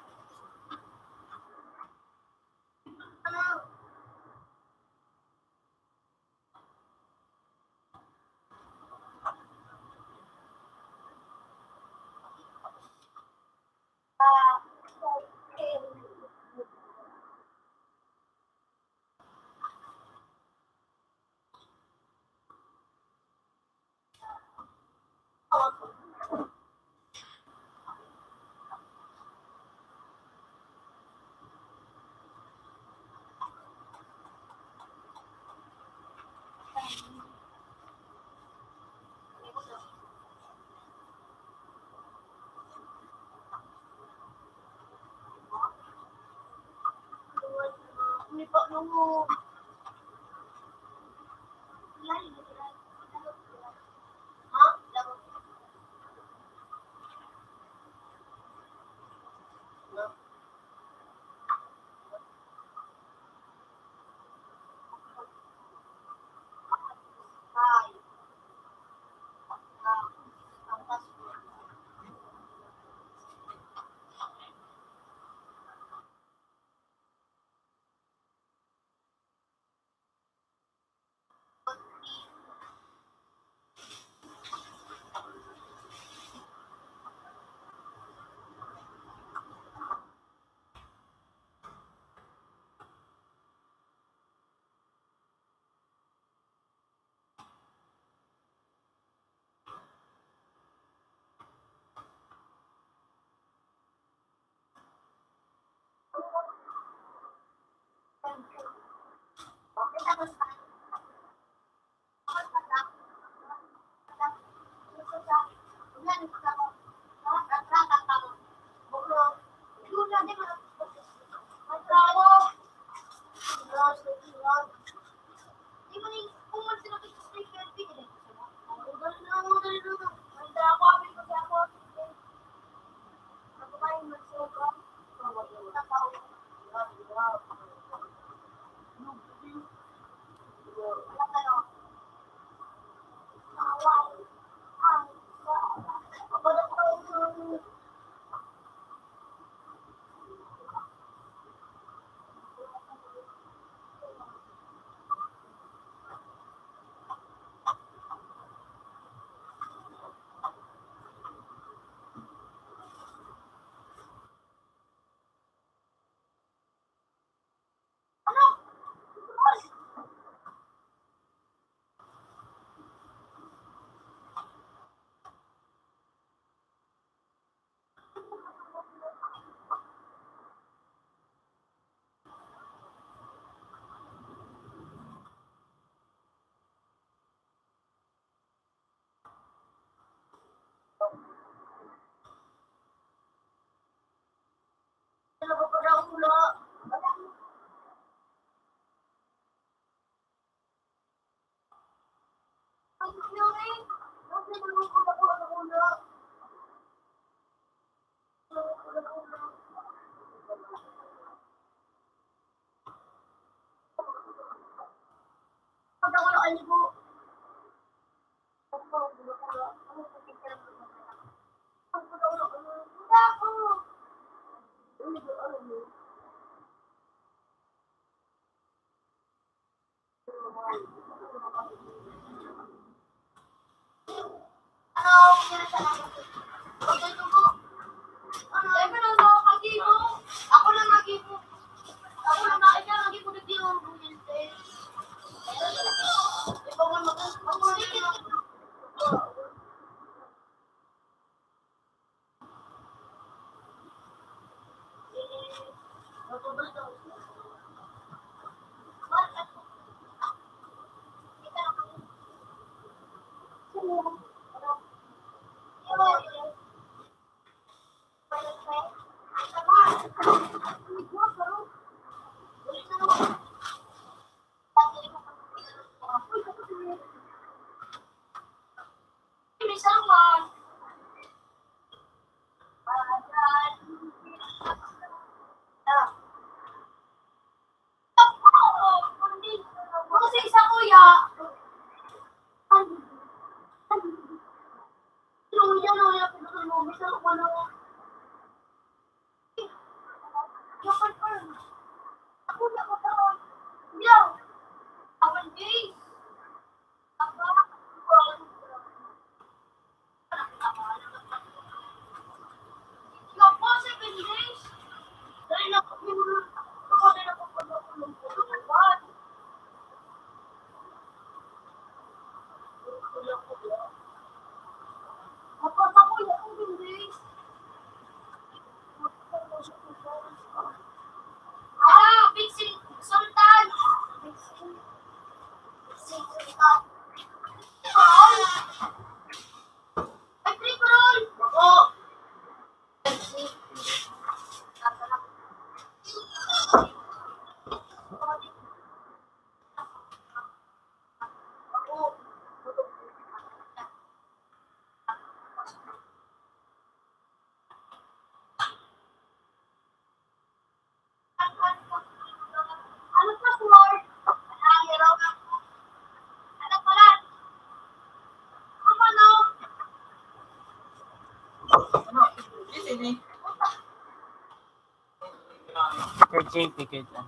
J P ka dyan.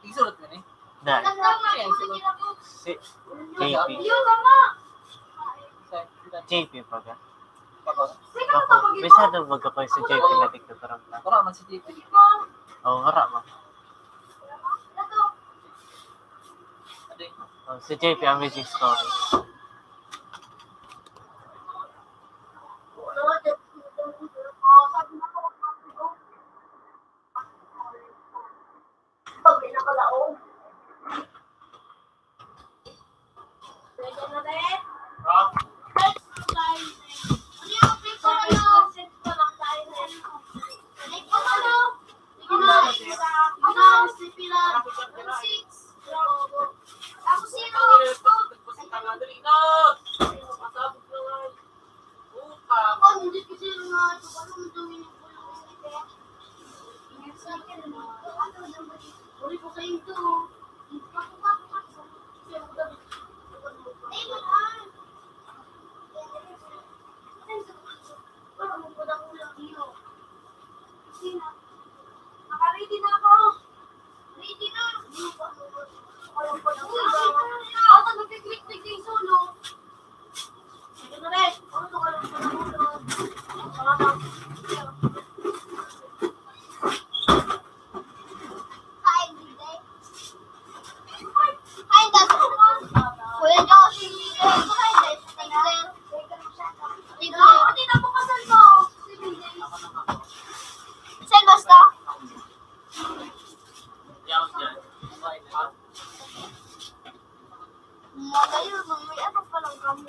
Isulat ka ni? Dahil. Siya, isulat. Si J P. J P pa ka? Ako? Ako, may sa daw baga ko sa J P na tigtuturo na. Wala man si J P. Oo, wala man. Ano? Oh, si J P ang may story. Pag may nakalaog. Pwede na rin. Ako si Pilar. Ako si Rose. Ako, hindi ko sila nga ito. Ano mo daw yung Naka-ready na ako. Ready na. Ako, nagpipiknik din solo. Kuya Josh, Tigler. Tigler. Saan basta? Malayo, may ano pa lang kamo.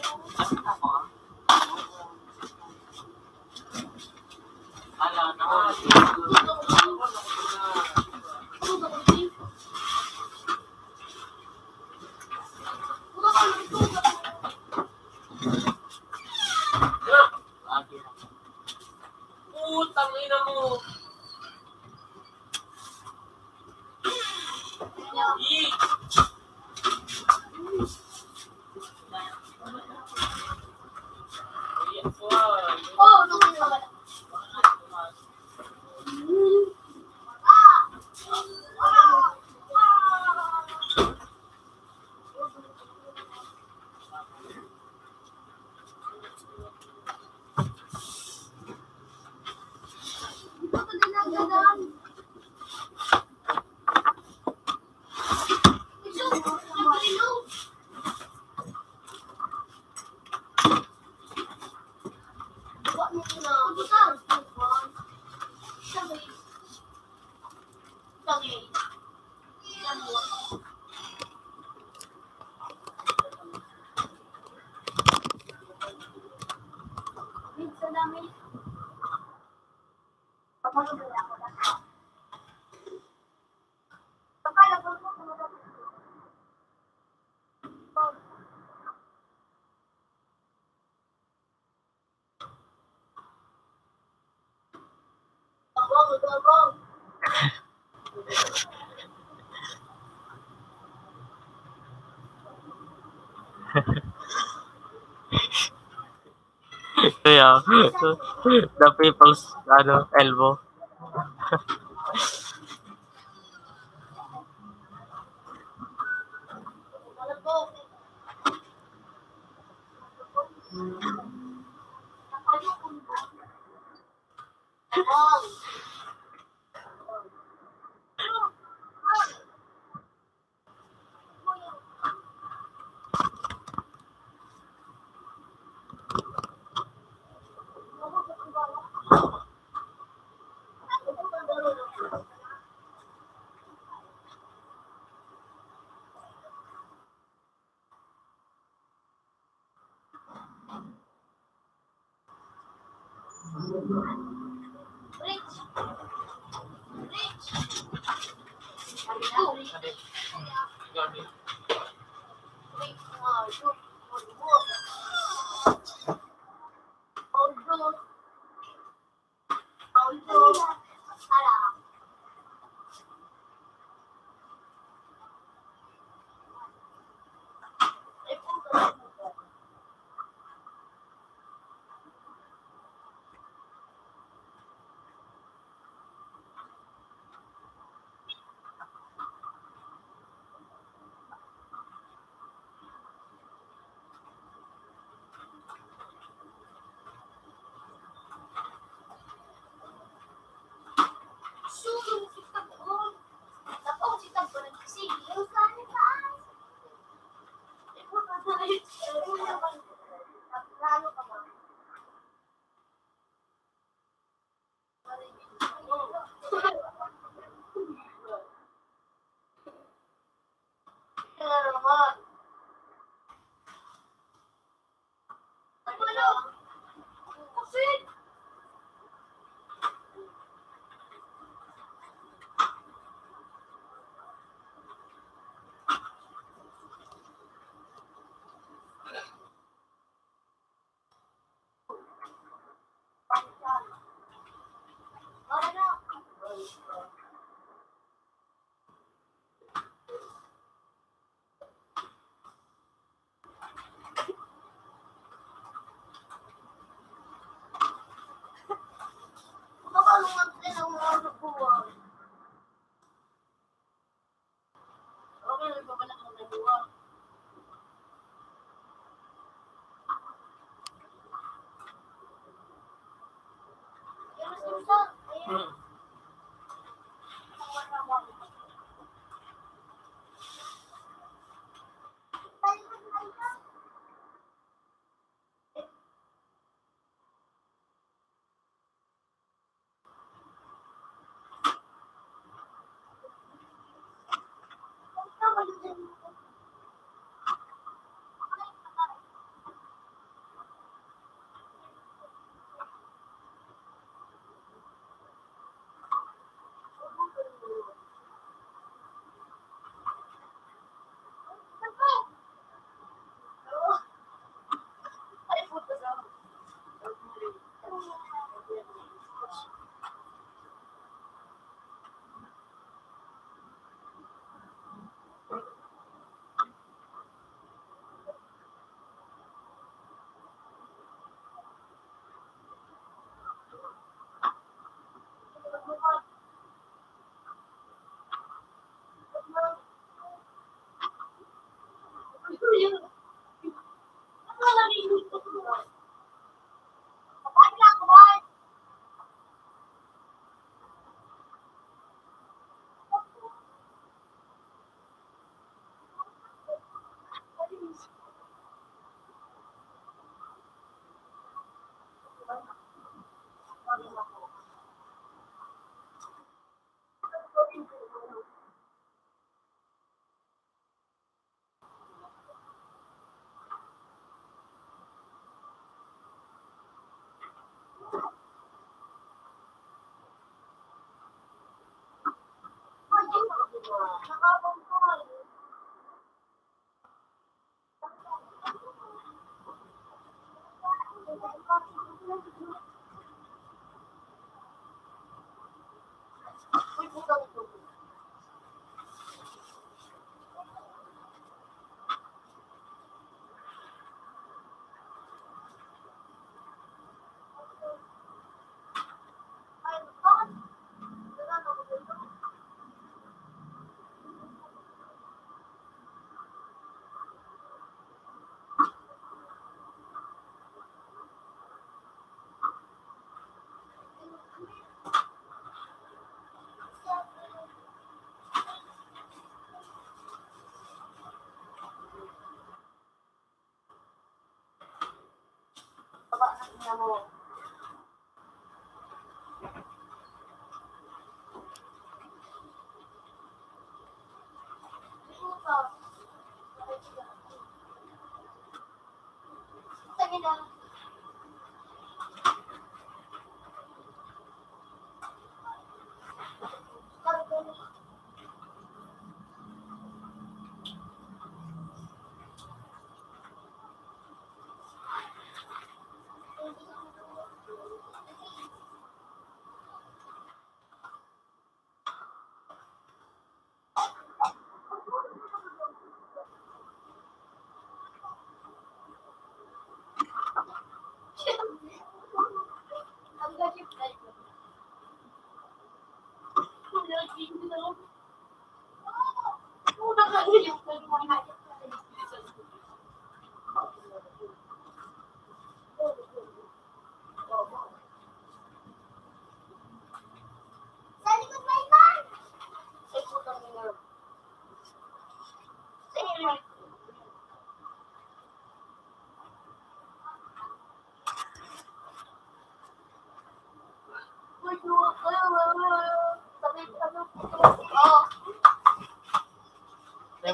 Putang ina mo. Kaya, the people's, ano, elbow.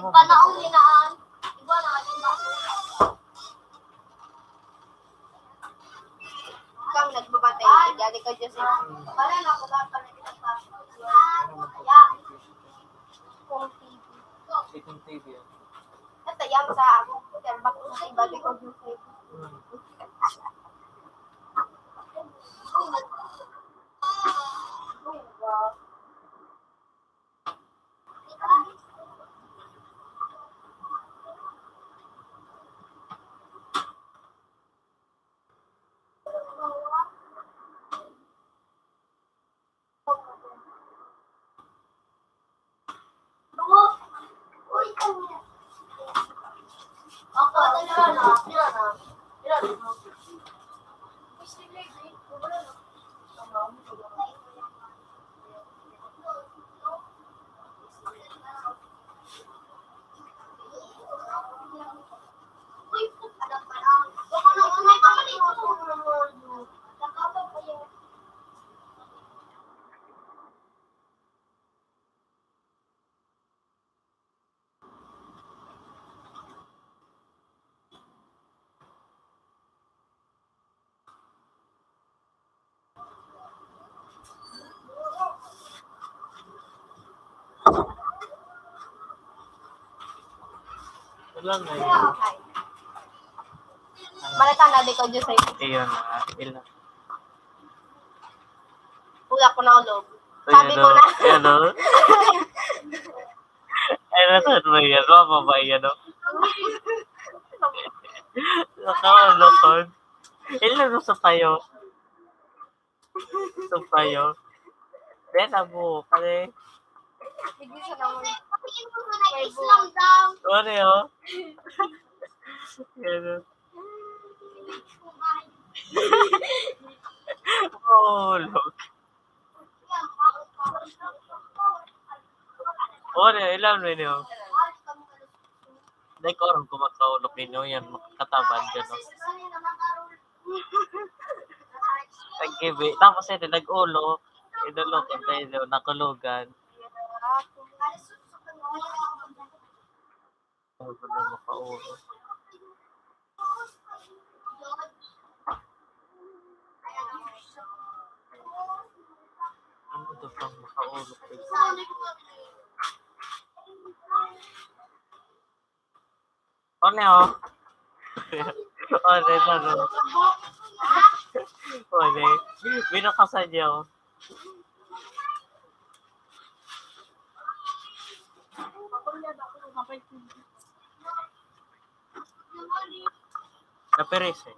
Panaong ninaan. Iba na, iba. Kang nagbabatay, gani ka, Joseph. Wala na, wala pa na. Kung T V. Itong T V, ah. At ayan sa ako, kaya bako sa iba, di ko, Joseph. Wala na yun. Malata na, di ko, Diyos ay. Ayun na, ilan. Wala ko na ulog. Sabi ko na. Ayun, oh. Ay, nasaan mo yan? Mababa yan, oh. Nakaulokon. Ilan mo sa payo? Sa payo? Bena mo, pare. Hindi siya naman. Islam daw. Pare, oh. Yan, oh. Mahulog. Ori, ilan mo yun? Dai ko aram kung makaulog ninyo yan, makakatabad ka, no? Nag-ibi. Tapos ito, nag-ulo. Idulog, ito, ito, nakulugan. Ano ba na makaulog? Ano to pang makaulog? Ano yun? Ode, ano? Ode. Binakasan niya, oh. Naperes, eh.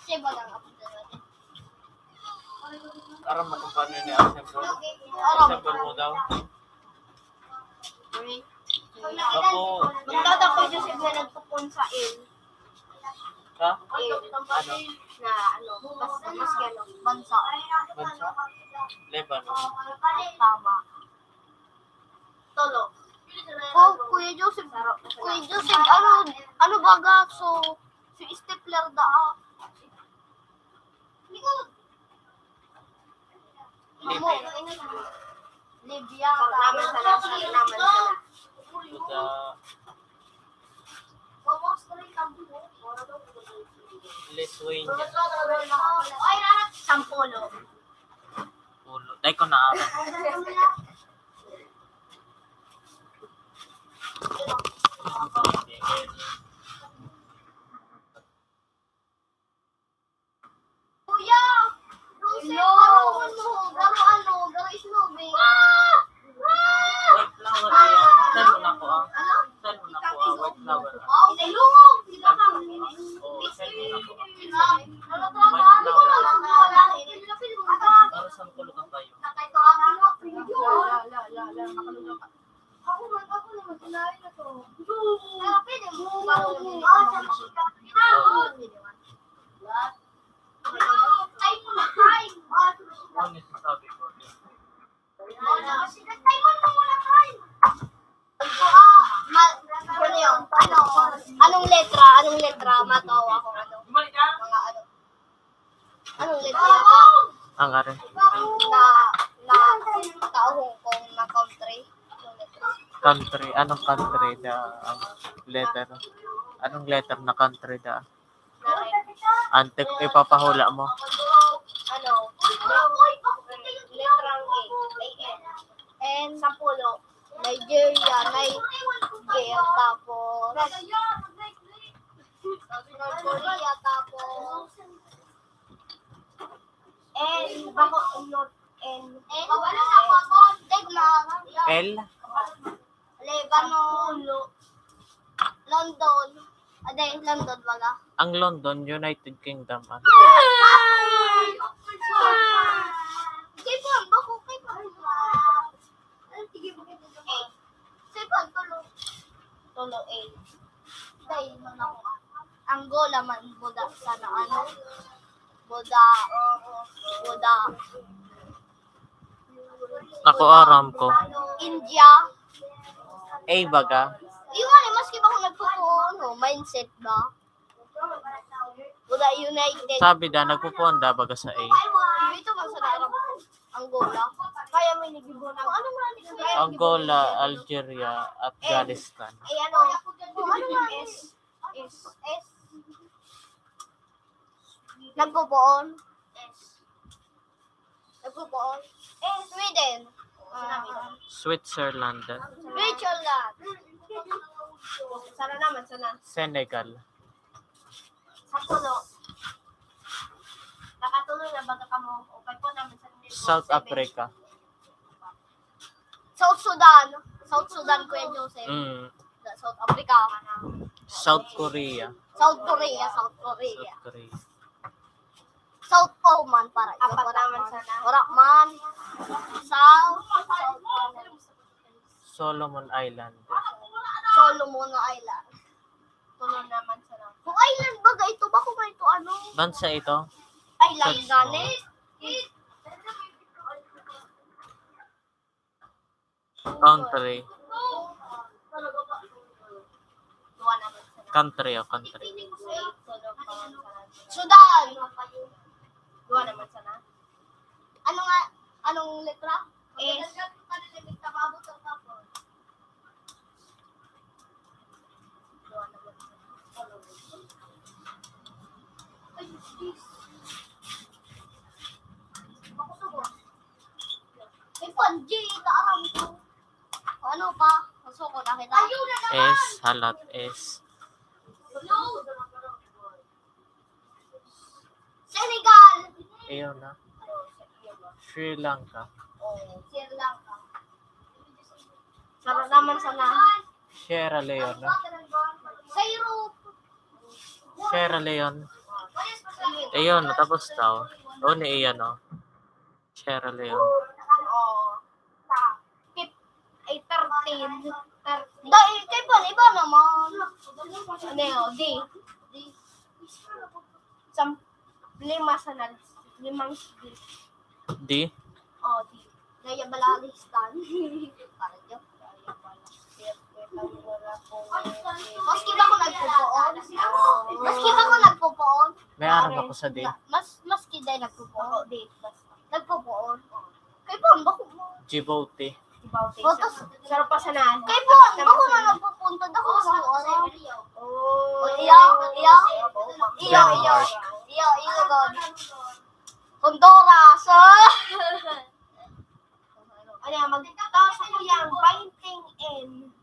Diba lang ako dalawa? Aram mo kung paano ni Assemble? Aram. Assemble mo daw. Ako, magdadako yung si Bernard Pupon sa L. Ha? L. Ano? Na ano, mas, mas gano'n, bansa. Bansa? Lebanon. Tama. Tolo. Oh, Kuya Joseph. Kuya Joseph, ano, ano baga? So, si stapler da, ah. Libya. Libya. Naman sana, naman sana. Buda. Lithuania. Sampulo. Pulo. Dai ko na. Kuya! Hello! Garo ano, garo snow, babe. Wait lang, wait lang. Send mo na ko, ah. Ano? Send mo na ko, ah. White flower. Wow, ilungog! Di ba, ma'am? Oo, send mo na ko. White flower. Para sa kulog ang tayo. Ako man, ako naman, sinabi na to. Ah, pwede mo. Ay, mo na, ay. Ano yung sasabi ko? Ay, mo na, ay. Ito, ah, ma-, ano yun? Ano? Anong letra? Anong letra? Matawa ako, ano? Mga ano? Anong letra? Ang ari. Na, na, tao Hong Kong na country. Anong letra? Country. Anong country da ang letter? Anong letter na country da? Na rin. Antik, ipapahula mo. Ano? Letrang A. A N. N. Sampulo. Nigeria, Niger, tapos North Korea, tapos N, bako, N, N. N? Denmark. L? Lebanon. London. Ade, London wala. Ang London, United Kingdom, ano? Kaipuhan, bako, kaipuhan. Ay, sige, sige, sige. Sige, tulo. Tulo, eh. Dahil mo na ako. Angola man, buda, sana ano? Buda, buda. Ako, aram ko. India. Eh, baga. Yung ano, maski ba kung nagpupuon, no? Mindset ba? Buda United. Sabi da, nagpupuon da, baga sa A. Dito man sa Arab. Angola. Kaya may nagibuan. Ano man? Angola, Algeria, Afghanistan. Eh, ano? Ano man? S. S. S. Nagpupuon. S. Nagpupuon. Eh, Sweden. Ah. Switzerland. Switzerland. Sana naman, sana. Senegal. Sa pulo. Nakatuloy na baga kamo, o kay po naman sa South Africa. South Sudan. South Sudan, Kuya Joseph. Mm. South Africa. South Korea. South Korea, South Korea. South Korea. South Oman, para. Apat naman sana. Wala man. South, South Oman. Solomon Island. Solomon Island. Tulo naman sana. Kung island baga ito, bako ba ito, ano? Bansa ito? Island gani. Country. Country o country. Sudan! Duwa naman sana. Ano nga? Anong letra? S. May panji, naaram ko. Ano pa? Masuko na kita. S, halat S. Senegal! Ayun na. Sri Lanka. Oh, Sri Lanka. Sarap naman sana. Sierra Leone. Sa Europe. Sierra Leone. Ayun, natapos daw. O, ni Ian, o. Cheryl, yun. Oo. Fif-, ay, thirteen. Thirteen. Dahil kay Bon, iba naman. Ano yun? D. D. Sam-, lima sa nag-, limang D. D? O, D. Gaya bala listan. Para joke. Maski ba ko nagpupuon? Maski ba ko nagpupuon? May arang ako sa D. Mas, maski dahil nagpupuon. Ako, D. Basta. Nagpupuon. Kay Bon, bako mo. Djibouti. Djibouti. Sarap pa sana. Kay Bon, bako na nagpupunta. Dako sa oras. Oh. Iyo, iyo. Iyo, iyo. Denmark. Iyo, iyo, God. Honduras. Ah! Ano, magtataw sa kuyang bainting N.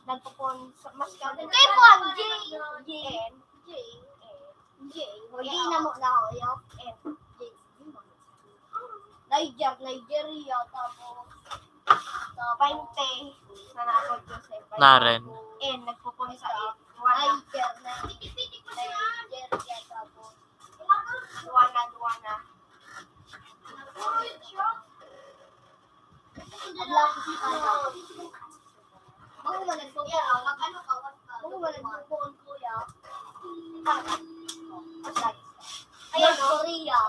Nagpupon sa mas ka. Kay Bon, J. J. N. J. J. O, di na mo na, o, yung N. J. Niger, Nigeria, tapos, sa bainte. Sana ako, Jose. Naren. N, nagpupon sa N. Niger, Nigeria, tapos, Duwana, duwana. Bako man nagpupuon, kuya. Ayan, North Korea.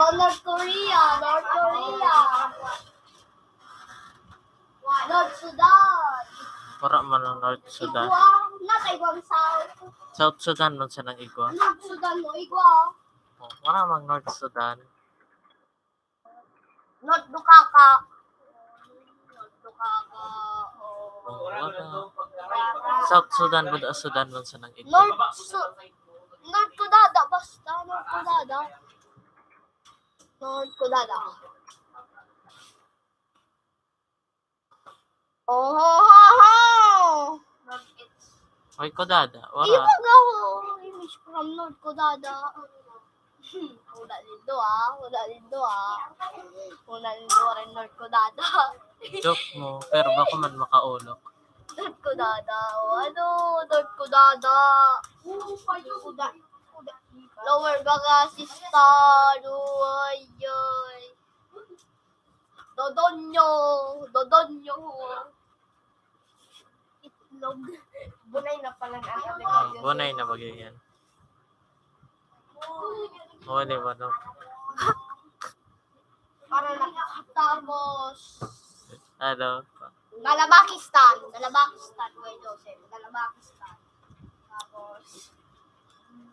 Oh, North Korea, North Korea. North Sudan. Wala man ang North Sudan. Igwa, na sa igwang South. South Sudan man sanang igwa. North Sudan mo, igwa. Oh, wala mang North Sudan. North Dukaka. North Dukaka. Oh, wala. South Sudan, wala Sudan man sanang igwa. North Su-, North Kudada, basta North Kudada. North Kudada. Ohohoho! Ay, Kudada. Iyo Wala. Baga ho, English from North Kudada. Wala nindo, ah. Wala nindo, ah. Wala nindo rin North Kudada. Joke mo, pero bako man makaolok. North Kudada. O, ano? North Kudada. Lower Bagasistan. Uy, uy. Dodonyo, Dodonyo. Itlog. Bunay na pala na. Ah, bunay na bagay yan. O, di ba, no? Para nakatapos. Ano? Malabakistan. Malabakistan, Kuya Joseph. Malabakistan. Tapos,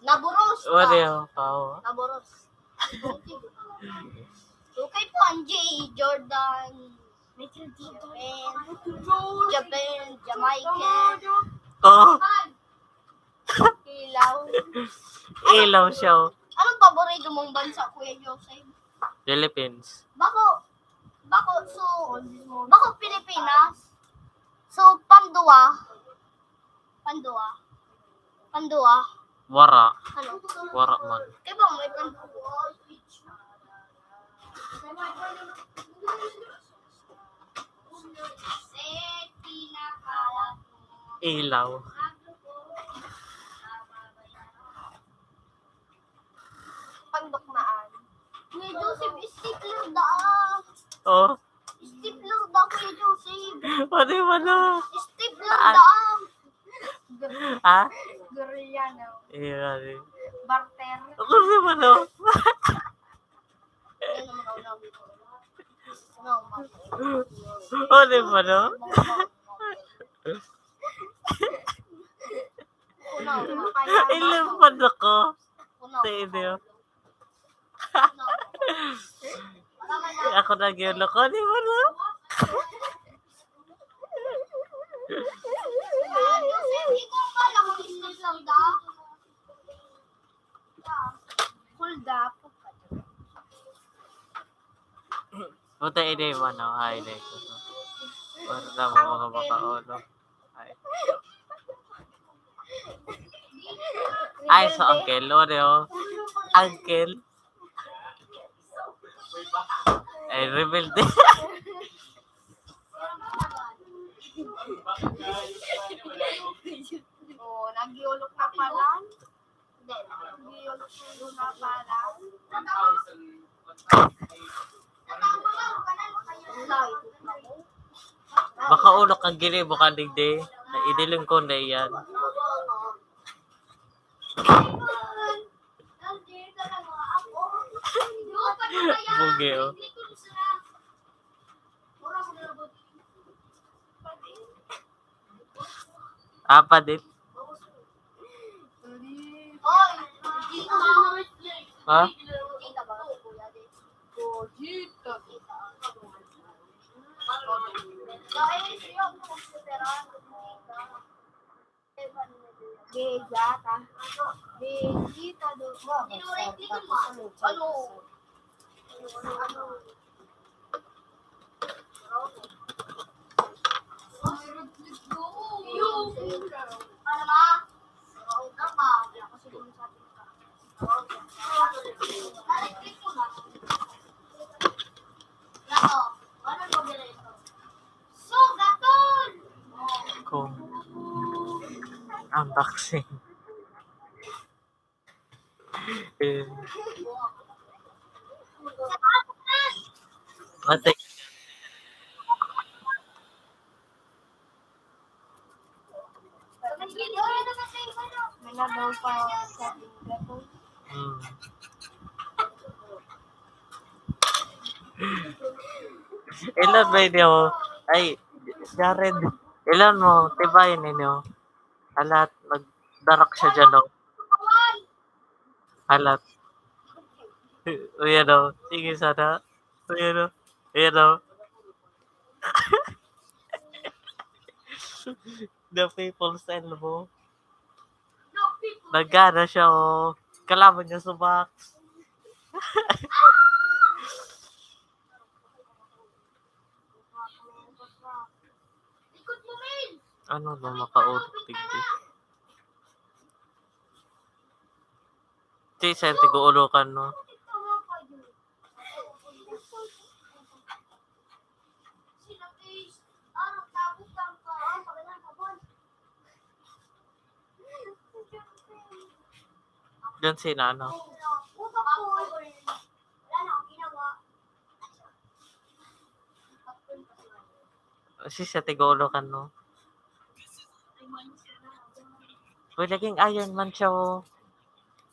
Naboros Wala pa. Yung tao. Naboros. Okay po, Angie, Jordan, Michael Jordan. Japan, Japan, Jamaica. Oh, Ilaw. Ilaw siya, oh. Anong paborito mong bansa, Kuya Joseph? Philippines. Bako, bako, so, bako Pilipinas. So, pandua. Pandua. Pandua. Wara. Ano? Wara man. Kaya ba may pandua? Ilaw. Panduknaan. Kuya Joseph, stapler daa. Oh. Stapler daa, Kuya Joseph. Ano yung ano? Stapler Saan? Daa. Ha? Goriano. Iya, eh. Barter. Ano yung ano? Ano yung ano? Ano yung ano? Ilang pa na ko? Sa inyo. Ako na gyud ako, di ba, no? Hold up. Puta, ini mo, no? Ay, ini ko. Para na mo mga makaulo. Ay. Ay, so, uncle, ano yun? Uncle. Ay, reveal din. Oh, nagyulok na pala. Makaulo kang ginibo kan digdi, na idiling ko na iyan. Bugi, oh. Apa din? Ha? Vegeta. Vegeta do. Ano? Kung unboxing. Eh. Mati. Wala daw pa sa gato. Hmm. Ilan ba inyo? Ay, Jared, ilan mo? Tibayan ninyo. Alat, nagdarak siya dyan, oh. Alat. Uy, ano? Sige, sana. Uy, ano? Uy, ano? The people's elbow. Nagana siya, oh. Kalaban niya sa box. Ano ba makaulog digdi? Di, sa tigo-ulokan, no? Diyan si Nano. Si sa tigo-ulokan, no? Uy, naging Iron Man siya, oh.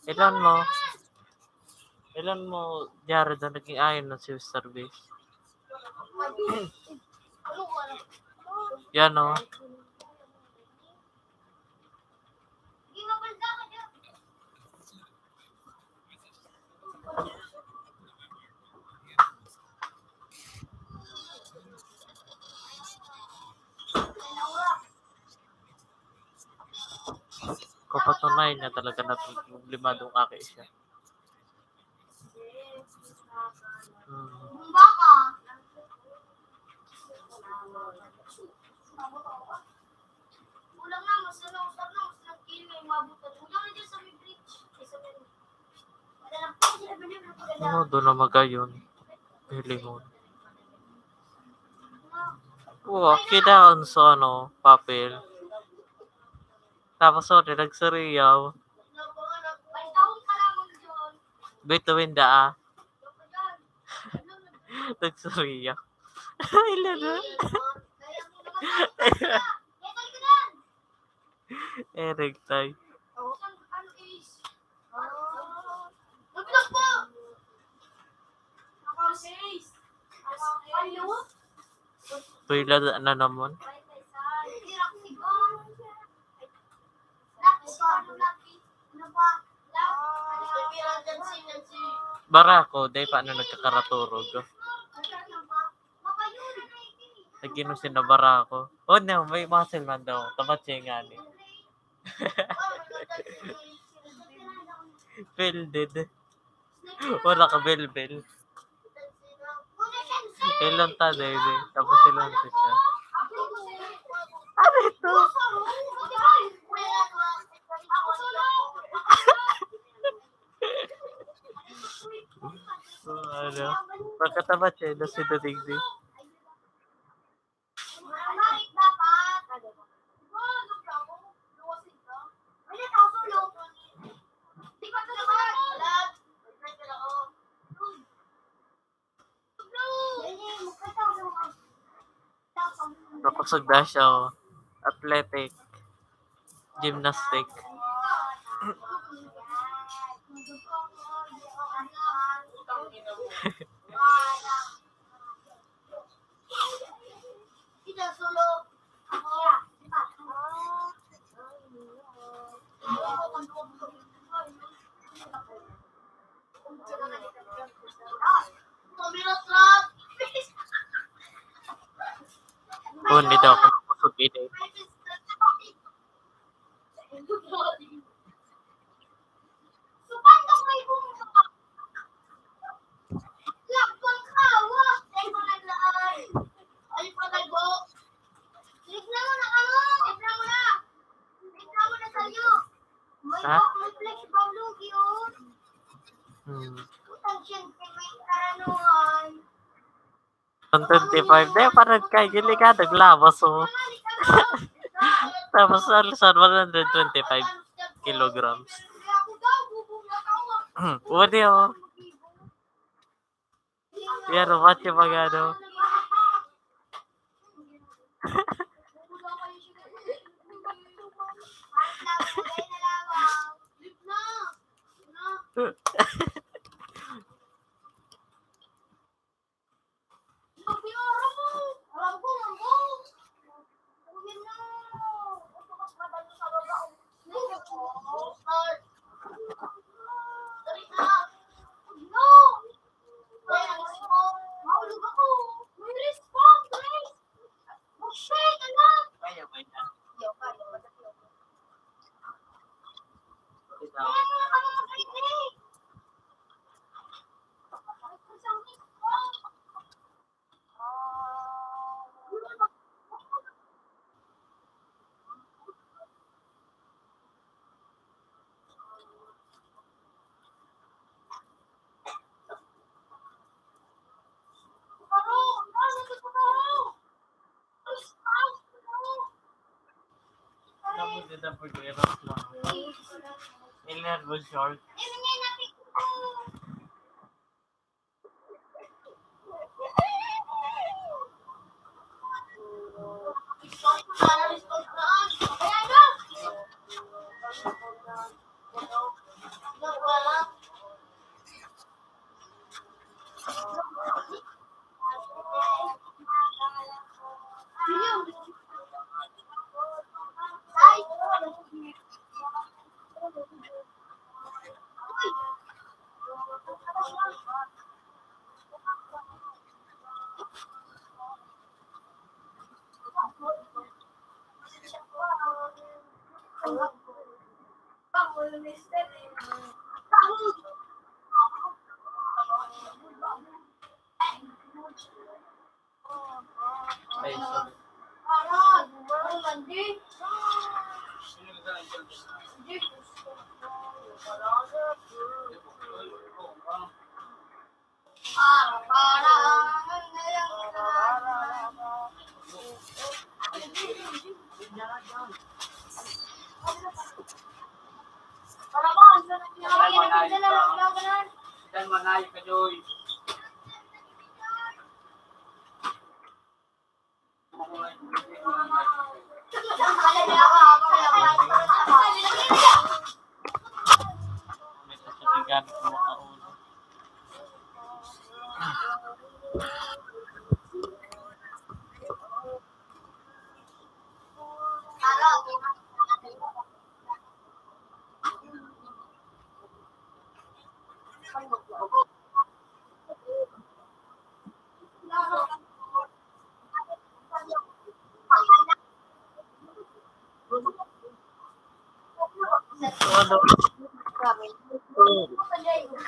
Ilan mo? Ilan mo, Jared, na naging Iron Man si Mister Beast? Yan, oh. Kapatunayan niya talaga na problemadong aki siya. Hmm. Kulang na, mas ano, mas ano, mas nagkilay, mabot na. Kulang na dyan sa may bridge. Ay, sa may Ano, doon na magayon. Hilingon. Oh, kinaon sa ano, papel. Tapos, oh, nagsariyaw. Bituin da, ah. Nagsariyaw. Ilan na? Erectile. Pila na naman? Barako, dai pa ano nagkakaraturog. Nag-inom si Navarra ako. Oh, no, may muscle man daw. Tapat siya nga ni. Fielded. Wala ka, Belbel. Kailan ta, Dede? Tapos ilan ta siya? Ano ito? So, ano? Pagkatapat siya, ito si Dadigdig. Kusog na siya, oh. Athletic. Gymnastic. Kun dito ako kusog ini. Ha? Hmm. Ang twenty-five, di, parang kay gili ka, naglabas, oh. Tapos, alisan, one hundred twenty-five kilograms. Pwede, oh. Pero, ba't yung mag-ano?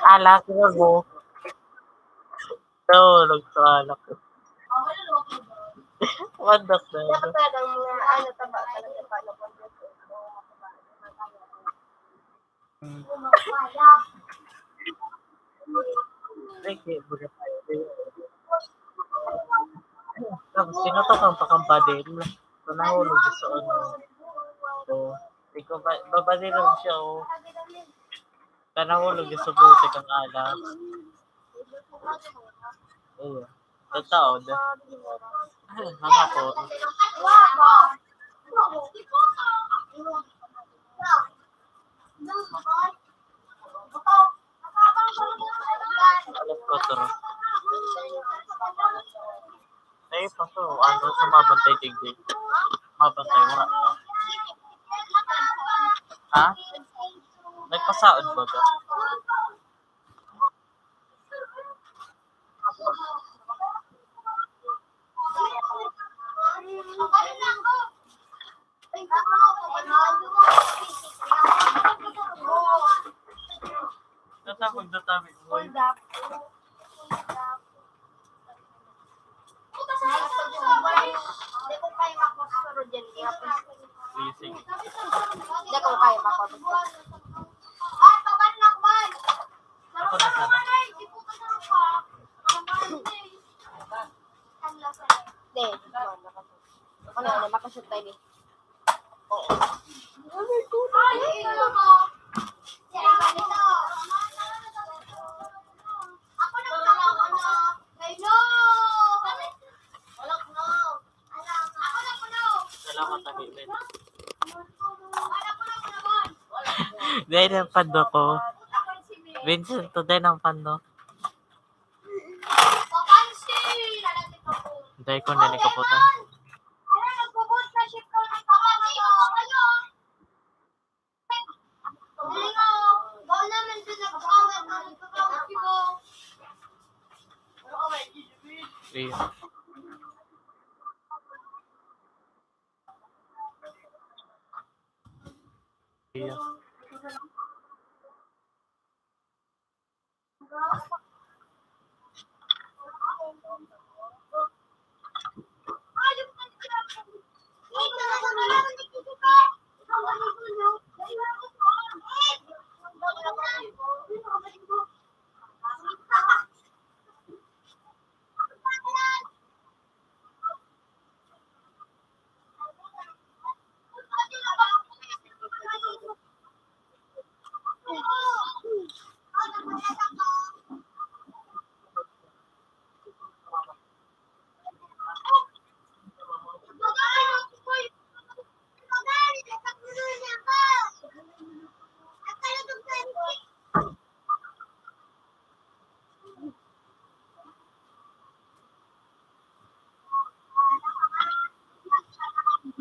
Alak mo. Nahulog sa alak. What the hell? Dapat talagang mga ano, taba talaga, paano kung Sige, baga tayo. Tapos tinutok ang pakang badil. So, nahulog siya sa ano. So, di ko ba, babadil lang siya, oh. Kaya nahulog siya sa buti kang ala. Oo. Totoo, de. Ay, mga po. Alas kwatro. Ay, paso, ano sa mabantay, tigdi? Mabantay, wala. Ha? Nagpasaod ba ka? Tatakot na tabi. Sige, sige. Hindi ko kaya mako. Ako na sana. Hindi. Ano, ano, makashoot tayo ni. Ako na, ako na. Ay, no! Ako na, ako na. Salamat, Abi, men. Dahil ang pando ko. Vincent, to din ang pando. Dahil ko na nagkaputan. Iya. Iya.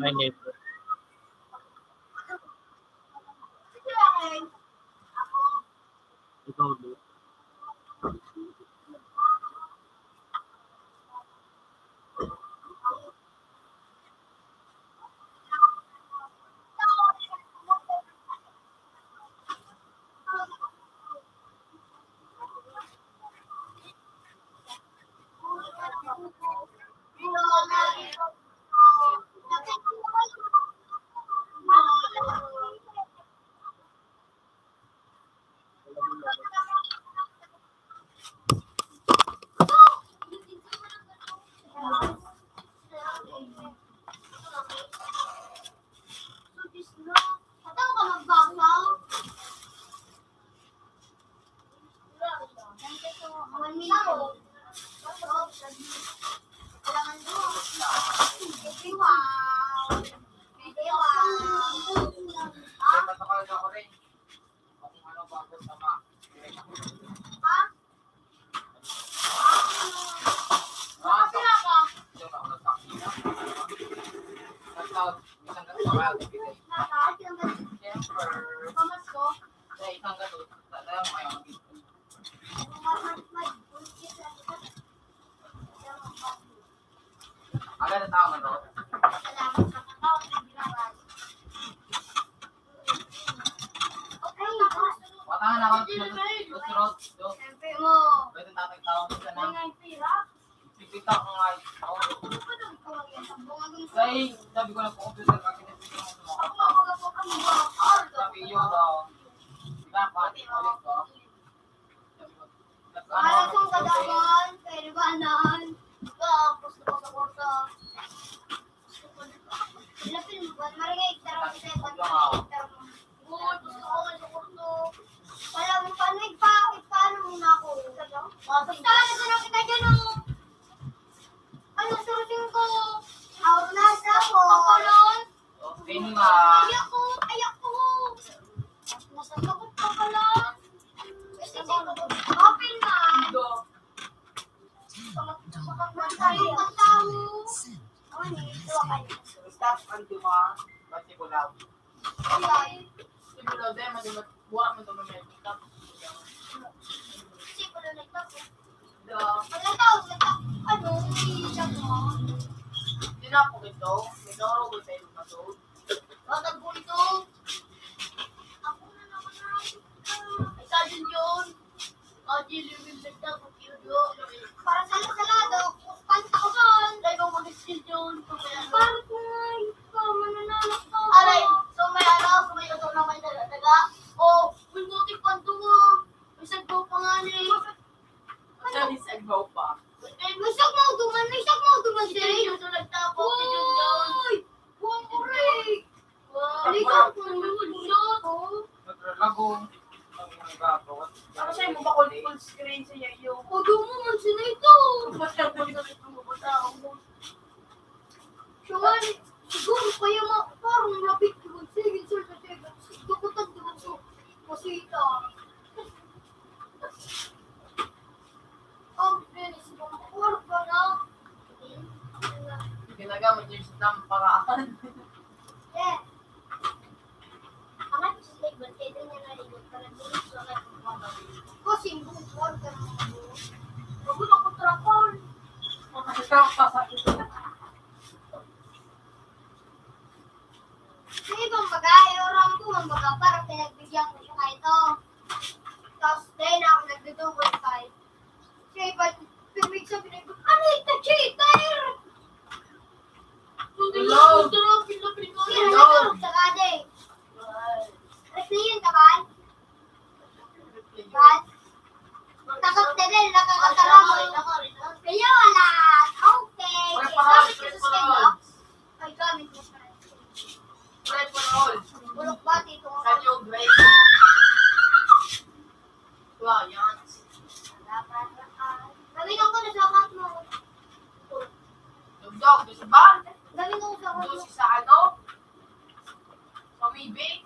My neighbor. Ikaw, Lu. Agad ang tao man, no? Watangan ako, susunod, susunod, do. Pwede tatagtawag ka na. Pipita ko nga, oh. Kaya, sabi ko na po, computer ka, pinipili mo sa mga tao. Sabi, yun, oh. Di ba, pati, ulit ko. Para sa kadawan, kaibanan, tapos na sa kwarta. Lapil mo ba? Maringay, tarong kita, tarong mo. Good, gusto ko nga sa kwarto. Wala mo pa, nagpa-, paano mo na ako? Basta na, na kita dyan, oh. Open na. Indo. Stop ang duma, batibulaw. Ay. Batibulaw, dahil madimat-, buwan mo ito, may makeup. Batibulaw, makeup. Da. Wala daw, wala. Ano, hindi siya mo. Hindi na ako ito. May doro ko sa iyong matulog. Batag ko ito. Ako na naman na. Ay, sa akin yun. Adi, liwin sa ito. Para sa salado, one thousand. Dahil mo mag-skill yun. Para sa ito, mananalo ko. Aray, so may ano, so may ito na may daga-daga. Oh, may buti pa ito nga. May sagbaw pa nga ni. Sa may sagbaw pa. May sagbaw duman, may sagbaw duman, Jay. Ito nagtapos, ito yun. Uy! Buang ko rin. Wow. Halika, kung may shot, oh. Naglalago. Ang mga gagawa. Ano sa'yo, mabakol full screen sa iyo? O, doon mo man sila ito. Masyado na ito, mabasa ako. Siya nga, siguro kaya ma-, parang lapit ko. Sige, sir, kasi dukutan ko sa masita. Ang bilis ng kwarto na. Ginagamit yung isang paraan. Eh. Angat sa slave, ba't kaya din niya naligot? Para din sa mga kasi yung buong kwarto ng mga buo. Huwag mo na kontra call. Makasasama pa sa ito. Sa ibang baga, eh, orang ko, ang baga, parang pinagbigyan ko siya kahit to. Tapos, dahil na ako nagdo-double five. Sa iba, pimig sa pinag-, ano ito, cheater? Hello? Hello? Sino nagtulog sa kade? Replyan ka ba? Bal? Takot na din, nakakatawa mo. Kaya wala. Okay. Wala pa, wala pa. Ay, gamit mo pa. Try for all. Bulok ba, tito? Sa new grade. Wow, yan. Gamitin ko na sa account mo. Dugdog, gusto ba? Gamitin ko sa account mo. Gusto sa ano? Sa Maybank?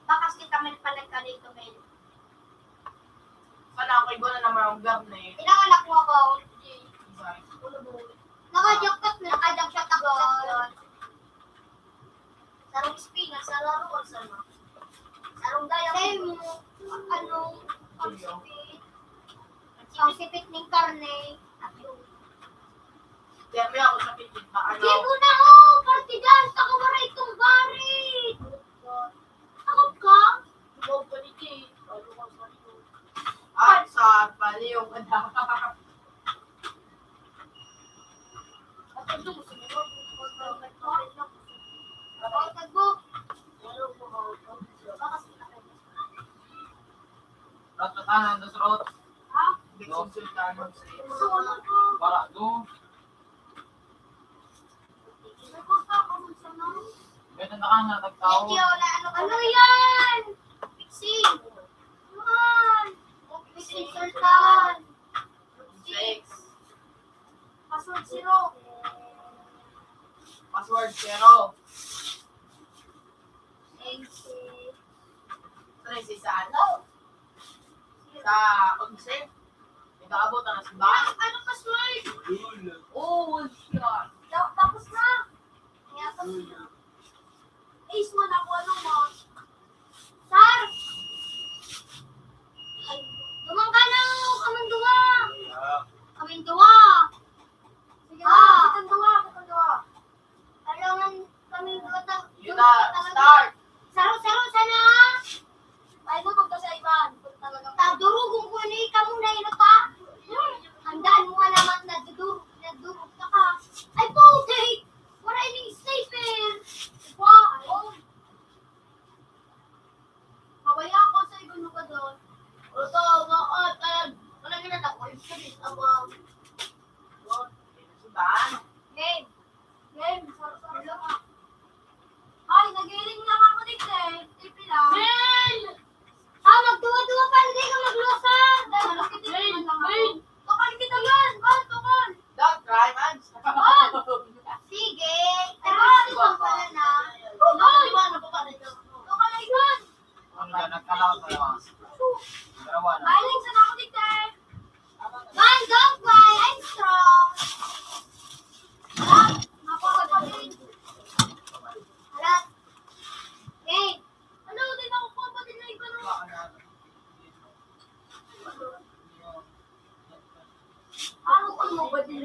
Bakas kita may panagkalito, Mel. Sana ako iba na naman ang gab na eh. Ilang anak mo ako? Isa. Ulo mo. Naka-jackpot na, naka-jackpot ako. Sarong spinach, sarong roll, sarong, sarong diamond. Sa'yo mo, anong pangsipit? Pangsipit ning karne. At yung kaya may ako sa pitit na ano. Di mo na, oh! Partidan! Takawara itong barit! Takot ka? Ikaw pa dito eh. Ano ka sa ito? Ay, sa paliw ka na. At ito, gusto mo ba? Ang tagbo. Rat-ratanan, dos rot. Ha? Dos. Sultan, dos. Para, dos. May punta ako sa mga Ganda na ka na, nagtao. Hindi, wala. Ano ka Ano na? Yan? Fixing. Yan. Fixing sultan. Six. Password zero. Password zero. Six. Saan si sa ano? Sa onse. Nag-aabot ang si ba? Ano, ano password? Oh, siya. Ta-, tapos na. Kaya tapos na. Ace mo na kung ano mo. Sir! Ay, dumang ka na, kaming duwa. Yeah. Kaming duwa. Sige, Ah. kitang duwa, kitang duwa. Kailangan kaming duwa ta-, Yun na, start. Saro-saro sana. Ay mo, pagka sa iban, kung talagang Tadurugon ko ni ka muna, ino pa? Handaan mo nga naman, nadudurog, nadurog ka ka. Ay, putik! Wala ining sniper! Wow! Mabaya ako sa iba mo ka doon. Oto, maot, parang, parang ginatako, ibig sabihin, abang.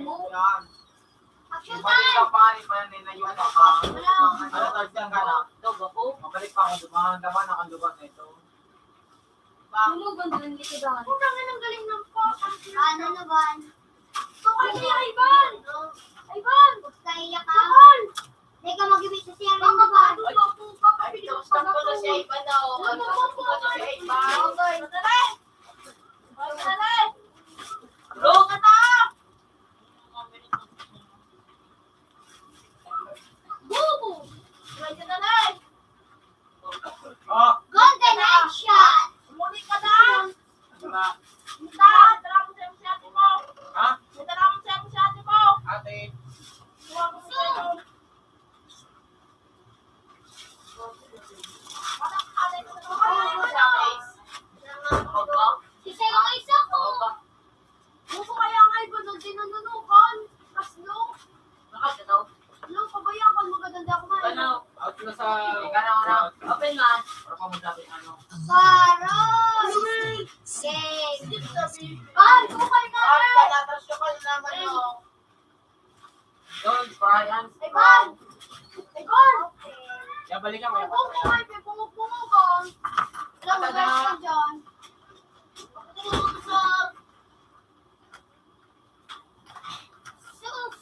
Yan. Action time! Balik ka pa, di ba, ninayo ka pa? Ano, thirteen ka na? Mabalik pa ako, dumaan naman ang lugar na ito. Tumugon doon, di ba? Putang ina, ang galing ng pa. Ano naman? Ito kasi, Ivan! Ivan! Huwag ka iyak, ah. Ivan! Hindi ka mag-ibig sa siya. Baka ba? Ay, gusto ko na si Ivan na, oh. Ano, gusto ko na si Ivan. Bro, kata! Bobo! Pwede na, Nay! Oh. Golden headshot! Muli ka na! Wala. Punta! Tara mo sa'yo si ate mo! Ha? Punta mo sa'yo si ate mo! Ate. Kuha mo sa'yo. Isa yung isa ko. Gusto kaya nga iba nung tinununukan. Kaslo. Nakaslo? Ano, pabayaan ko, magaganda ako man. Ano? Out na sa... Ikaw na, ano? Open man. Para pa magsabi, ano? Paros! Game! Ay, kukay na! Ay, palatas ka pa naman, no? Yun, Brian. Ay, Bon! Ay, Bon! Kaya balikan mo Ay, yung Bon, kukay, may pungog-pungog, oh. Alam mo, Tada! Gusto ko dyan. Pagkatulog sa Sus!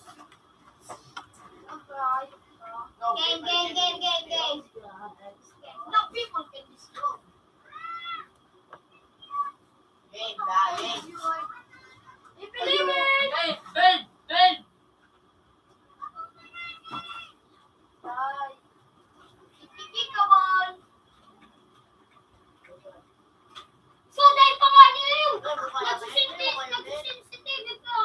Ang hayop ka. Game, game, game, game, game. No people can destroy. Game, game. Ipiliin! Hey, Ben! Ben! Ay. Ikikikawan. So, dahil pa nga niya yun. Nagsisinti-, nagsisensitive ito.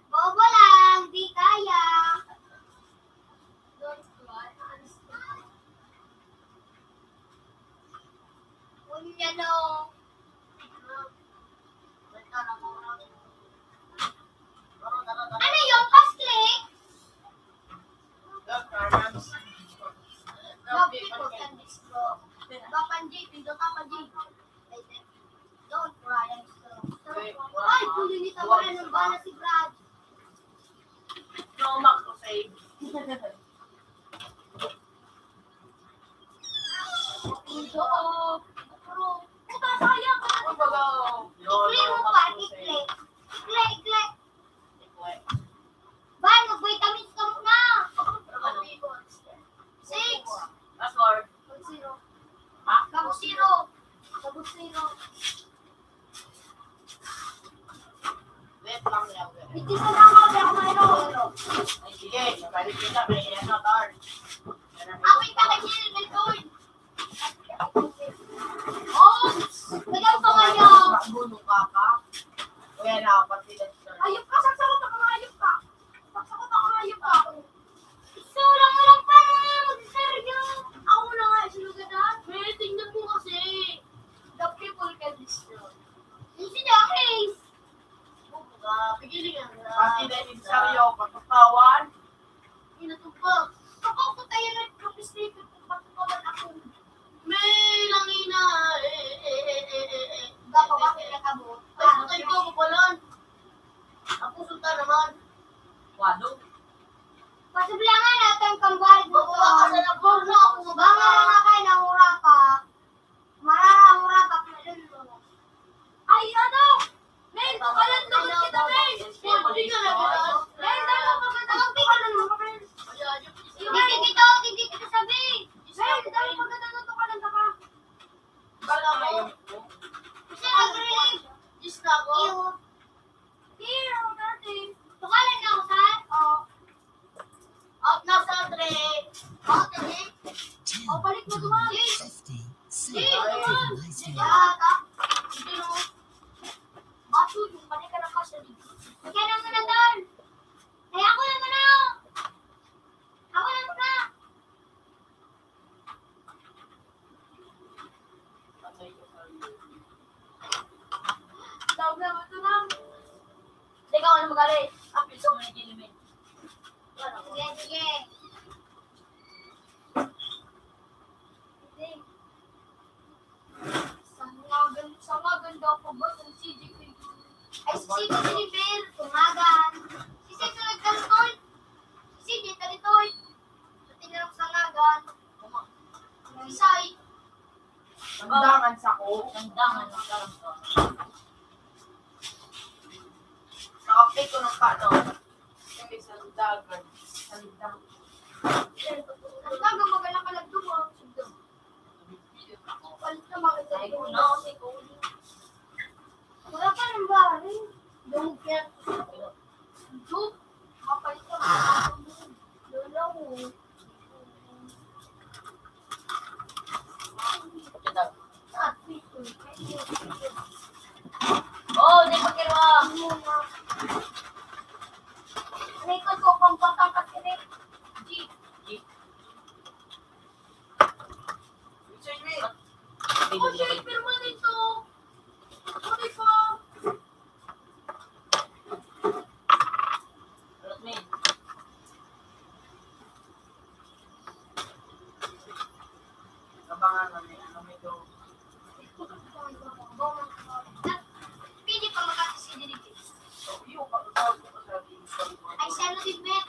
Bobo lang, di kaya. Don't cry. Unya, no. Ano yun? Pass click? Love people can destroy. Ba, Panji, pindot ka, Panji. Don't cry, I'm strong. Ay, huli ni Tawaran ng bala si Brad. No, Max, to save. Ito, oh. Puta, sayang. Ano ba daw? Ikli mo pa, ikli. Ikli, ikli. Ikli. Bal, mag-vitamins ka muna. Six. Last word. Zero. Ha? Gabo zero. Gabo zero. Wait lang yan. Ito sa lang ako, pero mayroon. Ay, sige, balik kita, may ano, Tar. Awit ka kay Gilbert, oy. Oops! Nagawin pa nga niya. Magulo ka pa. Kaya dapat sila. Hayop ka, saksakot ako, hayop ka. Saksakot ako, hayop ka. Isa lang, walang pa mga magsiseryo. Ako na nga, sinugadan. May tingnan mo kasi. The people can destroy. Yung si Jacques. Buka, pigiling ang Pati na yung seryo, patutawan. Inatubag. Kapag ko tayo nagkapis dito, kung patutawan ako. May langina, eh, eh, eh, eh, eh, eh. Gapa ba pinakabot? Ay, patay ko, mapalan. Ako, sultan naman. Walo. Pasublangan natin kang barit mo. Bawa ka sa labor na ako. Banga na nga kayo, nahura pa. Marara ang mura, bakla dun mo. Ay, ano? Mel, tukalan lugod kita, Mel! Hindi ka na ba? Mel, dahil ang maganda ng tukalan mo, Mel. Hindi kita, hindi kita sabi. Mel, dahil maganda ng tukalan ka pa. Bala mo. Kasi nag-relieve. Diyos na ako. Iyo. Iyo, dati. Tukalan na ako, sir. Oo. Out na sa three. Out na, eh. O, balik mo, duman. Fifty. Sige, duman. Sige, ata. Sige, no. Baso, yung balik ka na ka sa dito. Kaya naman na, Tan. Kaya ako naman na. Ako naman na. Tawag na, ito na. Teka, ano mag-ari? Ah, piso mo na ginimin. Sige, sige. Sa mga gan-, sa mga ganda ko ba, kung C J ko yun? Ay, si Siko Deliver, Tungagan. Si Siko Nagkalitoy. Si Siko Kalitoy. Sa tinarok sa Ngagan. Isay. Sandangan sa ko. Sandangan sa ko. Sa kape ko ng paano. Kami sandagan. Sandagan. Sandagan, magana ka lang dumo. Palit na mga Ay, ko na, kasi ko. Wala pa ng baril. Dungog yan. Dungog. Mapalit ka. Lolo mo. Oh, di ko kinuha. Ano ito? So, pampatang kasi ni G. G. Ako siya, permanent to. Ano pa? Abangan mo ni ano, may do. Pwede pa makakasindi dito. Ay, siya na din, Met.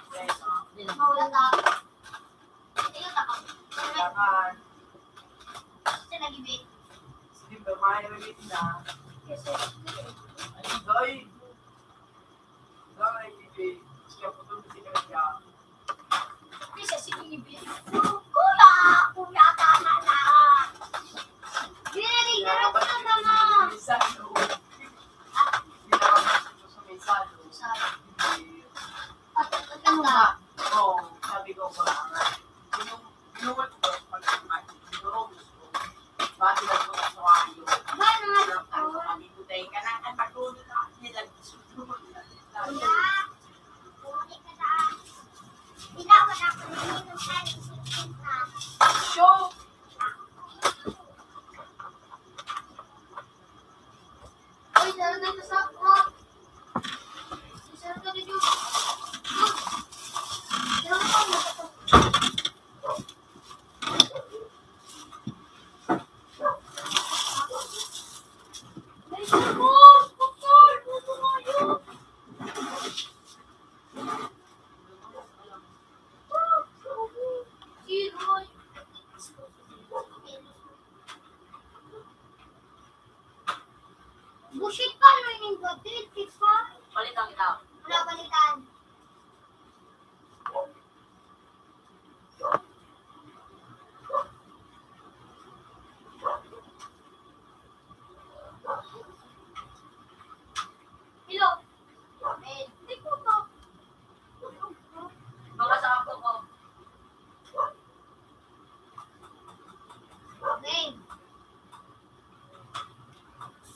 Mawala ta. Ito, tapos. Kailangan. Siya nag-ibig. Sige, pero may limit na. Yes, sir. Ay, ay. Ay, ay. Siya po itong sigarilya. Hindi siya sinibig. Kuya! Kuya, tama na! Hindi na rin, Kaya dapat na, mama. Minsan, no? Hindi na mama, gusto sa minsan, no? Sa Hindi. At, at, at, at, Oo, sabi ko, wala nga. Yung, yung, pag, siguro gusto ko, bati lang po sa kayo. Ba, nga, Pero, ano, oh. Sabi ko, dahil ka na, ang pagtuloy na, nila, gusto ko, Wala. Bumalik ka sa akin. Ikaw, wala ko naiinom sa akin. Show! Uy, dala na sa ako. Isa ka na yun. Dala ka na. May sabon! Doktor! Puto nga yun! Zero. Bullshit pa, no, yung hotel, pa. Palitan kita. Wala palitan. Hello. Eh, di ko pa. Baka sa ako ko. Name.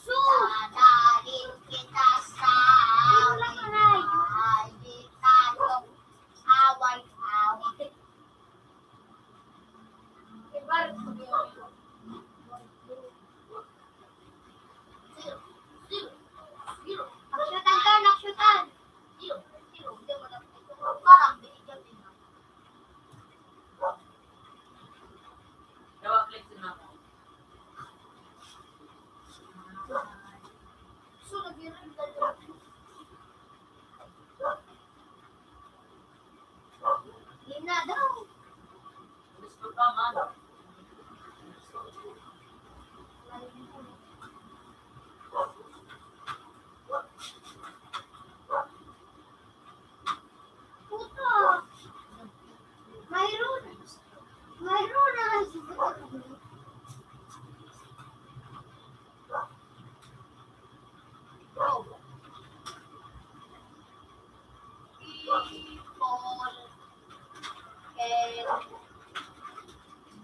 Sus! Dadalhin kita sa Wala ka na. Away-away. Away-away. Ibar. Zero. Zero. Zero. Aksyotan ka, aksyotan. Zero. Zero. Hindi mo na. Parang binigyan din ako. Dawa, flex na ako. So, nag-i-ring ka dyan. Yun na daw. Gusto ka, man. Puta! Mayroon. Mayroon na. People can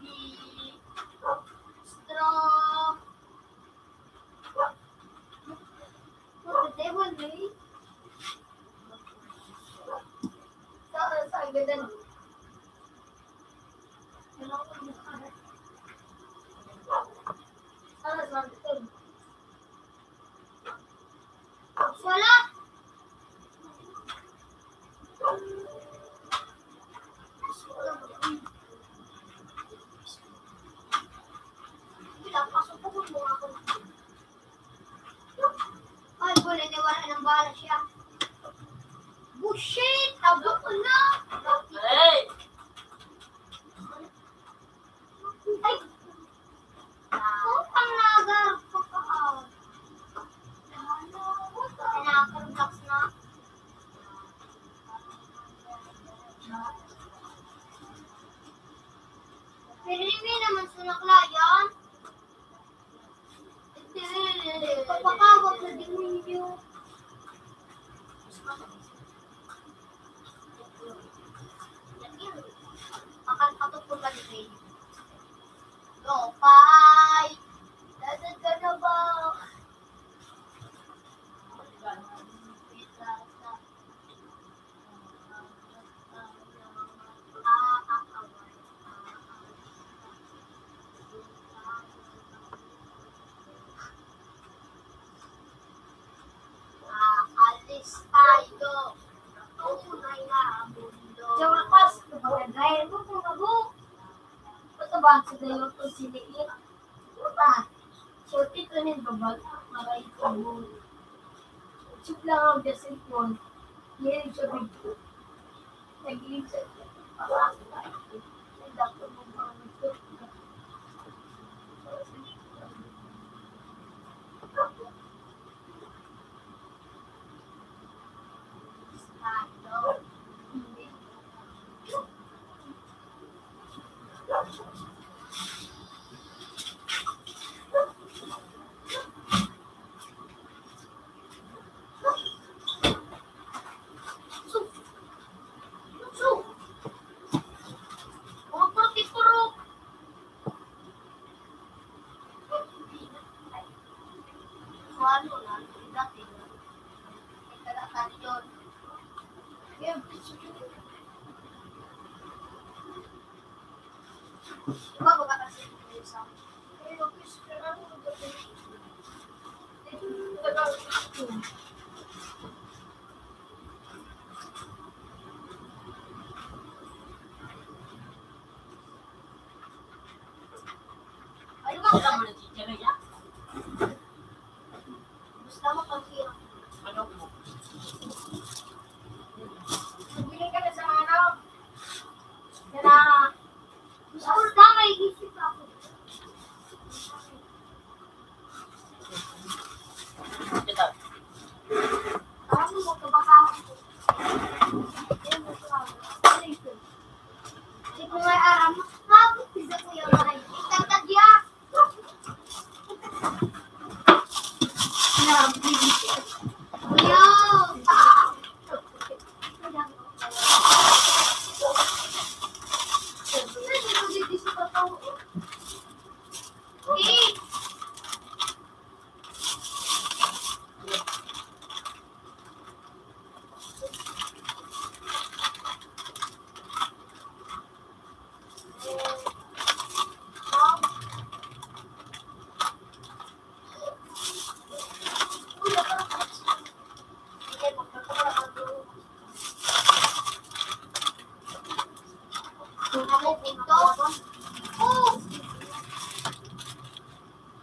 be strong. What the devil, eh? Sa, sa, ang ganda, no? Sa, sa, sa, Wala. Ay, wala, wala na Wala siya. Bullshit! Abot ko na! Hey! Ay! Putang nagar ko pa, ah. Kailangan ko relax na. Pero hindi naman sunaklayan. Papakawag na demonyo. Akan patupulkan ni Faye. Lopay! Nasaan ka na ba? Aalis tayo. Tunay na mundo. Sa wakas, kapag nagayal mo kung abo, patabang sa dayon kung siniit. Puta, shorty to nin babag, maray ko mo. Chip lang ang gasipon. Yan siya bigyan. Nag-iisip. Ang dako ng mga nagtutulog. Ano ba? Wala mo na chicharon niya? Gusto mo pag-iyak? Ano mo? Bumili ka na sa ano? Sa na, gusto ko na may isip ako. Ito. Parang magkabasahan ko. Di ko nga aram. Mabot sa kuya, ay. Itagtag ya. Kuya. Eh.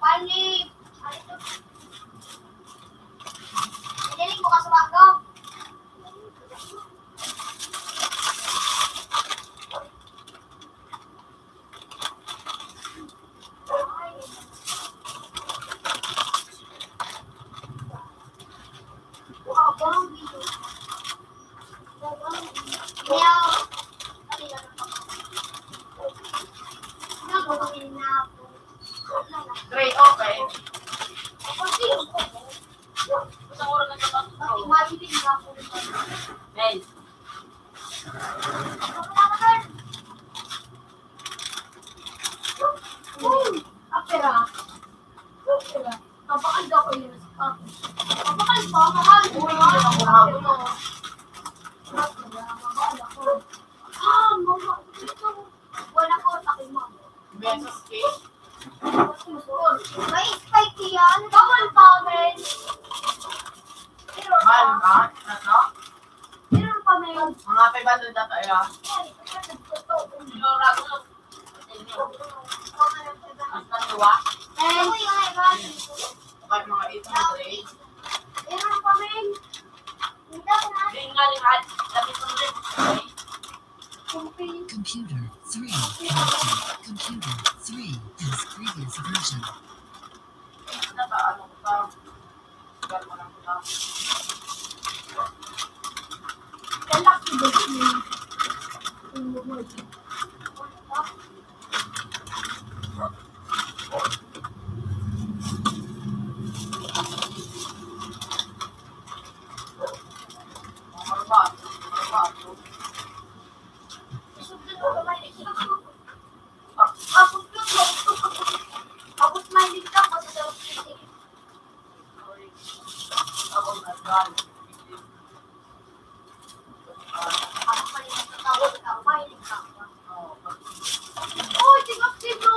Panilig! Panilig mo ka sa bago! Three, okay. Isang oras na ito. Hey. Apera. Apera. Kapakal daw ko yun. Kapakal pa, mahal. Uy, hindi ako mahal. Ah, mama. Wala ko, takay mo. Beses, eh. May spike yan. Bawal pa, men. Mahal ba? Ano to? Meron pa, men. Mga five hundred na tayo, ah. Sigurado. Mas na dua? Men. Kapag mga eight hundred. Meron pa, men. Uy, tingnan dito.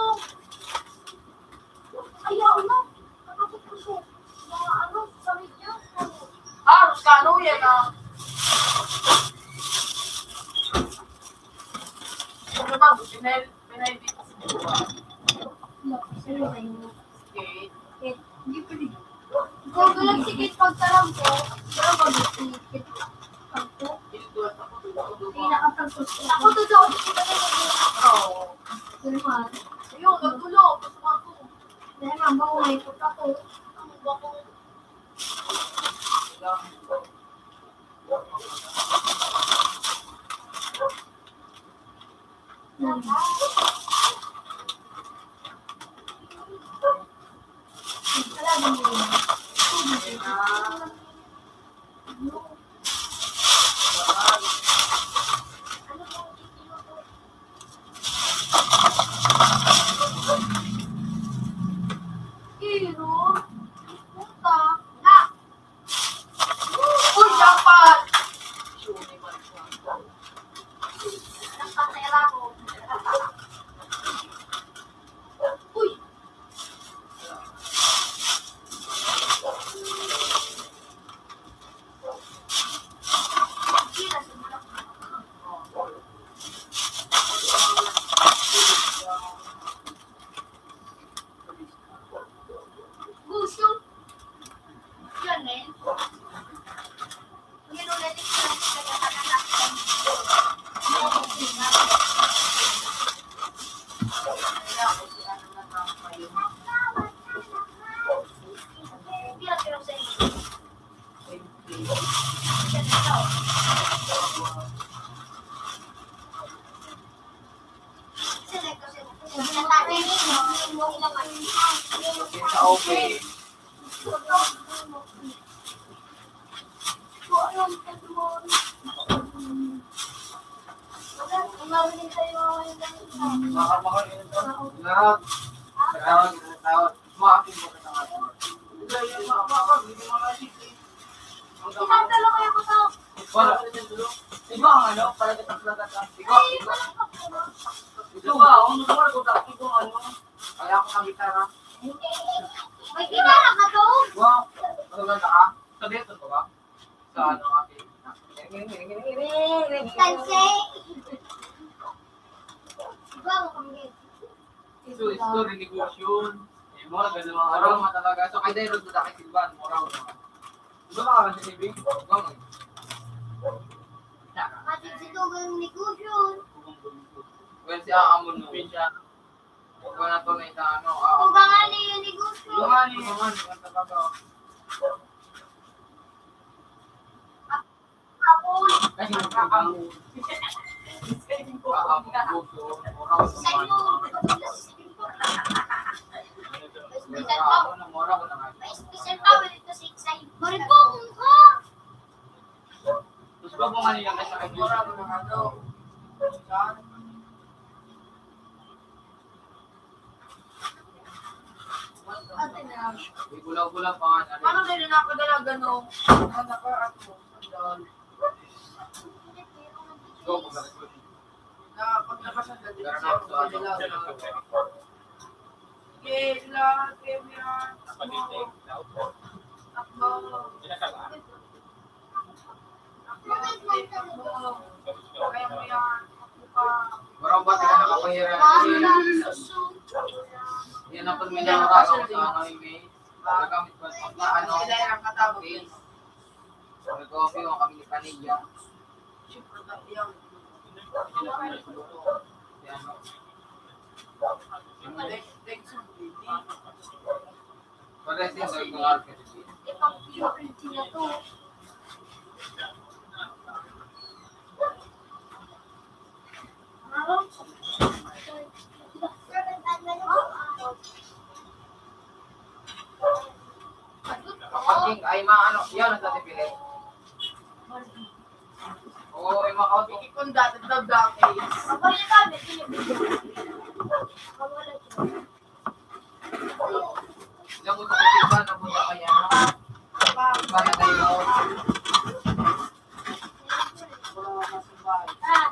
Ayaw na. Nakakapusok. Mga ano, sa media. Ah, Ruscano yan, ah. Ano ba, Businel? Pinay dito sa Juba. Okay. Hindi pwede. Ikaw ko lang, sige, pagtarang ko. Pero mag-isip. Pagko. Pinakapagkos ko. Ako to daw, hindi ko na nag-isip. Oo. Pero man. Ayun, nagtulo. Gusto ko ako. Dahil man, bako na ikot ako. Ang bako. Iro, puta, na. Uy, jackpot! Nagpatera ko. Uy! Gusto. Yan eh. Okay. Wala. Iba ang ano, palagat-lagat ang iba. Ito ba? Ang lugar ko, dati kong ano, kaya ko ng gitara. May gitara ka to? Wow, ano ba ka? Sabi ito ko ba? Sa ano nga, Tansay! Iba mo kami. So, story ni Kushon. Eh, mura ka naman. Mura mo talaga. So, kaya dahil ito na kay Silvan, mura mo. Iba ka kasi ni Big? Iba mo. Pati si Tugang ni Kushon. Well, si Aamon mo. Siya. Huwag ko na to na itaano, ah. Kung ba nga niya yung negosyo? Yung nga niya, yung nga niya, talaga. Hapon. Kasi magkakaon. Ah, ah, negosyo, oras, Sa iyo. Ano to? Special pa. Ano, mura ko na nga. May special pa, wala ito sa excited. Maribong ka! Tapos ba kung ano yung nasa kanya? Mura ko na nga to. Saan? May gulaw-gulaw pa nga na rin. Paano din na nakadala ganong, ano ka, ano, sandal? Go, maglakad ko. Na paglabas ng dati, Pero siya, na, ano, magdala ano, ka. Sige, lahat, kaya mo yan. Takbo. Takbo. Mura ba sila nakapangyarihan? Yan ang pag may nakakasawa sa ano, yung may gagamit ko sa ano, pin. Sabi ko, "Okay, yung kami ni Panidia." Yan, no? Pag-rest yung circular kasi. Kapag ay maano, yan ang tatipili. Oo, yung mga kaunti. Ikon dati, dati, dati. Ilang mo sa katiba, napunta kaya, no? Iba na kayo.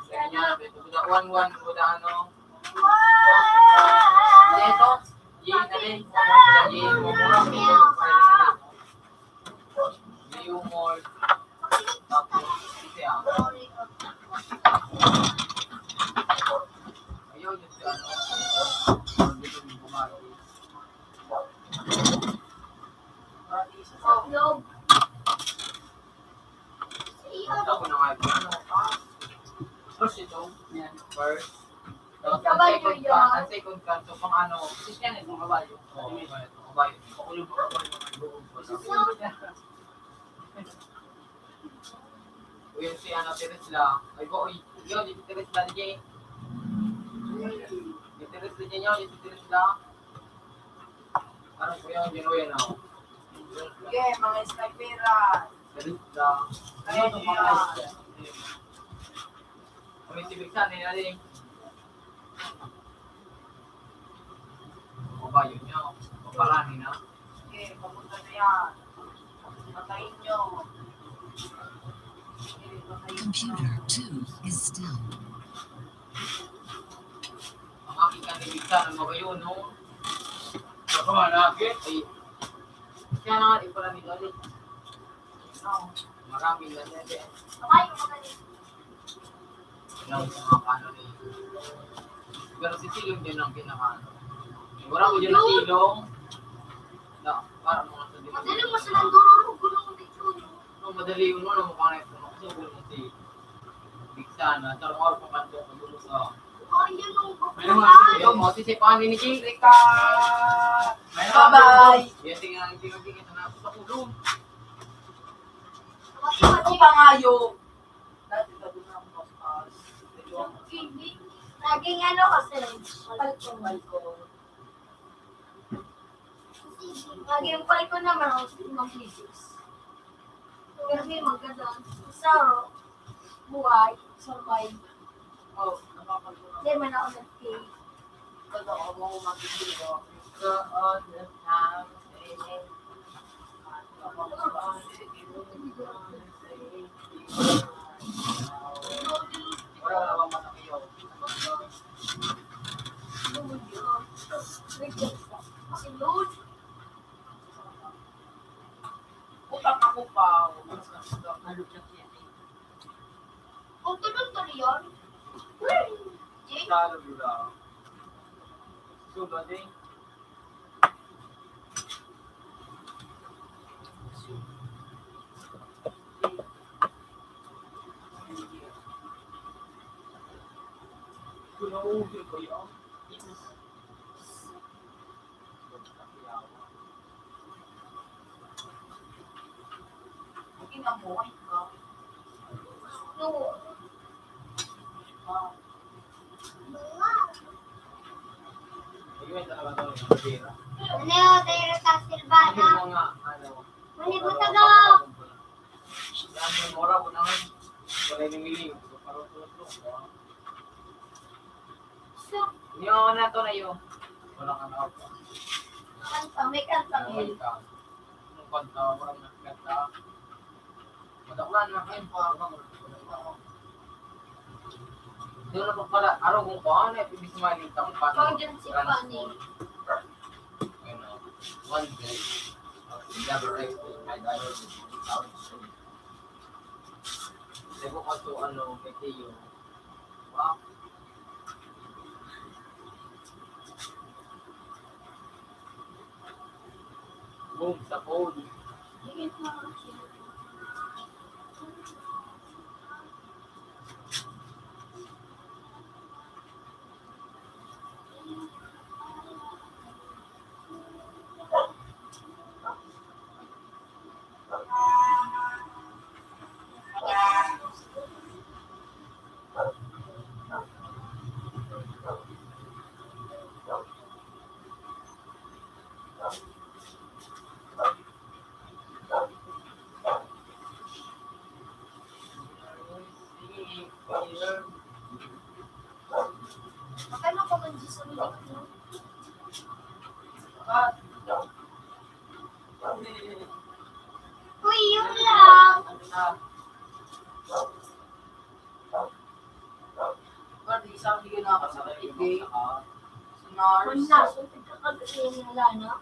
Kaya, one, one, wala, ano? Ito, yun na rin. Yun na rin. Yung mall. Tapos, siya. Ayun, yung si ano. Ako na nga, ano, ah. First ito. Yan. First. Tapos, ang second ka, ang second ka, so, pang ano, sis yan, itong kabayo. Oo, kabayo. Kabayo. Pakulog ang kabayo. Uy, yung si ano, Teresla. Ay, boy. Yun, yung si Teresla, D J. Yung Teresla, yun, yung si Teresla. Ano po yun? Yun, yun, oh. Sige, mga sniper, ah. Teresla. Ayun, yung mga sniper. Kung yung si Bigsan, eh, ano eh. Kabayo niya, papalanin na. Eh, papunta na yan. Patayin niyo. Eh, patayin niyo. Computer two is still. Ang aking kanibigtan ang magayon, no? Ako nga, nakit. Ay, siya na nga, di pala ni Galit. Marami na yan, eh. Yung mga ano ni, pero si Silong din ang pinaka, ano. Wala ko dyan na Silong. Na, para mga sa Madali mo silang dururog, gulong dito, no? No, madali yun, no? Mukha na yung pumakso, gulong si Big Sana. Tarong ako, papanto ko dun sa Oh, yun yung Ayun, mga sisipan ni Jing. Rika. Bye-bye. Yan, tingnan, tingnan, tingnan, tingnan, sa ulo. Ako pa ngayon. Dati ka doon ang paspas. Naging ano kasi, palkon. Palkon. Naging palkon naman ako sa mga physics. Pero may maganda. Sa buhay, survive. Oh, napapagod. Hindi man ako nag-take. Totoo mo, mag-ibig ako. All the time. Wala, wala bang masakit? Kasi Lord, Utang ako pa. Kung tulog-tulog yun, Jay? Talo, bro. Suga, Jay. Kung nauuwi ko yun, Ano yun, tayo sa silbada? Manibutag ako! Yan, yung mura po naman. Wala yung miling. Parang tulog-tulog. Nyo na to na yun. Wala ka na. Kanta, may kanta, may. Ang kanta, walang nagkanta. Madaklan na kayo, pa. Doon na pa pala, araw kung paano, eh, pwede sumali ka, kung paano. Pang dyan si Fanny. Ayun, oh. One day, I'll never rest with my daughter. Sabi ko, kaso, ano, may tiyo. Boom, sa phone. Pwede isang hindi nakakasakit, eh. Sinars. Wala, so, pagkakagaling na lang, no?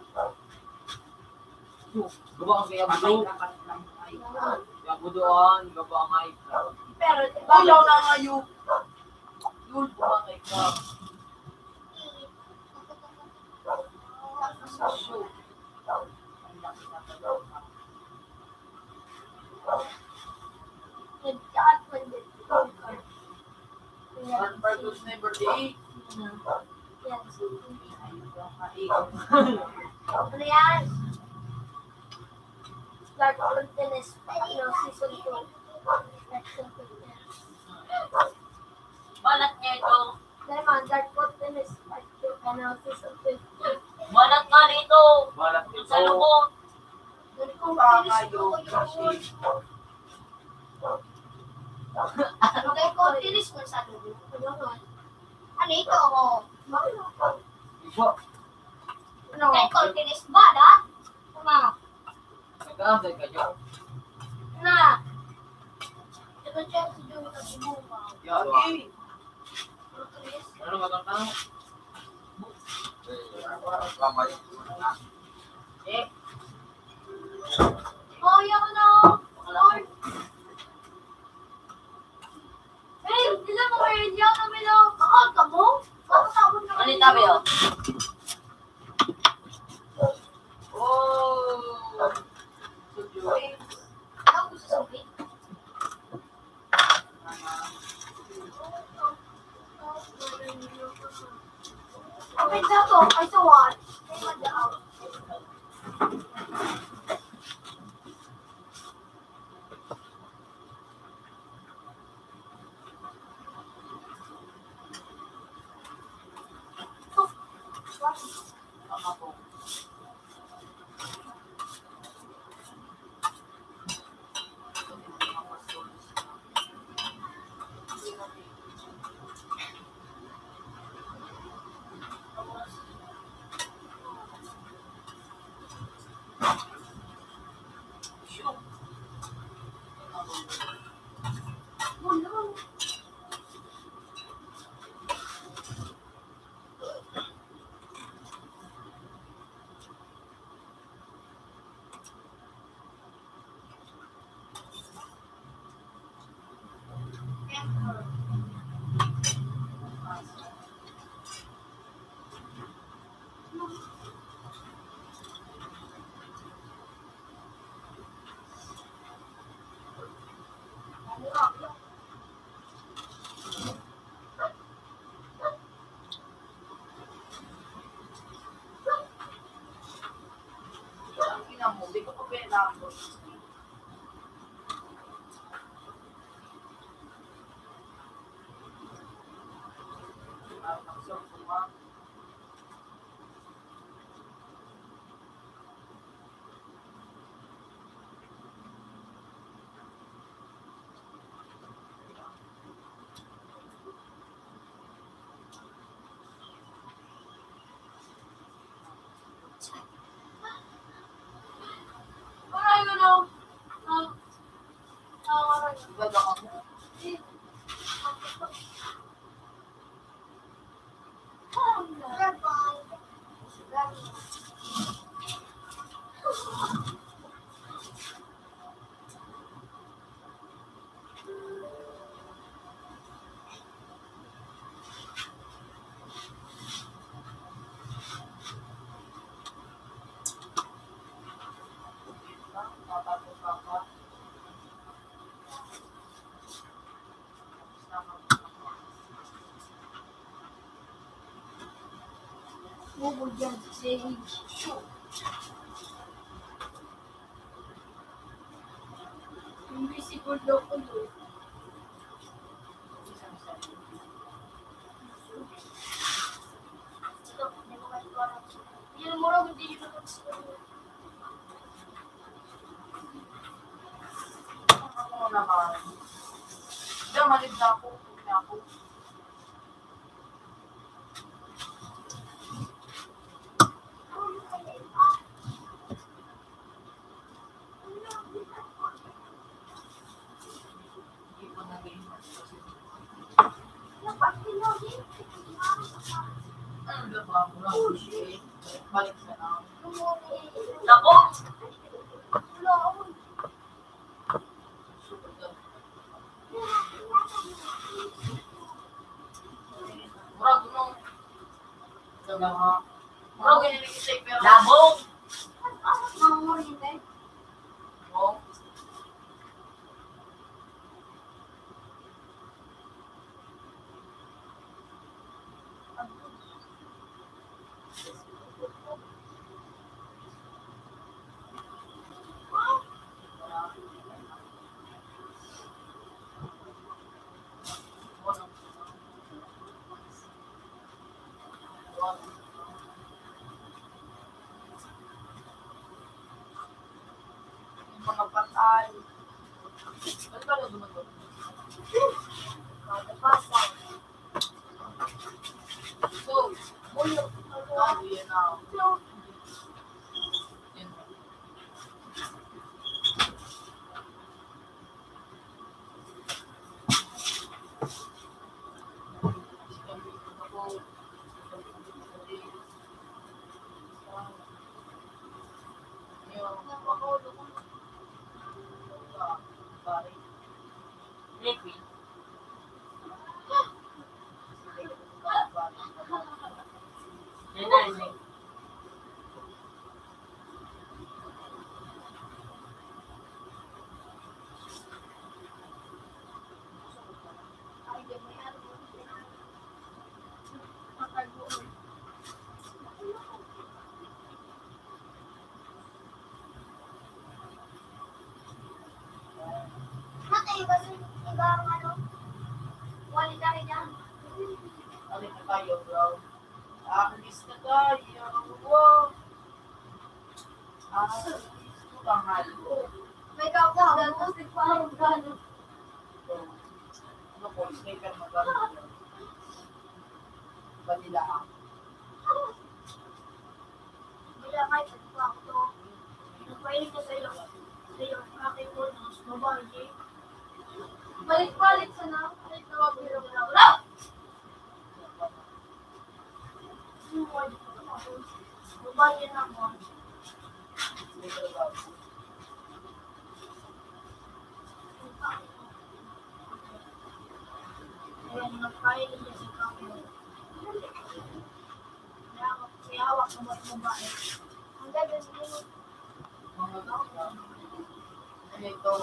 Gawa ang kaya budo. Kaya budoan, gawa ang ay. Pero, di ba, ulaw na ngayon. Yun, buha kayo ka. Tapos, shoot. Nagkaat man din. One five two never di. Yan. Ano yan? Dark Fortress, ano, season two. Dark Fortress. Balat niya ito. Naman, Dark Fortress, ano, season two. Balat nga dito. Balat ito. Sa lubot. Tama yung kasi. Magay ko, tilis mo sa loob. Ano ito? Oh. Iba. Ano? Magay ko, tilis ba, da? Tama. Nag-aantay ka dyan. Na. Ito siya, si Jun, sa Cebu. Yagi. Ano ba kang tao? Eh, Oh, yan na. Lord. Hey, dila mo kayo diyan, kami lang. Bakal ka mo? Bakal ka mo? Ano yung tabi, oh? Oh. Sujoy. Ano gusto sabihin? Open na to. Ay, sa what? Ay, madaw. Bobo dyan si Selig. Invisible daw ko yun. Yun, mura, hindi yun. Ako naman. Diyan, malib na ako. Huwag na ako. Lako. Murag nung, murag nung, labong. Mga patay. Ano ba na gumagawa? Mga patay. So, muyo. Ah, yan na. Yan. Ano na kayo, bro? Ang lista tayo. Wow. Ah, ito ba nga? May kapag datos, nagpaharap ka, no? Ano po, sticker na ba? Vanilla ang. Bila kahit ano pa ako to. Nagpahiling ko sa'yo. Sa'yo, aking bonus, babae. Balik-balik sa na. Ay, tawag nila wala. Wala! Babae na ako. Ayan, nagpahiling ko sa kamay. Kaya hawak sa babae. Ang ganda ng mga tao. Ano ito?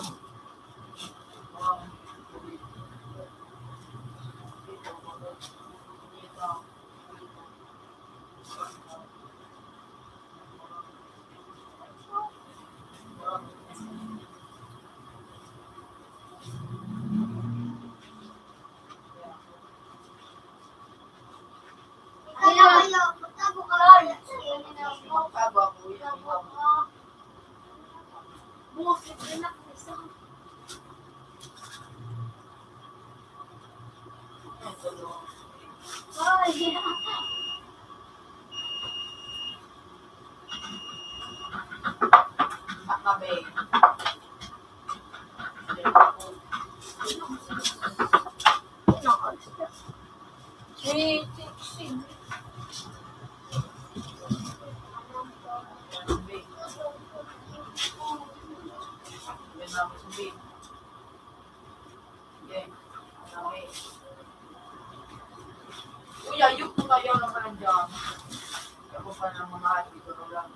Kuya, yung po kayo naman dyan. Ako pa ng mga ito lang.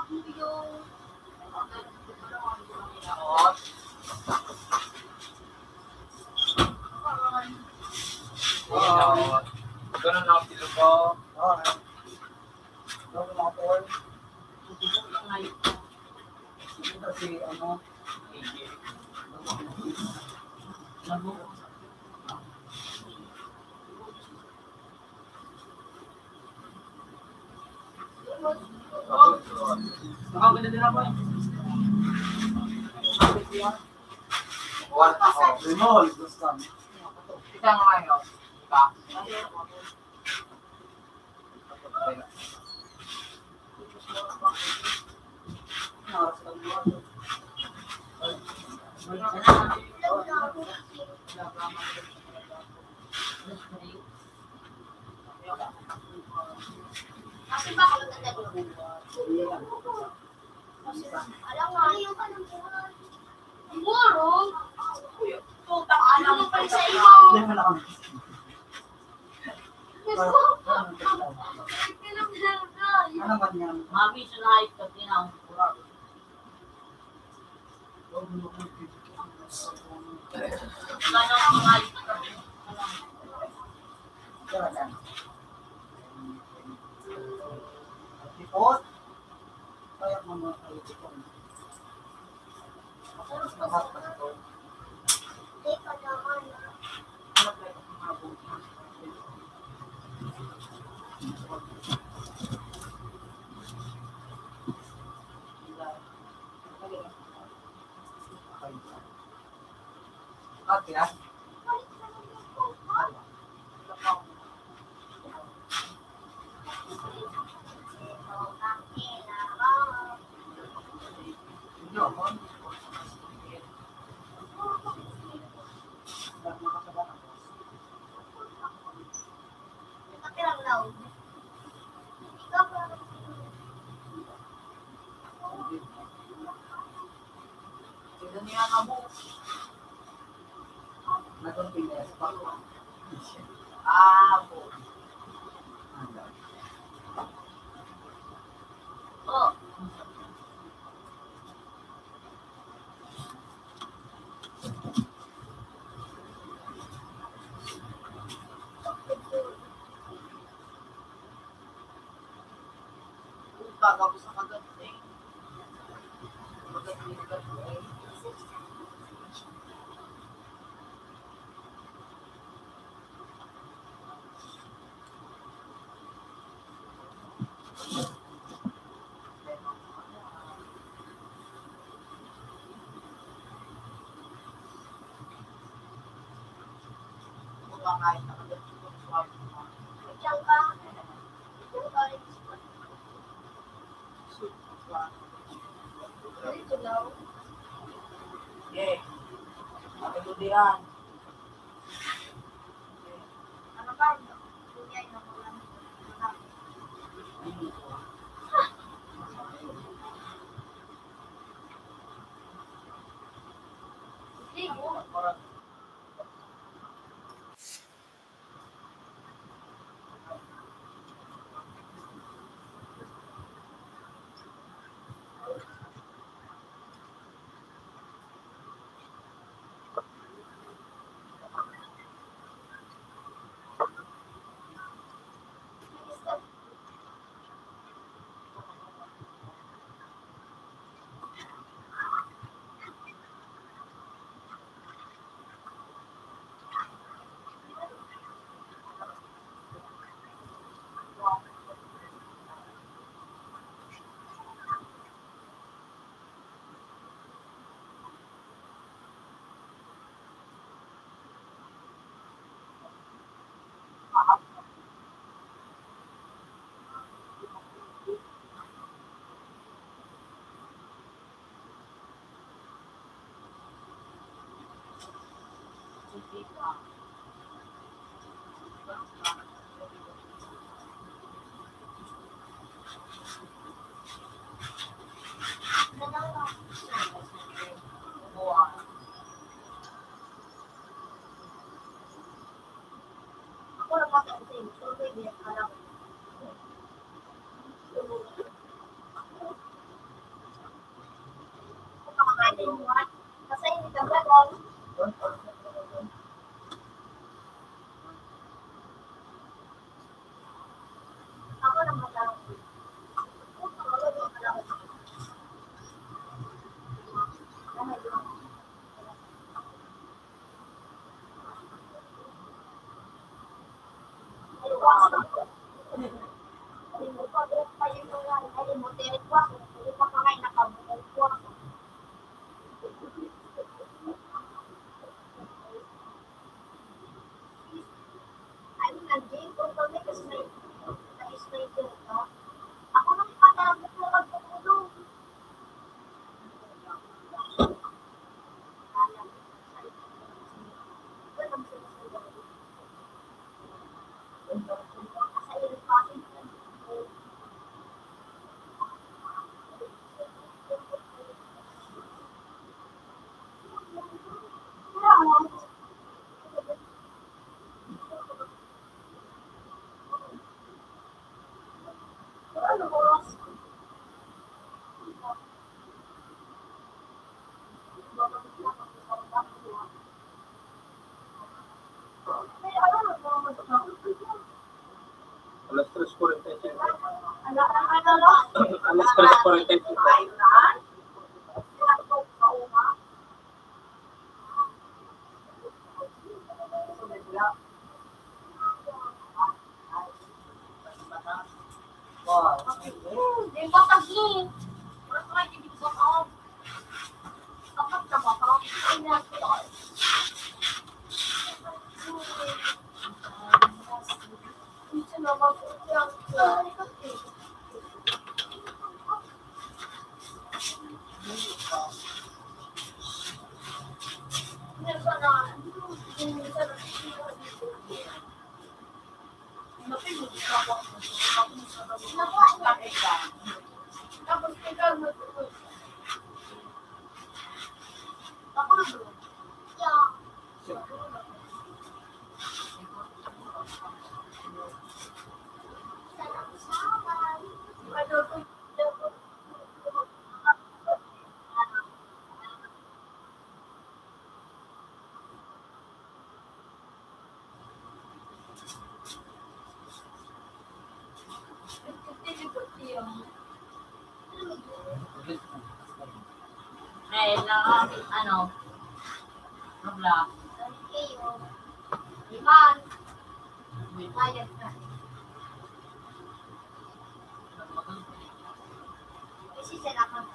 Oo. Ganun lang ang feel ko. Oo. Ganun lang ako. Ito si, ano, Nakaganda din ako eh. Ikaw nga yun. Ikaw. Siguro. Putang ina mo pa sa imo. Ano man yan? Mami, sa lahat ka tinawag ko. Sana ang mga Ipot. Kaya mga kaibigan. Okay, ah. Ito niya na mo. Nagpapindas pa ko. Ah, po. Oh. Pagkagapos sa kagabi, eh. Kagabi, kagabi, eh. Eh, ano diyan? Ano ba? Alas tres forty-five. Alas tres forty-five. Eh, na, ano, Roblox. Iman. Bayad na. Kasi sa lakas.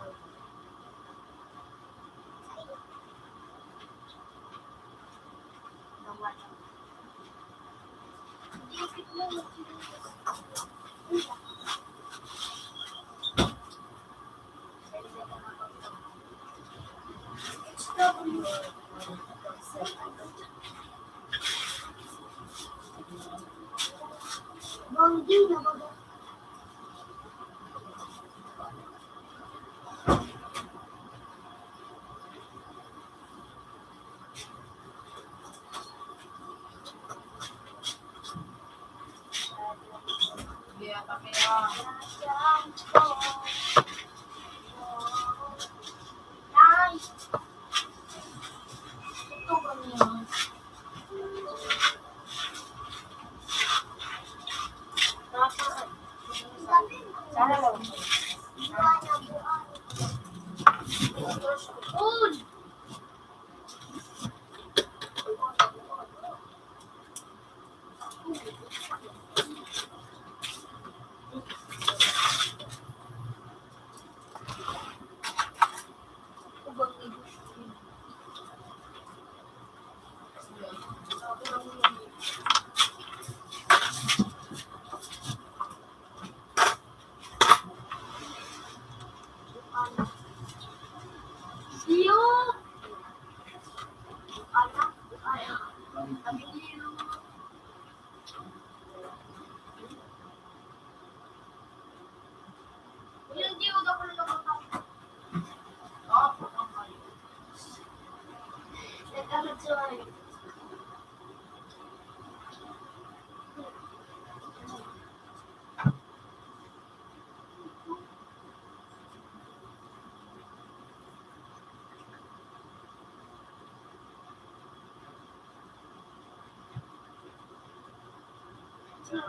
Ayan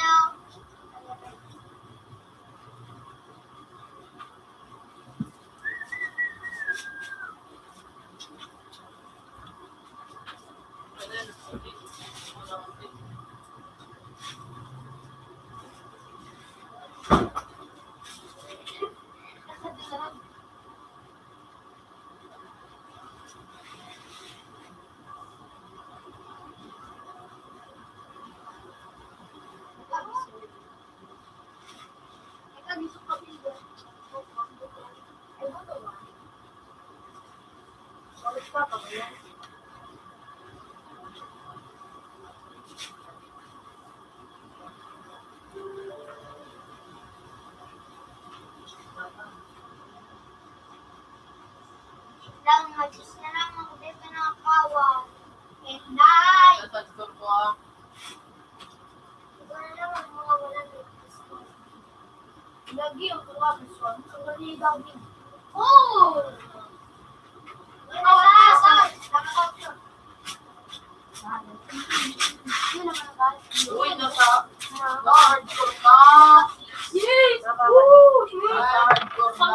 o. Lang, mag-isa lang ako dito na kawan. Inday! Nasa store ko, ah. Wala lang ang mga wala dito. Lagi ang kuha ko sa ang lagi daw din. Oh! Wala sa akin. Nakakot ko. Uy, nasa, nasa hardcore na. Yes! Woo! Nasa hardcore na.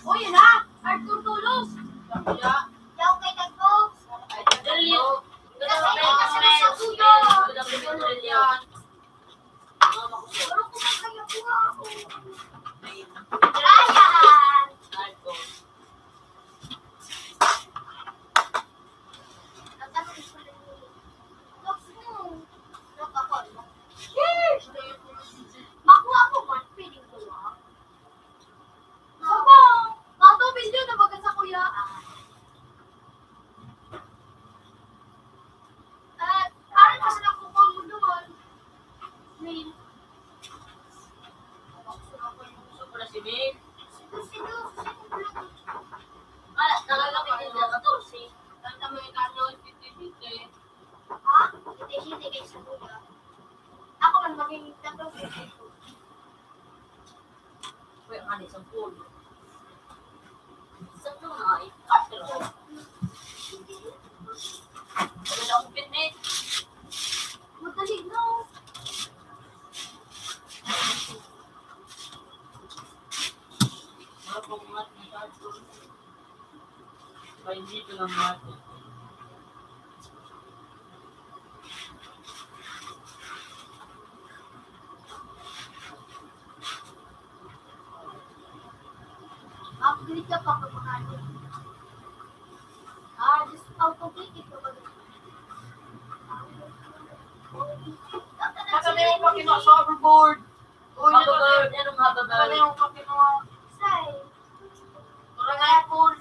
Uy, yun na! Arthur Tulos! Yaw kay Tagpo! Dali! Dali! Dali! Makuha ko man, pwedeng kuha. Aba, mga two bilyon na baga sa kuya. At parang kasi nakukon mo doon. Min. Gusto ko na si Min. Sino, sino, sino, sino? Ah, nalalapit din na katorse. Tanta mo yung Carlos, fifty-fifty. Ha? Fifty-fifty kayo sa kuya. Ako man, maging tatlo sa ito. Uy, ang aning sampol. Sampol na ay. Pero wala akong pinit. Madali na. Wala pang umat na sampol. Ay, hindi ko lang mati. Upgrade ka pa kung ano. Ah, just automatic ka ba? Baka may yung pakino sa overboard. Uy, Mababa, ano, mababa. Baka may yung pakino. Say. Wala na yung pool.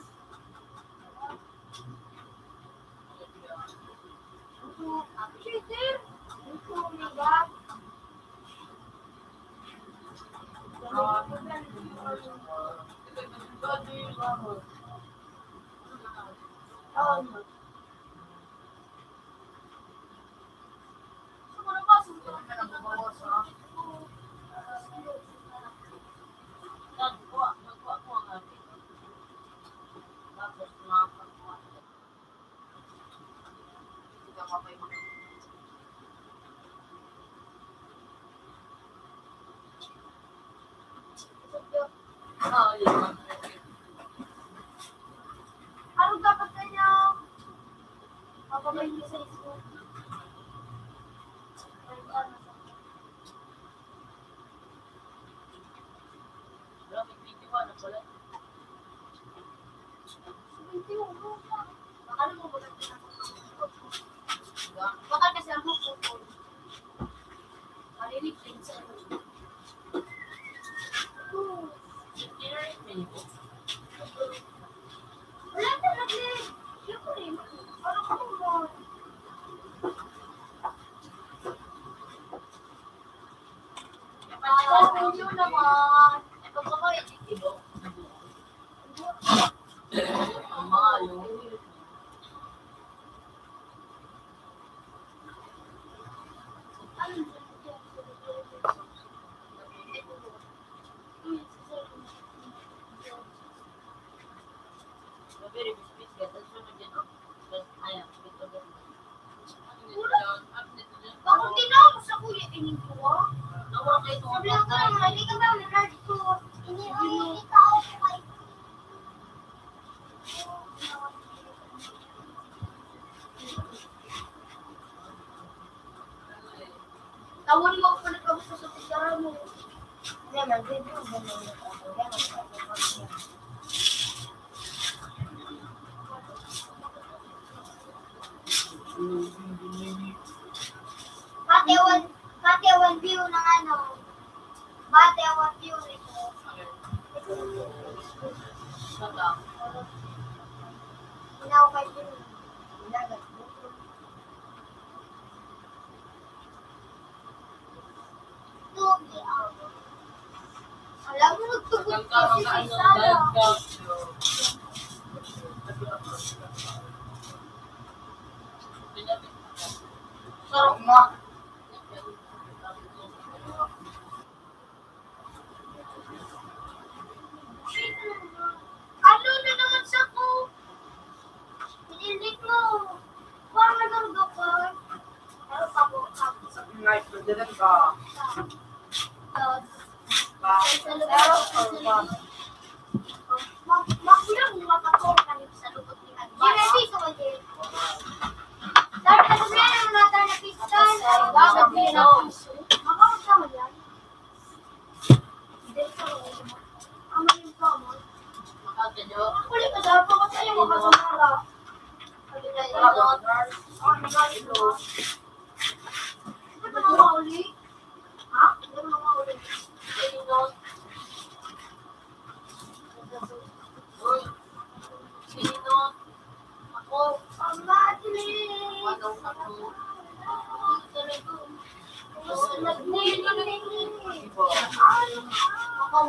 Ano dapat kanya? Papabay niya sa ismo. Bakal kasi ang buko ko. Marinig din sa inyo. Wala ka nag-, Bakit tinaw mo sa kuya ining kuha? Sabi lang ko naman, hindi ka ba nag-, ini-, ini-, ini-, Tawan mo ako nagkagusto sa pagkara mo. Hindi, nag-review ba naman ako? Yan, ang sabi ko. Pati one, pati one view ng ano, pati one view nito. Inaw kay Jun. Inagat. Alam mo, nagtugot kasi si Sarah. Sarap nga. Ano na naman sa ko? Pinilit mo. Parang nagkaroon ka. Ano pa po? Sa night, pwede rin ba? Tapos, ba? Sa lugar, sa lugar. Ma-, makulang yung mata ko, kanina sa lubot ni Agba. Sinabi ko, Ate. Dahil ano ba yan, ang mata na pistan? Bakit yun ako? Makaw ka mo yan? Ang kulit na dapat ako sa'yo, makasamara. Sabi na yun, oh, nagalit mo. Hindi ka na mauli? Ha? Hindi ka na mauli? Ayun, oh. Uy. Sino? Ako. Ang madilim. Anong ako? Talaga. Gusto na din. Ako.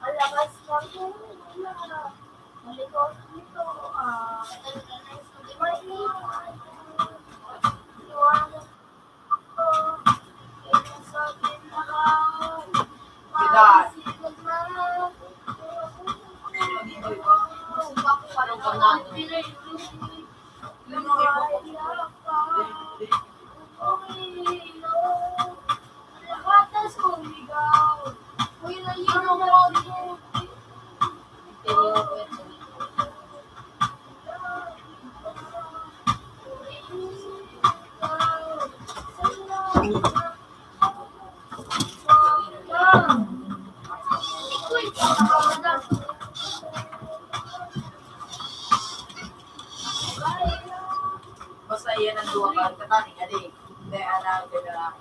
Malabas kami. Malikot nito. Ah, talaga na yung sabi ko. Iwan. Basta iyan ang duwa ba? Kataning, adi. Hindi, ana, ganda.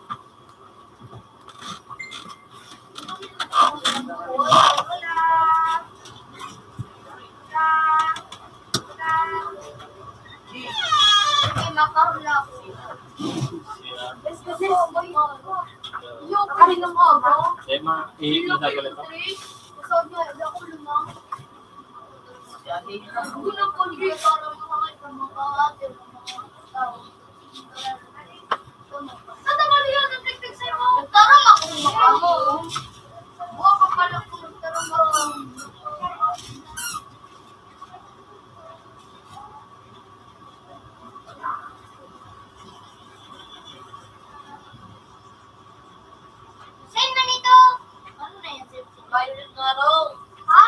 Tema, i-, i-, Saan man ito? Ano na yan, sir? Violet nga raw. Ha?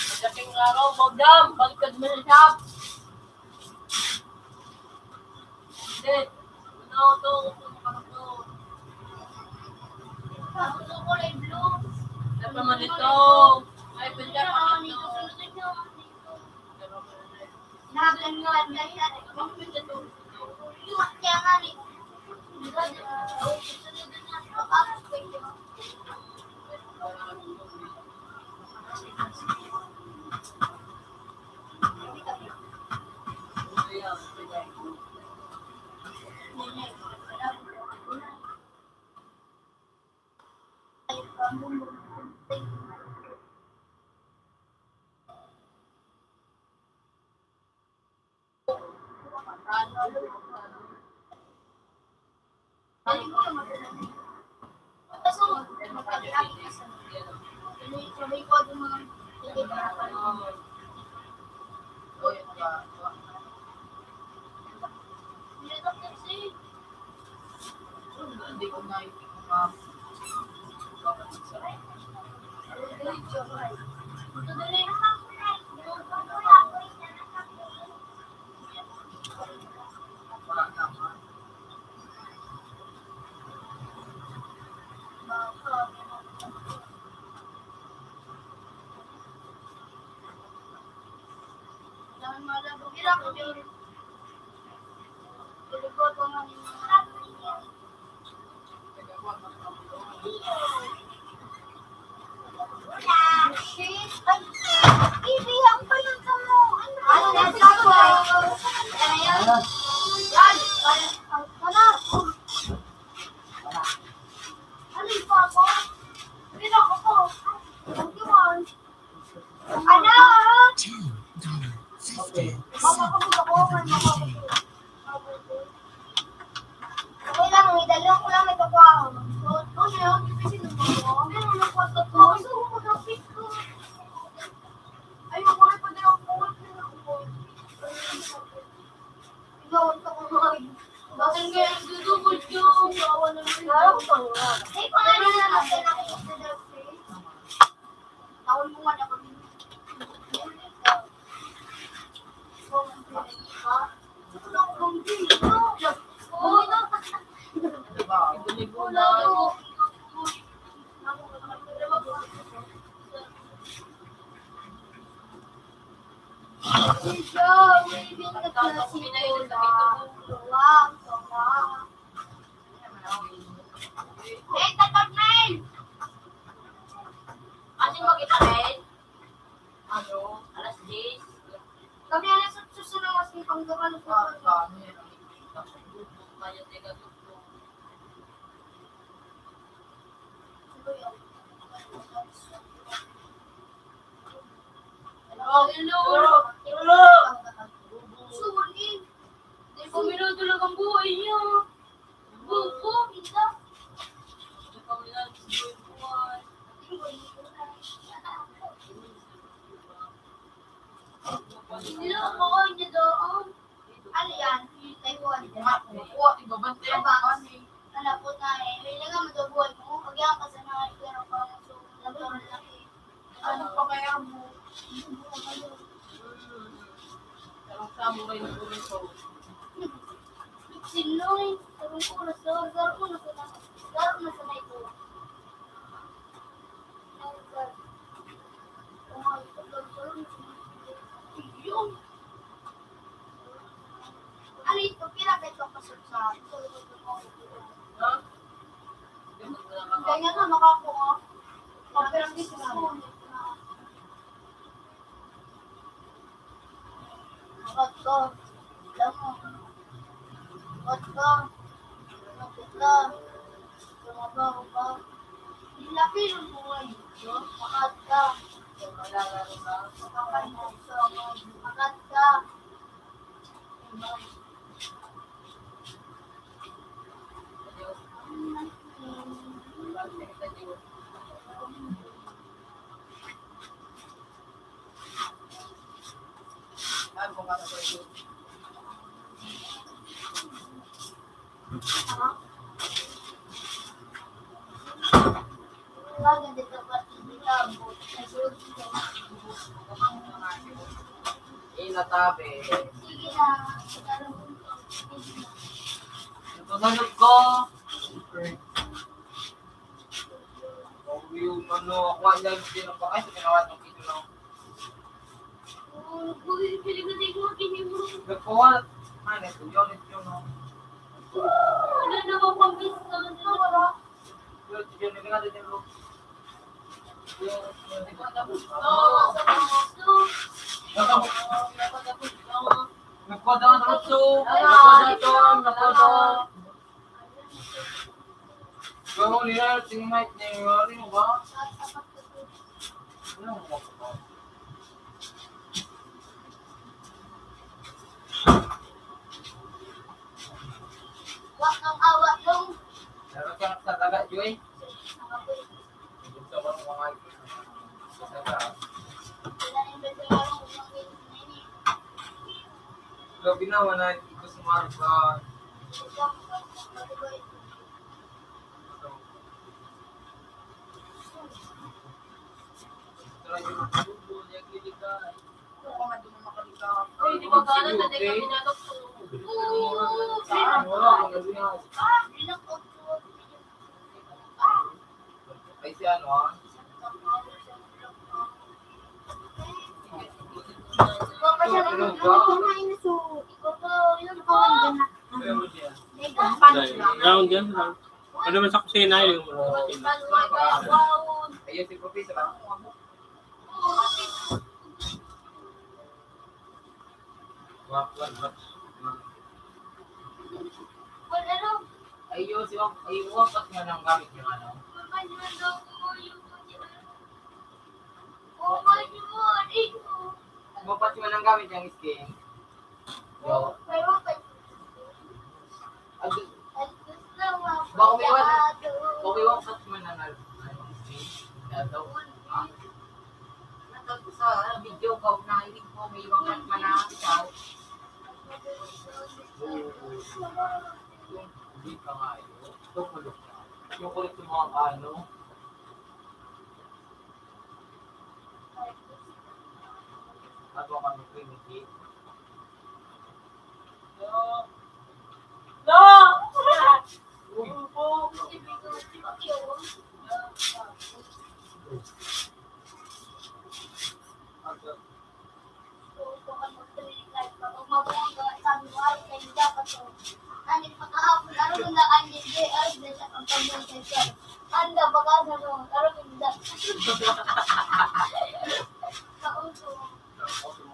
Pagdating nga raw, Bogdam, baliktad mo sa shop. Hindi. Ano to? Gusto ko kulay blue. Ano pa man ito? Ay, pwede pa man ito. Laban nga, ang dali, ate. Kaya nga, ni, Ano? Ten dollar fifty. Okay lang, may dalawa ko lang may kakuha. Ayoko na pa daw. Bakit kaya nagdudubol yung gawa ng Ay, pangalan na lang. Taon mo nga na kami. Asin mo kita, Ben? Ano? Alas diyes. Kami ang nasa susunod, mas may panggawa ng Ah, kami ang nakikita ko. Kaya teka, gusto. Hello. Hello. Hello. Suwan, eh. Di ba minuto lang ang buhay niya? Buko, isa. Hindi lang ako niya doon. Ano yan? Taiwan. Buko, ibabantayan mo kami. Alam ko na eh. May lang ang mabuhay mo. Pag yan, kasi na, pero pang sumunod na laki. Ano pa kaya mo? Parang samurai na ulo ko. Sinoy, sabi ko, nasa, garo na sa, garo na sa may ko. Yung. Ano ito? Pira ba itong pasok sa Ha? Ganyan na makakuha. Pag-practice na. Makat ka. Alam mo. Makat ka. Makat ka. Tumabaho ka. Nilapil ang buhay. Makat ka. Makat ka. Makat ka. Inatabe. Ito na ko. Yung ano, ako ang live din ang pakay, sa ginawa ng video lang. Nagkuha. Ay, nagkuha. Yun, yun, no? Wala na akong pambis na wala. Yun, yun, yun, yun, yun. Nagkuha daw ang raso. Nagkuha daw ito, nagkuha daw. Pero nila, tingnan, tingnan mo ba? Wak ang awat dong. Pero kaya sa daga, Joy. Gusto ko ng mga Grabe naman na ito sa Marga. Hindi ba gala na tayo kami na doktor? Ay, si ano, ah? Round yan, round. Ano naman sa kusina yung mga kusina? Ayun, si Professor, ah. Wak, wak, wak. Ay, yun, si Wak, ay, Wak, ba't nga nang gamit yung ano? Wak, ba't nga nang gamit yung skin? Yo. Ag-, baka may wala. Baka may wala sa mga nangal-, ano, daw. Ah. Natag-, sa video ko, narinig ko, may iwan ka naman na ikaw. Hindi ka nga yun. Ito, kulog na. Yung kulog sa mga ano. Bago kami pinigil.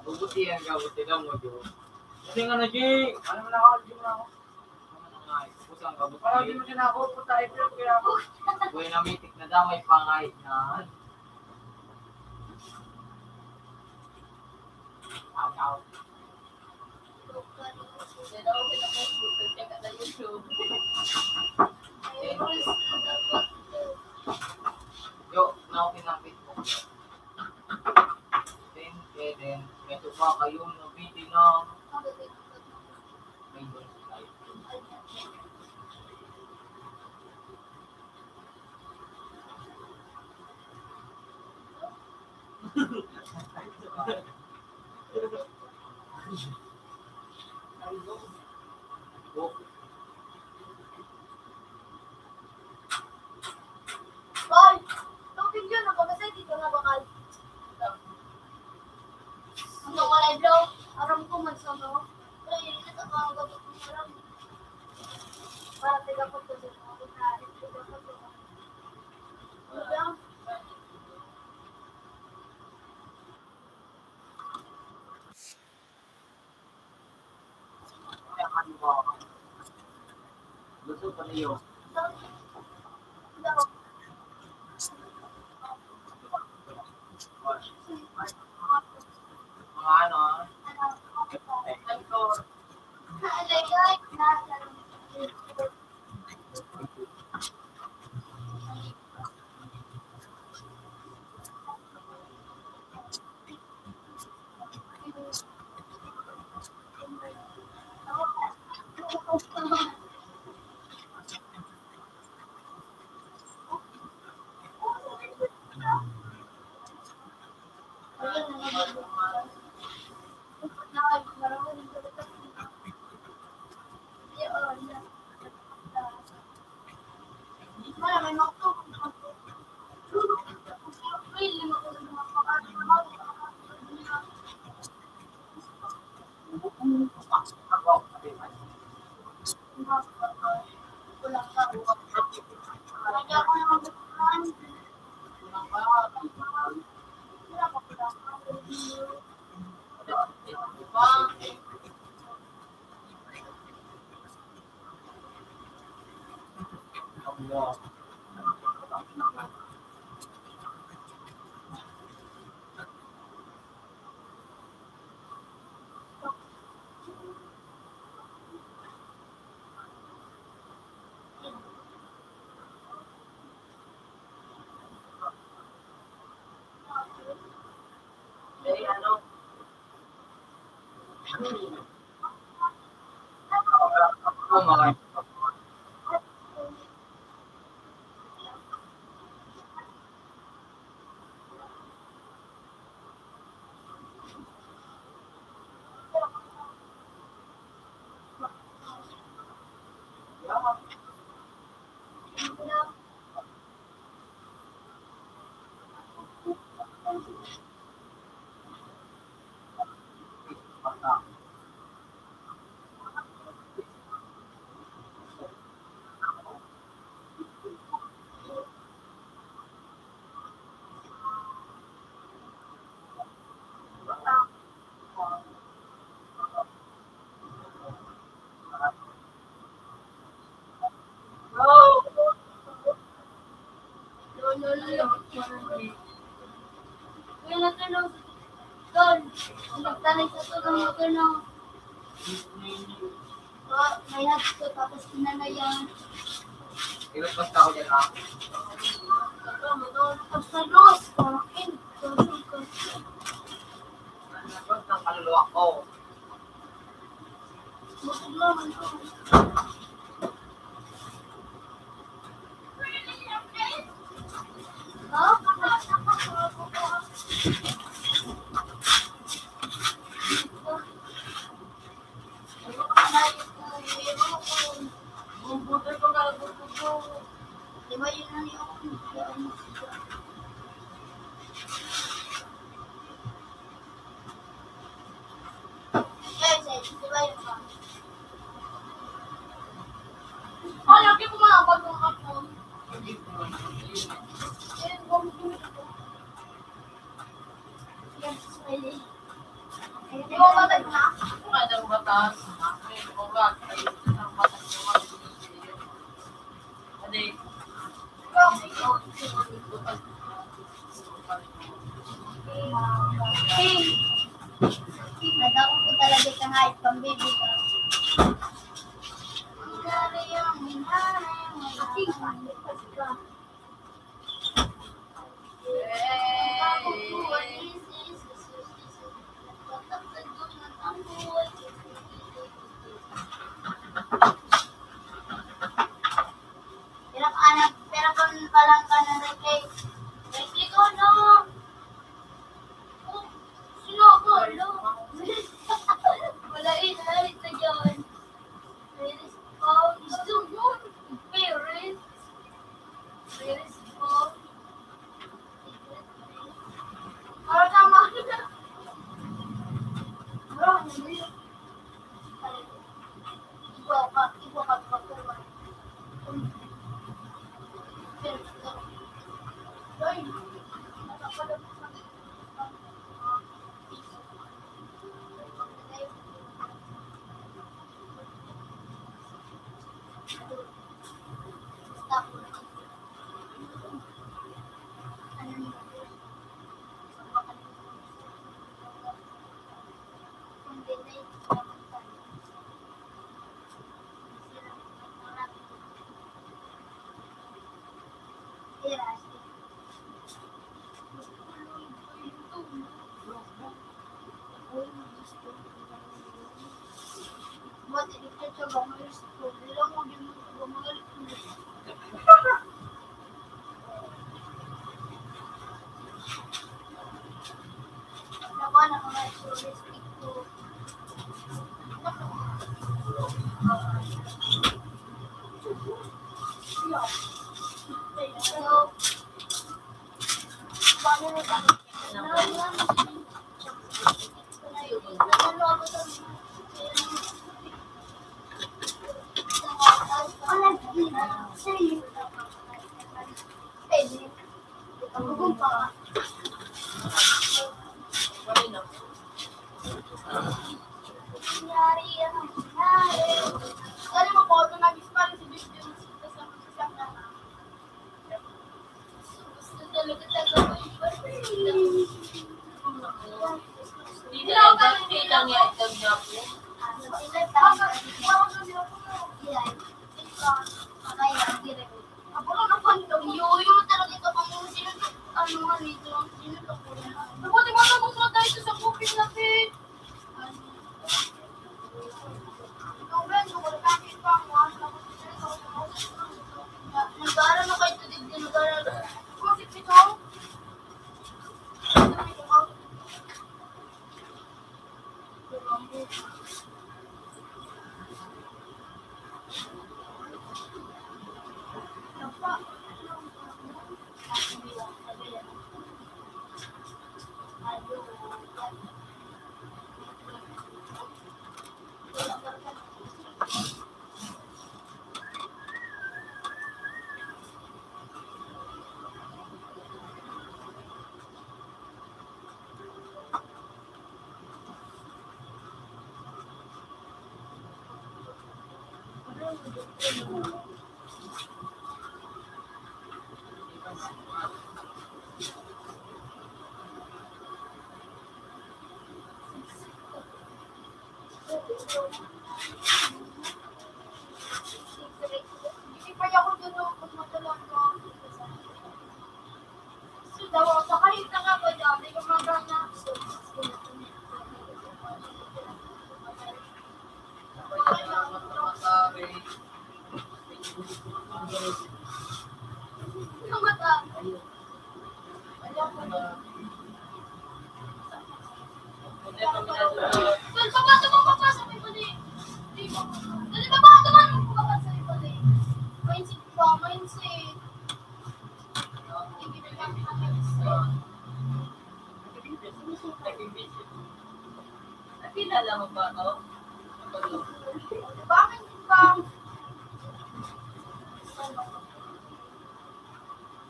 Bubutihan ka, buti ka mo, Jo. Kasi nga na, Jay. Ano na ako, Jay, na ako. Ano na nga, eh, kusang ka, buti. Parang di mo siya nakaupot, tayo, pero kaya ako. Buhay na mitik na damay, pangay na. Ang out. Yo, na okay na, Facebook. Then, eh, then, medyo pa kayo, nabili na. Hoy! Tubig yun, nagpapasay dito na bakal. Ang wala blow, aram ko man sa mga. Pero yun, ito pa ang gabot mo aram. Para tiga ko po sa mga pagkain, tiga ko po. Ano ba? Mga ano, ah? Lolo, yung Kuya, natulog. Tol, nagtanay sa tulong mo, tol, no? Oh, may hagso, tapos pinanayan. Iwas basta ako dyan, ha? Ito, matulog ka sa dos. Parang, eh, tulog ka. Iwas ng kaluluwa ko. Busog naman ako. Nadako ko talaga sa height, pambibi ka. Pero ka na, pero kung palang ka na, Ricky, Ricky ko, no? Oh, sino ako, no? Wala, eh, wala, eh, na dyan. Where is Paul? Gusto mo? Where is, where is Paul? Para tama. Bro, ano yun? Hindi talaga, kita niya, ito niya po. Ako na pang yoyo talaga ito, pang sino to, ano nga nito, sino to po na. Mabuti mo ito, kung saan tayo sa kupit natin. Nag-aaral na kayo, digdi nag-aaral. Kasi ito, Dali, baba, baba, baba, sa may mali. Dali, baba, baba, baba, sa may mali. Mindset pa, mindset. Hindi ka na mindset. Nakilala mo ba ako? Bakit ba?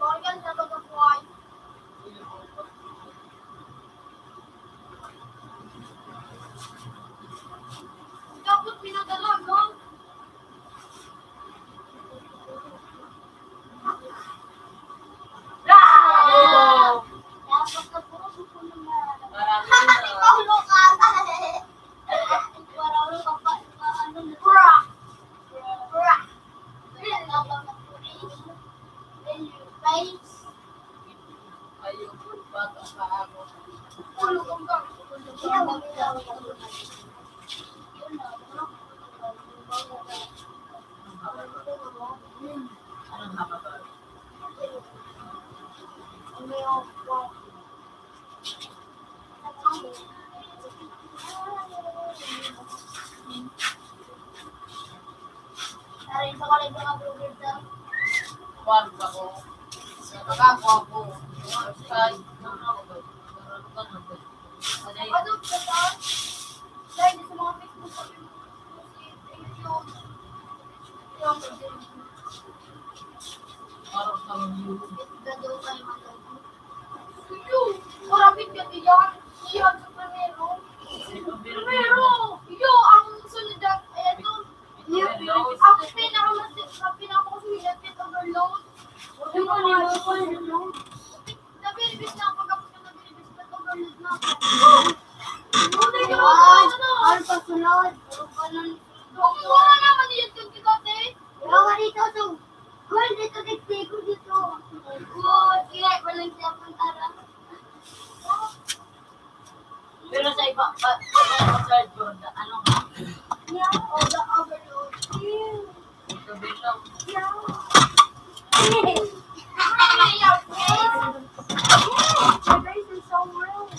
Bakit ka nagkakabuhay? Dapat pinadala, no? Kwarta ko. Nakakakuha ko. Sa, ano ba? Ano ba? Dahil sa mga Facebook, sabi mo, si Tito, yung Parang sa mga Iyo, marapit ka diyan. Iyo, ang sa primero. Primero. Iyo, ang sunod na, ayan to. Iyo, ang pinakamas-, ang pinakamas-, overload. Yung ano, overload. Nabiribis na ako, tapos na nabiribis na overload na ako. Ano pa sunod? Ang mura naman yun, kung dati. Wala dito, so, gold dito, dito, dito. Gold, kaya walang cellphone, tara. Pero sa iba, pa, pa, pa, Sir Jordan, ano nga? Yeah, all the overload. Ew. Ito dito. Yeah. Hey, your face. Your face is so rude.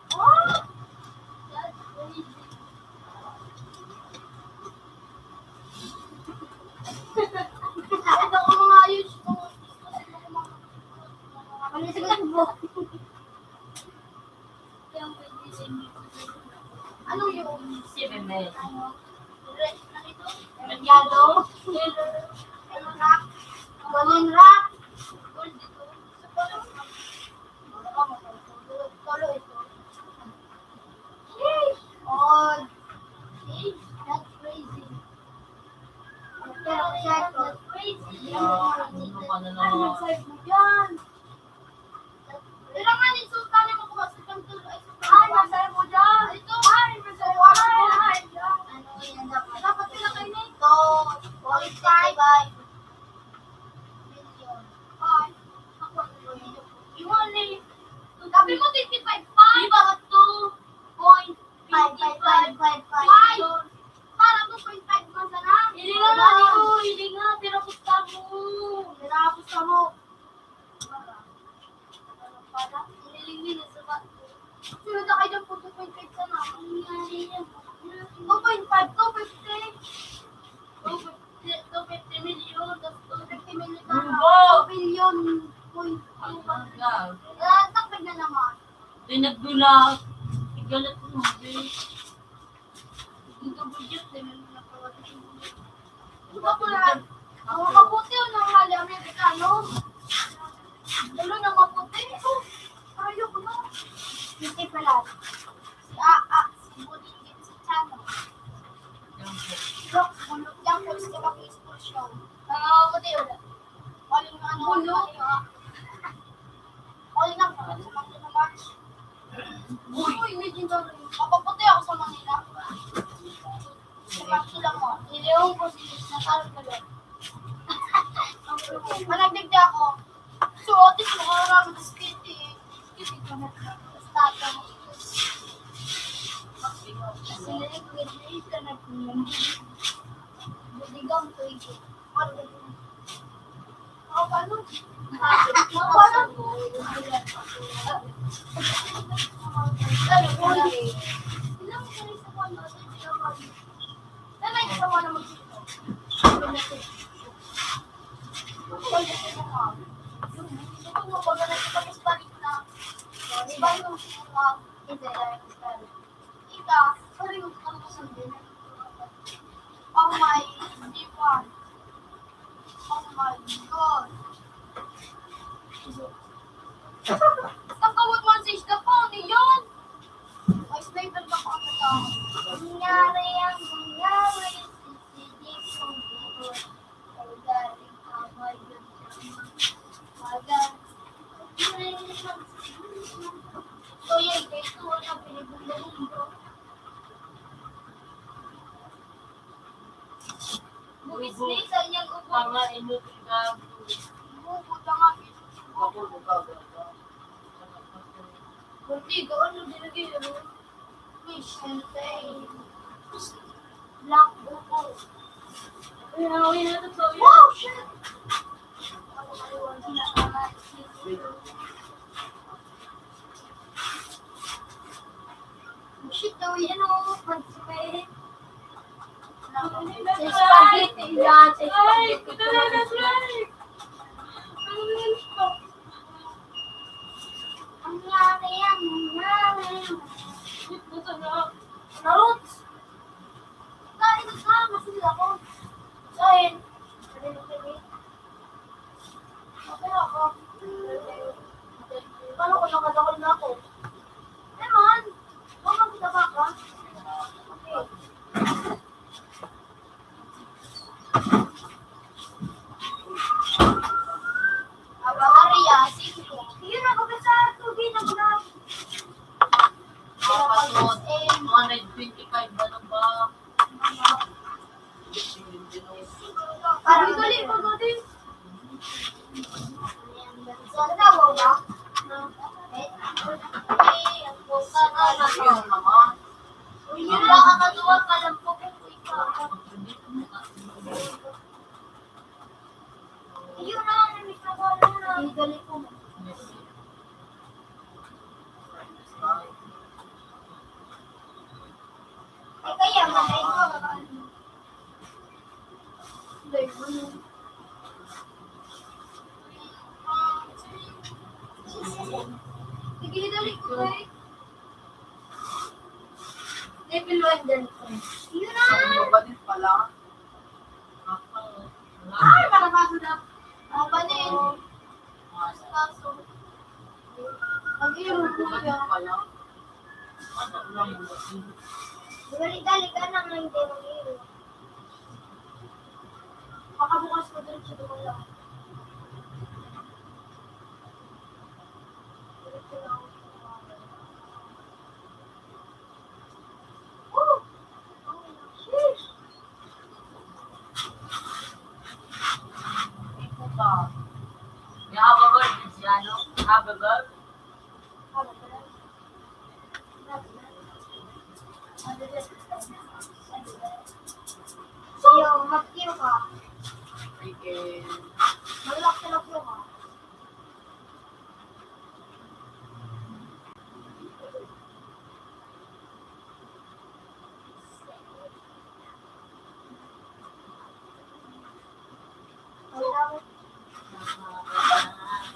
Oh, that's crazy. Ito ko mga ayos ko. Ano sa gusto mo? Ano yung si Meme? Ano? Red na ito? Yellow? Yellow. Ano na? Golden rock? Gold ito. Sa pala. Tulo ito. Sheesh! Oh, see? That's crazy. Pero check, that's crazy. Ano side mo dyan? Pero nga, ni Sultan na makuha sa kanto, ay, Sultan. Ay, masaya mo dyan. Ito, ay, masaya mo. Ay, ay, ay. Ano yan, dapat? Dapat sila kayo na ito. Forty-five. Ay, ako, ano yun? Yung ano eh. Sabi mo, twenty-five pa. Di ba, two point five five five five. Para two point five man sana. Hindi nga, hindi ko, hindi nga, tinapos ka mo. Tinapos ka mo. Para. Para. Nilingin na sa ba-, sunod na kayo dyan, two point five sana. Ang nangyari yan. Two point five, two fifty. Two fifty, two fifty million, tas two fifty million na. Ano ba? Two billion point two. Ano ba? Ah, takbig na naman. Di nagdula. Igalat mo, be. Ang double jet, di na nagpapatid. Ang maputi o nang hali Amerikano? Ulo na maputi. Oh, ayok na. Hindi pala. Si A A, si Buding, si Chano. Joke, bulok yan, pwede ka mag-expulsyon. Ah, maputi ulo. Walang ano, walang, ah, walang ano, sa mga March. Uy, Mapaputi ako sa Manila. Sa Manila mo, ileon ko si Natal Galon. Managdigdi ako. So, ate ko, oras, skiti. Skiti ko na. Basta ako. Sila yung grade eight na nag-, budigang ko, eh. Oh my God. Ang kawat man sa isda pa, ano yan? May sniper pa pa ang tao. Nangyari ang nangyari, sisidik kong buhay. Ang galing amay yun. Maga. So, yan, kaya ito, wala, pinagmumulong, bro. Bugis ni sa iyang ubo. Tanga, inot, ikaw. Ubo, tanga, inot. Ako, lugaw, lugaw. Kunti, gaon mo din lagi, ano? Fish and tail. Black ubo. Ay, away na to, sorry. Wow, shit! Ako, maliwan sila, tanga. Shit, daw yan, oh. Pag-, sa spaghetti yan, sa spaghetti. Ang laki yan, ang laki yan. Shit, nasa na? Roots. Kain ka, masul ako. Kain. Okay ako. Paano kung nakadakol na ako? Eh, man. Huwag kang kita baka. Okay. Aba, Maria, singko. Yun ako, sa tubig na vlog. Dapat, eh, one hundred twenty-five na lang ba? Pagdali, pagdali. Sa tawo ba? Yun naman. Uy, yun lang ang katuwa, kalampok ko ikaw. Ayun na, namiss na ko, ano na. Pagdali ko. Eh, kaya, matay ko. Sige, dali ko, eh. Level one dyan. Yun na. Sa mga balit pala. Ay, marabado na. Ang banin. Ang iyo, kuya. Dali-dali ka na nga, hindi mag-iyo. Makabukas ko dun sa dulo. Ito pa. May habagol, Tiziano. Habagol. Yo, mag-iyo ka. Sige. Malak-, malak-, malak-,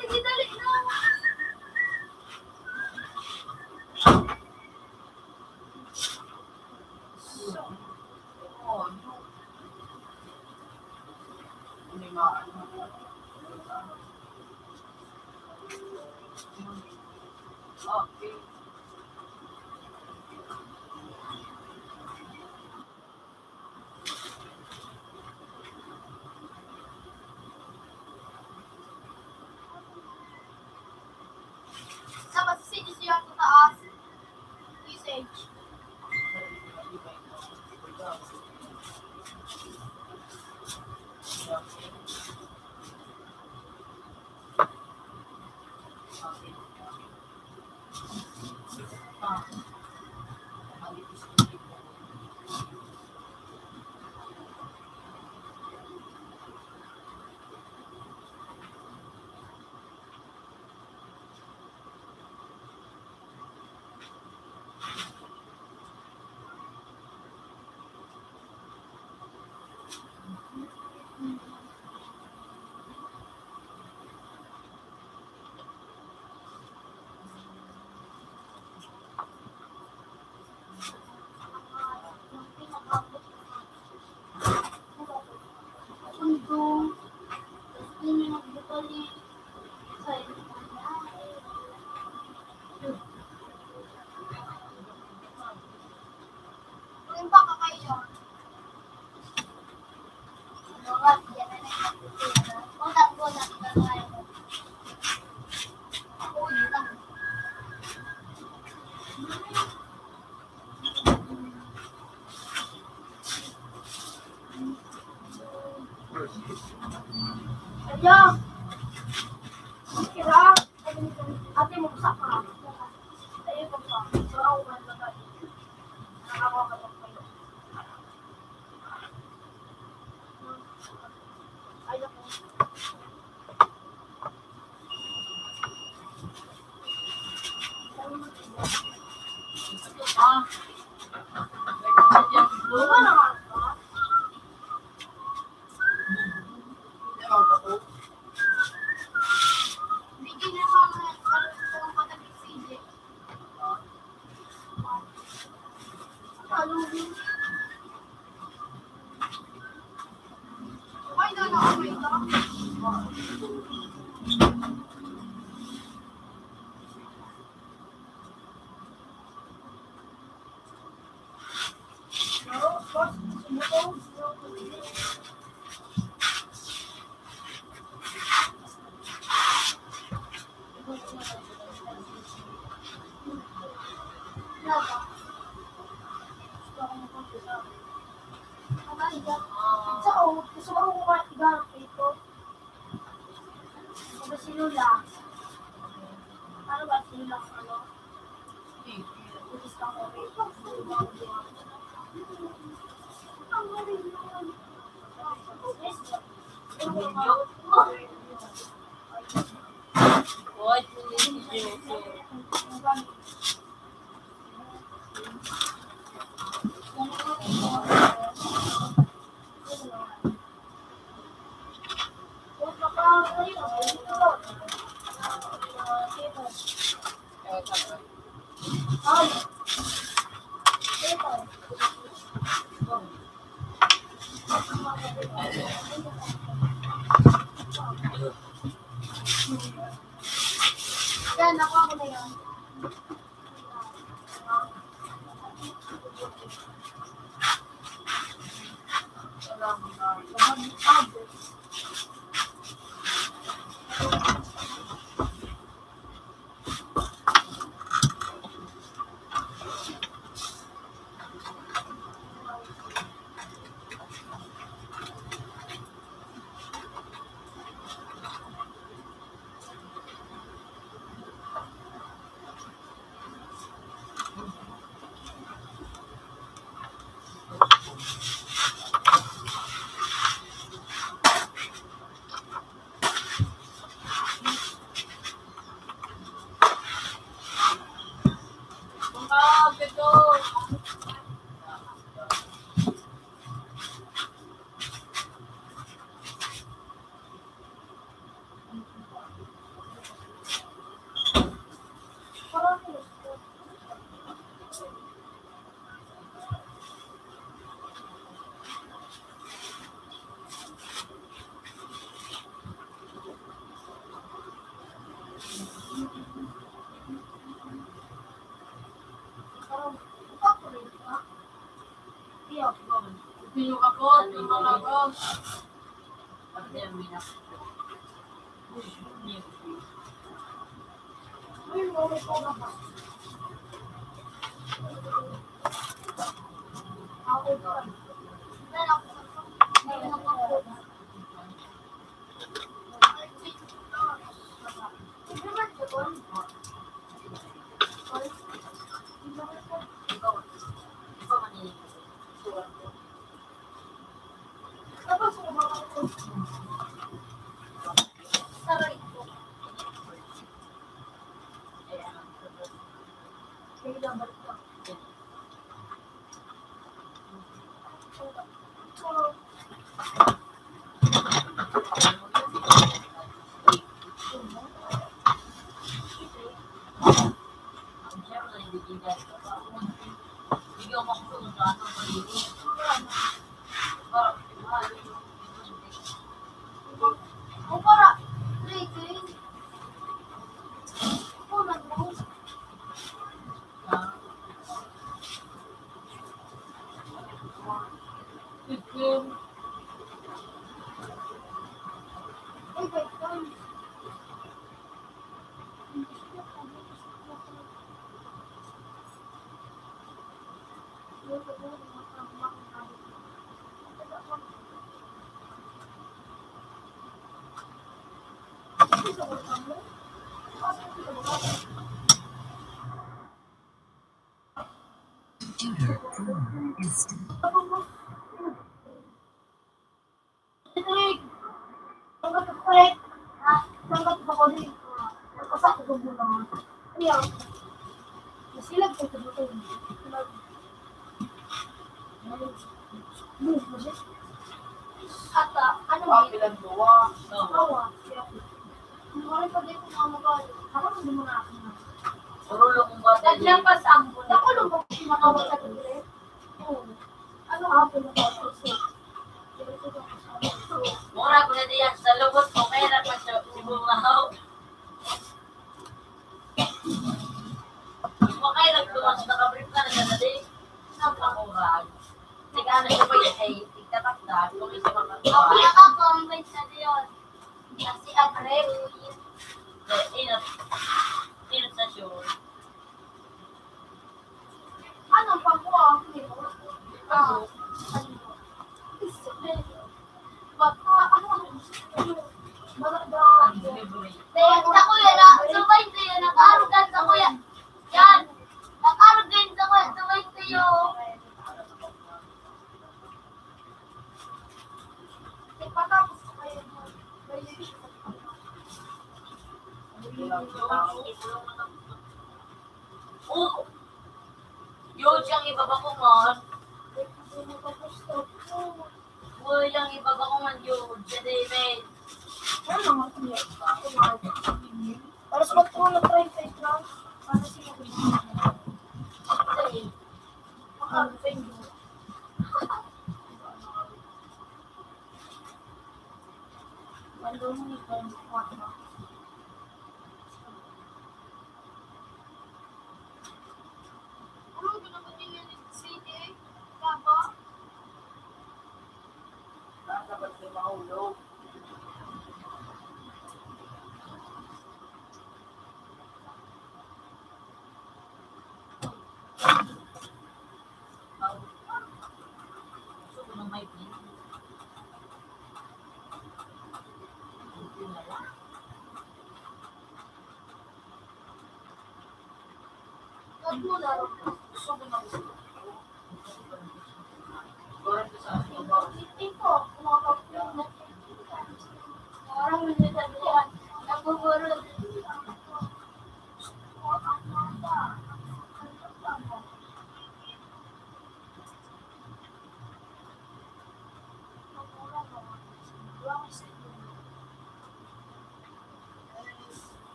Sige, dali na. Sa masisisi yan sa taas. Isa Ayan. Kira, ate mo sa ka. Ayun pa pa. So, ako man na ba? Nakakakatok kayo. Ayun. Sa, oh, gusto ko kumain ng ito. Ano si Lola? Ano ba si Lola? Ano? Gusto ko. Yan, nakuha ko na yan. At, ah, ano, papilan duwa. Oo. Awa, siya. Ang oras pa din kung ano ba, ako nang dumungakin na. Puro lang ang bata. Naglampas ang bulan. Ako lang ba pinakawa sa gilid? Oo. Ano ako na ba? Mura ko na diyan sa lubot ko, kaya na pa siya bumahaw. Makay nagtuwas, nakabrief ka na dali. Saan pa ko ba? Tigana siya pa yun, eh, tigtatak-tak, kung hindi makagawa. Ako, naka-comment na yun. Kasi ang rep. Eh, inot. Inot sa show. Anong pagkuha? Ah, ano? Baka, ano? Baka daw. Kaya sa kuya na, sabay sa'yo, nakarugan sa kuya. Yan. Nakarugan sa kuya, sabay sa'yo. Ipatapos ko kayo. Oh! Yun siyang ibaba ko, man. Uy, ang ibaba ko, man, yun. Sa David. Ano naman siya? Alas kwatro na treinta y tres. Ano siya? Ay, makakapin yun. Cuando me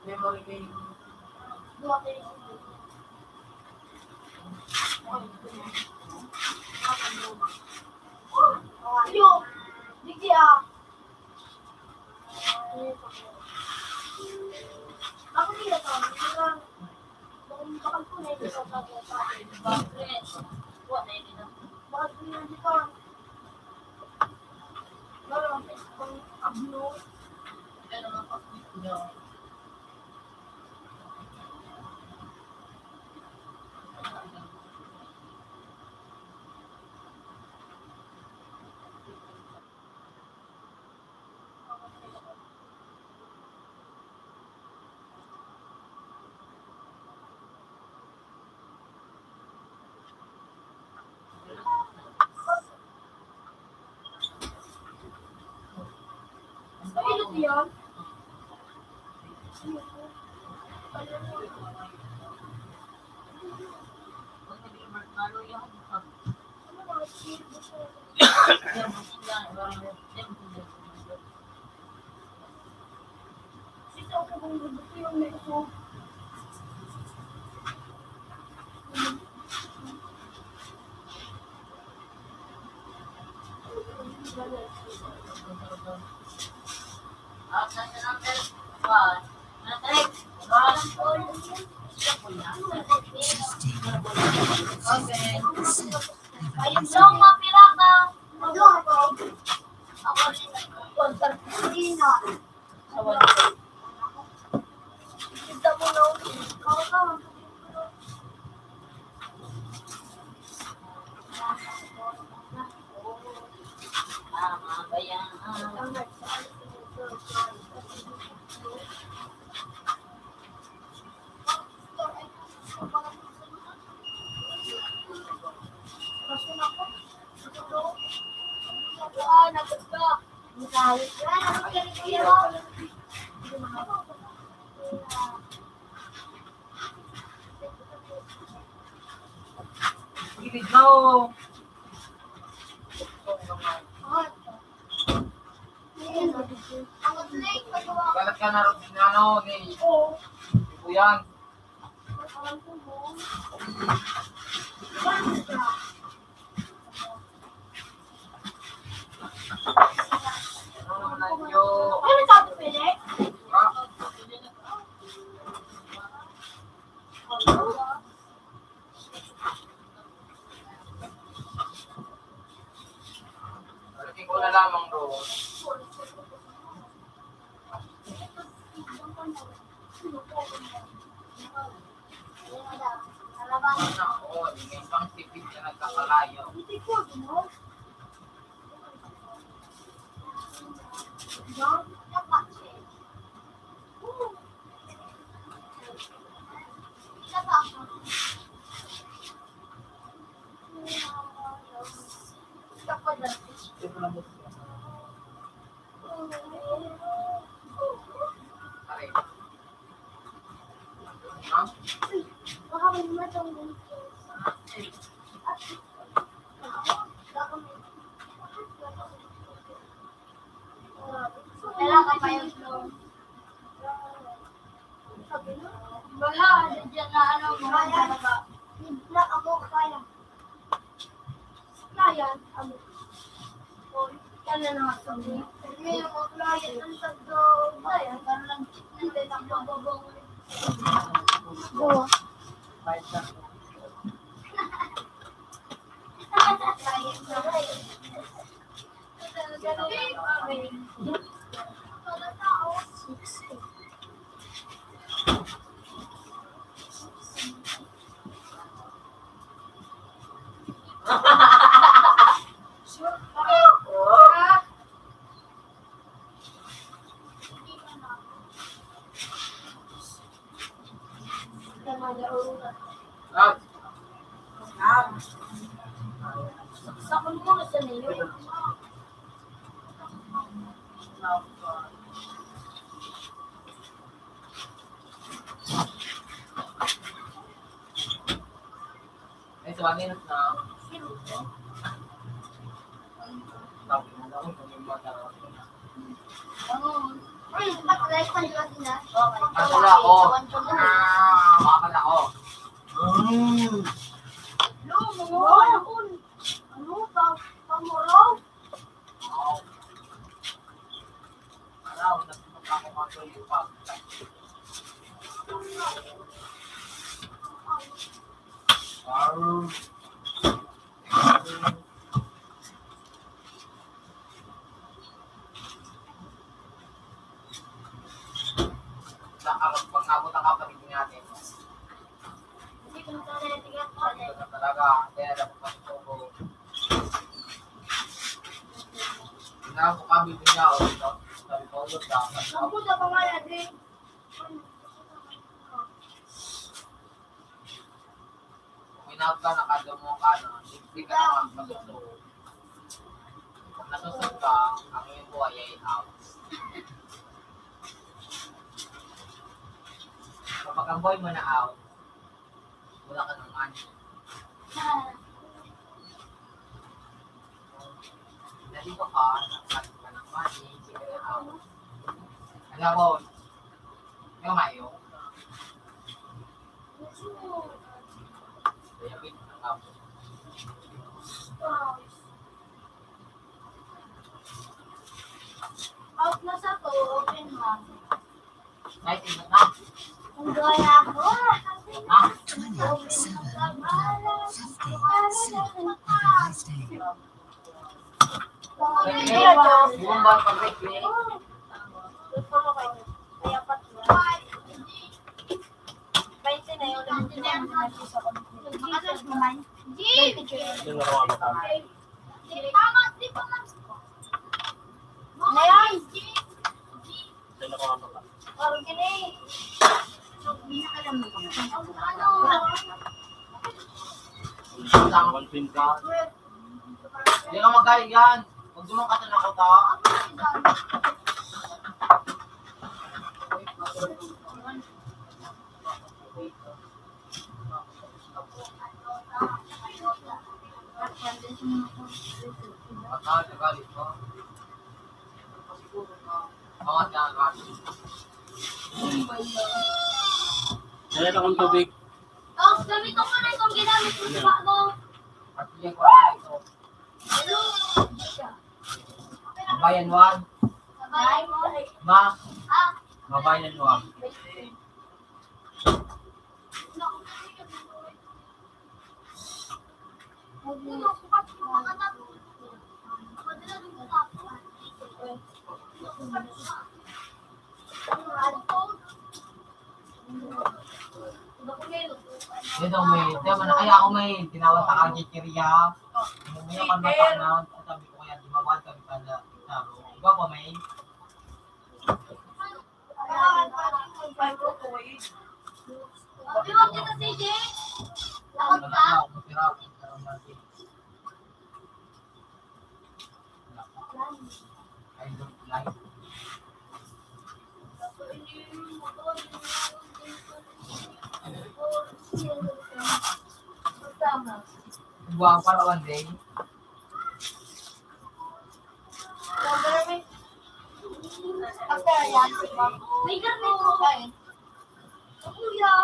Memory game. Yo, digdi ah. Ako nila to. Bakit bakal ko na yung sa akin? Bakit? Bakit? Yan. Ayun lang, mapira ka. Ako rin. Sa one. Tama ba yan? Gilid na, oh. Galat ka na rin, ano, ni Kuyan. Ano sabi, Pele? Balikin ko na lamang doon. Ano, oh, yung pang tipid na nagkakalayo. Wala, diyan na ano, mga baba. Hindi na ako kaya. Kaya, ano. Kaya na nga sabi. Hindi na ako kaya. Ang tagdo, kaya, parang nagchik na din ang bababong. Go. Ay, so, ano yun na? Ay, ba't rice ang duwag na? Ang wala ko. Ah, wala ko. Mm. Ano? Ano? Pa-, pamuraw? Sa arog, pag naabot ang kapatid ni ate. Hindi ko na talaga tigas pa, eh. Ito na talaga, kaya dapat matutubo. Tingnan ko kami din niya, oh, ito. Sabi ko, "Ulo, dapat." Ang puta pa nga yan, eh. Kung inawat ka, nakadamo ka, no? Hindi ka naman matutubo. Kung nasusog ka, ang iyong buhay ay out. Tamboy mo na out. Wala ka naman. Dali ka pa, nagsabi ka ng money, sige na out. Alam mo, yung mayo. Kaya wait, ang out. Out na sa to, open mo. Ay, tingnan na. Ang gaya ko. Ah. Twenty-seven, seven, seven, Wednesday. Yung ba pag-replay? Kaya pa to. Twenty na yun. Twenty na yun. Ano yan? One pin ka. Hindi ka magaling yan. Huwag mo katanan ako, ta. Dali akong tubig. Tapos gamitin ko na itong ginamit mo sa bako. Mabayan wag. Sabay. Ma. Ah. Mabayan wag. Dito may, dito man, ay, ako may tinawag sa kagikiriya. May kan mata na, sabi ko kaya, di mawad kami pala. Iba pa may. Buang para one day. After yan, may ganito. Kuya.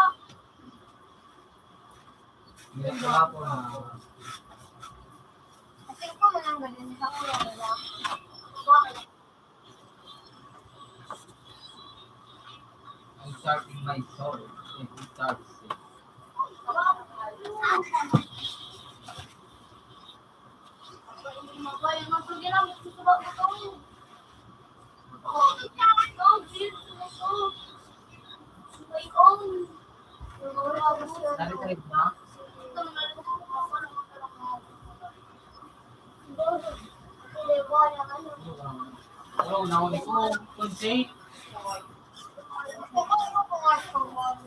Hindi ko na po na. Kasi po, walang ganun. Sa kuya, wala. I'm starting my story. Let me start it. Naririnig mo? Hello, nahuli ko. Konsey.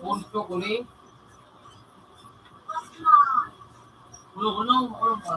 Punto ko ni. Ulo, ulo, ulo pa.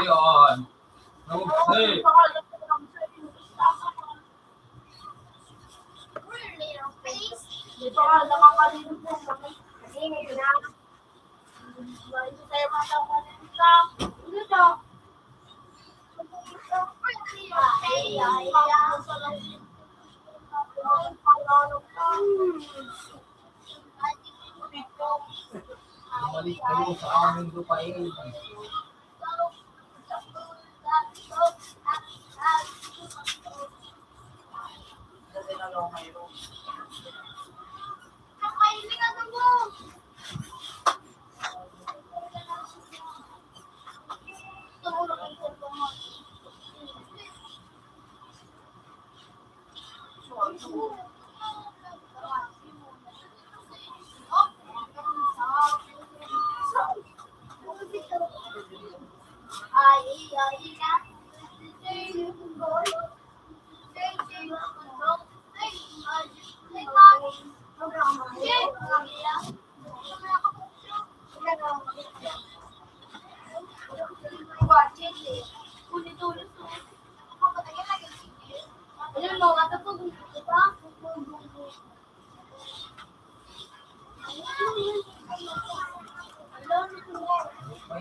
Yun. Hey. Bumalik kayo sa aming lupain.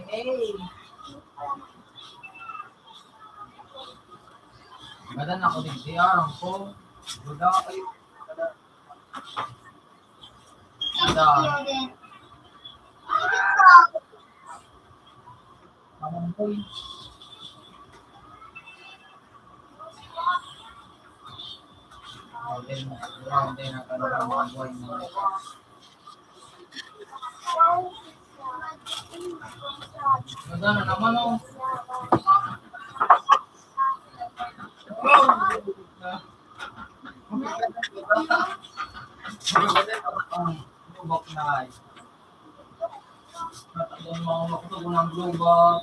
Hey. Madan ako din siya, ang ko. Duda kayo. Madan. Madan ko eh. Oh, then, oh, then, ang ano, ang mga buhay mo. Magana naman, oh. Lubak na, eh. Ang mga makutog ng lubak.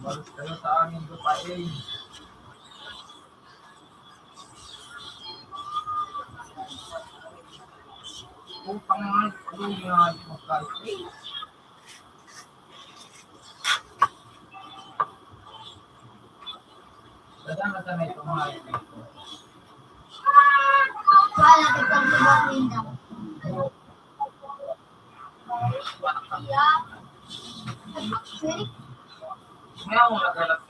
Balik kayo sa aming lupain. Utang na nga, pag-uwi na nga, di magkalit. Dadan na tanay itong mga ito. Wala, nagpagpagpag ninda. Kaya ako naglalak-,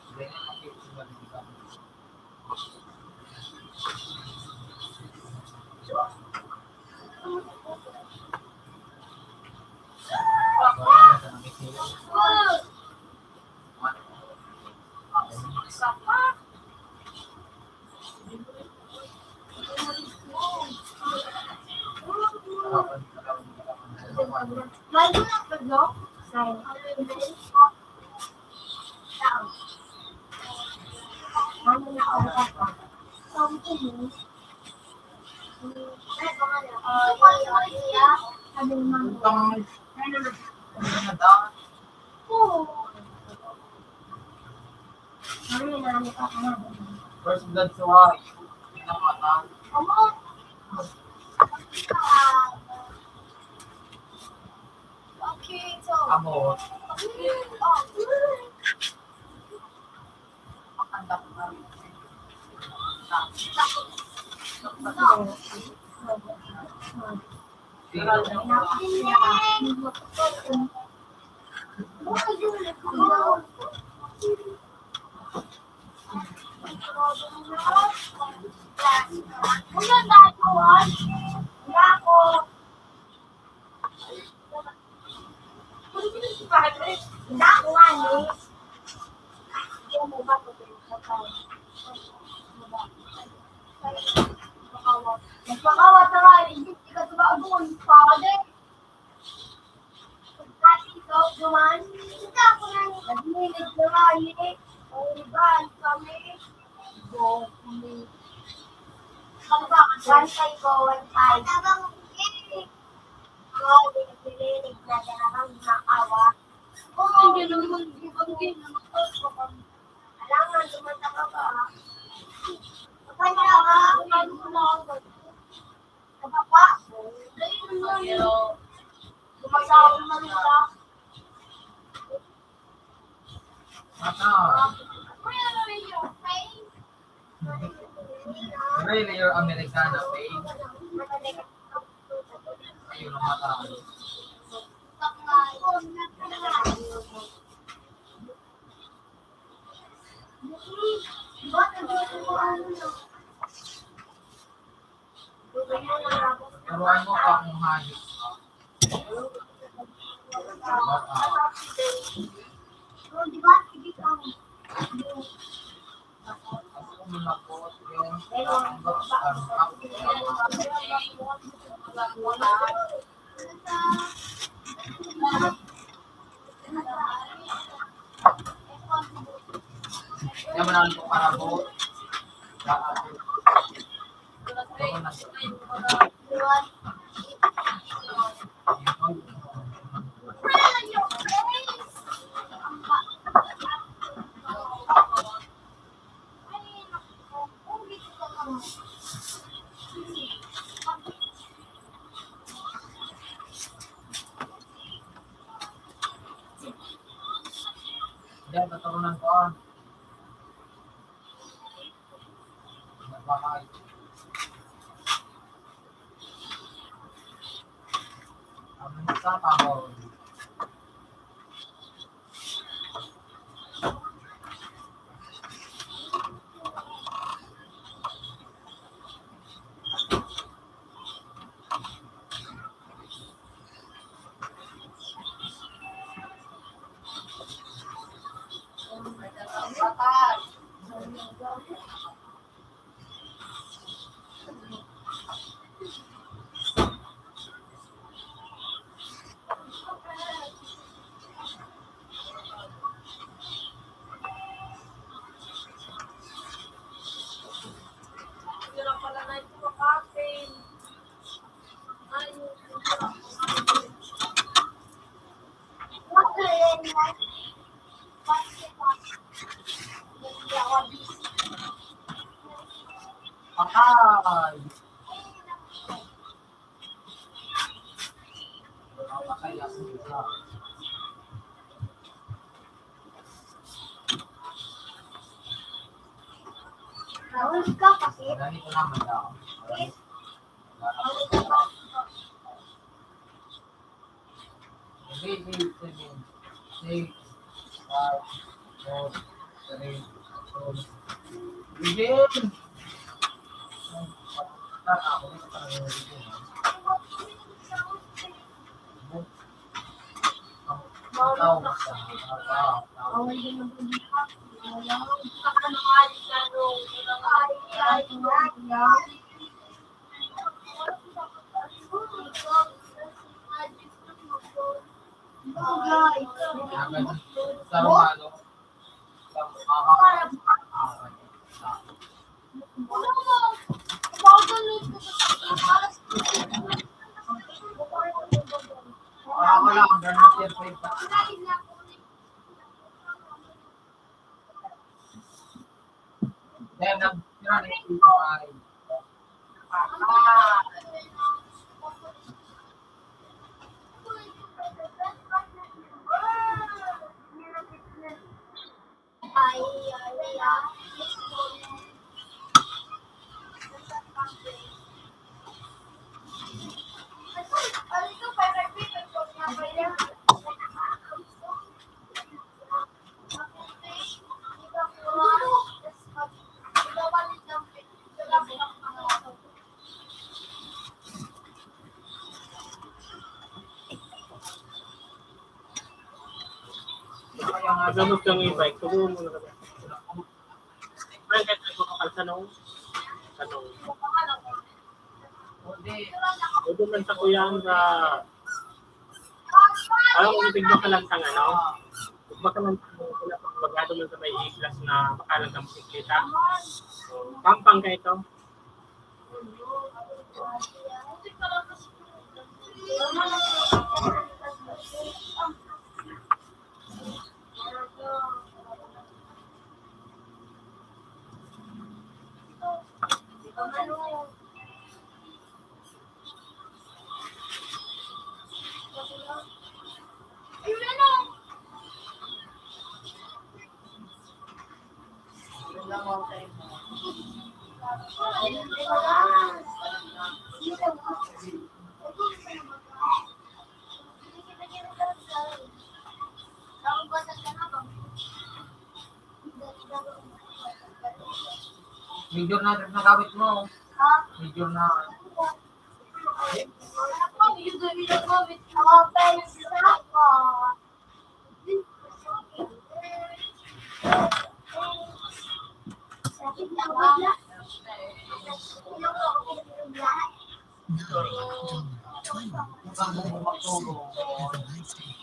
First blood sa wife. Pinamata. Okay, so. Amo. Nagpakawat na nga, hindi ka tumagon, pare. Pagkatikaw duman, nagmilid na nga, eh. Ang iba, ang kami. Go, kami. Pagkakasal kayo, one five. Tabang, eh. Ako, nagmilid na, darabang makawa. Oo, hindi naman, hindi ba, hindi naman, alangan, tumata ka ba? Tumata ka ba? Tumata ka ba? Pero, gumasawa na rin ka. Mata. Really, your Americana face? Ayun ang mata. Turuan mo pa kung hayop ka. Ang parabot sa ating Diyan, katurunan ko, ah. Nagbahay. Ang sa tabon. Patay. Patay ako. Raul ka kasi. Ganito naman daw. Hindi, hindi, hindi. Six, five, four, three, two. Begin! Then, nag-, Pagamos kang e-bike, subukan mo na kami. Ay, kahit ako kapal sa nung, sa nung. Pwede man sa kuya ang sa, alam mo, tigba ka lang sa ano, tigba ka lang sa, bagado man sa may E-Class na makalang kang bisikleta. So, pampang ka ito. Major na trip na gamit mo. Major na. Nine, October twenty, have a nice day.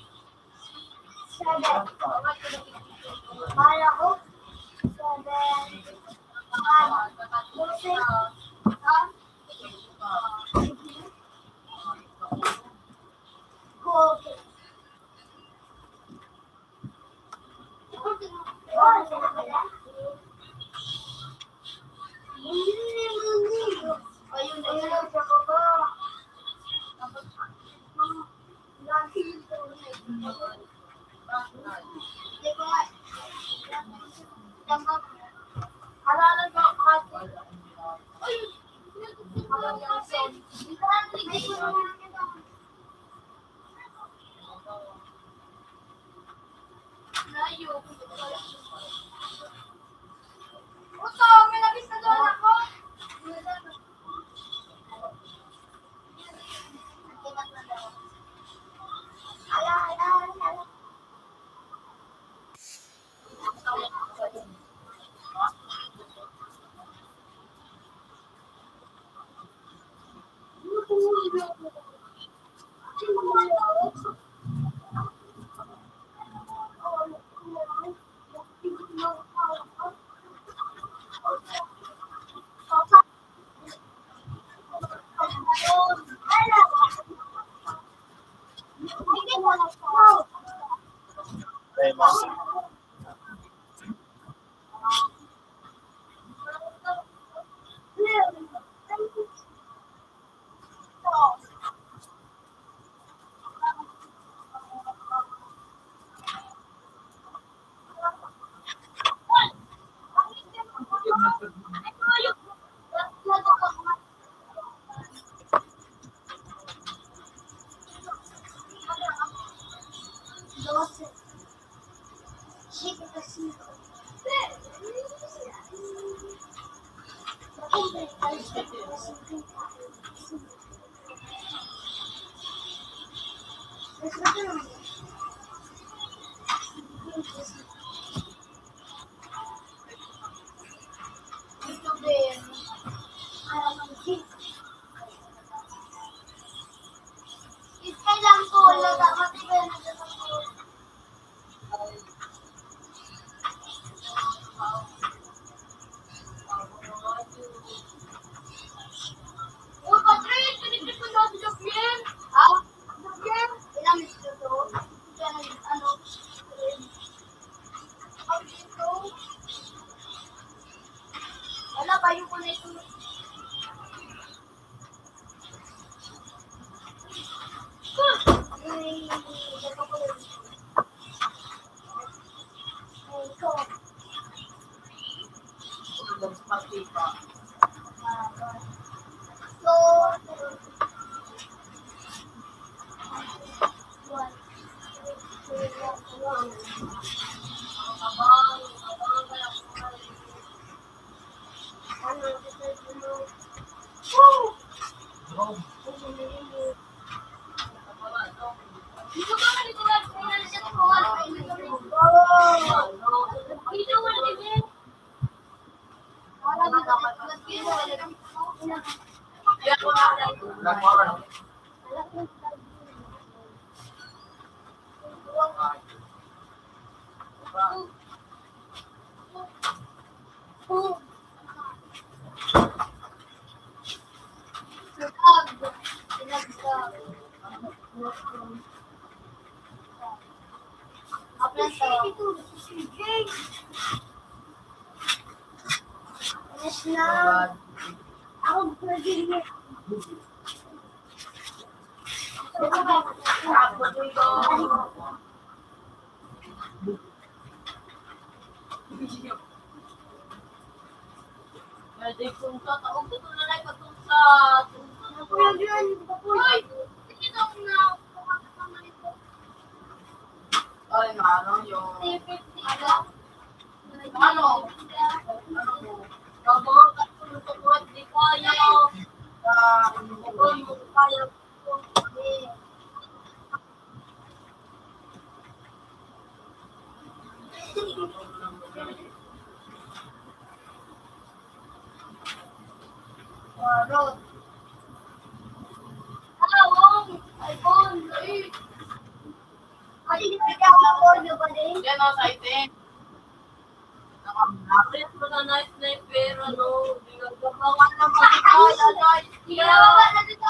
Nakapit mo na night sniper, ano? Ginagawa ng mga kaya, guys. Ginagawa na dito.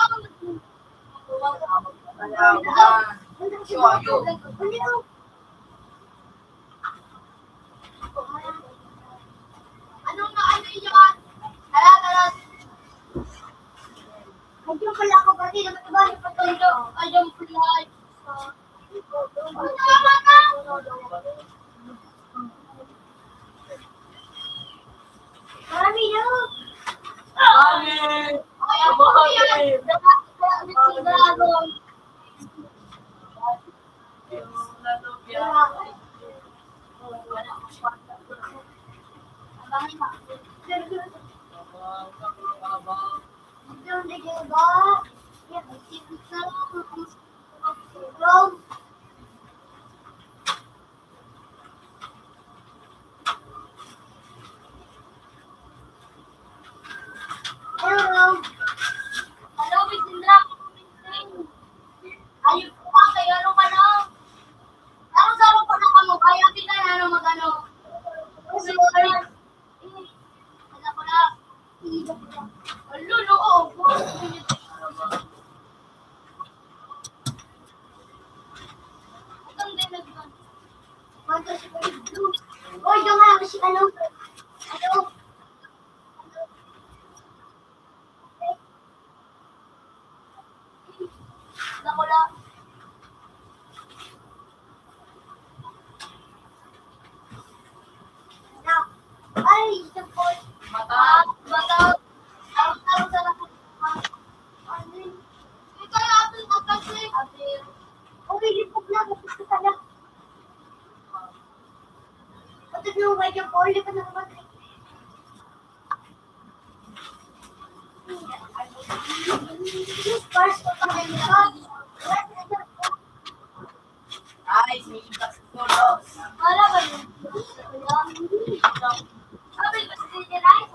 Ginagawa na dito. Ano na, ano yan? Tara, tara. Ayun pala ako, pati naman iba, yung patundo. Ayun pala. Marami na. Marami. Ay, ako, Marami. Marami si Dragon. Hello, Miss Indra. Ayun po, kaya ano ka na? Saro-saro po na kamo, kaya kita na ano, mag-ano. Kasi, eh, ano ko na? Ang lolo, oo. Itong din nag-, Oy, yung nga, kasi ano, ano, Wala, wala. Ay, ito po. Mata. Mata. Ay, taro sa lahat. Ano yun? Ito na, apil ko kasi. Apil. Okay, lipog na. Gusto ka na. Ito yung medyo po. Lipog na naman. Ay, si Ipas Todos. Wala ba yun? Sabi ko, sige, rice.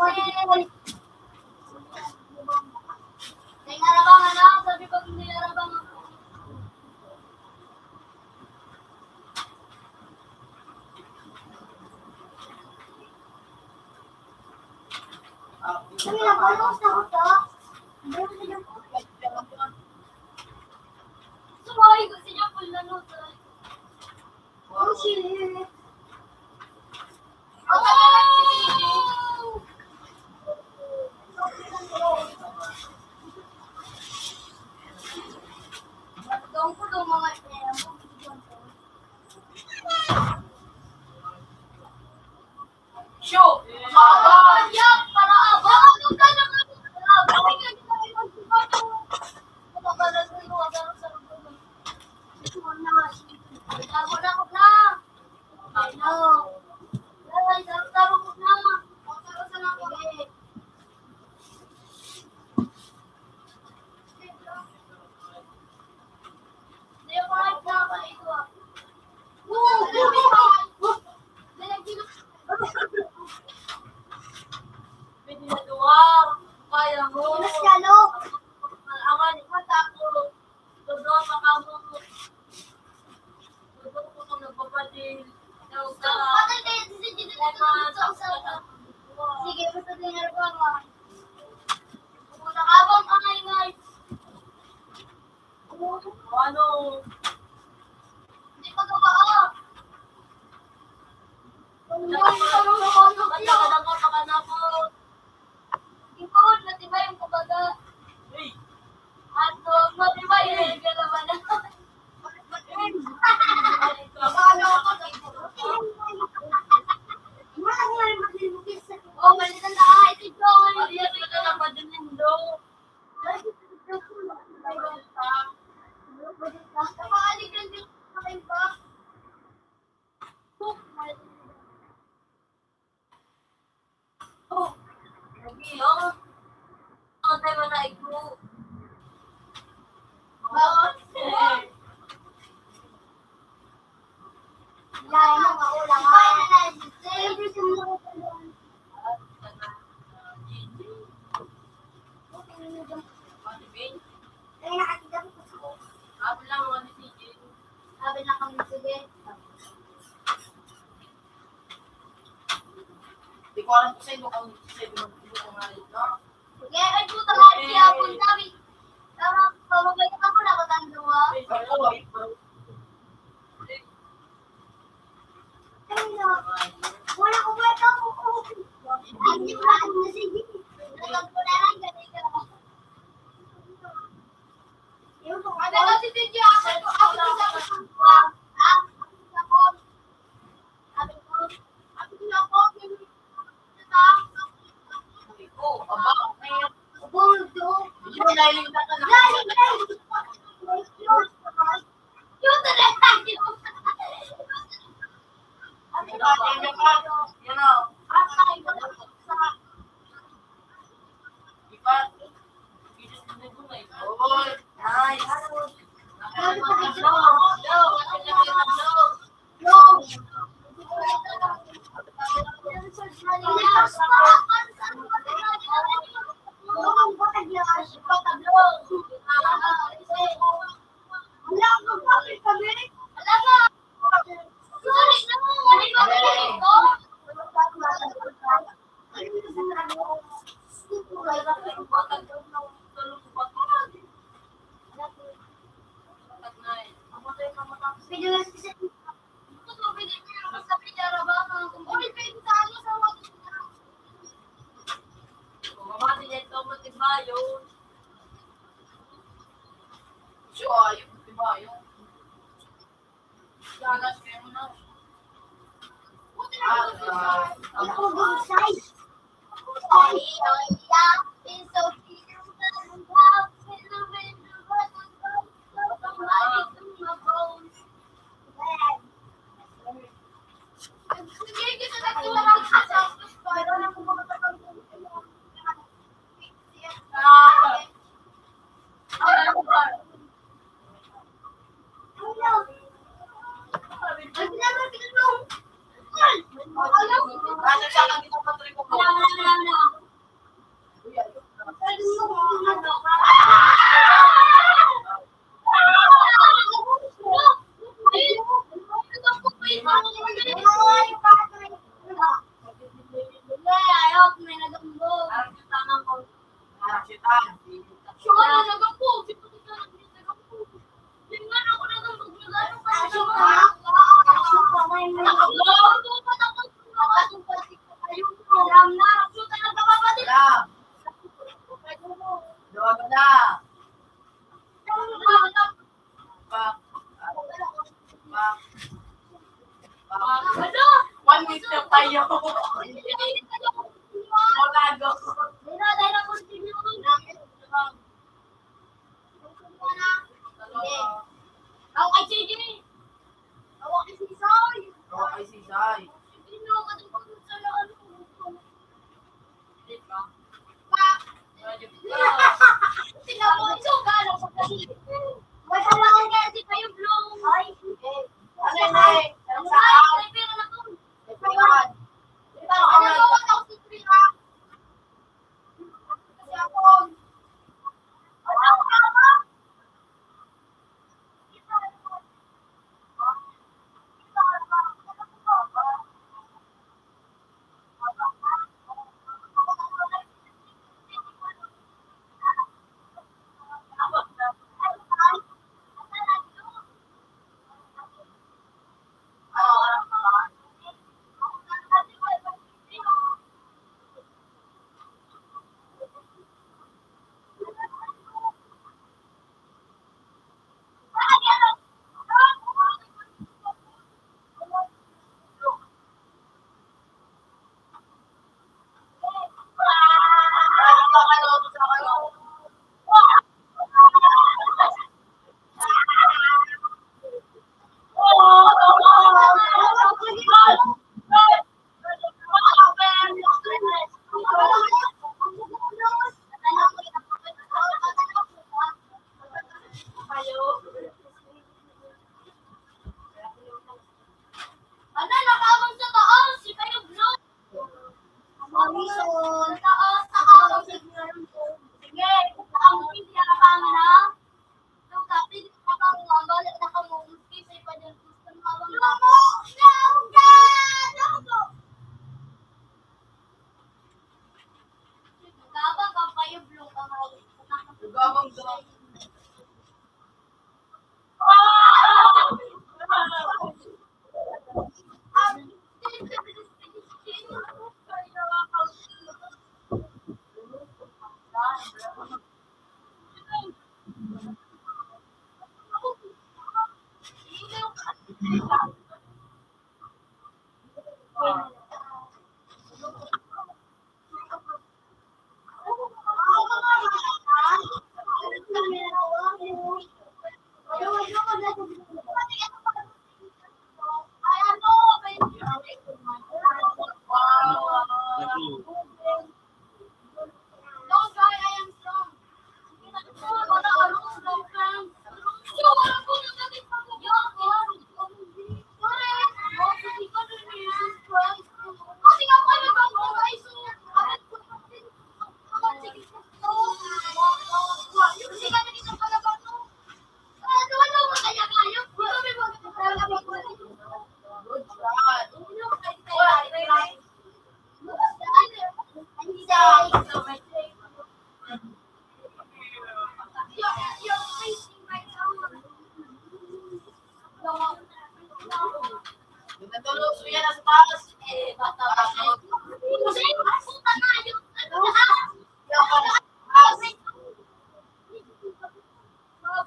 May narabang, ano? Sabi ko, hindi narabang ako. Sumayo ko sa inyo, full na noodles. Oh, shit. Oh! Doon ko doon mga Shoot! Sayang! Para abot! Ano ka naman? Tago na ako na! Ano? Ay, tago, tago ko na! Tago sa ako. Pwede na duwa. Kaya mo. Mas lalo. Ang ano, matakot. Duduwa pa ka mo. Duduwa pa ka nagpapadil. Ikaw ka. Patay kayo, sige, sige, sige, sige, sige, sige. Sige, basta din na Parang kasi mo kang sa ibang ibang mga ito. Kaya ay puta nga siya, punta mi. Tama, pamabay ako na katang duwa. Ay, ay, ay. Ay, no. Wala ko ba ito? Ang di ba? Ang nasige. Nagpapularan ka dito. Yung mga Ano na si Teddy? Ako, ako, ako, ako, ako, ako, ako, ako, ako, ako, ako, One meter pa yun. Wala, go. Ako kay J J. Ako kay Sisay. Ako kay Sisay. Hindi nyo ako matupag sa ano. Di ba? Pa. Tinapon ko, gano'n ko kasi. Masalaman kaya si Kayo Blue. Ay, sige. Ano yun, eh? Ano sa Ay, ay, pero na to. Ano yun? Ano yun? Ano yun?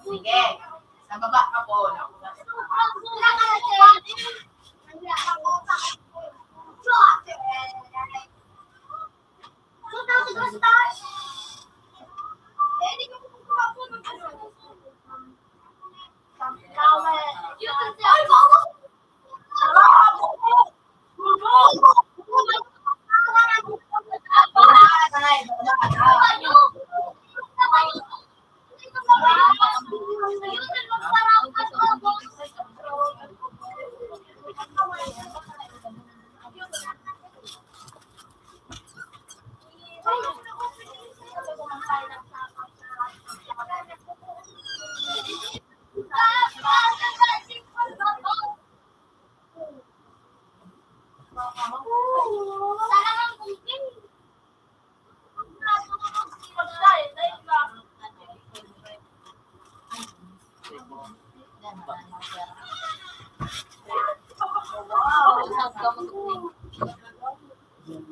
Sige. Sa baba ka po.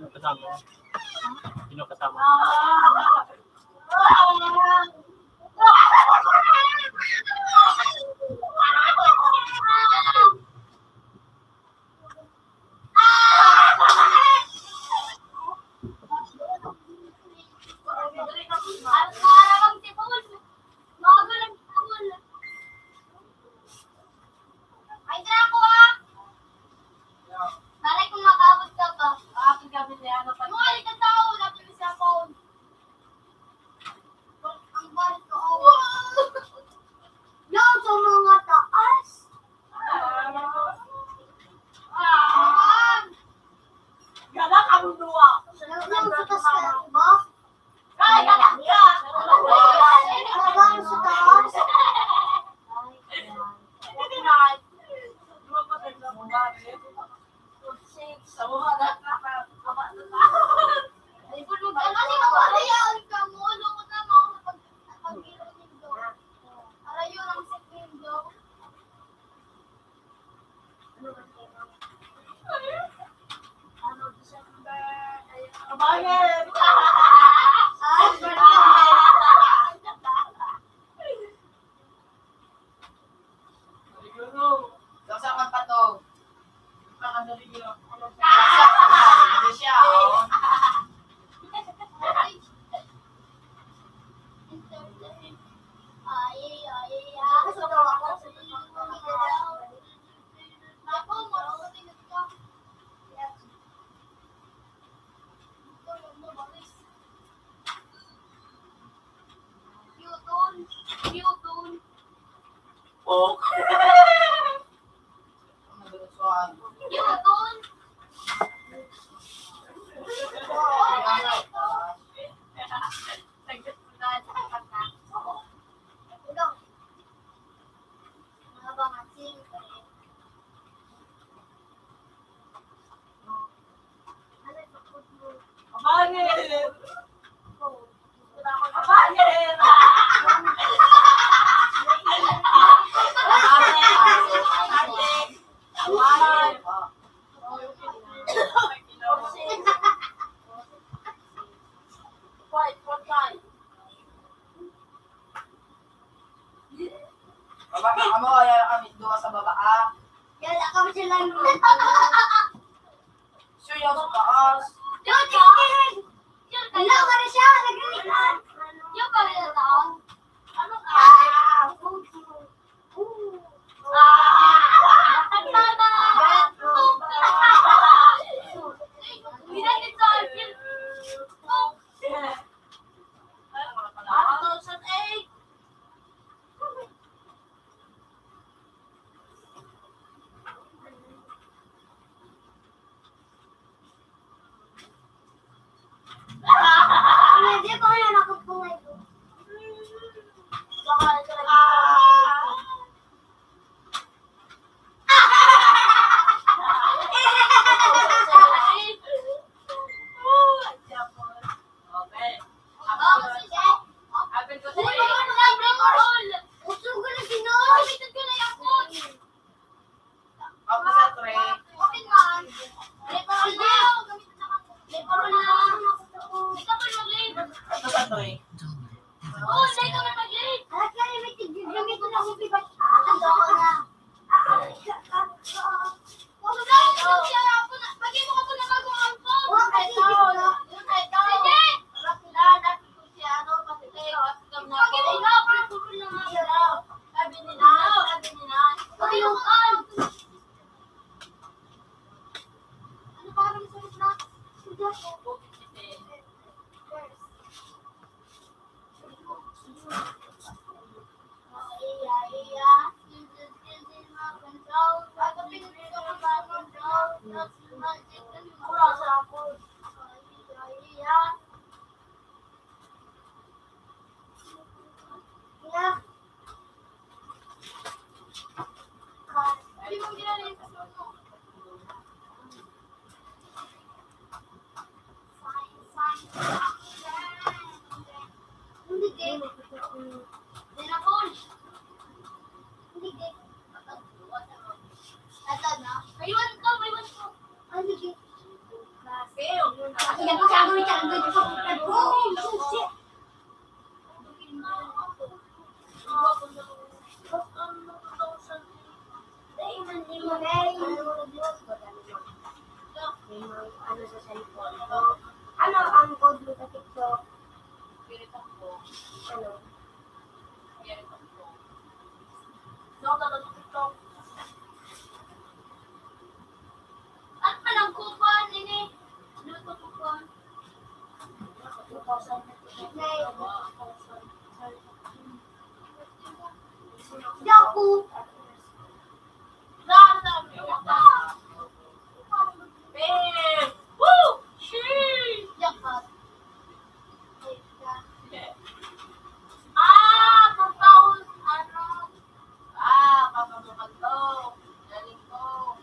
Kasama. Sino kasama? Ay, Draco, ah! Malay kung makaabot ka pa. Aabot kami niya, ano pa? Yung ay, ang tao, wala pa yung cellphone. Ang balik ko, oh. Wow! Yan, sa mga taas. Ah! Gala ka, Lulua. Yan, sa taas ka, diba? Ay, gala ka! Gala ka sa taas. Bakit? Siguro, saan ka pa to? Hindi siya, oh. Newton. Newton. Oh. Newton. Mahaba nga, siyempre. Abangin! Abangin! Abangin! Baba na kamo, ayaw na kami duwa sa baba, ah. Yala ka mo sila nun. Seryoso ka, As? Yun, yun, yun. Yun, wala ka na siya, nagalitan. Yun, pala na taon. Ano ka? Ah, puto. Ah, tama. Puto. Hindi na ito, yun. Puto. Two thousand eight. Hindi ko alam ako po ngayon. Okay. Ako, sige. Ako, sige. Ako, sige. Ako, sige. Ako sa three. Ako sa three. Ano ang code mo sa TikTok? Ano? Ano palang kukuan ini? Ano pa kukuan? Yaku. Babe! Woo! Sheesh! Yaku. Ah, two thousand, ano? Ah, kapamukad ko. Galing ko.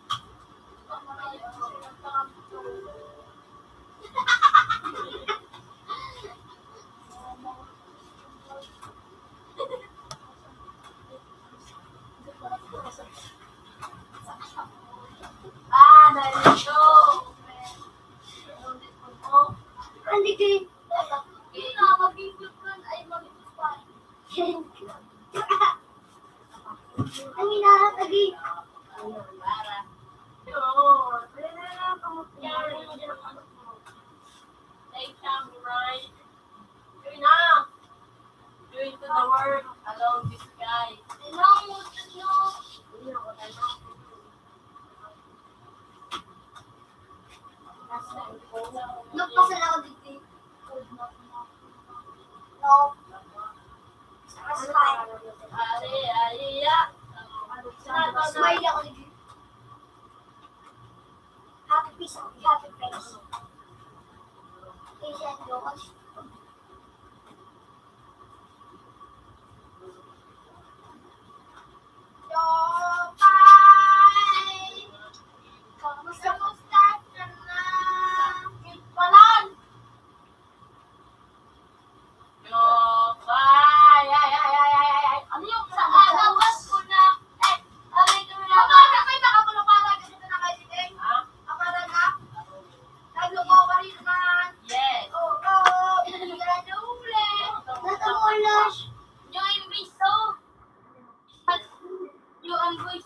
Ah, narito. Hindi kayo. Hindi na, mag-include ko na, ay, mag-include pa. Ang hinahanap lagi. Take time, right? Yun na. Doing to the work along the sky. Nagpasal ako dito. No. Sa smile. Smile ako dito. Happy face ako, happy face. Face and nose. Jopay! Kamusta, musta ka na? Palan! Jopay! Ay, ay, ay, ay, ay, ay! Ano yung sa lawas ko na? Eh, aray ko na. Kapag may nakakulong para, ganito na kayo, eh. Ha? Kapag na? Naglumawa rin naman. Yes. Oo, oo. Hindi ka na nahuli. Natapos. Yung imbis to. Yung voice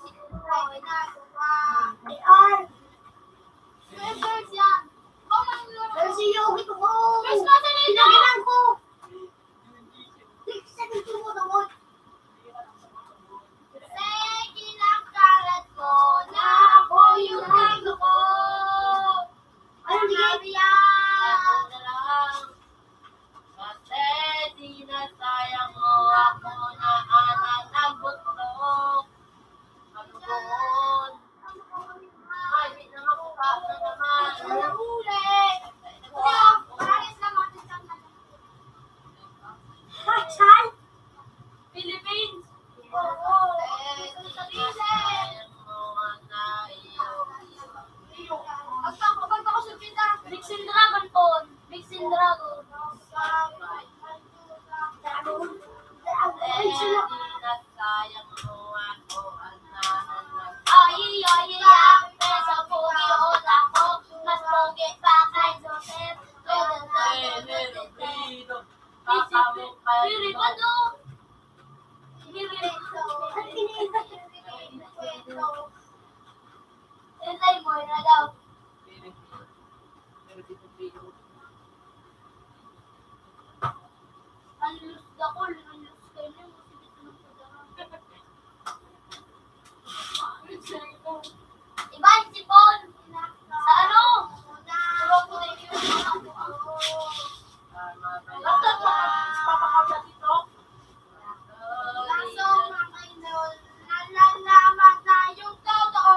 Pahiyang sa pogi o lako, mas pogi pa kay Joseph. Diri ba to? Diri. Ilay mo na daw. Ang lus dakol, ang lus kayo, sige, tulog ka daw. Iba yung sipon. Sa ano? Sa Roku na yun. Laptop mo, papakabla dito. Kaso, mga idol, nalalaman na yung totoo.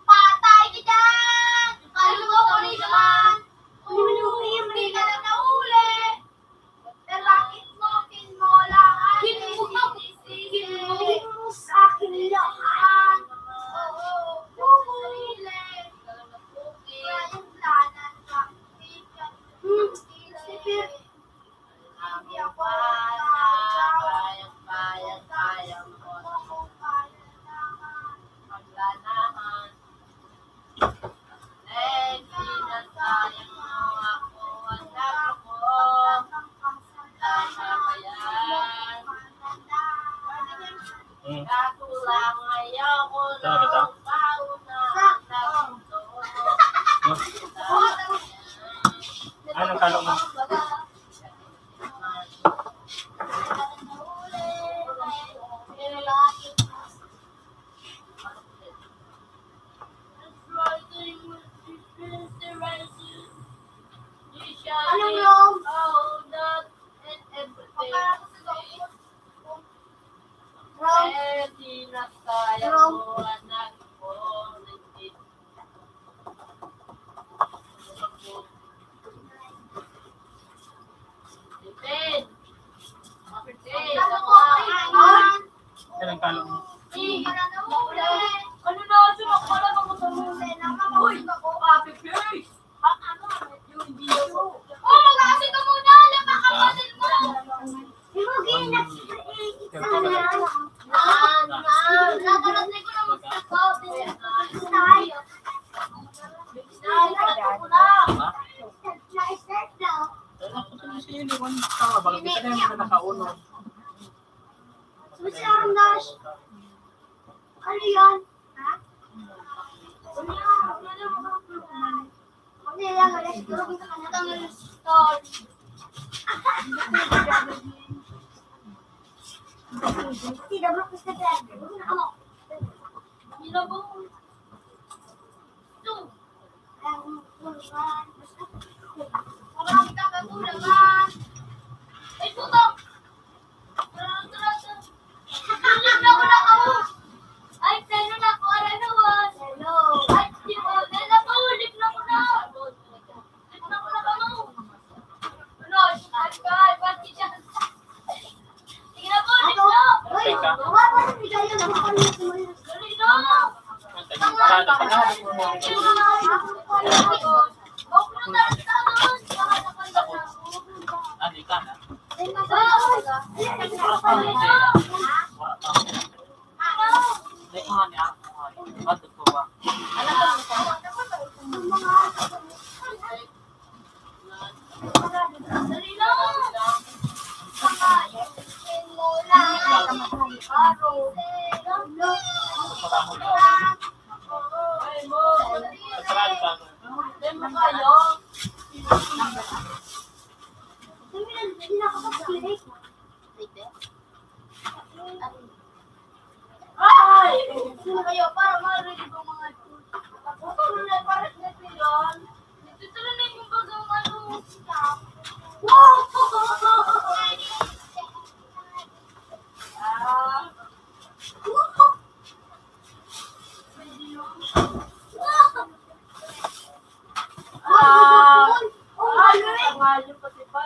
Patay ka dyan! Kaloko ko rin naman! Hindi ka na nahuli! Pero bakit mo kinmola? Kinmola? Kinmola sa akin yan. Oo, sarili. Kaya yung planan ka. Hmm, sige. Hindi ako kaya, kaya, kaya mo. Maglalaman. Eh, sinasayang mo ako, anak ko. Tama ba yan? Hmm. Kakulang ayaw ko. Talaga to? Lang pauna na ito. Anong kalo mo? Anong wrong? Wrong. Eh, di na kaya mo, anak ko. Ilang kalo? Ano na, sino ko lang ako sa muli? Uy! Happy birthday! Yung hindi ako. Oh, mag-aasal ka muna! Napakapatid mo! Ano yan? Ay, puta! Tulog na ako na ako. Ay, plano na ako, ara na, was. Ay, di ba? Dahil napahulip na ako na. Hulip na ako na kamo. Ano, ay, ay, ay, ay, sige na po, hulip na. Uy, wala pa rin, ikaw yun. Dali na. Ano ka? Ay! Sino kayo? Para marinig ang mga... Puro na, parang na yun. Dito na yung bagang ano. Wow! Ah. Ah. Ah, ang hayop kasi ba?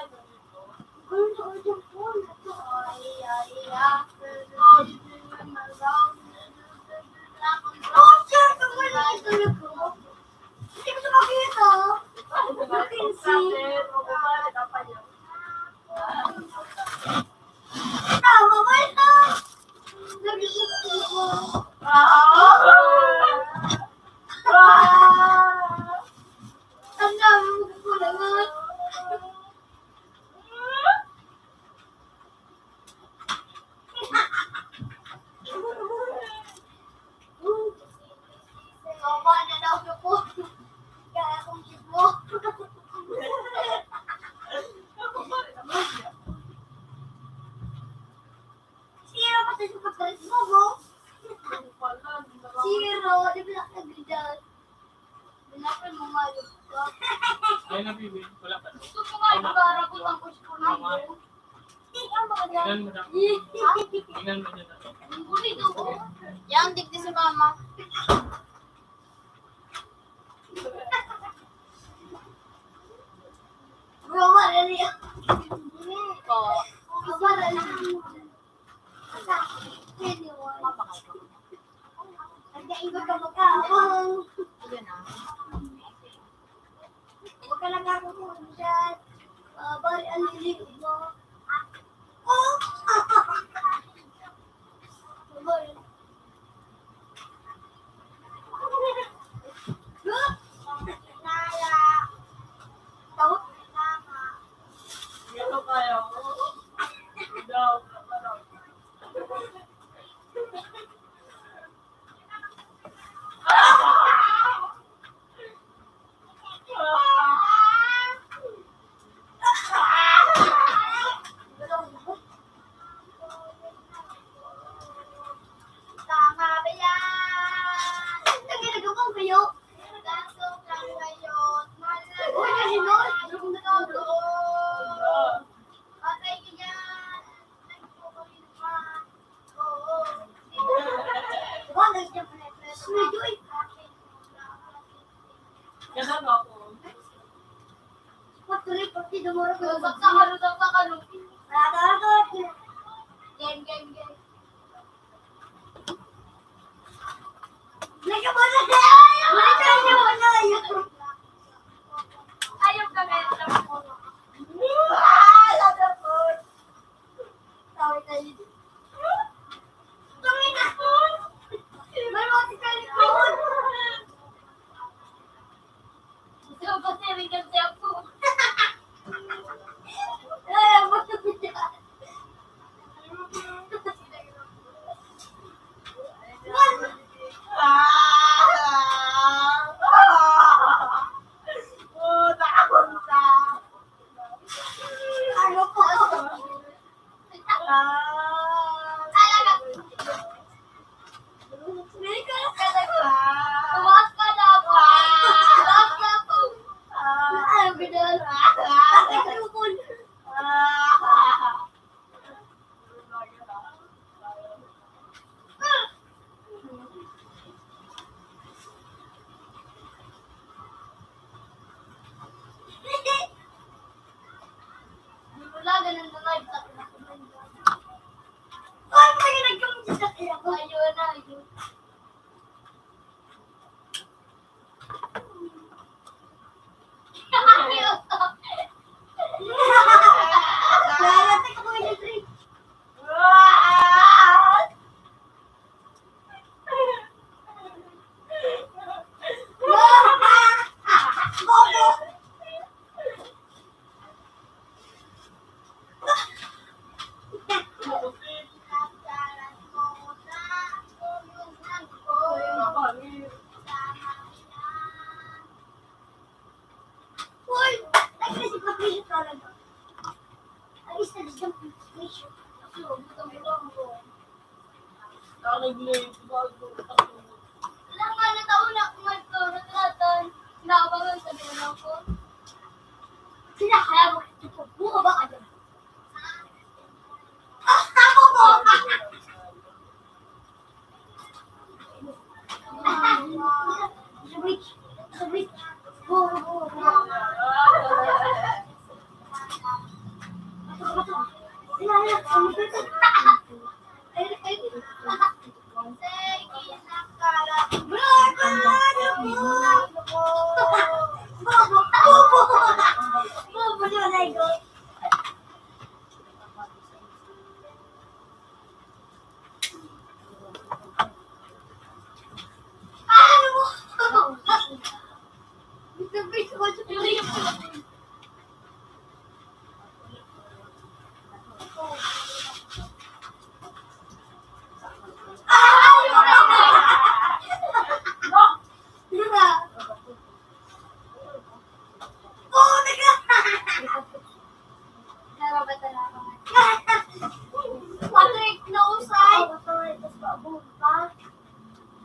Zero, di ba nakagidan? Binapin mo nga yun. Ay, nabibi. Wala pa. Gusto ko nga yung barabot ang kusko na yun. Tingnan mo na. Tingnan mo na. Ang gulit, oh. Yan, digdi si mama. Bro, wala niya. Oo. Wala niya. Ang daing ko ka magkaabang. Ayun na. Huwag ka lang ako dyan. Ah, bari ang lilig mo. Oh! Bari. Tama ba yan? Nagkakagawa kayo? Kaso lang ngayon, mahal na Uy, mahal Lord, na ako. Patay ka dyan. Oo. Uy, Joy. Kasama ako. Patuloy, pati dumurog. Saksakan, saksakan. Game, game, game. Nagkabala na! Nagkabala na! Ayaw ka ngayon lang po. Tawag tayo. Tawag na. May mga sa likod. Gusto ko pa siya rin kasi ako. Ay, ang gusto ko dyan. Ano po? Tumaas ka na po. Tumaas ka po. Ay, ang ganda. Bakit yung phone? Wala, ganun na live sa akin. Ay, may nagkamit sa akin. Ayun na, ayun. Hoy! Nag-isip na kayo talaga. Ang isa na siyang picture. Wala nga na taon na akong nagturo sa atan. Naabangan sa ginawa ko. Sila kaya mo, buka ba ka dyan? Ah, tama po! Sa bridge. Sa bridge. Go, go, go.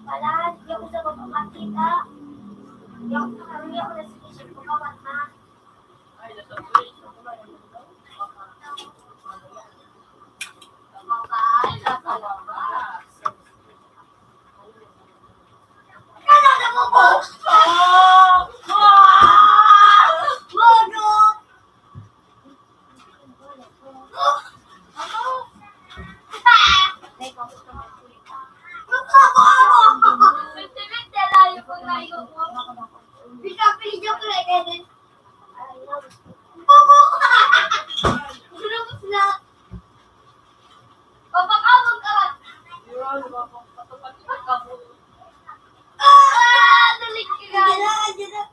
Pala, di ako sa makakita. Di ako, parang di ako nasa isip ko, kapatid. Papakawag ka! Yun, papatupad ka mo. Ah! Tulig ka nga! Diyan na, diyan na.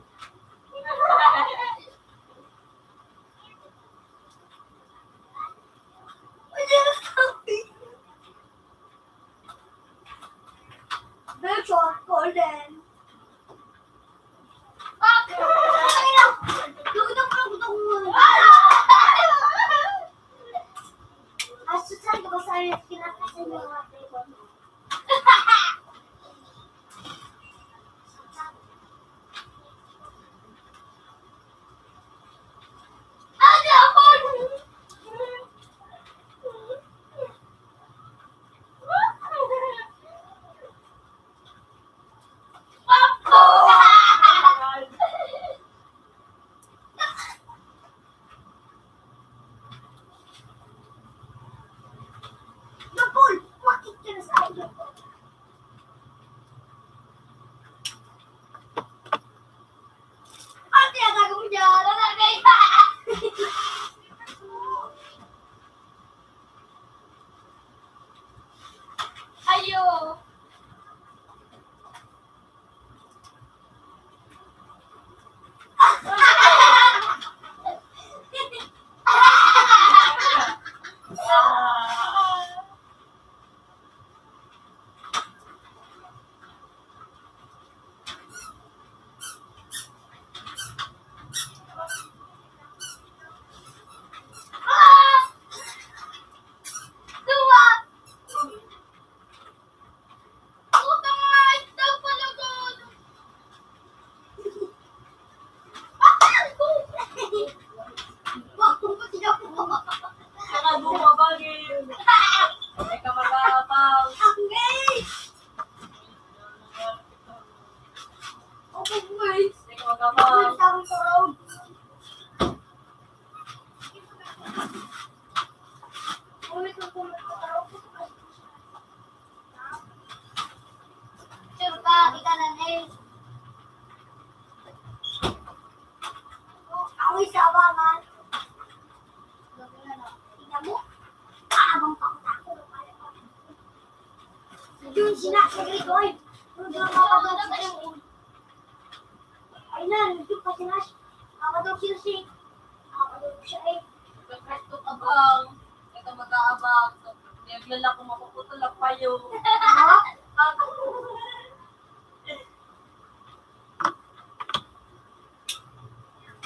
Diyan na, sabi. Virtual golden. Napol! Bakit ka na sa akin? Ate, atago mo dyan! Ano na, babe? Ayo! Utang na itlog, palugod! Saka bumabagin. Hindi ka mag-aabang. Ang gay! Ako, boy. Hindi ka mag-aabang. Ang sarap. Ulit ang sarap. Sure ka, ika na, eh. Amoy sawa man. Tingnan mo. Kaabang pa ako. Yun, sinasagay ko, eh. Yun, yun, yun, yun, yun. Ay na, nandun pa si Nash. Ako daw siya si, ako daw siya eh. Nagkakas ko abang, ito mag-aabang. Naglalak ko mapuputol ang payo. Ha? Ako.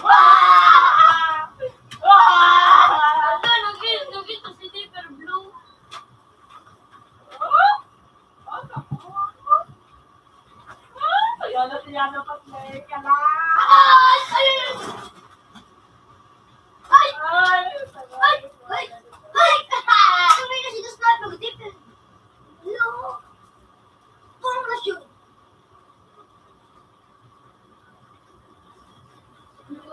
Wah! Wah! Ano, naging, naging to si Dipper Blue. Kaya na siya napatay ka na. Ay! Ay! Ay! Ay! Ay! Ay! Ay! Ay! Ay! Ay! Ay! Ay! Ay! Ay!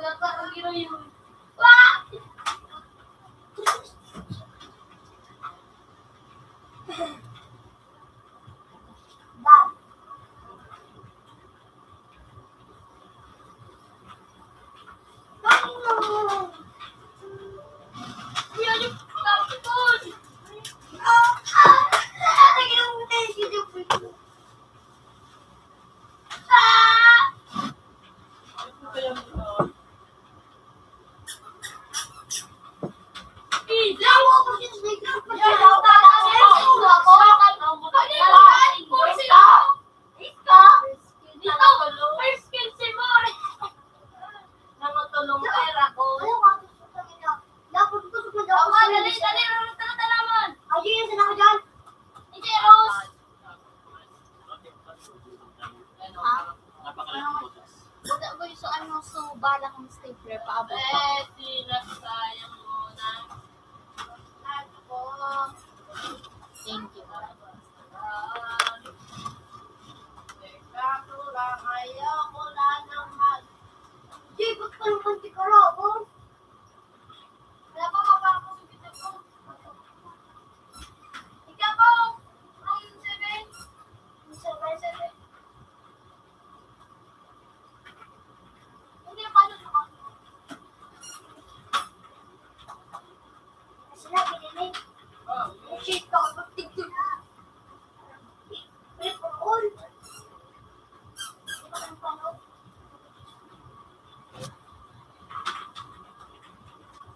Wala pa akong ginawa yun. Wah! So, balang stapler, paabot pa. Eh, sila sayang mo na. Thank you. Di, ba't ka naman tikara ako? Wala pa, mapapasok yung ko. Ikaw po, ang seven. Ang seven, seven. Hindi, paano sa kanila? Sila, pinili. Shit, baka pagtigil. Pinipukol.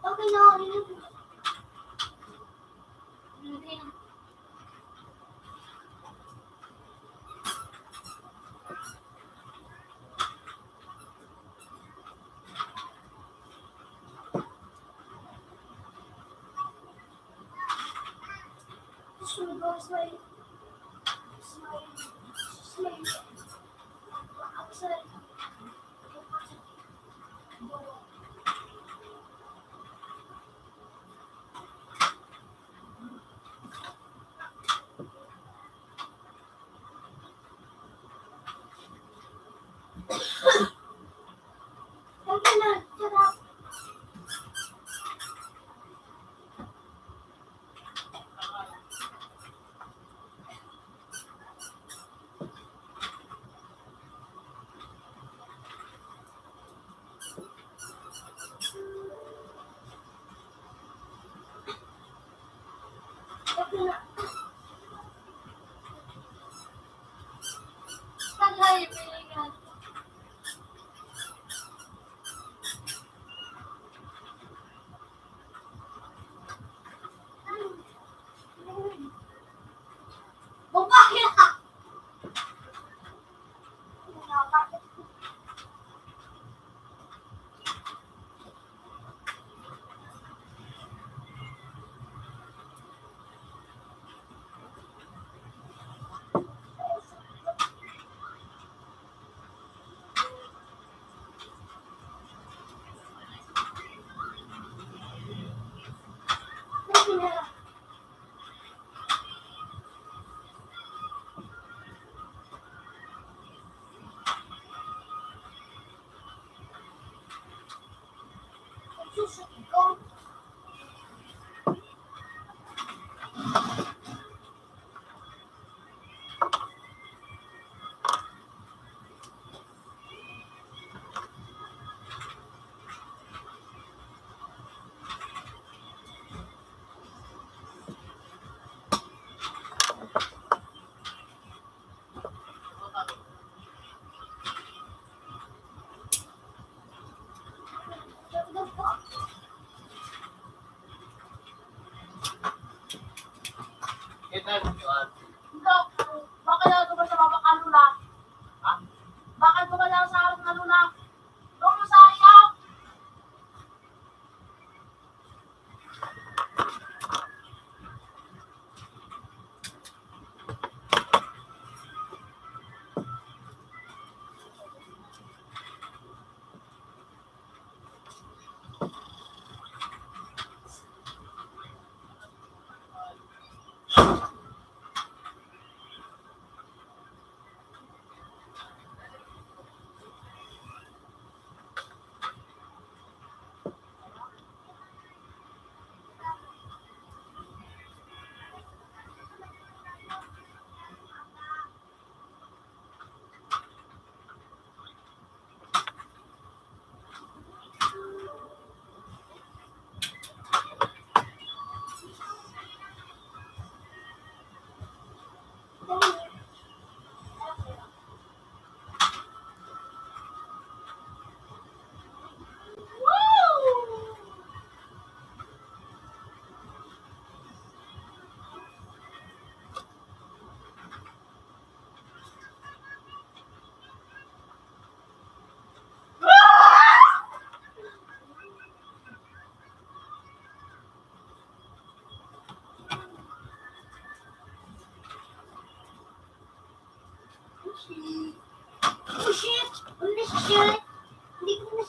Okay na, yun. Bakit ako ba sa baba ka, Lola? Ha? Bakit ko ba lang sa harap na, Lola? Doon sa iyo? Oh, shit! Ano na siya? Hindi ko na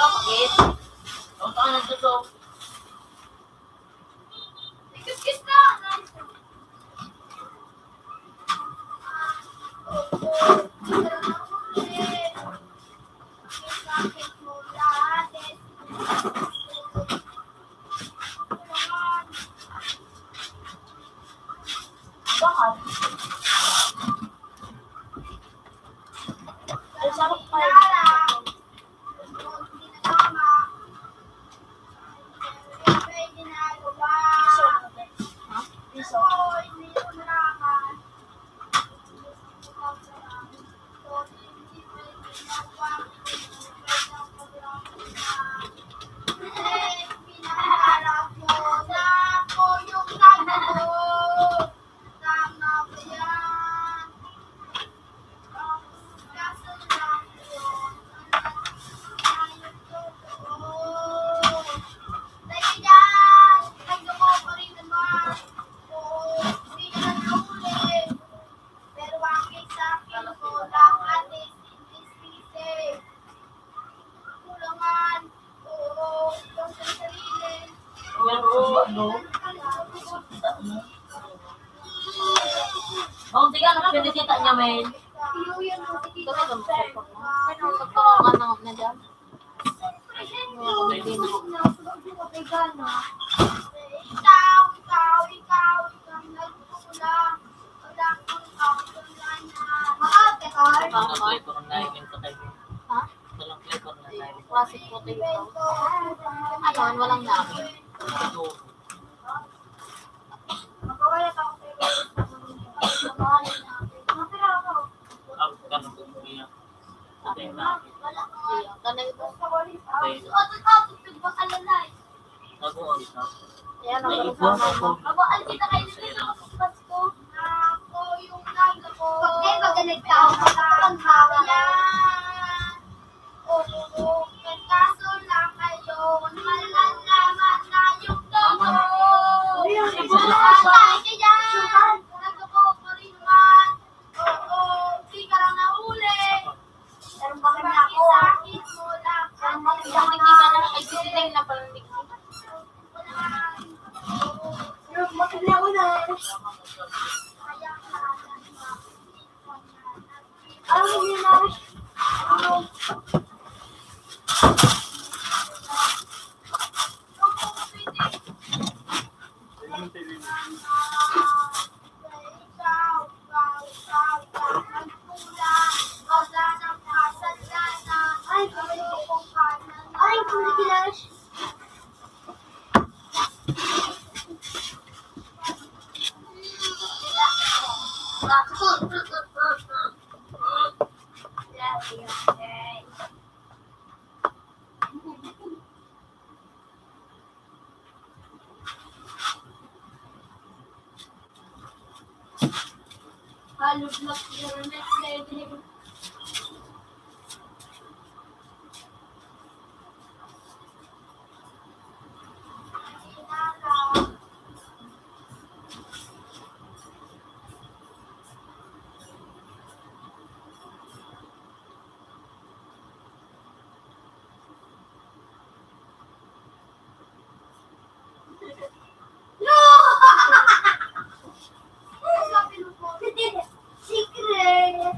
Bakit? Ang taon ng suso. Kiskis na! Bakit? Ay, sarap pa yun. Pero ang sa akin, kulang at isinisigaw. Kulangan, oo, kulang sa sarili. Pero, ano? Bang, sige, ano, pwede kita niya, men? Ito na lang, cellphone mo. Ano, magkaroon ka na, na dyan? Ikaw, ikaw, ikaw, ikaw, nagkukulang. Wala kang kakulangan. Mahal ka, Carl. Walang flavor na inom ko kayo. Ha? Walang flavor na inom ko. Classic po kayo. Ayun, walang dami. Ito. Magkawala pa ako sa iba. Magkawala na ako. Magkawala ako. Ah, ganun po niya. Kanay po. Ako, ang isa. Ayan, ang isa. Ako, ang kita kayo dito sa Pasko. Ako yung naglapo. Pag may pag nagtao, ang tao yan. Oo, kaso lang ngayon, malalaman na yung totoo. Kaya, naglapo ko rin man. Oo, di ka lang nahuli. Pero bakit na ako? Sakit mo lang. Pero bakit na ako? Ay, sisiling na pala, hindi ko. Pero bakit na ako na? Ano yun na? Ay, kung nagilas. Hollow block, pero next level. No! Secret!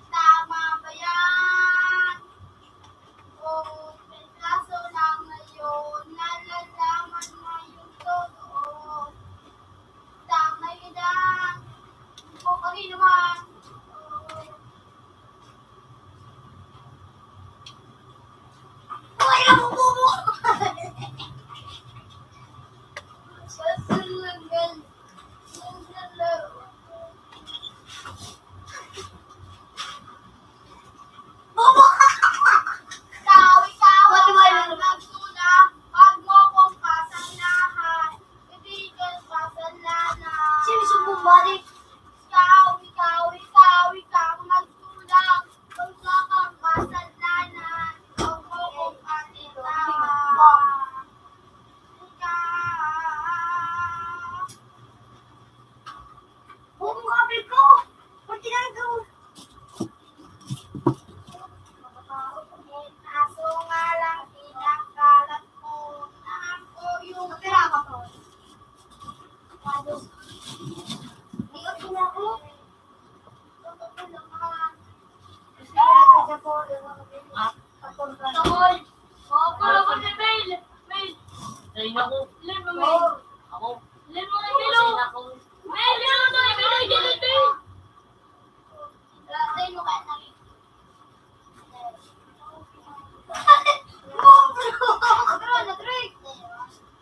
Tama ba yan? O, kaso lang ngayon, nalalaman na yung totoo. Tama yun lang. Ikaw pa rin naman. Uy, nabububo! Bobo! Ikaw, ikaw, ang magtula, wag mo kong pasalahan. Hindi ka pasalanan. Sino sumbong balik? Ikaw, ikaw, ikaw, ikaw, magtula, wag mo kong pasalanan. Wag mo kong pasalanan. Ikaw. Buong kapit ko! Pag tinanggal! Kaso nga lang, pinagkalat mo na ako yung Kapira ka po. Tapos, hindi ko pinako. Totoo naman. Tungkol. Oh, pero ko ni Mel. Mel. Ay, naku. Len mo, Mel. Ako. Len mo, Mel. Ay, naku. Mel, len mo, Mel. Len mo, Mel. Latay mo kaya na rin. Pero ano, Dre?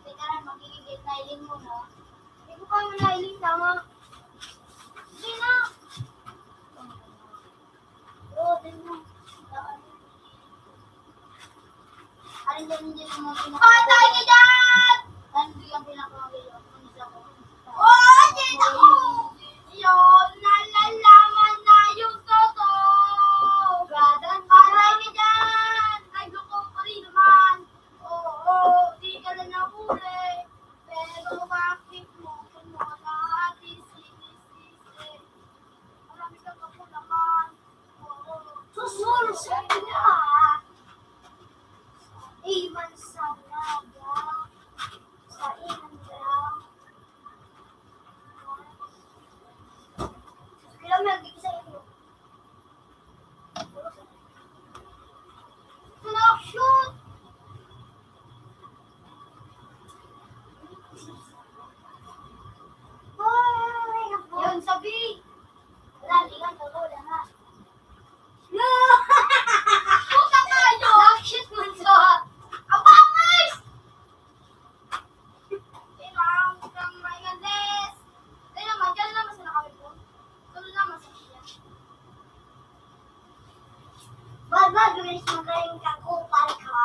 Teka lang, magigigit na iling mo, no? Hindi ko kaya na iling, tama. Hindi na. Oo, din mo. Ano yan, hindi mo pinaka- Patay ka dyan! Ano yung pinakamagayon? Ang isa ko. Oh, dito ko! Yun, nalalaman na yung totoo! Patay ka dyan! Nagloko ka rin naman! Oo, di ka na nahuli! Pero bakit mo ko na natin sinisisi? Marami ka pa po naman! Oo. Susunod sa iya! Iman sa naga! Sa inang daw! Kailan may nagigisa inyo? Shoot! Yun, sabi! Wala, di ka, wala na. Puta tayo! Nakit mo sa abangis! Tinawag kang Mayandes. Tayo naman, dyan naman sa nakawit ko. Tuloy naman sa siya. Baba, Grace, magaling kang kupal ka.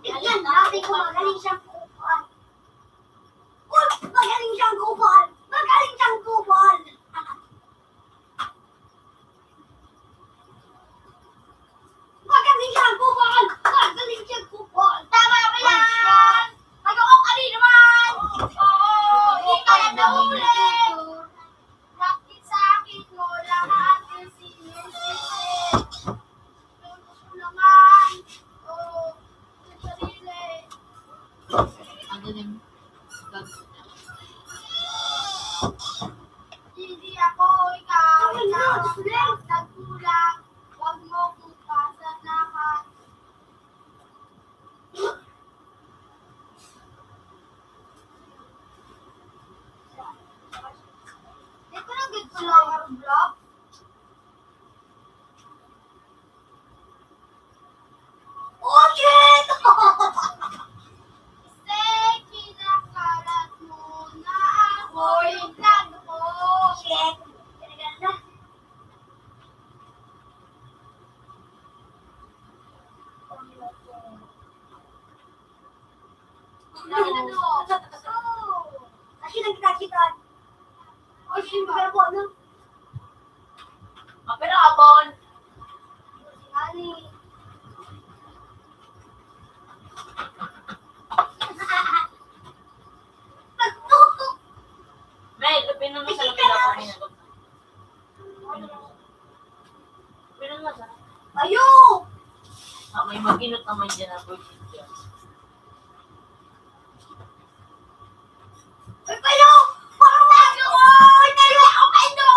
Tignan natin kung magaling siyang kupal. Uy, magaling siyang kupal! Magaling siyang kupal! Magaling siyang kupal! Magaling siyang kupal! Tama ba yan? Ay, siya. Ay, oo, kanino man? Oo, di ka na nahuli. Bakit sa akin mo lahat yung sinisisi? Yung gusto naman. Oo, yung sarili. Ang galing. Hindi ako ikaw, ikaw ang nagkulang. Wag mo kong pasalamat. Di ko na gid pala ang Roblox. Oh, shit! Kasi kinakalat mo na ako, yung vlog ko. Shit! Talaga na. Kasi nagkita-kita. Ay, siyempre po, no? Mapira abon. Ani. Mel, pinunong sa lapila ko niya. Ayo! Ah, may maginot naman dyan ang boyfriend ko. Ay, kayo! Parang lagi ko! Ay, kayo! Ako kayo!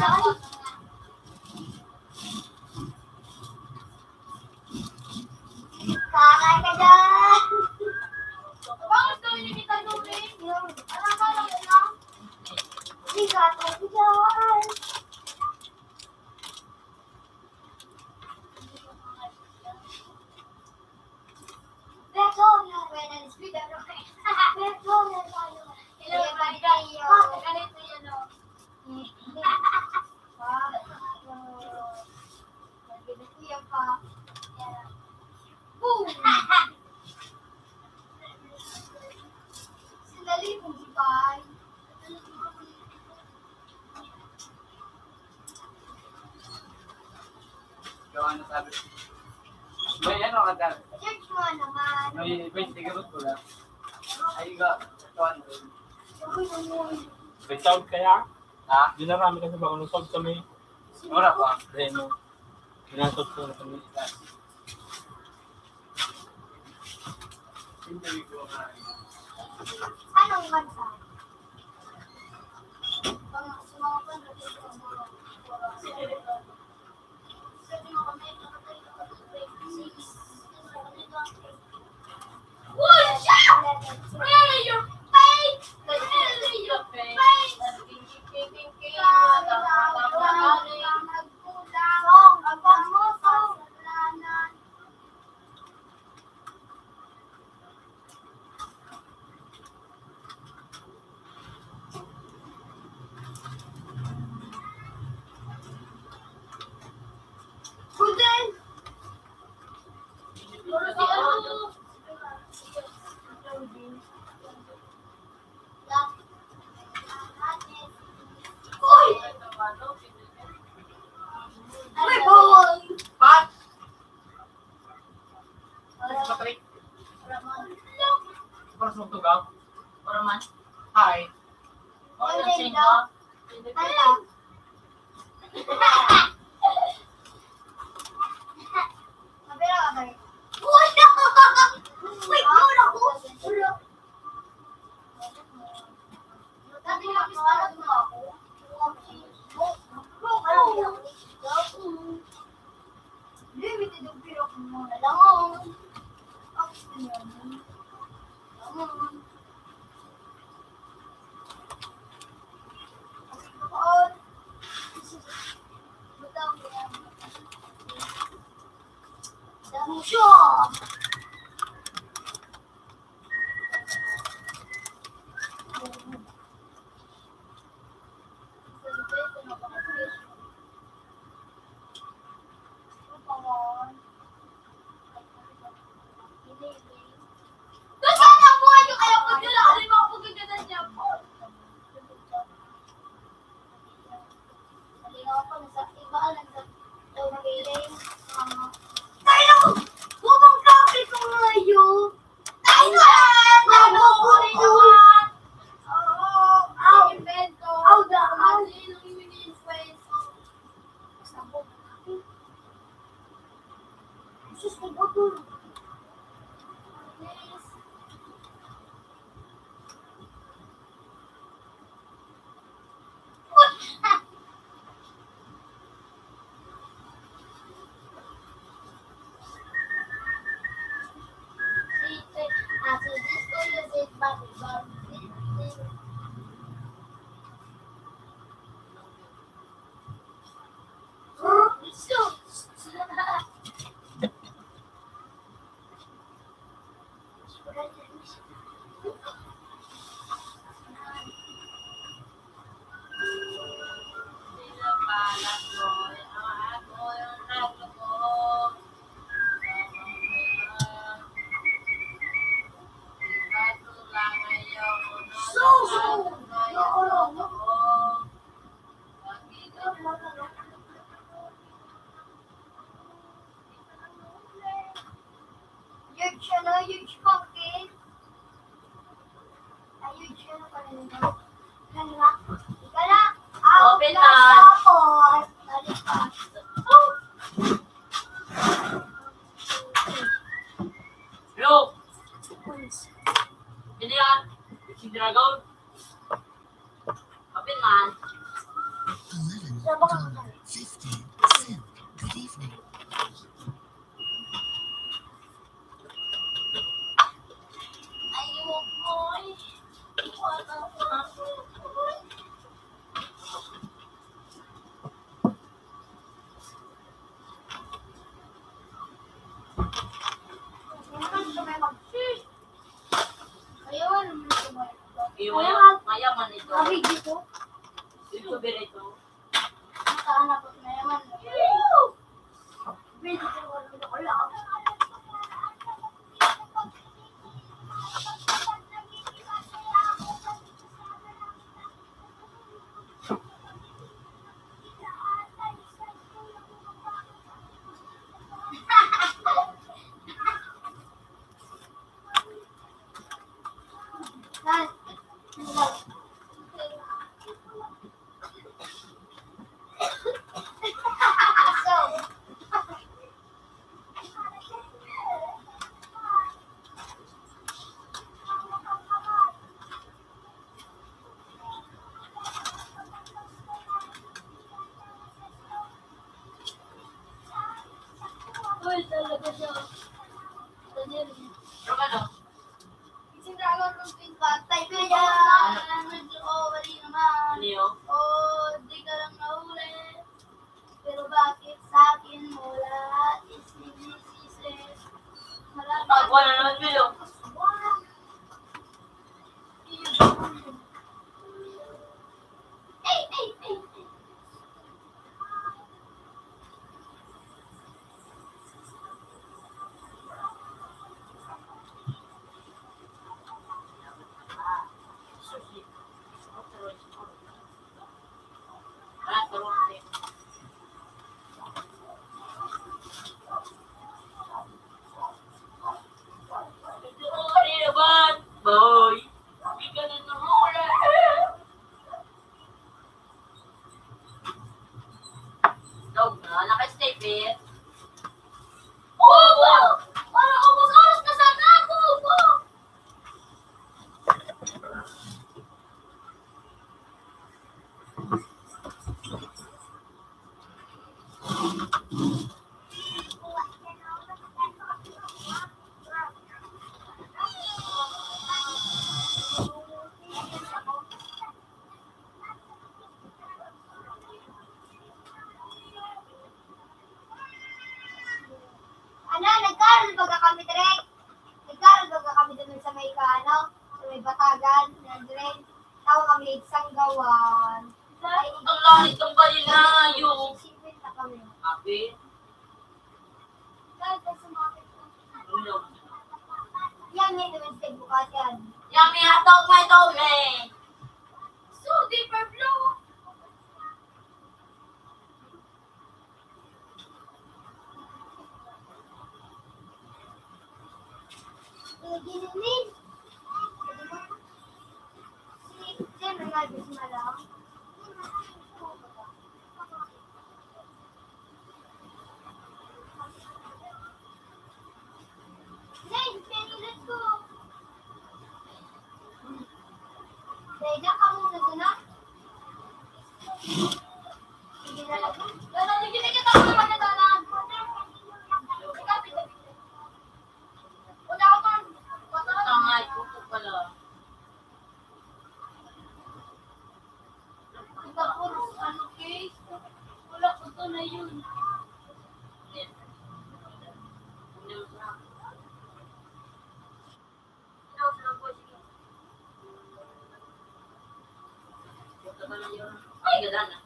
Kain ka dyan! Baka gusto niyo kita gawin? Alam ka lang yun lang. Hindi ka, kain ka dyan! Hello, everybody. Ganito yan, oh. Ganito yan pa. Boom! Sandali, kung di pa. Ikaw, ano sabi? May ano ka dyan? Search mo naman. May twenty gamot ko lang. Ay, iba. Ito, ano? May sound kaya? Ha? Di na kami kasi baka nung sound kami. Wala pa. Dahil no. Pinasok ko na kami. Anong bansa? Where are your face? Where are your face? Pat! Patrick. Para sa magtugaw. Para man. Hi. Ano sa inyo? Wala! Wait, wala ko! Wala. Dati nakasarap na ako. Limited ang pira ko mga langaw. Ako sa mga langaw. Dami siya. Basta na buhay ko, kaya ko nila alam ako gagana niya po. Tayo na! Bumang kape ko ngayon! Tayo na! Mabukuri naman! Oo! Aw! Invento! Aw, daan! Sus, nagbuto! Huge, ano, huge pumpkin. Ay, huge, ano pala yun? Yan nga. Ika na. Open na. Tapos, balik pa. Hello. Hindi ah. Si Dragon. Open man. Fifty percent. Good evening. Ayaw, ano mo ito? Ayaw, mayaman ito. Ay, dito. Ito, bira ito. Nakahanap ako na naman. Uy, talaga siya. Ano yan? Yung ano? Isang dragon ng pink bag. Type ko yan. Ano? Medyo overly naman. Ano yun? Oh, di ka lang nahuli. Pero bakit sa akin mo lahat isinisisi? Marami. Pagwa na naman, Bilo. Ay, ay, ay, ay. Boy, di ka na nahuli. Daog na, naka-stay fit. Opo! Para ubos oras na sana ako, opo! Ano, nagkaroon baga kami, Dre? Nagkaroon baga kami doon sa may ka-, ano, sa may Batagan, na, Dre? Tawa kami, Sanggawan. Ay, ang langit ng balinayo. Sipit na kami. Abi? Yan, yan, naman sa bukas yan. Yummy hotdog, may tome. So, deeper blue. Tangay, puto pala. Tapos, ano, case? Wala ko to na yun. Ay, gagana.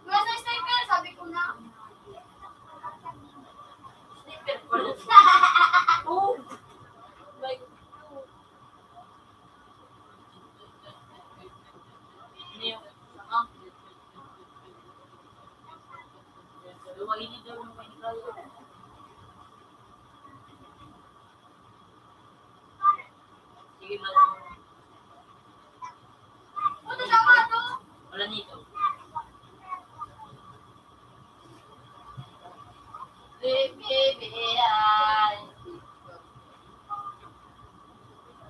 Wala sa sniper, sabi ko na. Sniper pala. Oh. Like, ano yung, ah, dalawa, hindi daw yung may kaya. Wala nito.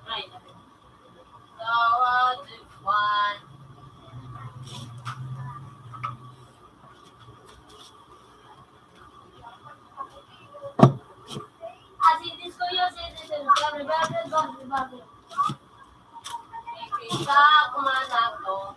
Ay. As in this ko yun, citizen. Kita ko man ako.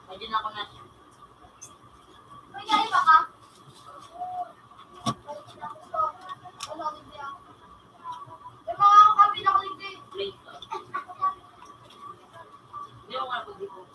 Pwede na ako na. May iba ka? Wala, hindi ako. Yung mga kape na kulit eh. Late ka. Hindi ako nga pag-ibig.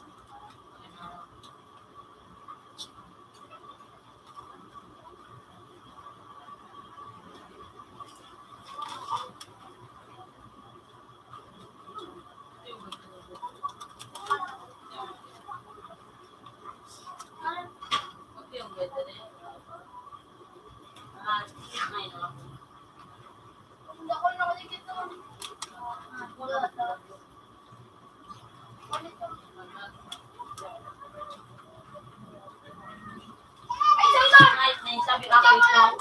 Sabi ka, ikaw.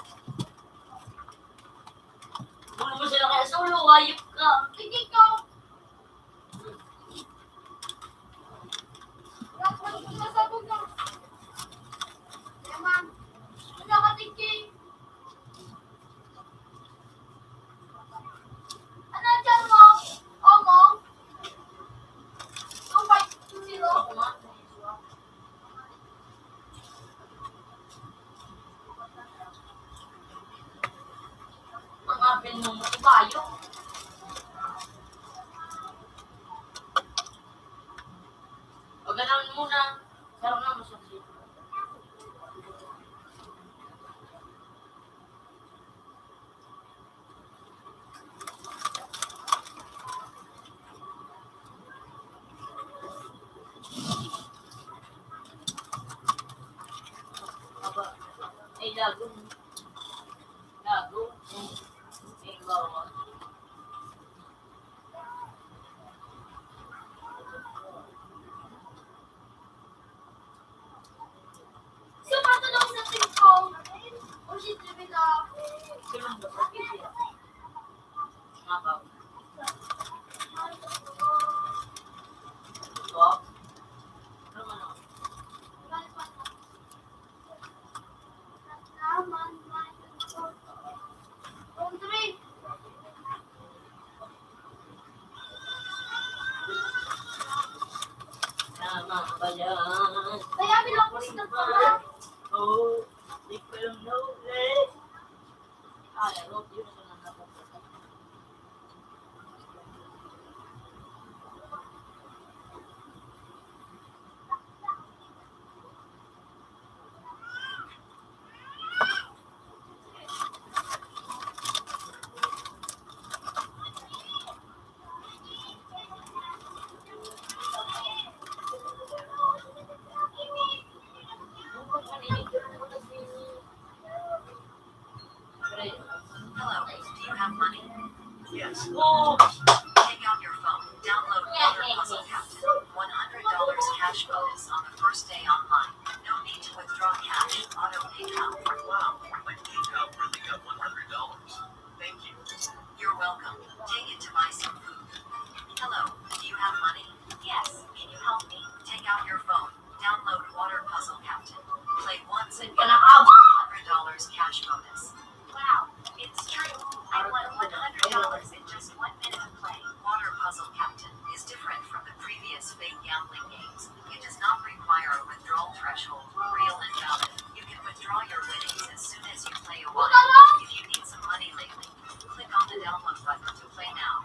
Ano mo sila kaya solo? Hayop ka. Hindi ko. Ano ang tiyan mo? Omo? Two five two zero? Ang apel mo, bayo. Pagkanaon muna, sarap na, masakit. Aba, ay, lago. Lago. Ay, bawa. So, paano daw sa tingko? O, si Jimmy na. Tama ba yan? Kaya pinapos na pala. Oo. Di ko alam na ulit. Ay, ano, yun ang nakapunta. Hello, do you have money? Yes. Take out your phone. Download Water Puzzle Captain. One hundred dollars cash bonus on the first day online. No need to withdraw cash. Auto PayPal. Wow, my PayPal really got one hundred dollars. Thank you. You're welcome. Take it to buy some food. Hello, do you have money? Yes. Can you help me? Take out your phone. Download Water Puzzle Captain. Play once and get a hundred dollars cash bonus. Wow, it's true. I won one hundred dollars in just one minute of play. Water Puzzle Captain is different from the previous fake gambling games. It does not require a withdrawal threshold. Real and valid. You can withdraw your winnings as soon as you play a while. If you need some money lately, click on the download button to play now.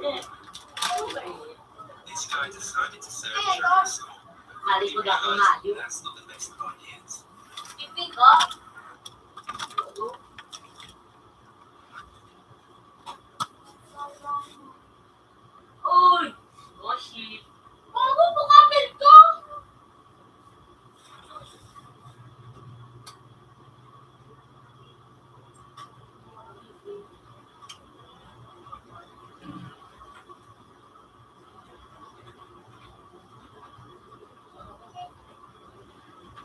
This guy decided to serve drinks. Malikod ako, mayo. That's not the best idea. Pipi ko. Uy! Gossip. Bago po kapit ko!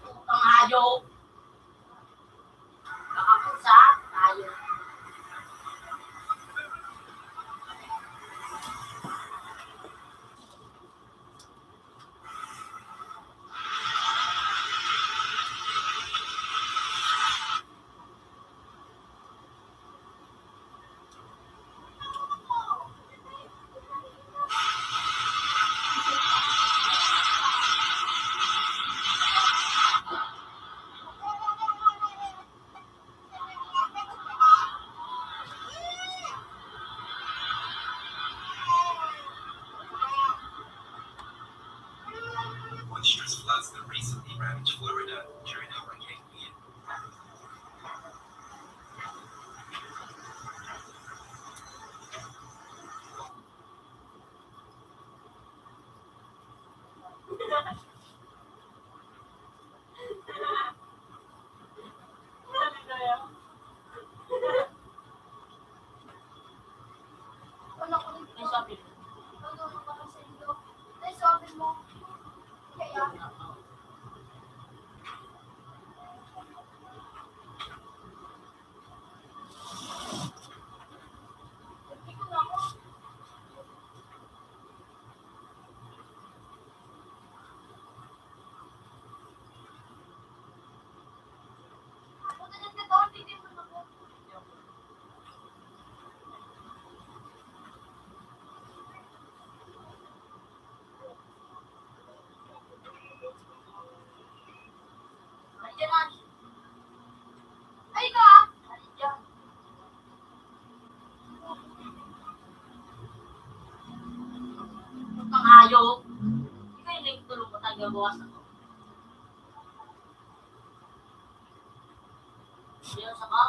Putang hayop! Nakapusa tayo. Boisterous floods that recently ravaged Florida during Hurricane Ian. Ay, ka! Pang-ayo. Ikaw yung nagtulong ko tayo gawa sa ko. Siya sa ka?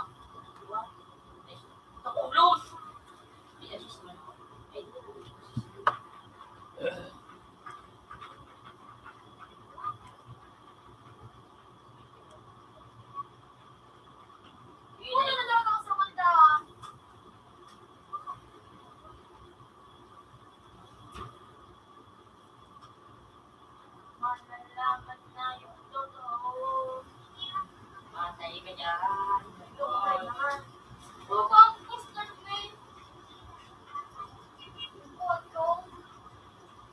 Sa ulo! Ay, ay, sus, man. Ay, Malalaman na yung totoo. Patay ka dyan. Baka ang gusto mo eh.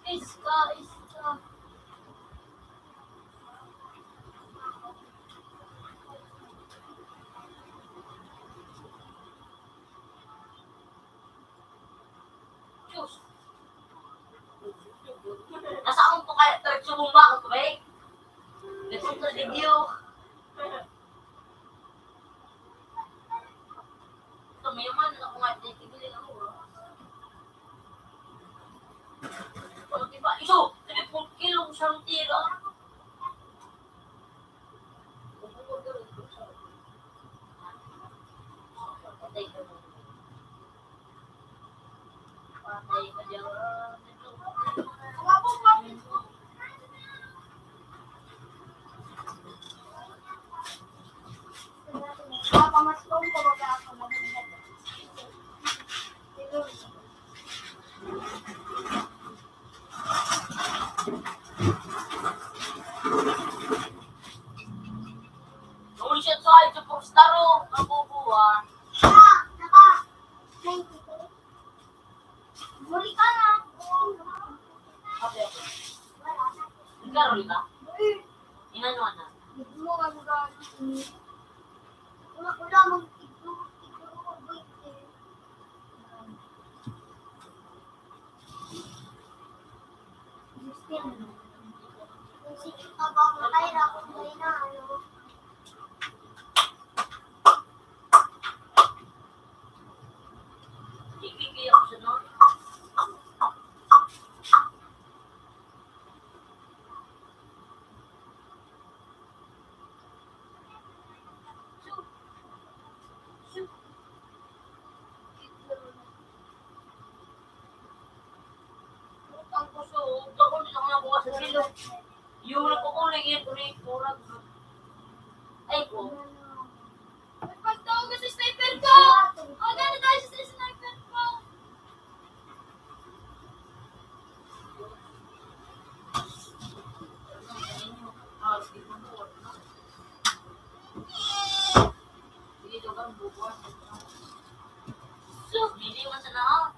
Iska, iska. Diyos. Nasaon ko kaya diretso bomba ako, tubig? Nagsunod video. Ito, may man ako nga, di tigilin ako. Ano, diba? Iso, three, four kilo sa tira. Uy, shit, so, ay, superstar, oh. Kabubuhan. Muli ka na. Okay, okay. Ikaw, Rita? Inano na? Ang gusto, ang gusto ko na mga bukas sa silo. Yung nagkukulang yun, tuloy, kurang. Ay, po. Pagtawag sa sniper ko! Magkano tayo sa sniper ko? Sige, doon ka, bubuhan. Sus, biniwan sa lahat.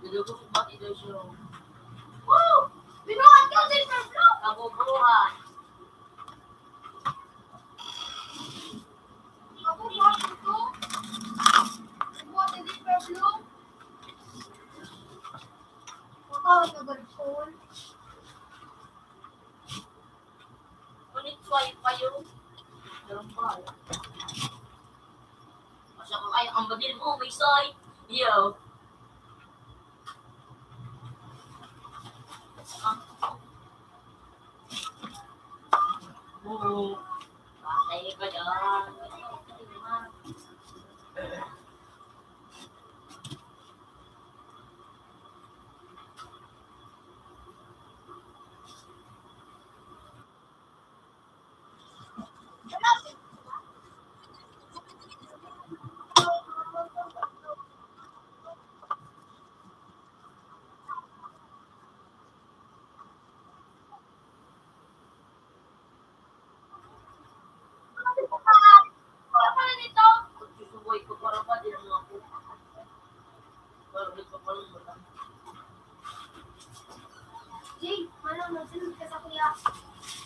Dalawa ko bati daw siya. Woo! Binuhat ko din sa vlog! Kabubuhan. Kabubuhan ko to. Binuhat din sa vlog. Baka nagagol. Ngunit swipe pa yun. Ganun pa. Masya ka kaya ang badil mo, may swipe. Yo. Oo. Patay ka dyan. Jay, manang nagsunod ka sa kuya.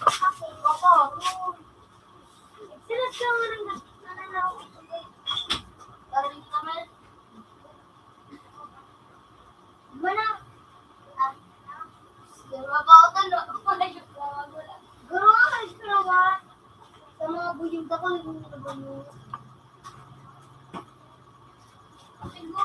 Ako, papa, ako. Nagsunod ka nga ng, ano, na ako. Parang kami. Mana? Garo ka, utan, no? Garo ka, extra ba? Sa mga buyog ako, nagmumula-buyog. Kapit mo.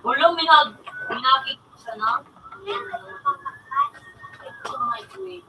Ulo, minag-, minagig ko sana. Ito, microwave.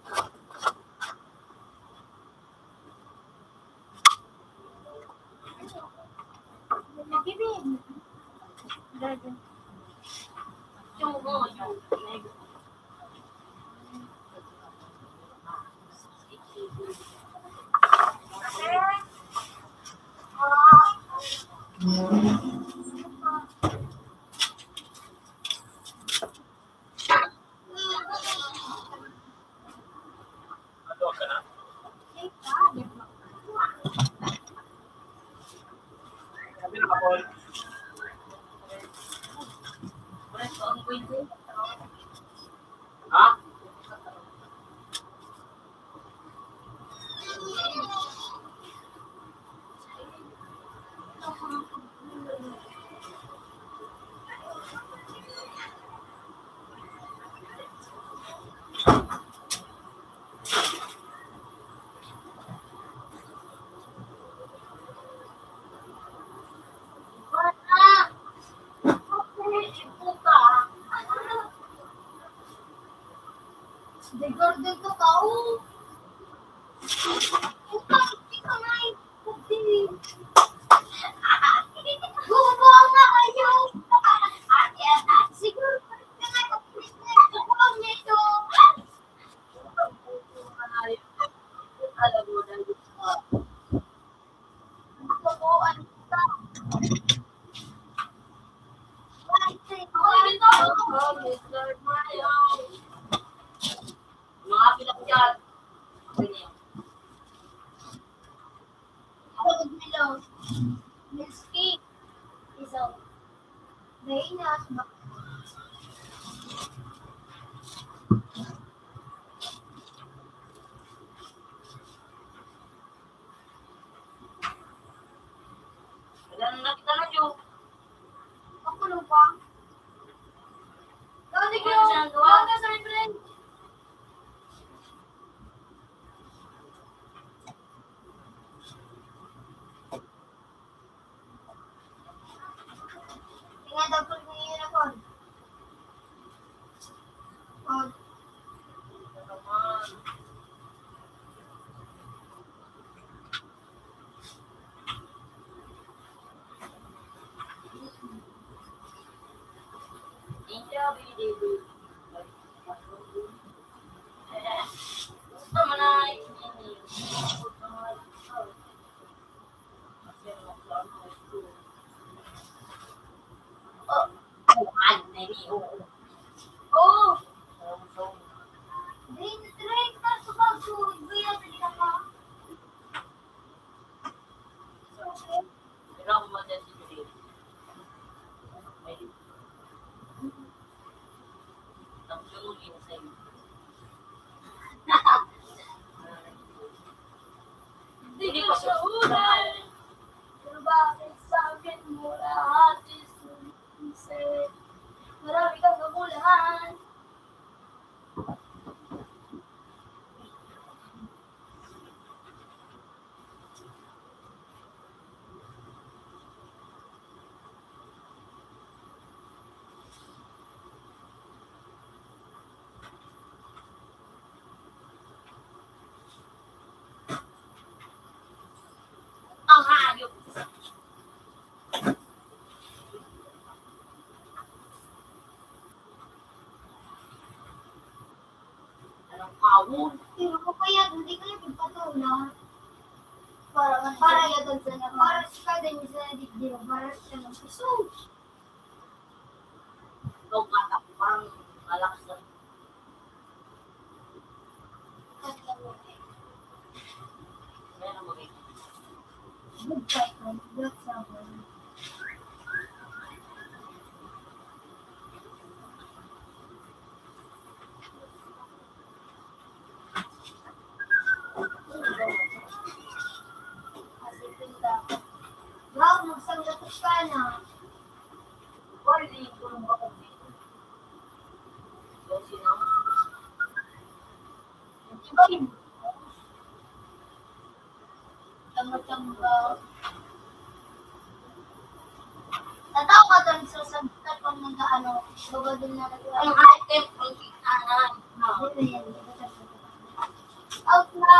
Ha? Di garden ka tao. Utang, di ka na. Gumawa nga kayo. Siguro, parang nga, kapag nito. Mga pilang dyan. Ako, Ludmilo. Milski. Isaw. Dahil na, Wala na kita na, Jo. Ako lang pa. Dati ko, wala sa friend. Nga daw po niya na po. Oh. Oh, oh, ano na yun? Oo. Oo. Dito, dito, dito, dito, dito, dito, dito, Hindi ko siya ulay. Pero bakit sa akin mo lahat is sumisip? Marami kang kabulahan. Ang hayop. Anong kawon? Pero ko kaya, hindi kayo magpatula. Para man para yatag sa niya, para sa kada niya sa digdi, para sa nang puso. Ikaw, bata ko, parang malakas na. Kaya na mag-, Wow, magsanggatos ka na. Tama-tama. Tataw ka doon sa sagkat pang Ang high tech ang kikanan. Out na.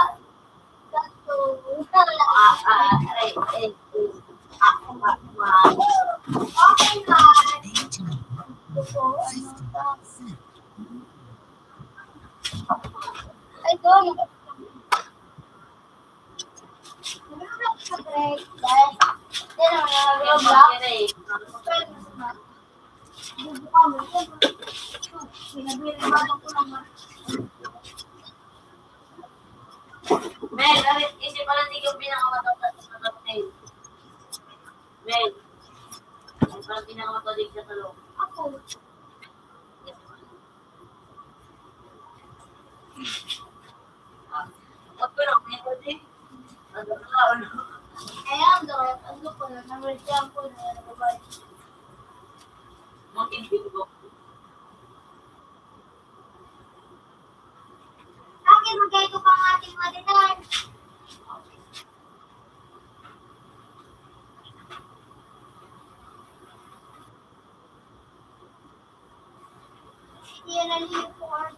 Ah, ah, aray, eh, eh. Ako ba, ma-, okay, ma. Ay, doon. Mel, arit, isi pala tigil yung pinakamatapos sa kapatid. Mel, isi pala pinakamatapos sa talong. Ako. Ako lang, may pwede. Ano ka, ano? Ayan, ano ko na, na-ready ako na, ano ba? Mag-invite ko. Akin, magay ko pang ating maditan. Yan ang report.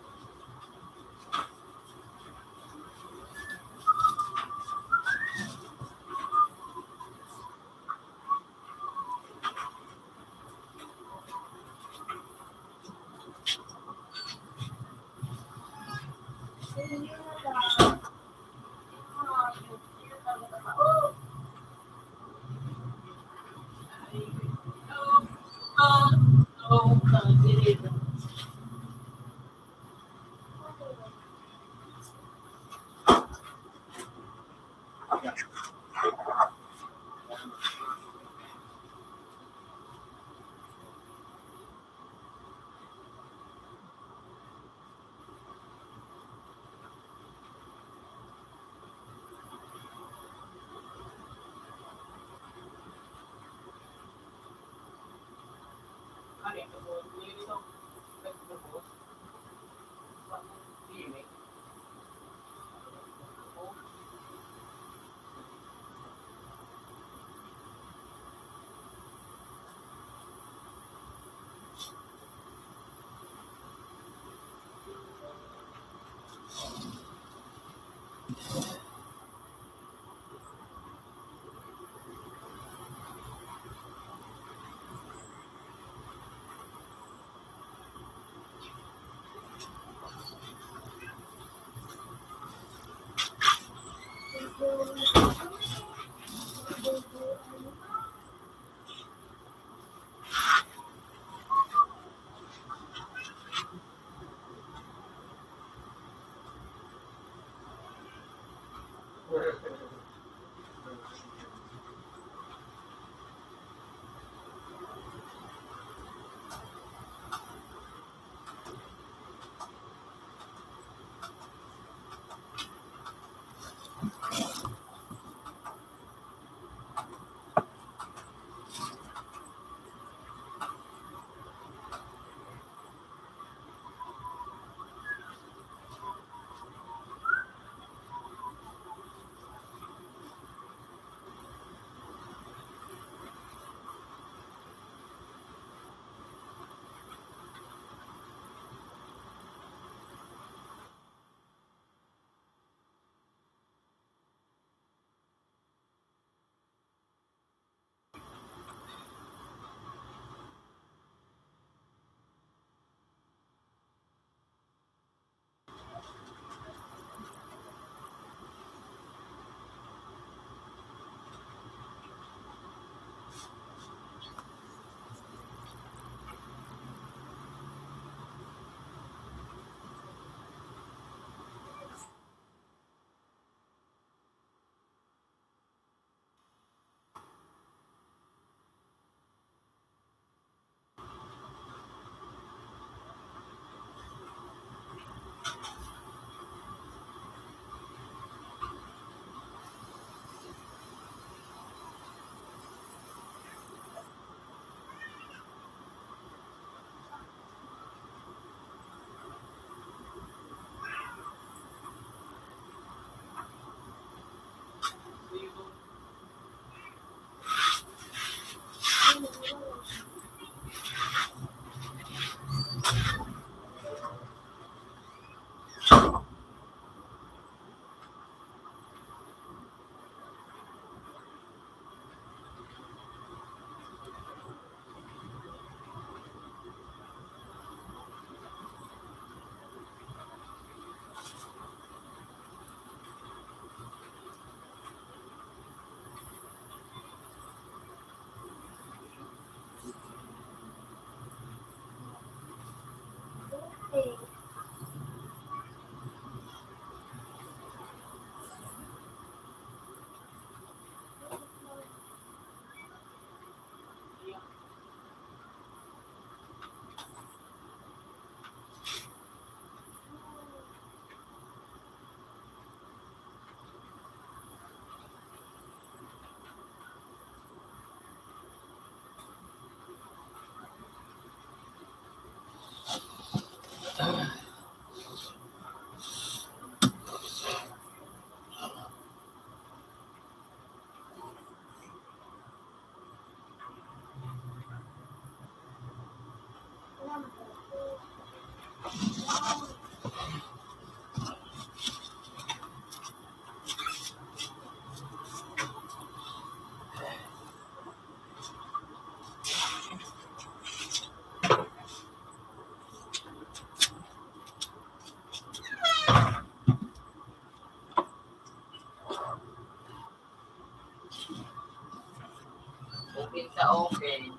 Open sa open.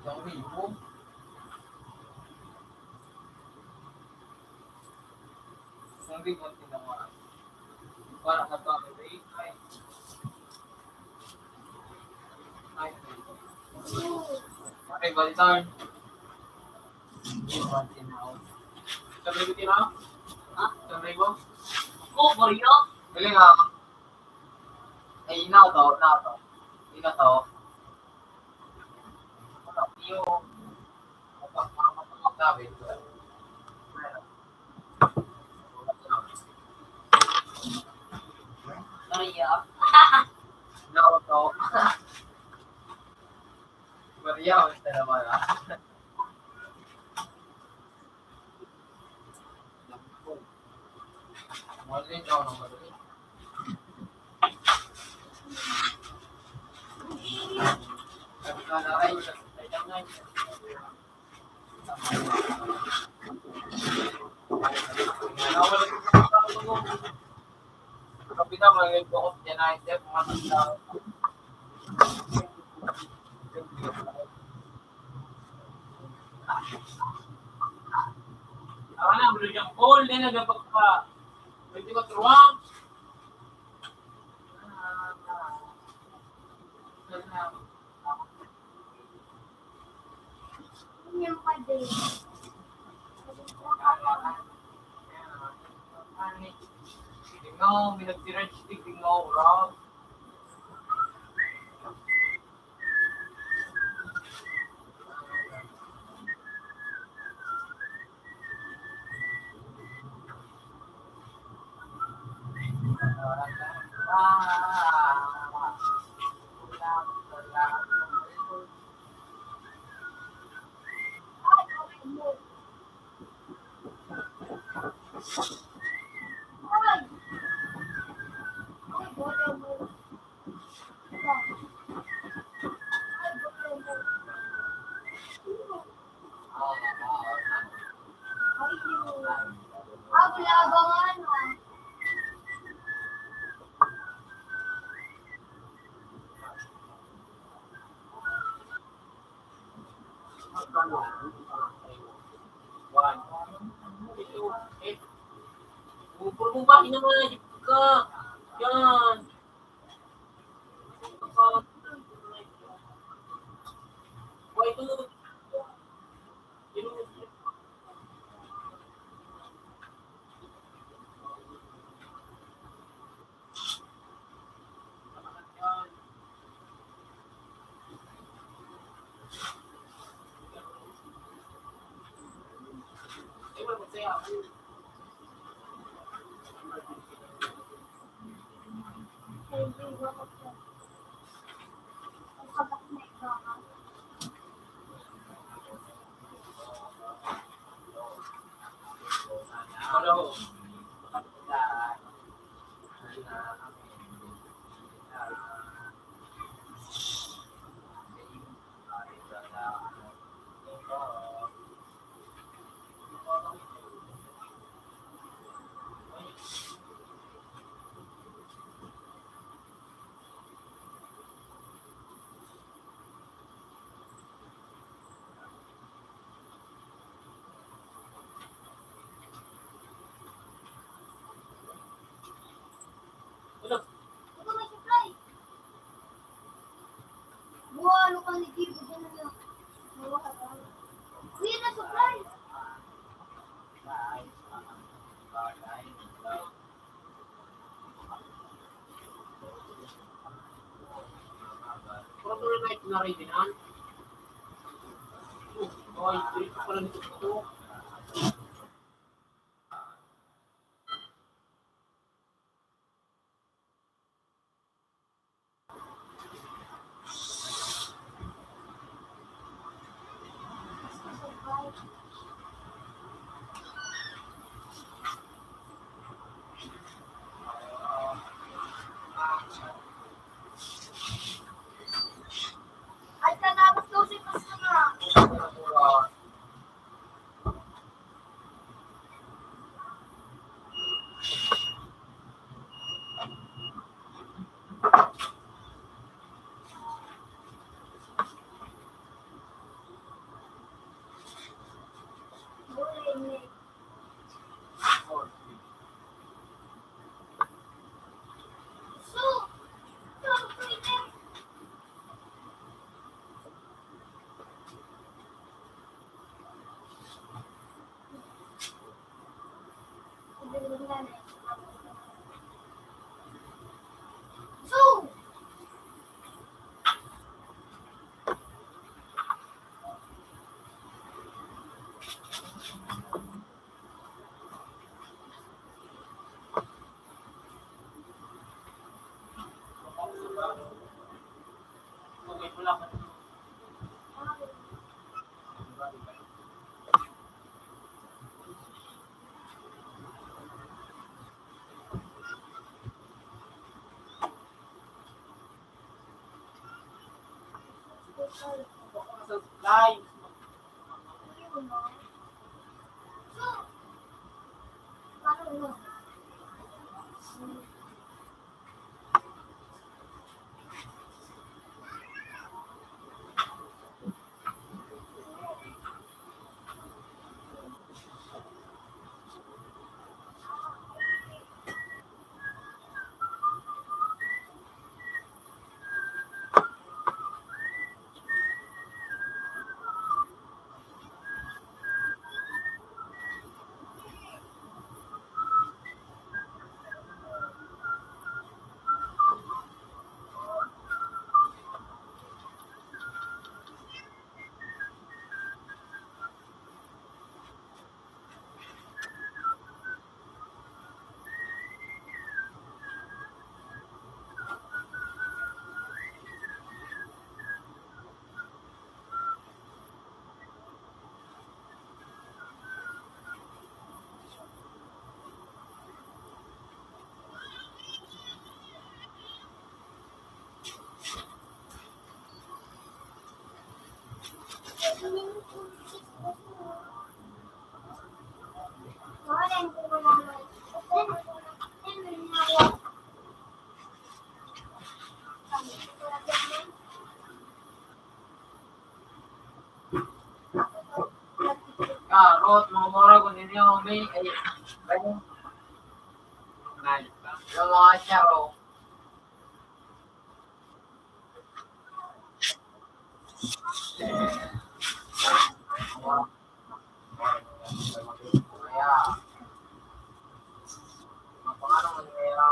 Isang libo. Isang libo ang tinamaan. Para sa family, ay. Ay. Okay, balitan. Isang libo tinamaan. Ha? Isang libo? Oh, Maria. Galing, ah. Ay, ina to, ina to. Ina to. Iyo. Sabi ko. Maria. Ina to. Maria, basta naman, ah. Kapita, mga ito ko, yan ay step, mga tao. Ano na, bro, yung goal din, nagpagpa-, twenty-four hours. Tingnan mo, may nag-search, tingnan mo, bro. Puro mo ba? Hinamay ka. Yan. Buwan, ano ka ni Gibo dyan na? Uy, na-surprise! Pero tuloy na ito na rin, ha? Karot, mga mura, kung ninyo, may, ay, ay, ay, yung mga charo. Kaya, ang pangalan mo, kaya,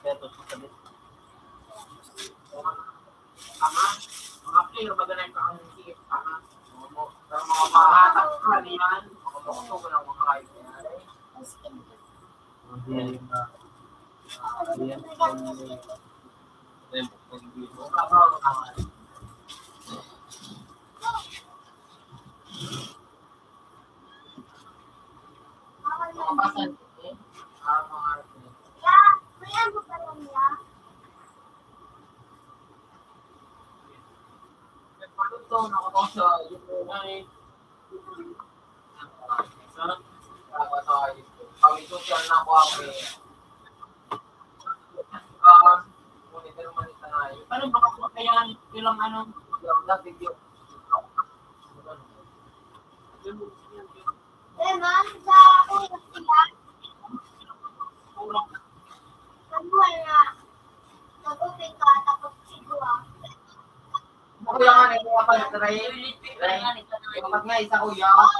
kaya to, sabi. Tama. Mga play, maganda yung kakamusi. Tama. Pero mga bata pa, di yan. Mga bukto ko ng mga kayo. Paano ba kasi kaya ilang ano? Lemon, sa ako, sila. Ano nga? Nagupit ka, tapos siguro. Ako lang nga, nagkakapan, try. Dapat nga, isa ko yan.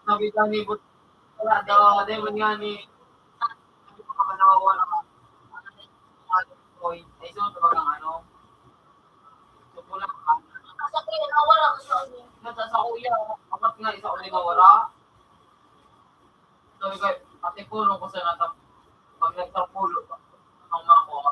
Sabi ka ni But-, wala daw, dahil man nga ni, sabi ko, baka nawawala ka. Ay, so, ito bagang ano? So, pula ka. Sa akin, nawala ko sa ano. Nasa sa kuya, apat nga isa ulit nawala. Sabi ko, "Ate, pulong ko sa natap-, pag nagtapulo, ang mga kuha."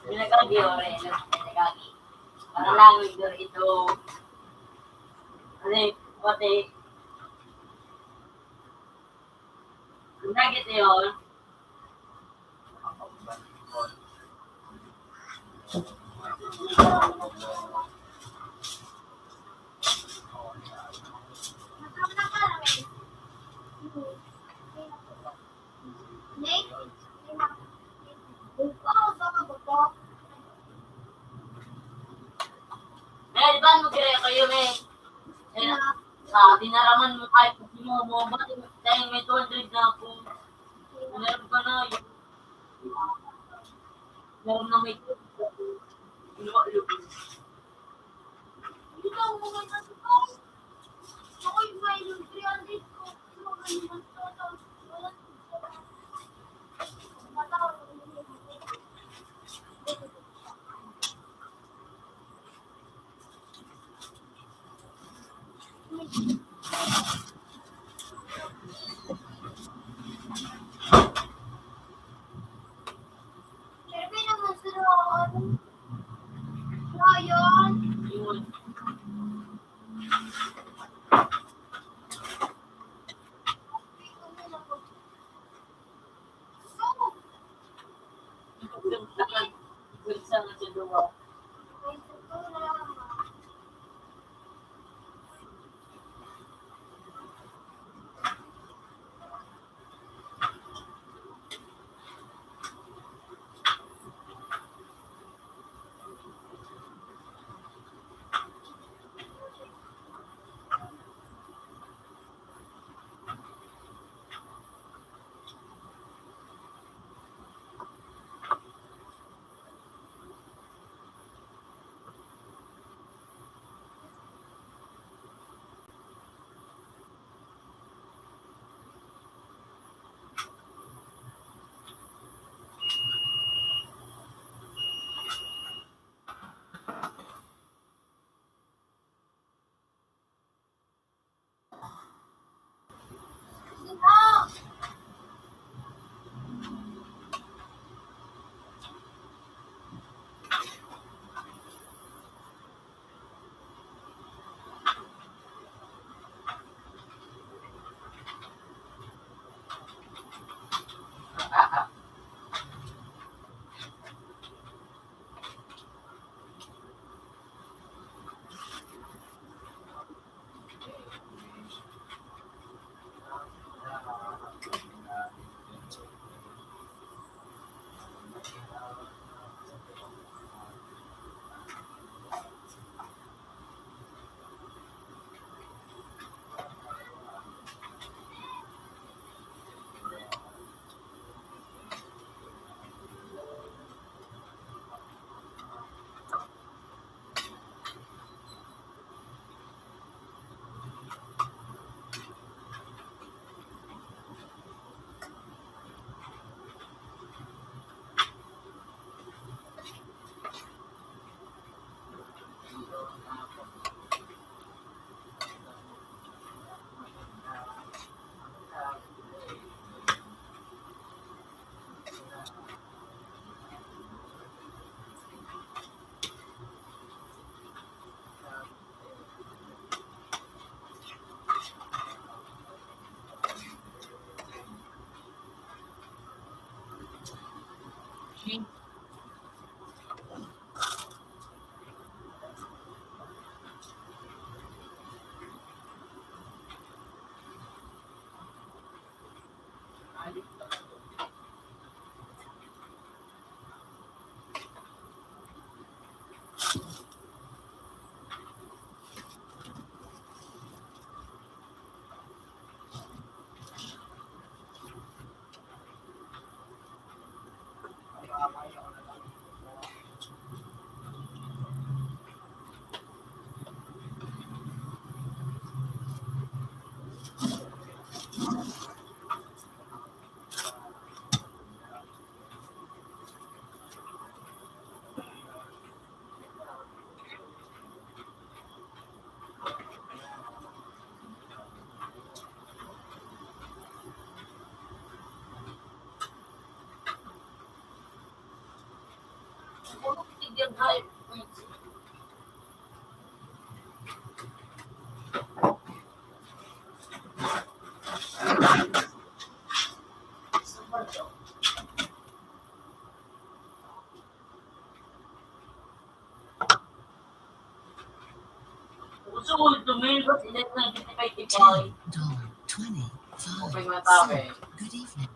Pinagkagi, ore, no? Pinagkagi. Para lang, Igor, ito. Ano eh, pati. Ang nugget na yun. Dahil ba mo kaya kayo, eh? Eh, sa dinaraman mo kahit mo, mo, ba't tayo may two hundred na ako? Dinaram ka na, yun. Dinaram na may two hundred. Ginawa, yun. Ikaw, mga nasa ko. Ako'y may three hundred ko. Uso mo ito, Mel. Ba't ilan na hindi kayo tipay? Ten, dollar, twenty, five, Open mo na tayo, eh. Good evening.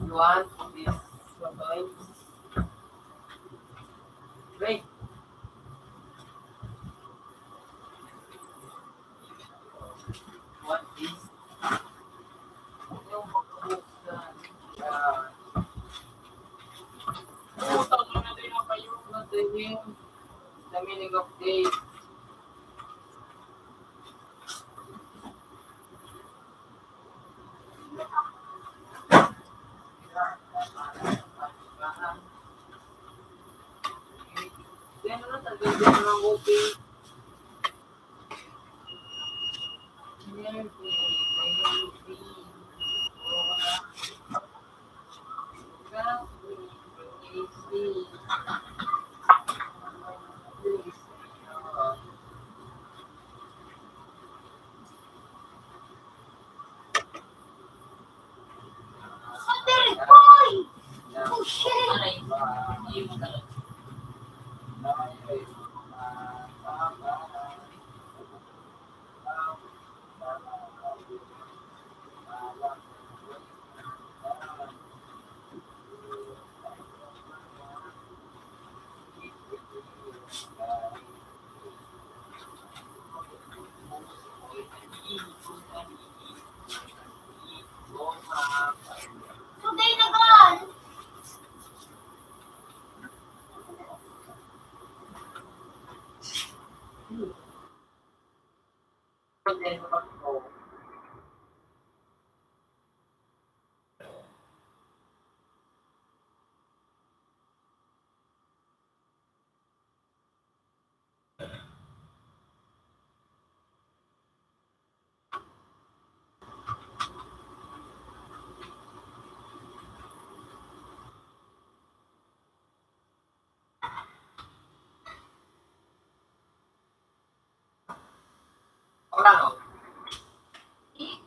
You want this one? Wait. What is? Putang ina, di na kayo. What the hell? The meaning of this?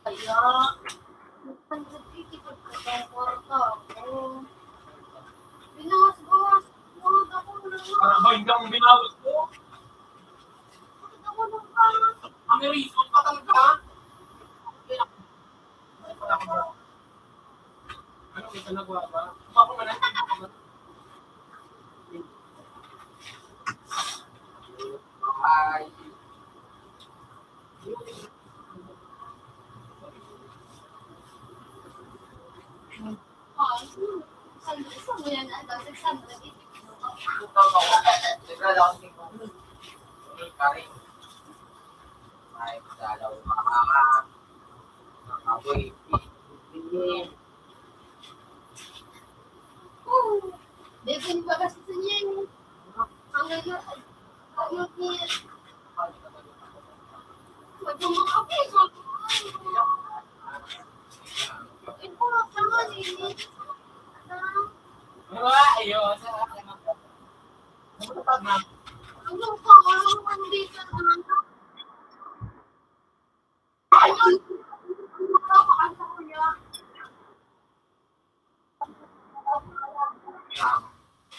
Kaya, nagkikipagkatong kwarta ako. Binawas-bawas ko, ako na nga. Para ba hindi akong binawas ko? Ako na nga. Ang reason, patangka. Ano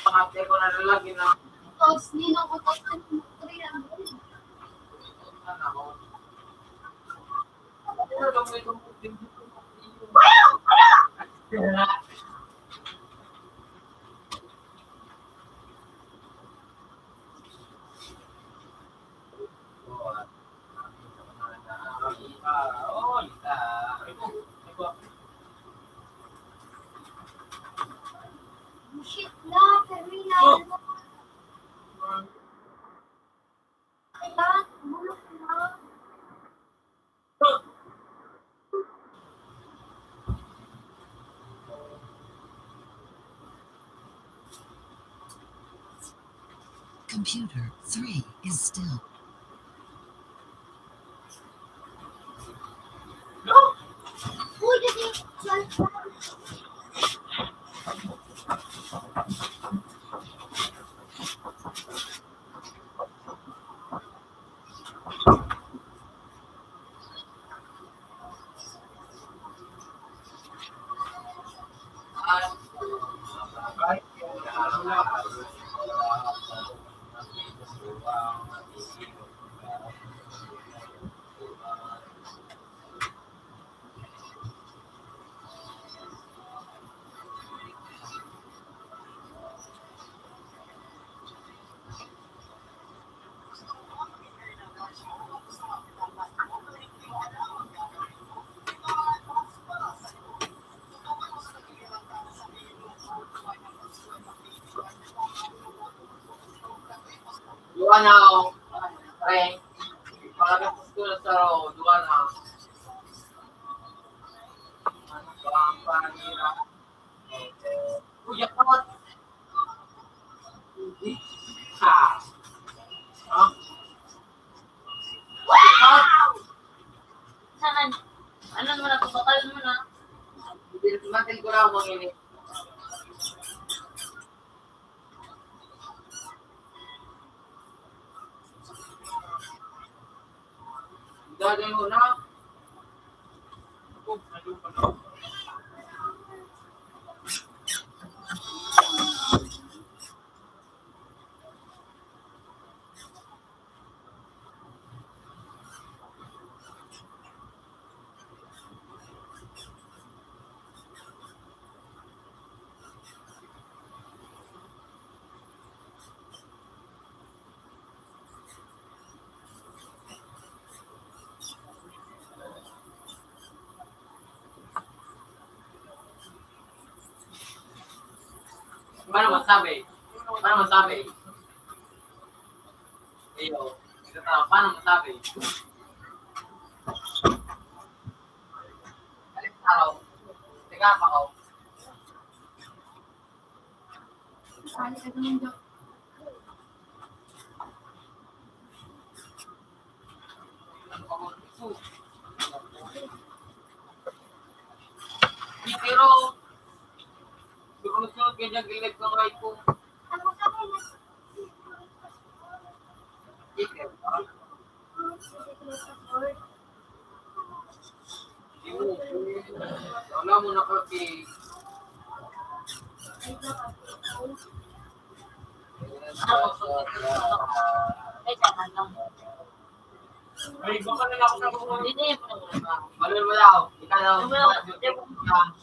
Pangatlo ko na lalaki na. Tapos, ninong ko, tapos, three hundred. Bullshit na, Karina. Kailangan, bulok na. Computer three is still. Duwa na, oh. Pre, pagkatapos ko na sa duwa na. Ang panira. Kuya Pot. Ha? Ha? Saan? Ano mo na, pabakal mo na? Hindi, matin ko lang ang ini. Dali mo na. Paano masabi? Paano masabi? Iyo. Ito, paano masabi? Alis araw. Teka, pa ako. Pero, sunod-sunod ganyan, gilig ng right ko. Wala mo na kaki. Ay, baka na lang ako sa mga. Hindi, hindi. Balon mo daw. Ikaw daw. Hindi, hindi.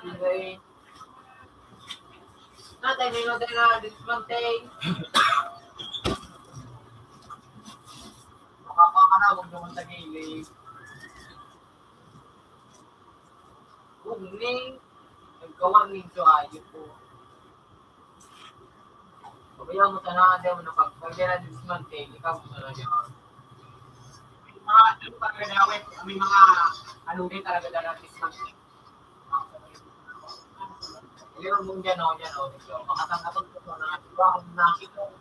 Anyway, natay may mga na dismantay. Makapangarap naman sa gilid. Kung ni, nagkawarning sa ayun ko. Pabayaan mo sana, di mo na pag-, pag-, pag-, dismantay, ikaw mo sana yan. Mga, ano pa rin, may mga, ano din talaga na dismantay. Meron mong dyan, o, dyan, o, dito. Makatanggapag ko na, di ba, ang nakita ko.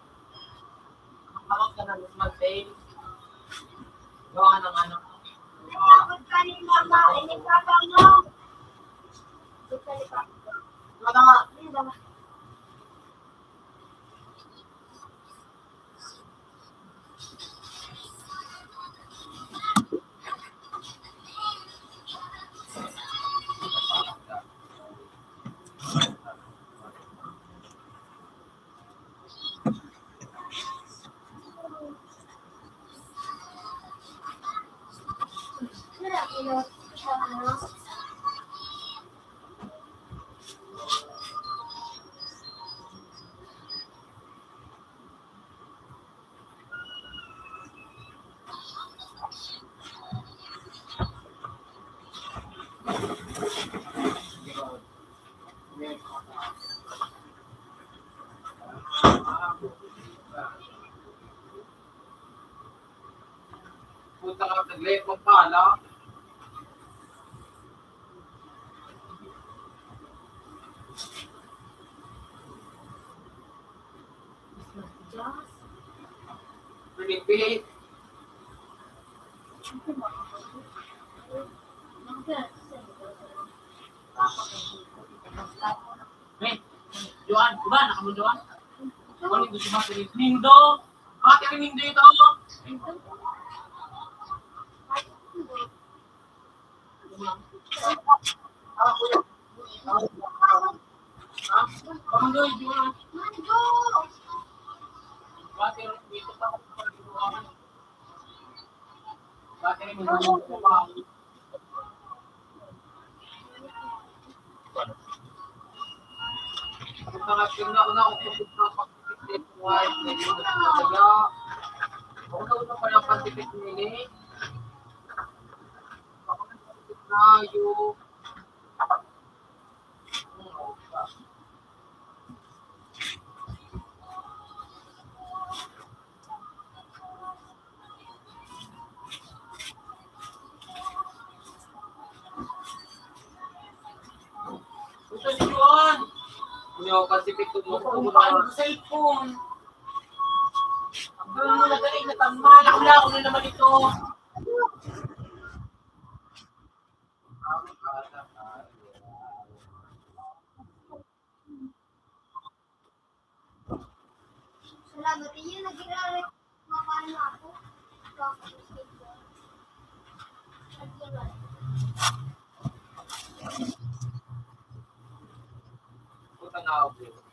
Makatanggapag ka na, Miss Marcel. Gawa ng ano. Inabot ka ni Mama, eh, ni Papa mo. Abot ka ni Papa. Wala nga. Hindi ba? Puta ka, naglayad mo pala. Repeat. Eh, Joan, diba? Nakamunduan? Ano yung gusto mo? Nindo? Bakit yung nindo ito? Tayo. Ito si Juan. Ano, Pacific to mo? Ano, cellphone? Ang gulo mo na galing, natamalak-lak na naman ito. Salamat. Iyo naging-, mapano ako. Puta na ako.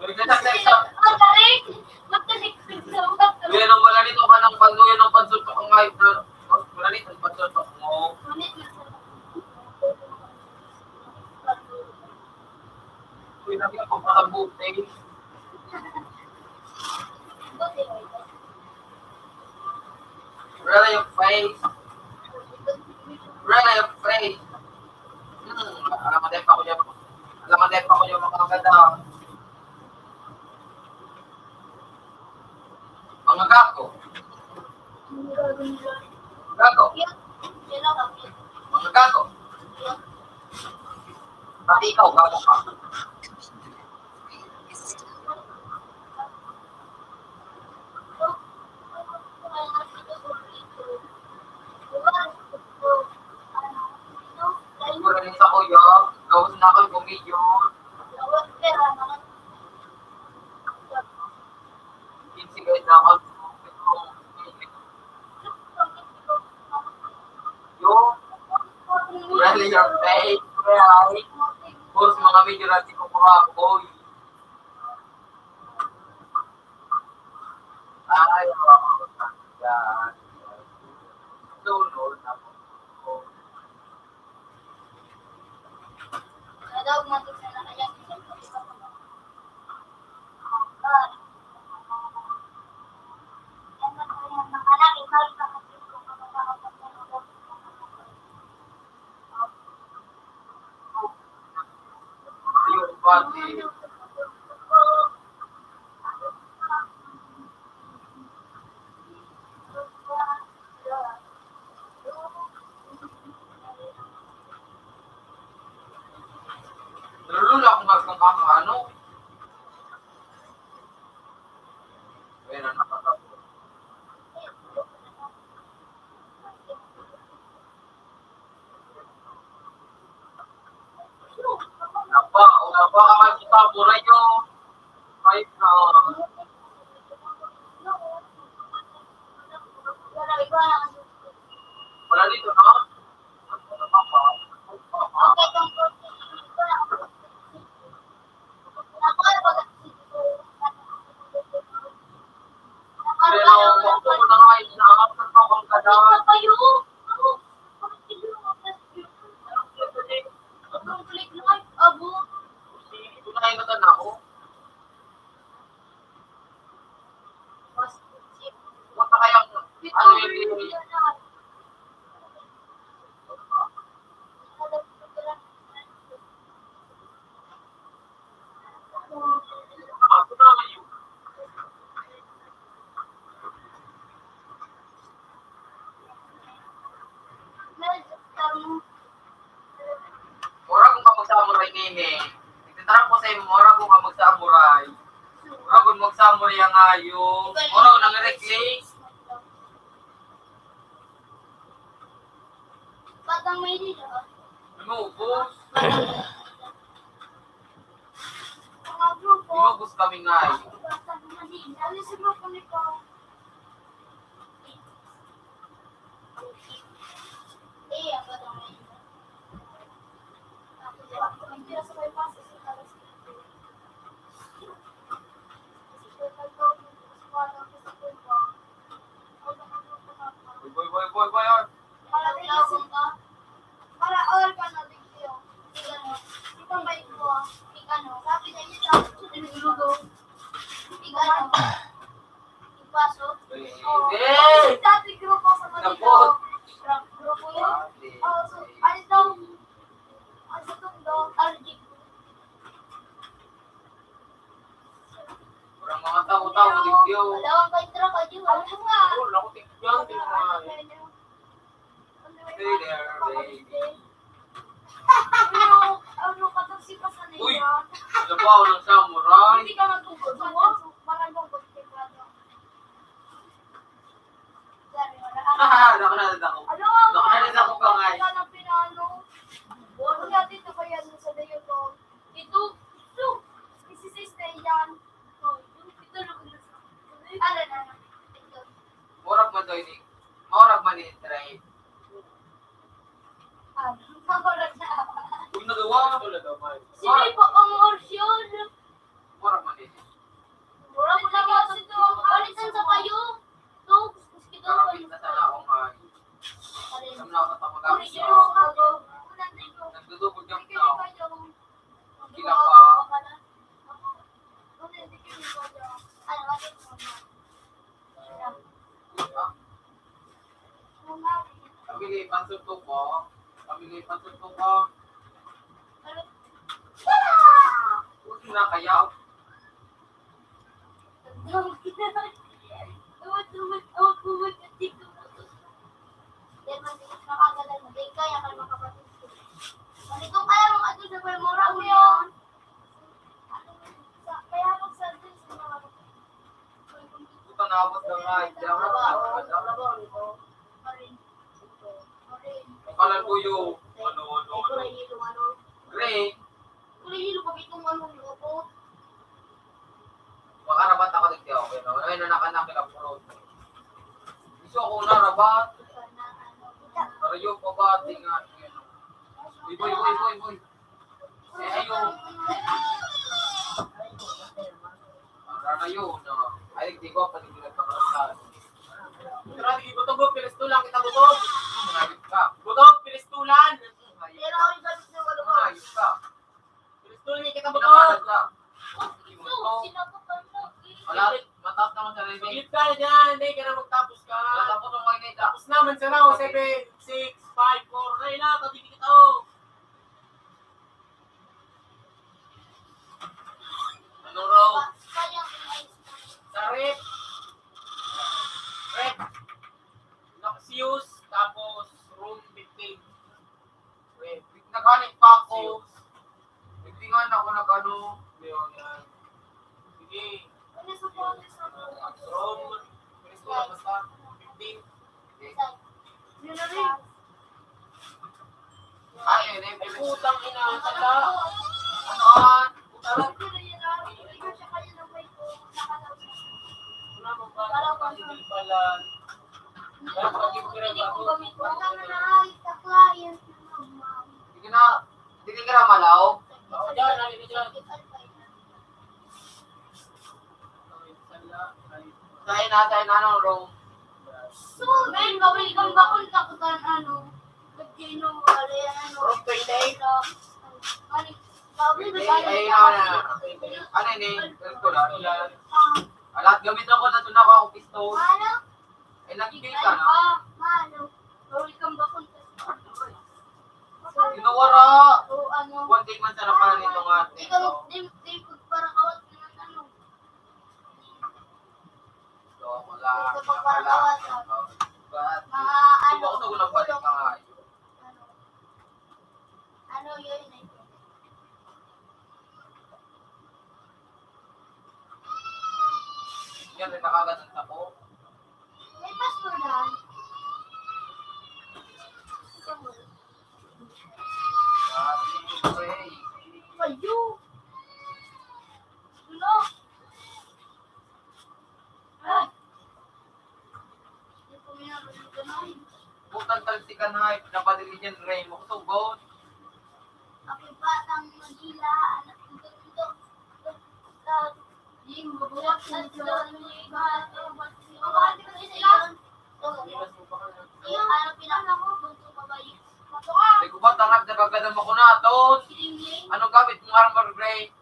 Ang galing! Magtalikpik sa utak. Kuya, nung wala nito ka ng pan-, kuya, nung pansuntok ang mic, bro. Wala nito ang pansuntok mo. Kuya, lagi ako makabuti. Really afraid. Really afraid. Hmm, alam mo, dahil pa ko yung, alam mo, dahil pa ko yung mga ganda. Mga gago. Gago. Mga gago. Pati ikaw, gago ka. Siguro rin sa kuya, gawin na ako yung video. Sige, dapat. Yung, really your face, right? Boss, mga video natin ko mga boy. Ay, mga yan. Sunod na po. Daw, matik na lang kaya. Nalulula akong magkakakaano. Ayan ang nakakapot. Napa, o napa ka man sa tapo, rayo. Ay, na. Wala dito, no? Pero, kung na nga, inaangat na ako ang kadal. Ito na yung natan ako. Punta kayang, ano yung Mura kung ka magsamuray nini. Nagtatarang ko sa imo, mura kung ka magsamuray. Mura kung magsamuray ang ayo. Mura kung nangirekling. Batang Maynila. Lumubos. Mga grupo. Lumubos kami ngayon. Batang Maynila. Ano sa grupo nito? Eh, ang Batang Maynila. Tapos, ang tira sa may pasis, sa talas. Boy, boy, boy, boy, boy, ah. Para all ka na video. Ikaw, ikaw ba ito? Ikaw, no? Sabi niya, ikaw, ikaw, no? Ipasok? Eh! Dati grupo sa Manila. Grupo yun? Oh, so, ano daw? Ano sa tundo? R G. Parang mga tao-tao, tigyo. Wala akong kaintra ka, di ba? Ano nga? Oo, wala akong tigyo, tigyo nga, eh. Stay there, baby. Ano, ano, katong si Pasanaya? Uy! Sabaw ng samurai! Hindi ka matugod sa mga barangay. Haha, dako na, dako. Ano nga, dako na, dako pa, guys. Ano nga, pinano? Ano nga, dito kaya sa Dayo to? Ito, ito. Isi-six na yan. Oh, ito, ito, ito. Ano na? Ito. Murag man daw ini. Murag man ini, try. Ah, murag na. Uy, nagawa. Wala daw, man. Sige po, ang orsyon. Pansulto ko. Kami ni pansulto ko. Huwag na kaya. Yan, matigas na kagad ang bigay, kaya ka makapatid. Ganito kaya mo ato sa Palmora, kuya. Sa, kaya pag sa atin, sa mga Ito na ako sa mga, hindi ako nakakatawa. Ang kalan ko yung, ano, ano, ano. Gray. Kulay yellow pa itong ano, yung upo. Baka naman takot ang tiyaw, pero ayun, anak-anak, kinapurot. Gusto ako na, rabat. Karayo pa ba, tingnan, ano. Uy, boy, boy, boy, boy. Eh, ayun. Para na yun, no? Ay, di ko, pati pinagpapalagay. Grabe, di butog, bro. Pilis to lang, kita butog. Mangalit ka. Butog, pilis to lang. Pero ang sabi ko, ano ba? Mangalit ka. Pilis to lang, kita butog. Mangalit ka. Wala, mataas naman sa rin. Maglit ka na dyan, hindi ka na magtapos ka. Tapos ang mga inay ka. Tapos naman sa round, seven, six, five, four. Ay, na, pabili kita, oh. Ano raw? Sa ref. Ref. Noxious, tapos room fifteen. Ref. Naghanip pa ako. Tingnan ako nag-ano. Yun, yan. Sige. Room. Fifteen. Yun na rin. Ay, yun, eh, putang ina, tala. Ano, ah? Putang ina. Wala mong ba? Pala. Kaya pag yung pinag-ako. Sige na. Sige ka na, malaw. Ako dyan, ano ka dyan? Tayo na, tayo na, ano, room? So, men, bawal kang bakon, takutan, ano, nagkino, wala yan, ano. Room twenty-eight. Ano, bawal Twenty-eight, ay, na, na, na. Ano yun eh? Ano ko lang? Ah. Ah, lahat gamit ako, natuna ko ako pistol. Ano? Eh, nagkikita na. Ah, ano? Bawal kang bakon, takutan. Ginawara. O, ano? One day man sa lapanan nito nga. Ikaw, di, di, pagparakawat naman, ano? Gusto ko lang, wala. Mga ano, Gusto ko lang balik ulo. Tayo. Ano? Ano yun? Yan, may nakagad ang tako. May pastor na. Ito mo. Happy birthday. Kayo. Ano? Putang talsikan, hay, napadili niyan, Rey, mo ko sugot. Ako'y batang Manila, anak ng Tondo. Di, mabuhat na sila, ano, yung iba, ano, ba't sila? Yung ano, pinaka mo, bunso pa ba yun? Ay, kubat, ang nagdagagadang makunaton. Anong gamit mong armor, Rey?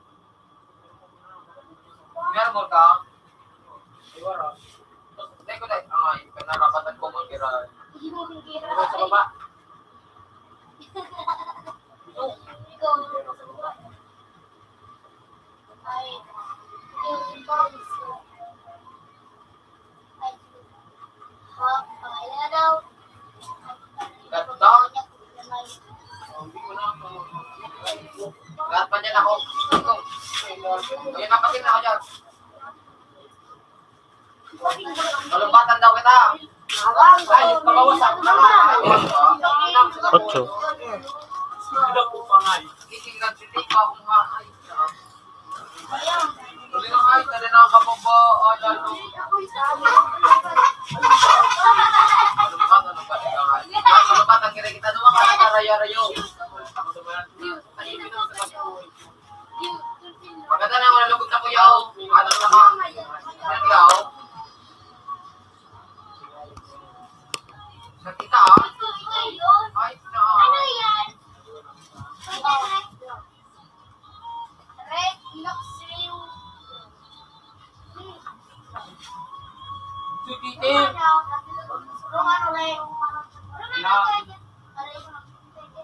May armor ka? Ay, wala. Hindi ko na, ay, pinarapatan ko mag-iral. Sa baba. Ay, yung Ganda. Lahat pa dyan ako. Ayun, napatin ako dyan. Malumpatan daw kita. Ay, kabawasan. Ocho. Hindi ko pa nga eh. Hindi, nagtitipa akong nga. Ay, Dali na nga, dali na, kababa, ah, lalo. Ano ba, ano ba, ano ba? Ano ba, tangina kita, ano ba, karaya-rayo? Maganda na, wala lugod na kuya, oh. Ano na ka? Ano, oh? Nakita, ah? Ay, na. Red, Inox, Rio. Sweet Peter. Romano, Romano, Romano.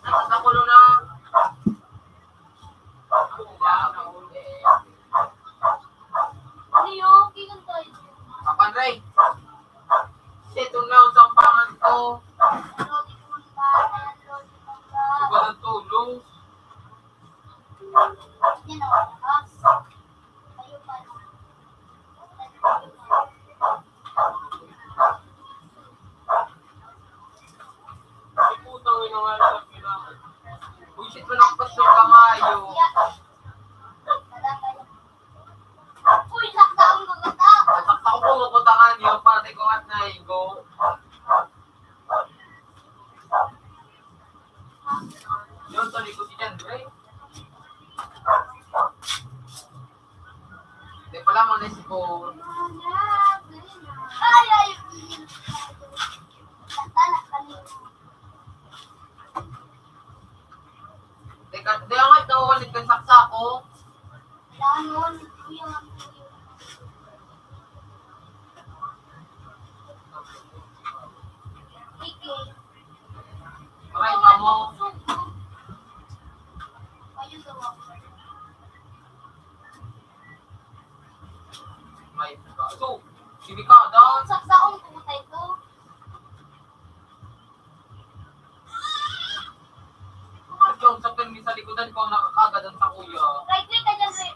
Nasa kulo na. Leo, kikan tayo. Kapan, Ray? Ito na ang sampangan ko. Lodi ko ang bahay, lodi ko ang bahay. Iba ng tulong. Yan ang oras. Kayo pa lang. Ay, putang ina nga, nagkailangan. Buisit mo ng pasok ka nga, ayo. Uy, sakta ang gagata. Sakta ko po, mabutangan yung pati ko at naigo. Yun, tuloy ko si Jan, pre. Di pala mo na si Paul. Ay, ay. Teka, di ang ito, ulit kang saksa ko. Lanon, kuya, kuya. Sige. Aray, mamo. Ayun daw ako. May kaso, sinikada. Saksaon ko tayo to. At yung sa permi sa likodan ko ang nakakagad ang sa kuya. Right click ka dyan, Ray.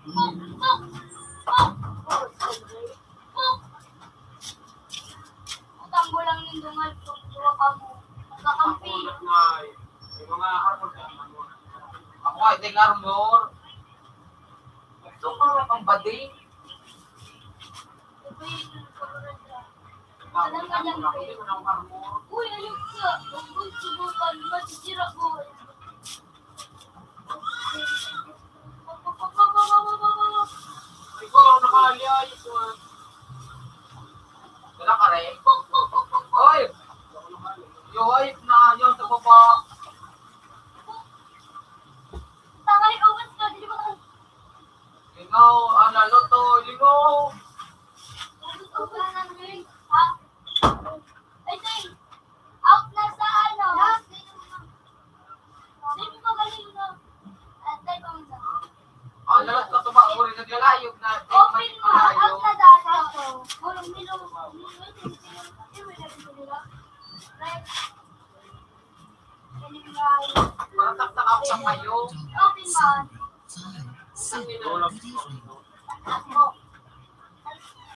Puk! Puk! Puk! Puk! Utang mo lang yung dungal kung duwa ka mo. Magkakampi. Ako nga, eh. May mga armor ka, ano? Ako nga, ito yung armor. Bading. Uy, ayun ka. Uy, subukan. Masisira ko. Ikaw ang nakaliay. Wala ka rin? Oy! Yung wife na yun sa baba. Tangay, uwas ka, di ba? Lingaw, ah, lalo to, lingaw. Uwas ka na, Luis. Ah. Ay, say, out na sa ano? Di mo magaling, no? At tayo pa muna. Ah, lahat ka tumakbo rin, naglalayog na. Open mo, out na dati. Puro milo, milo, milo, milo. Like, Para taktak ako sa kayo. Open mo. Ang ina.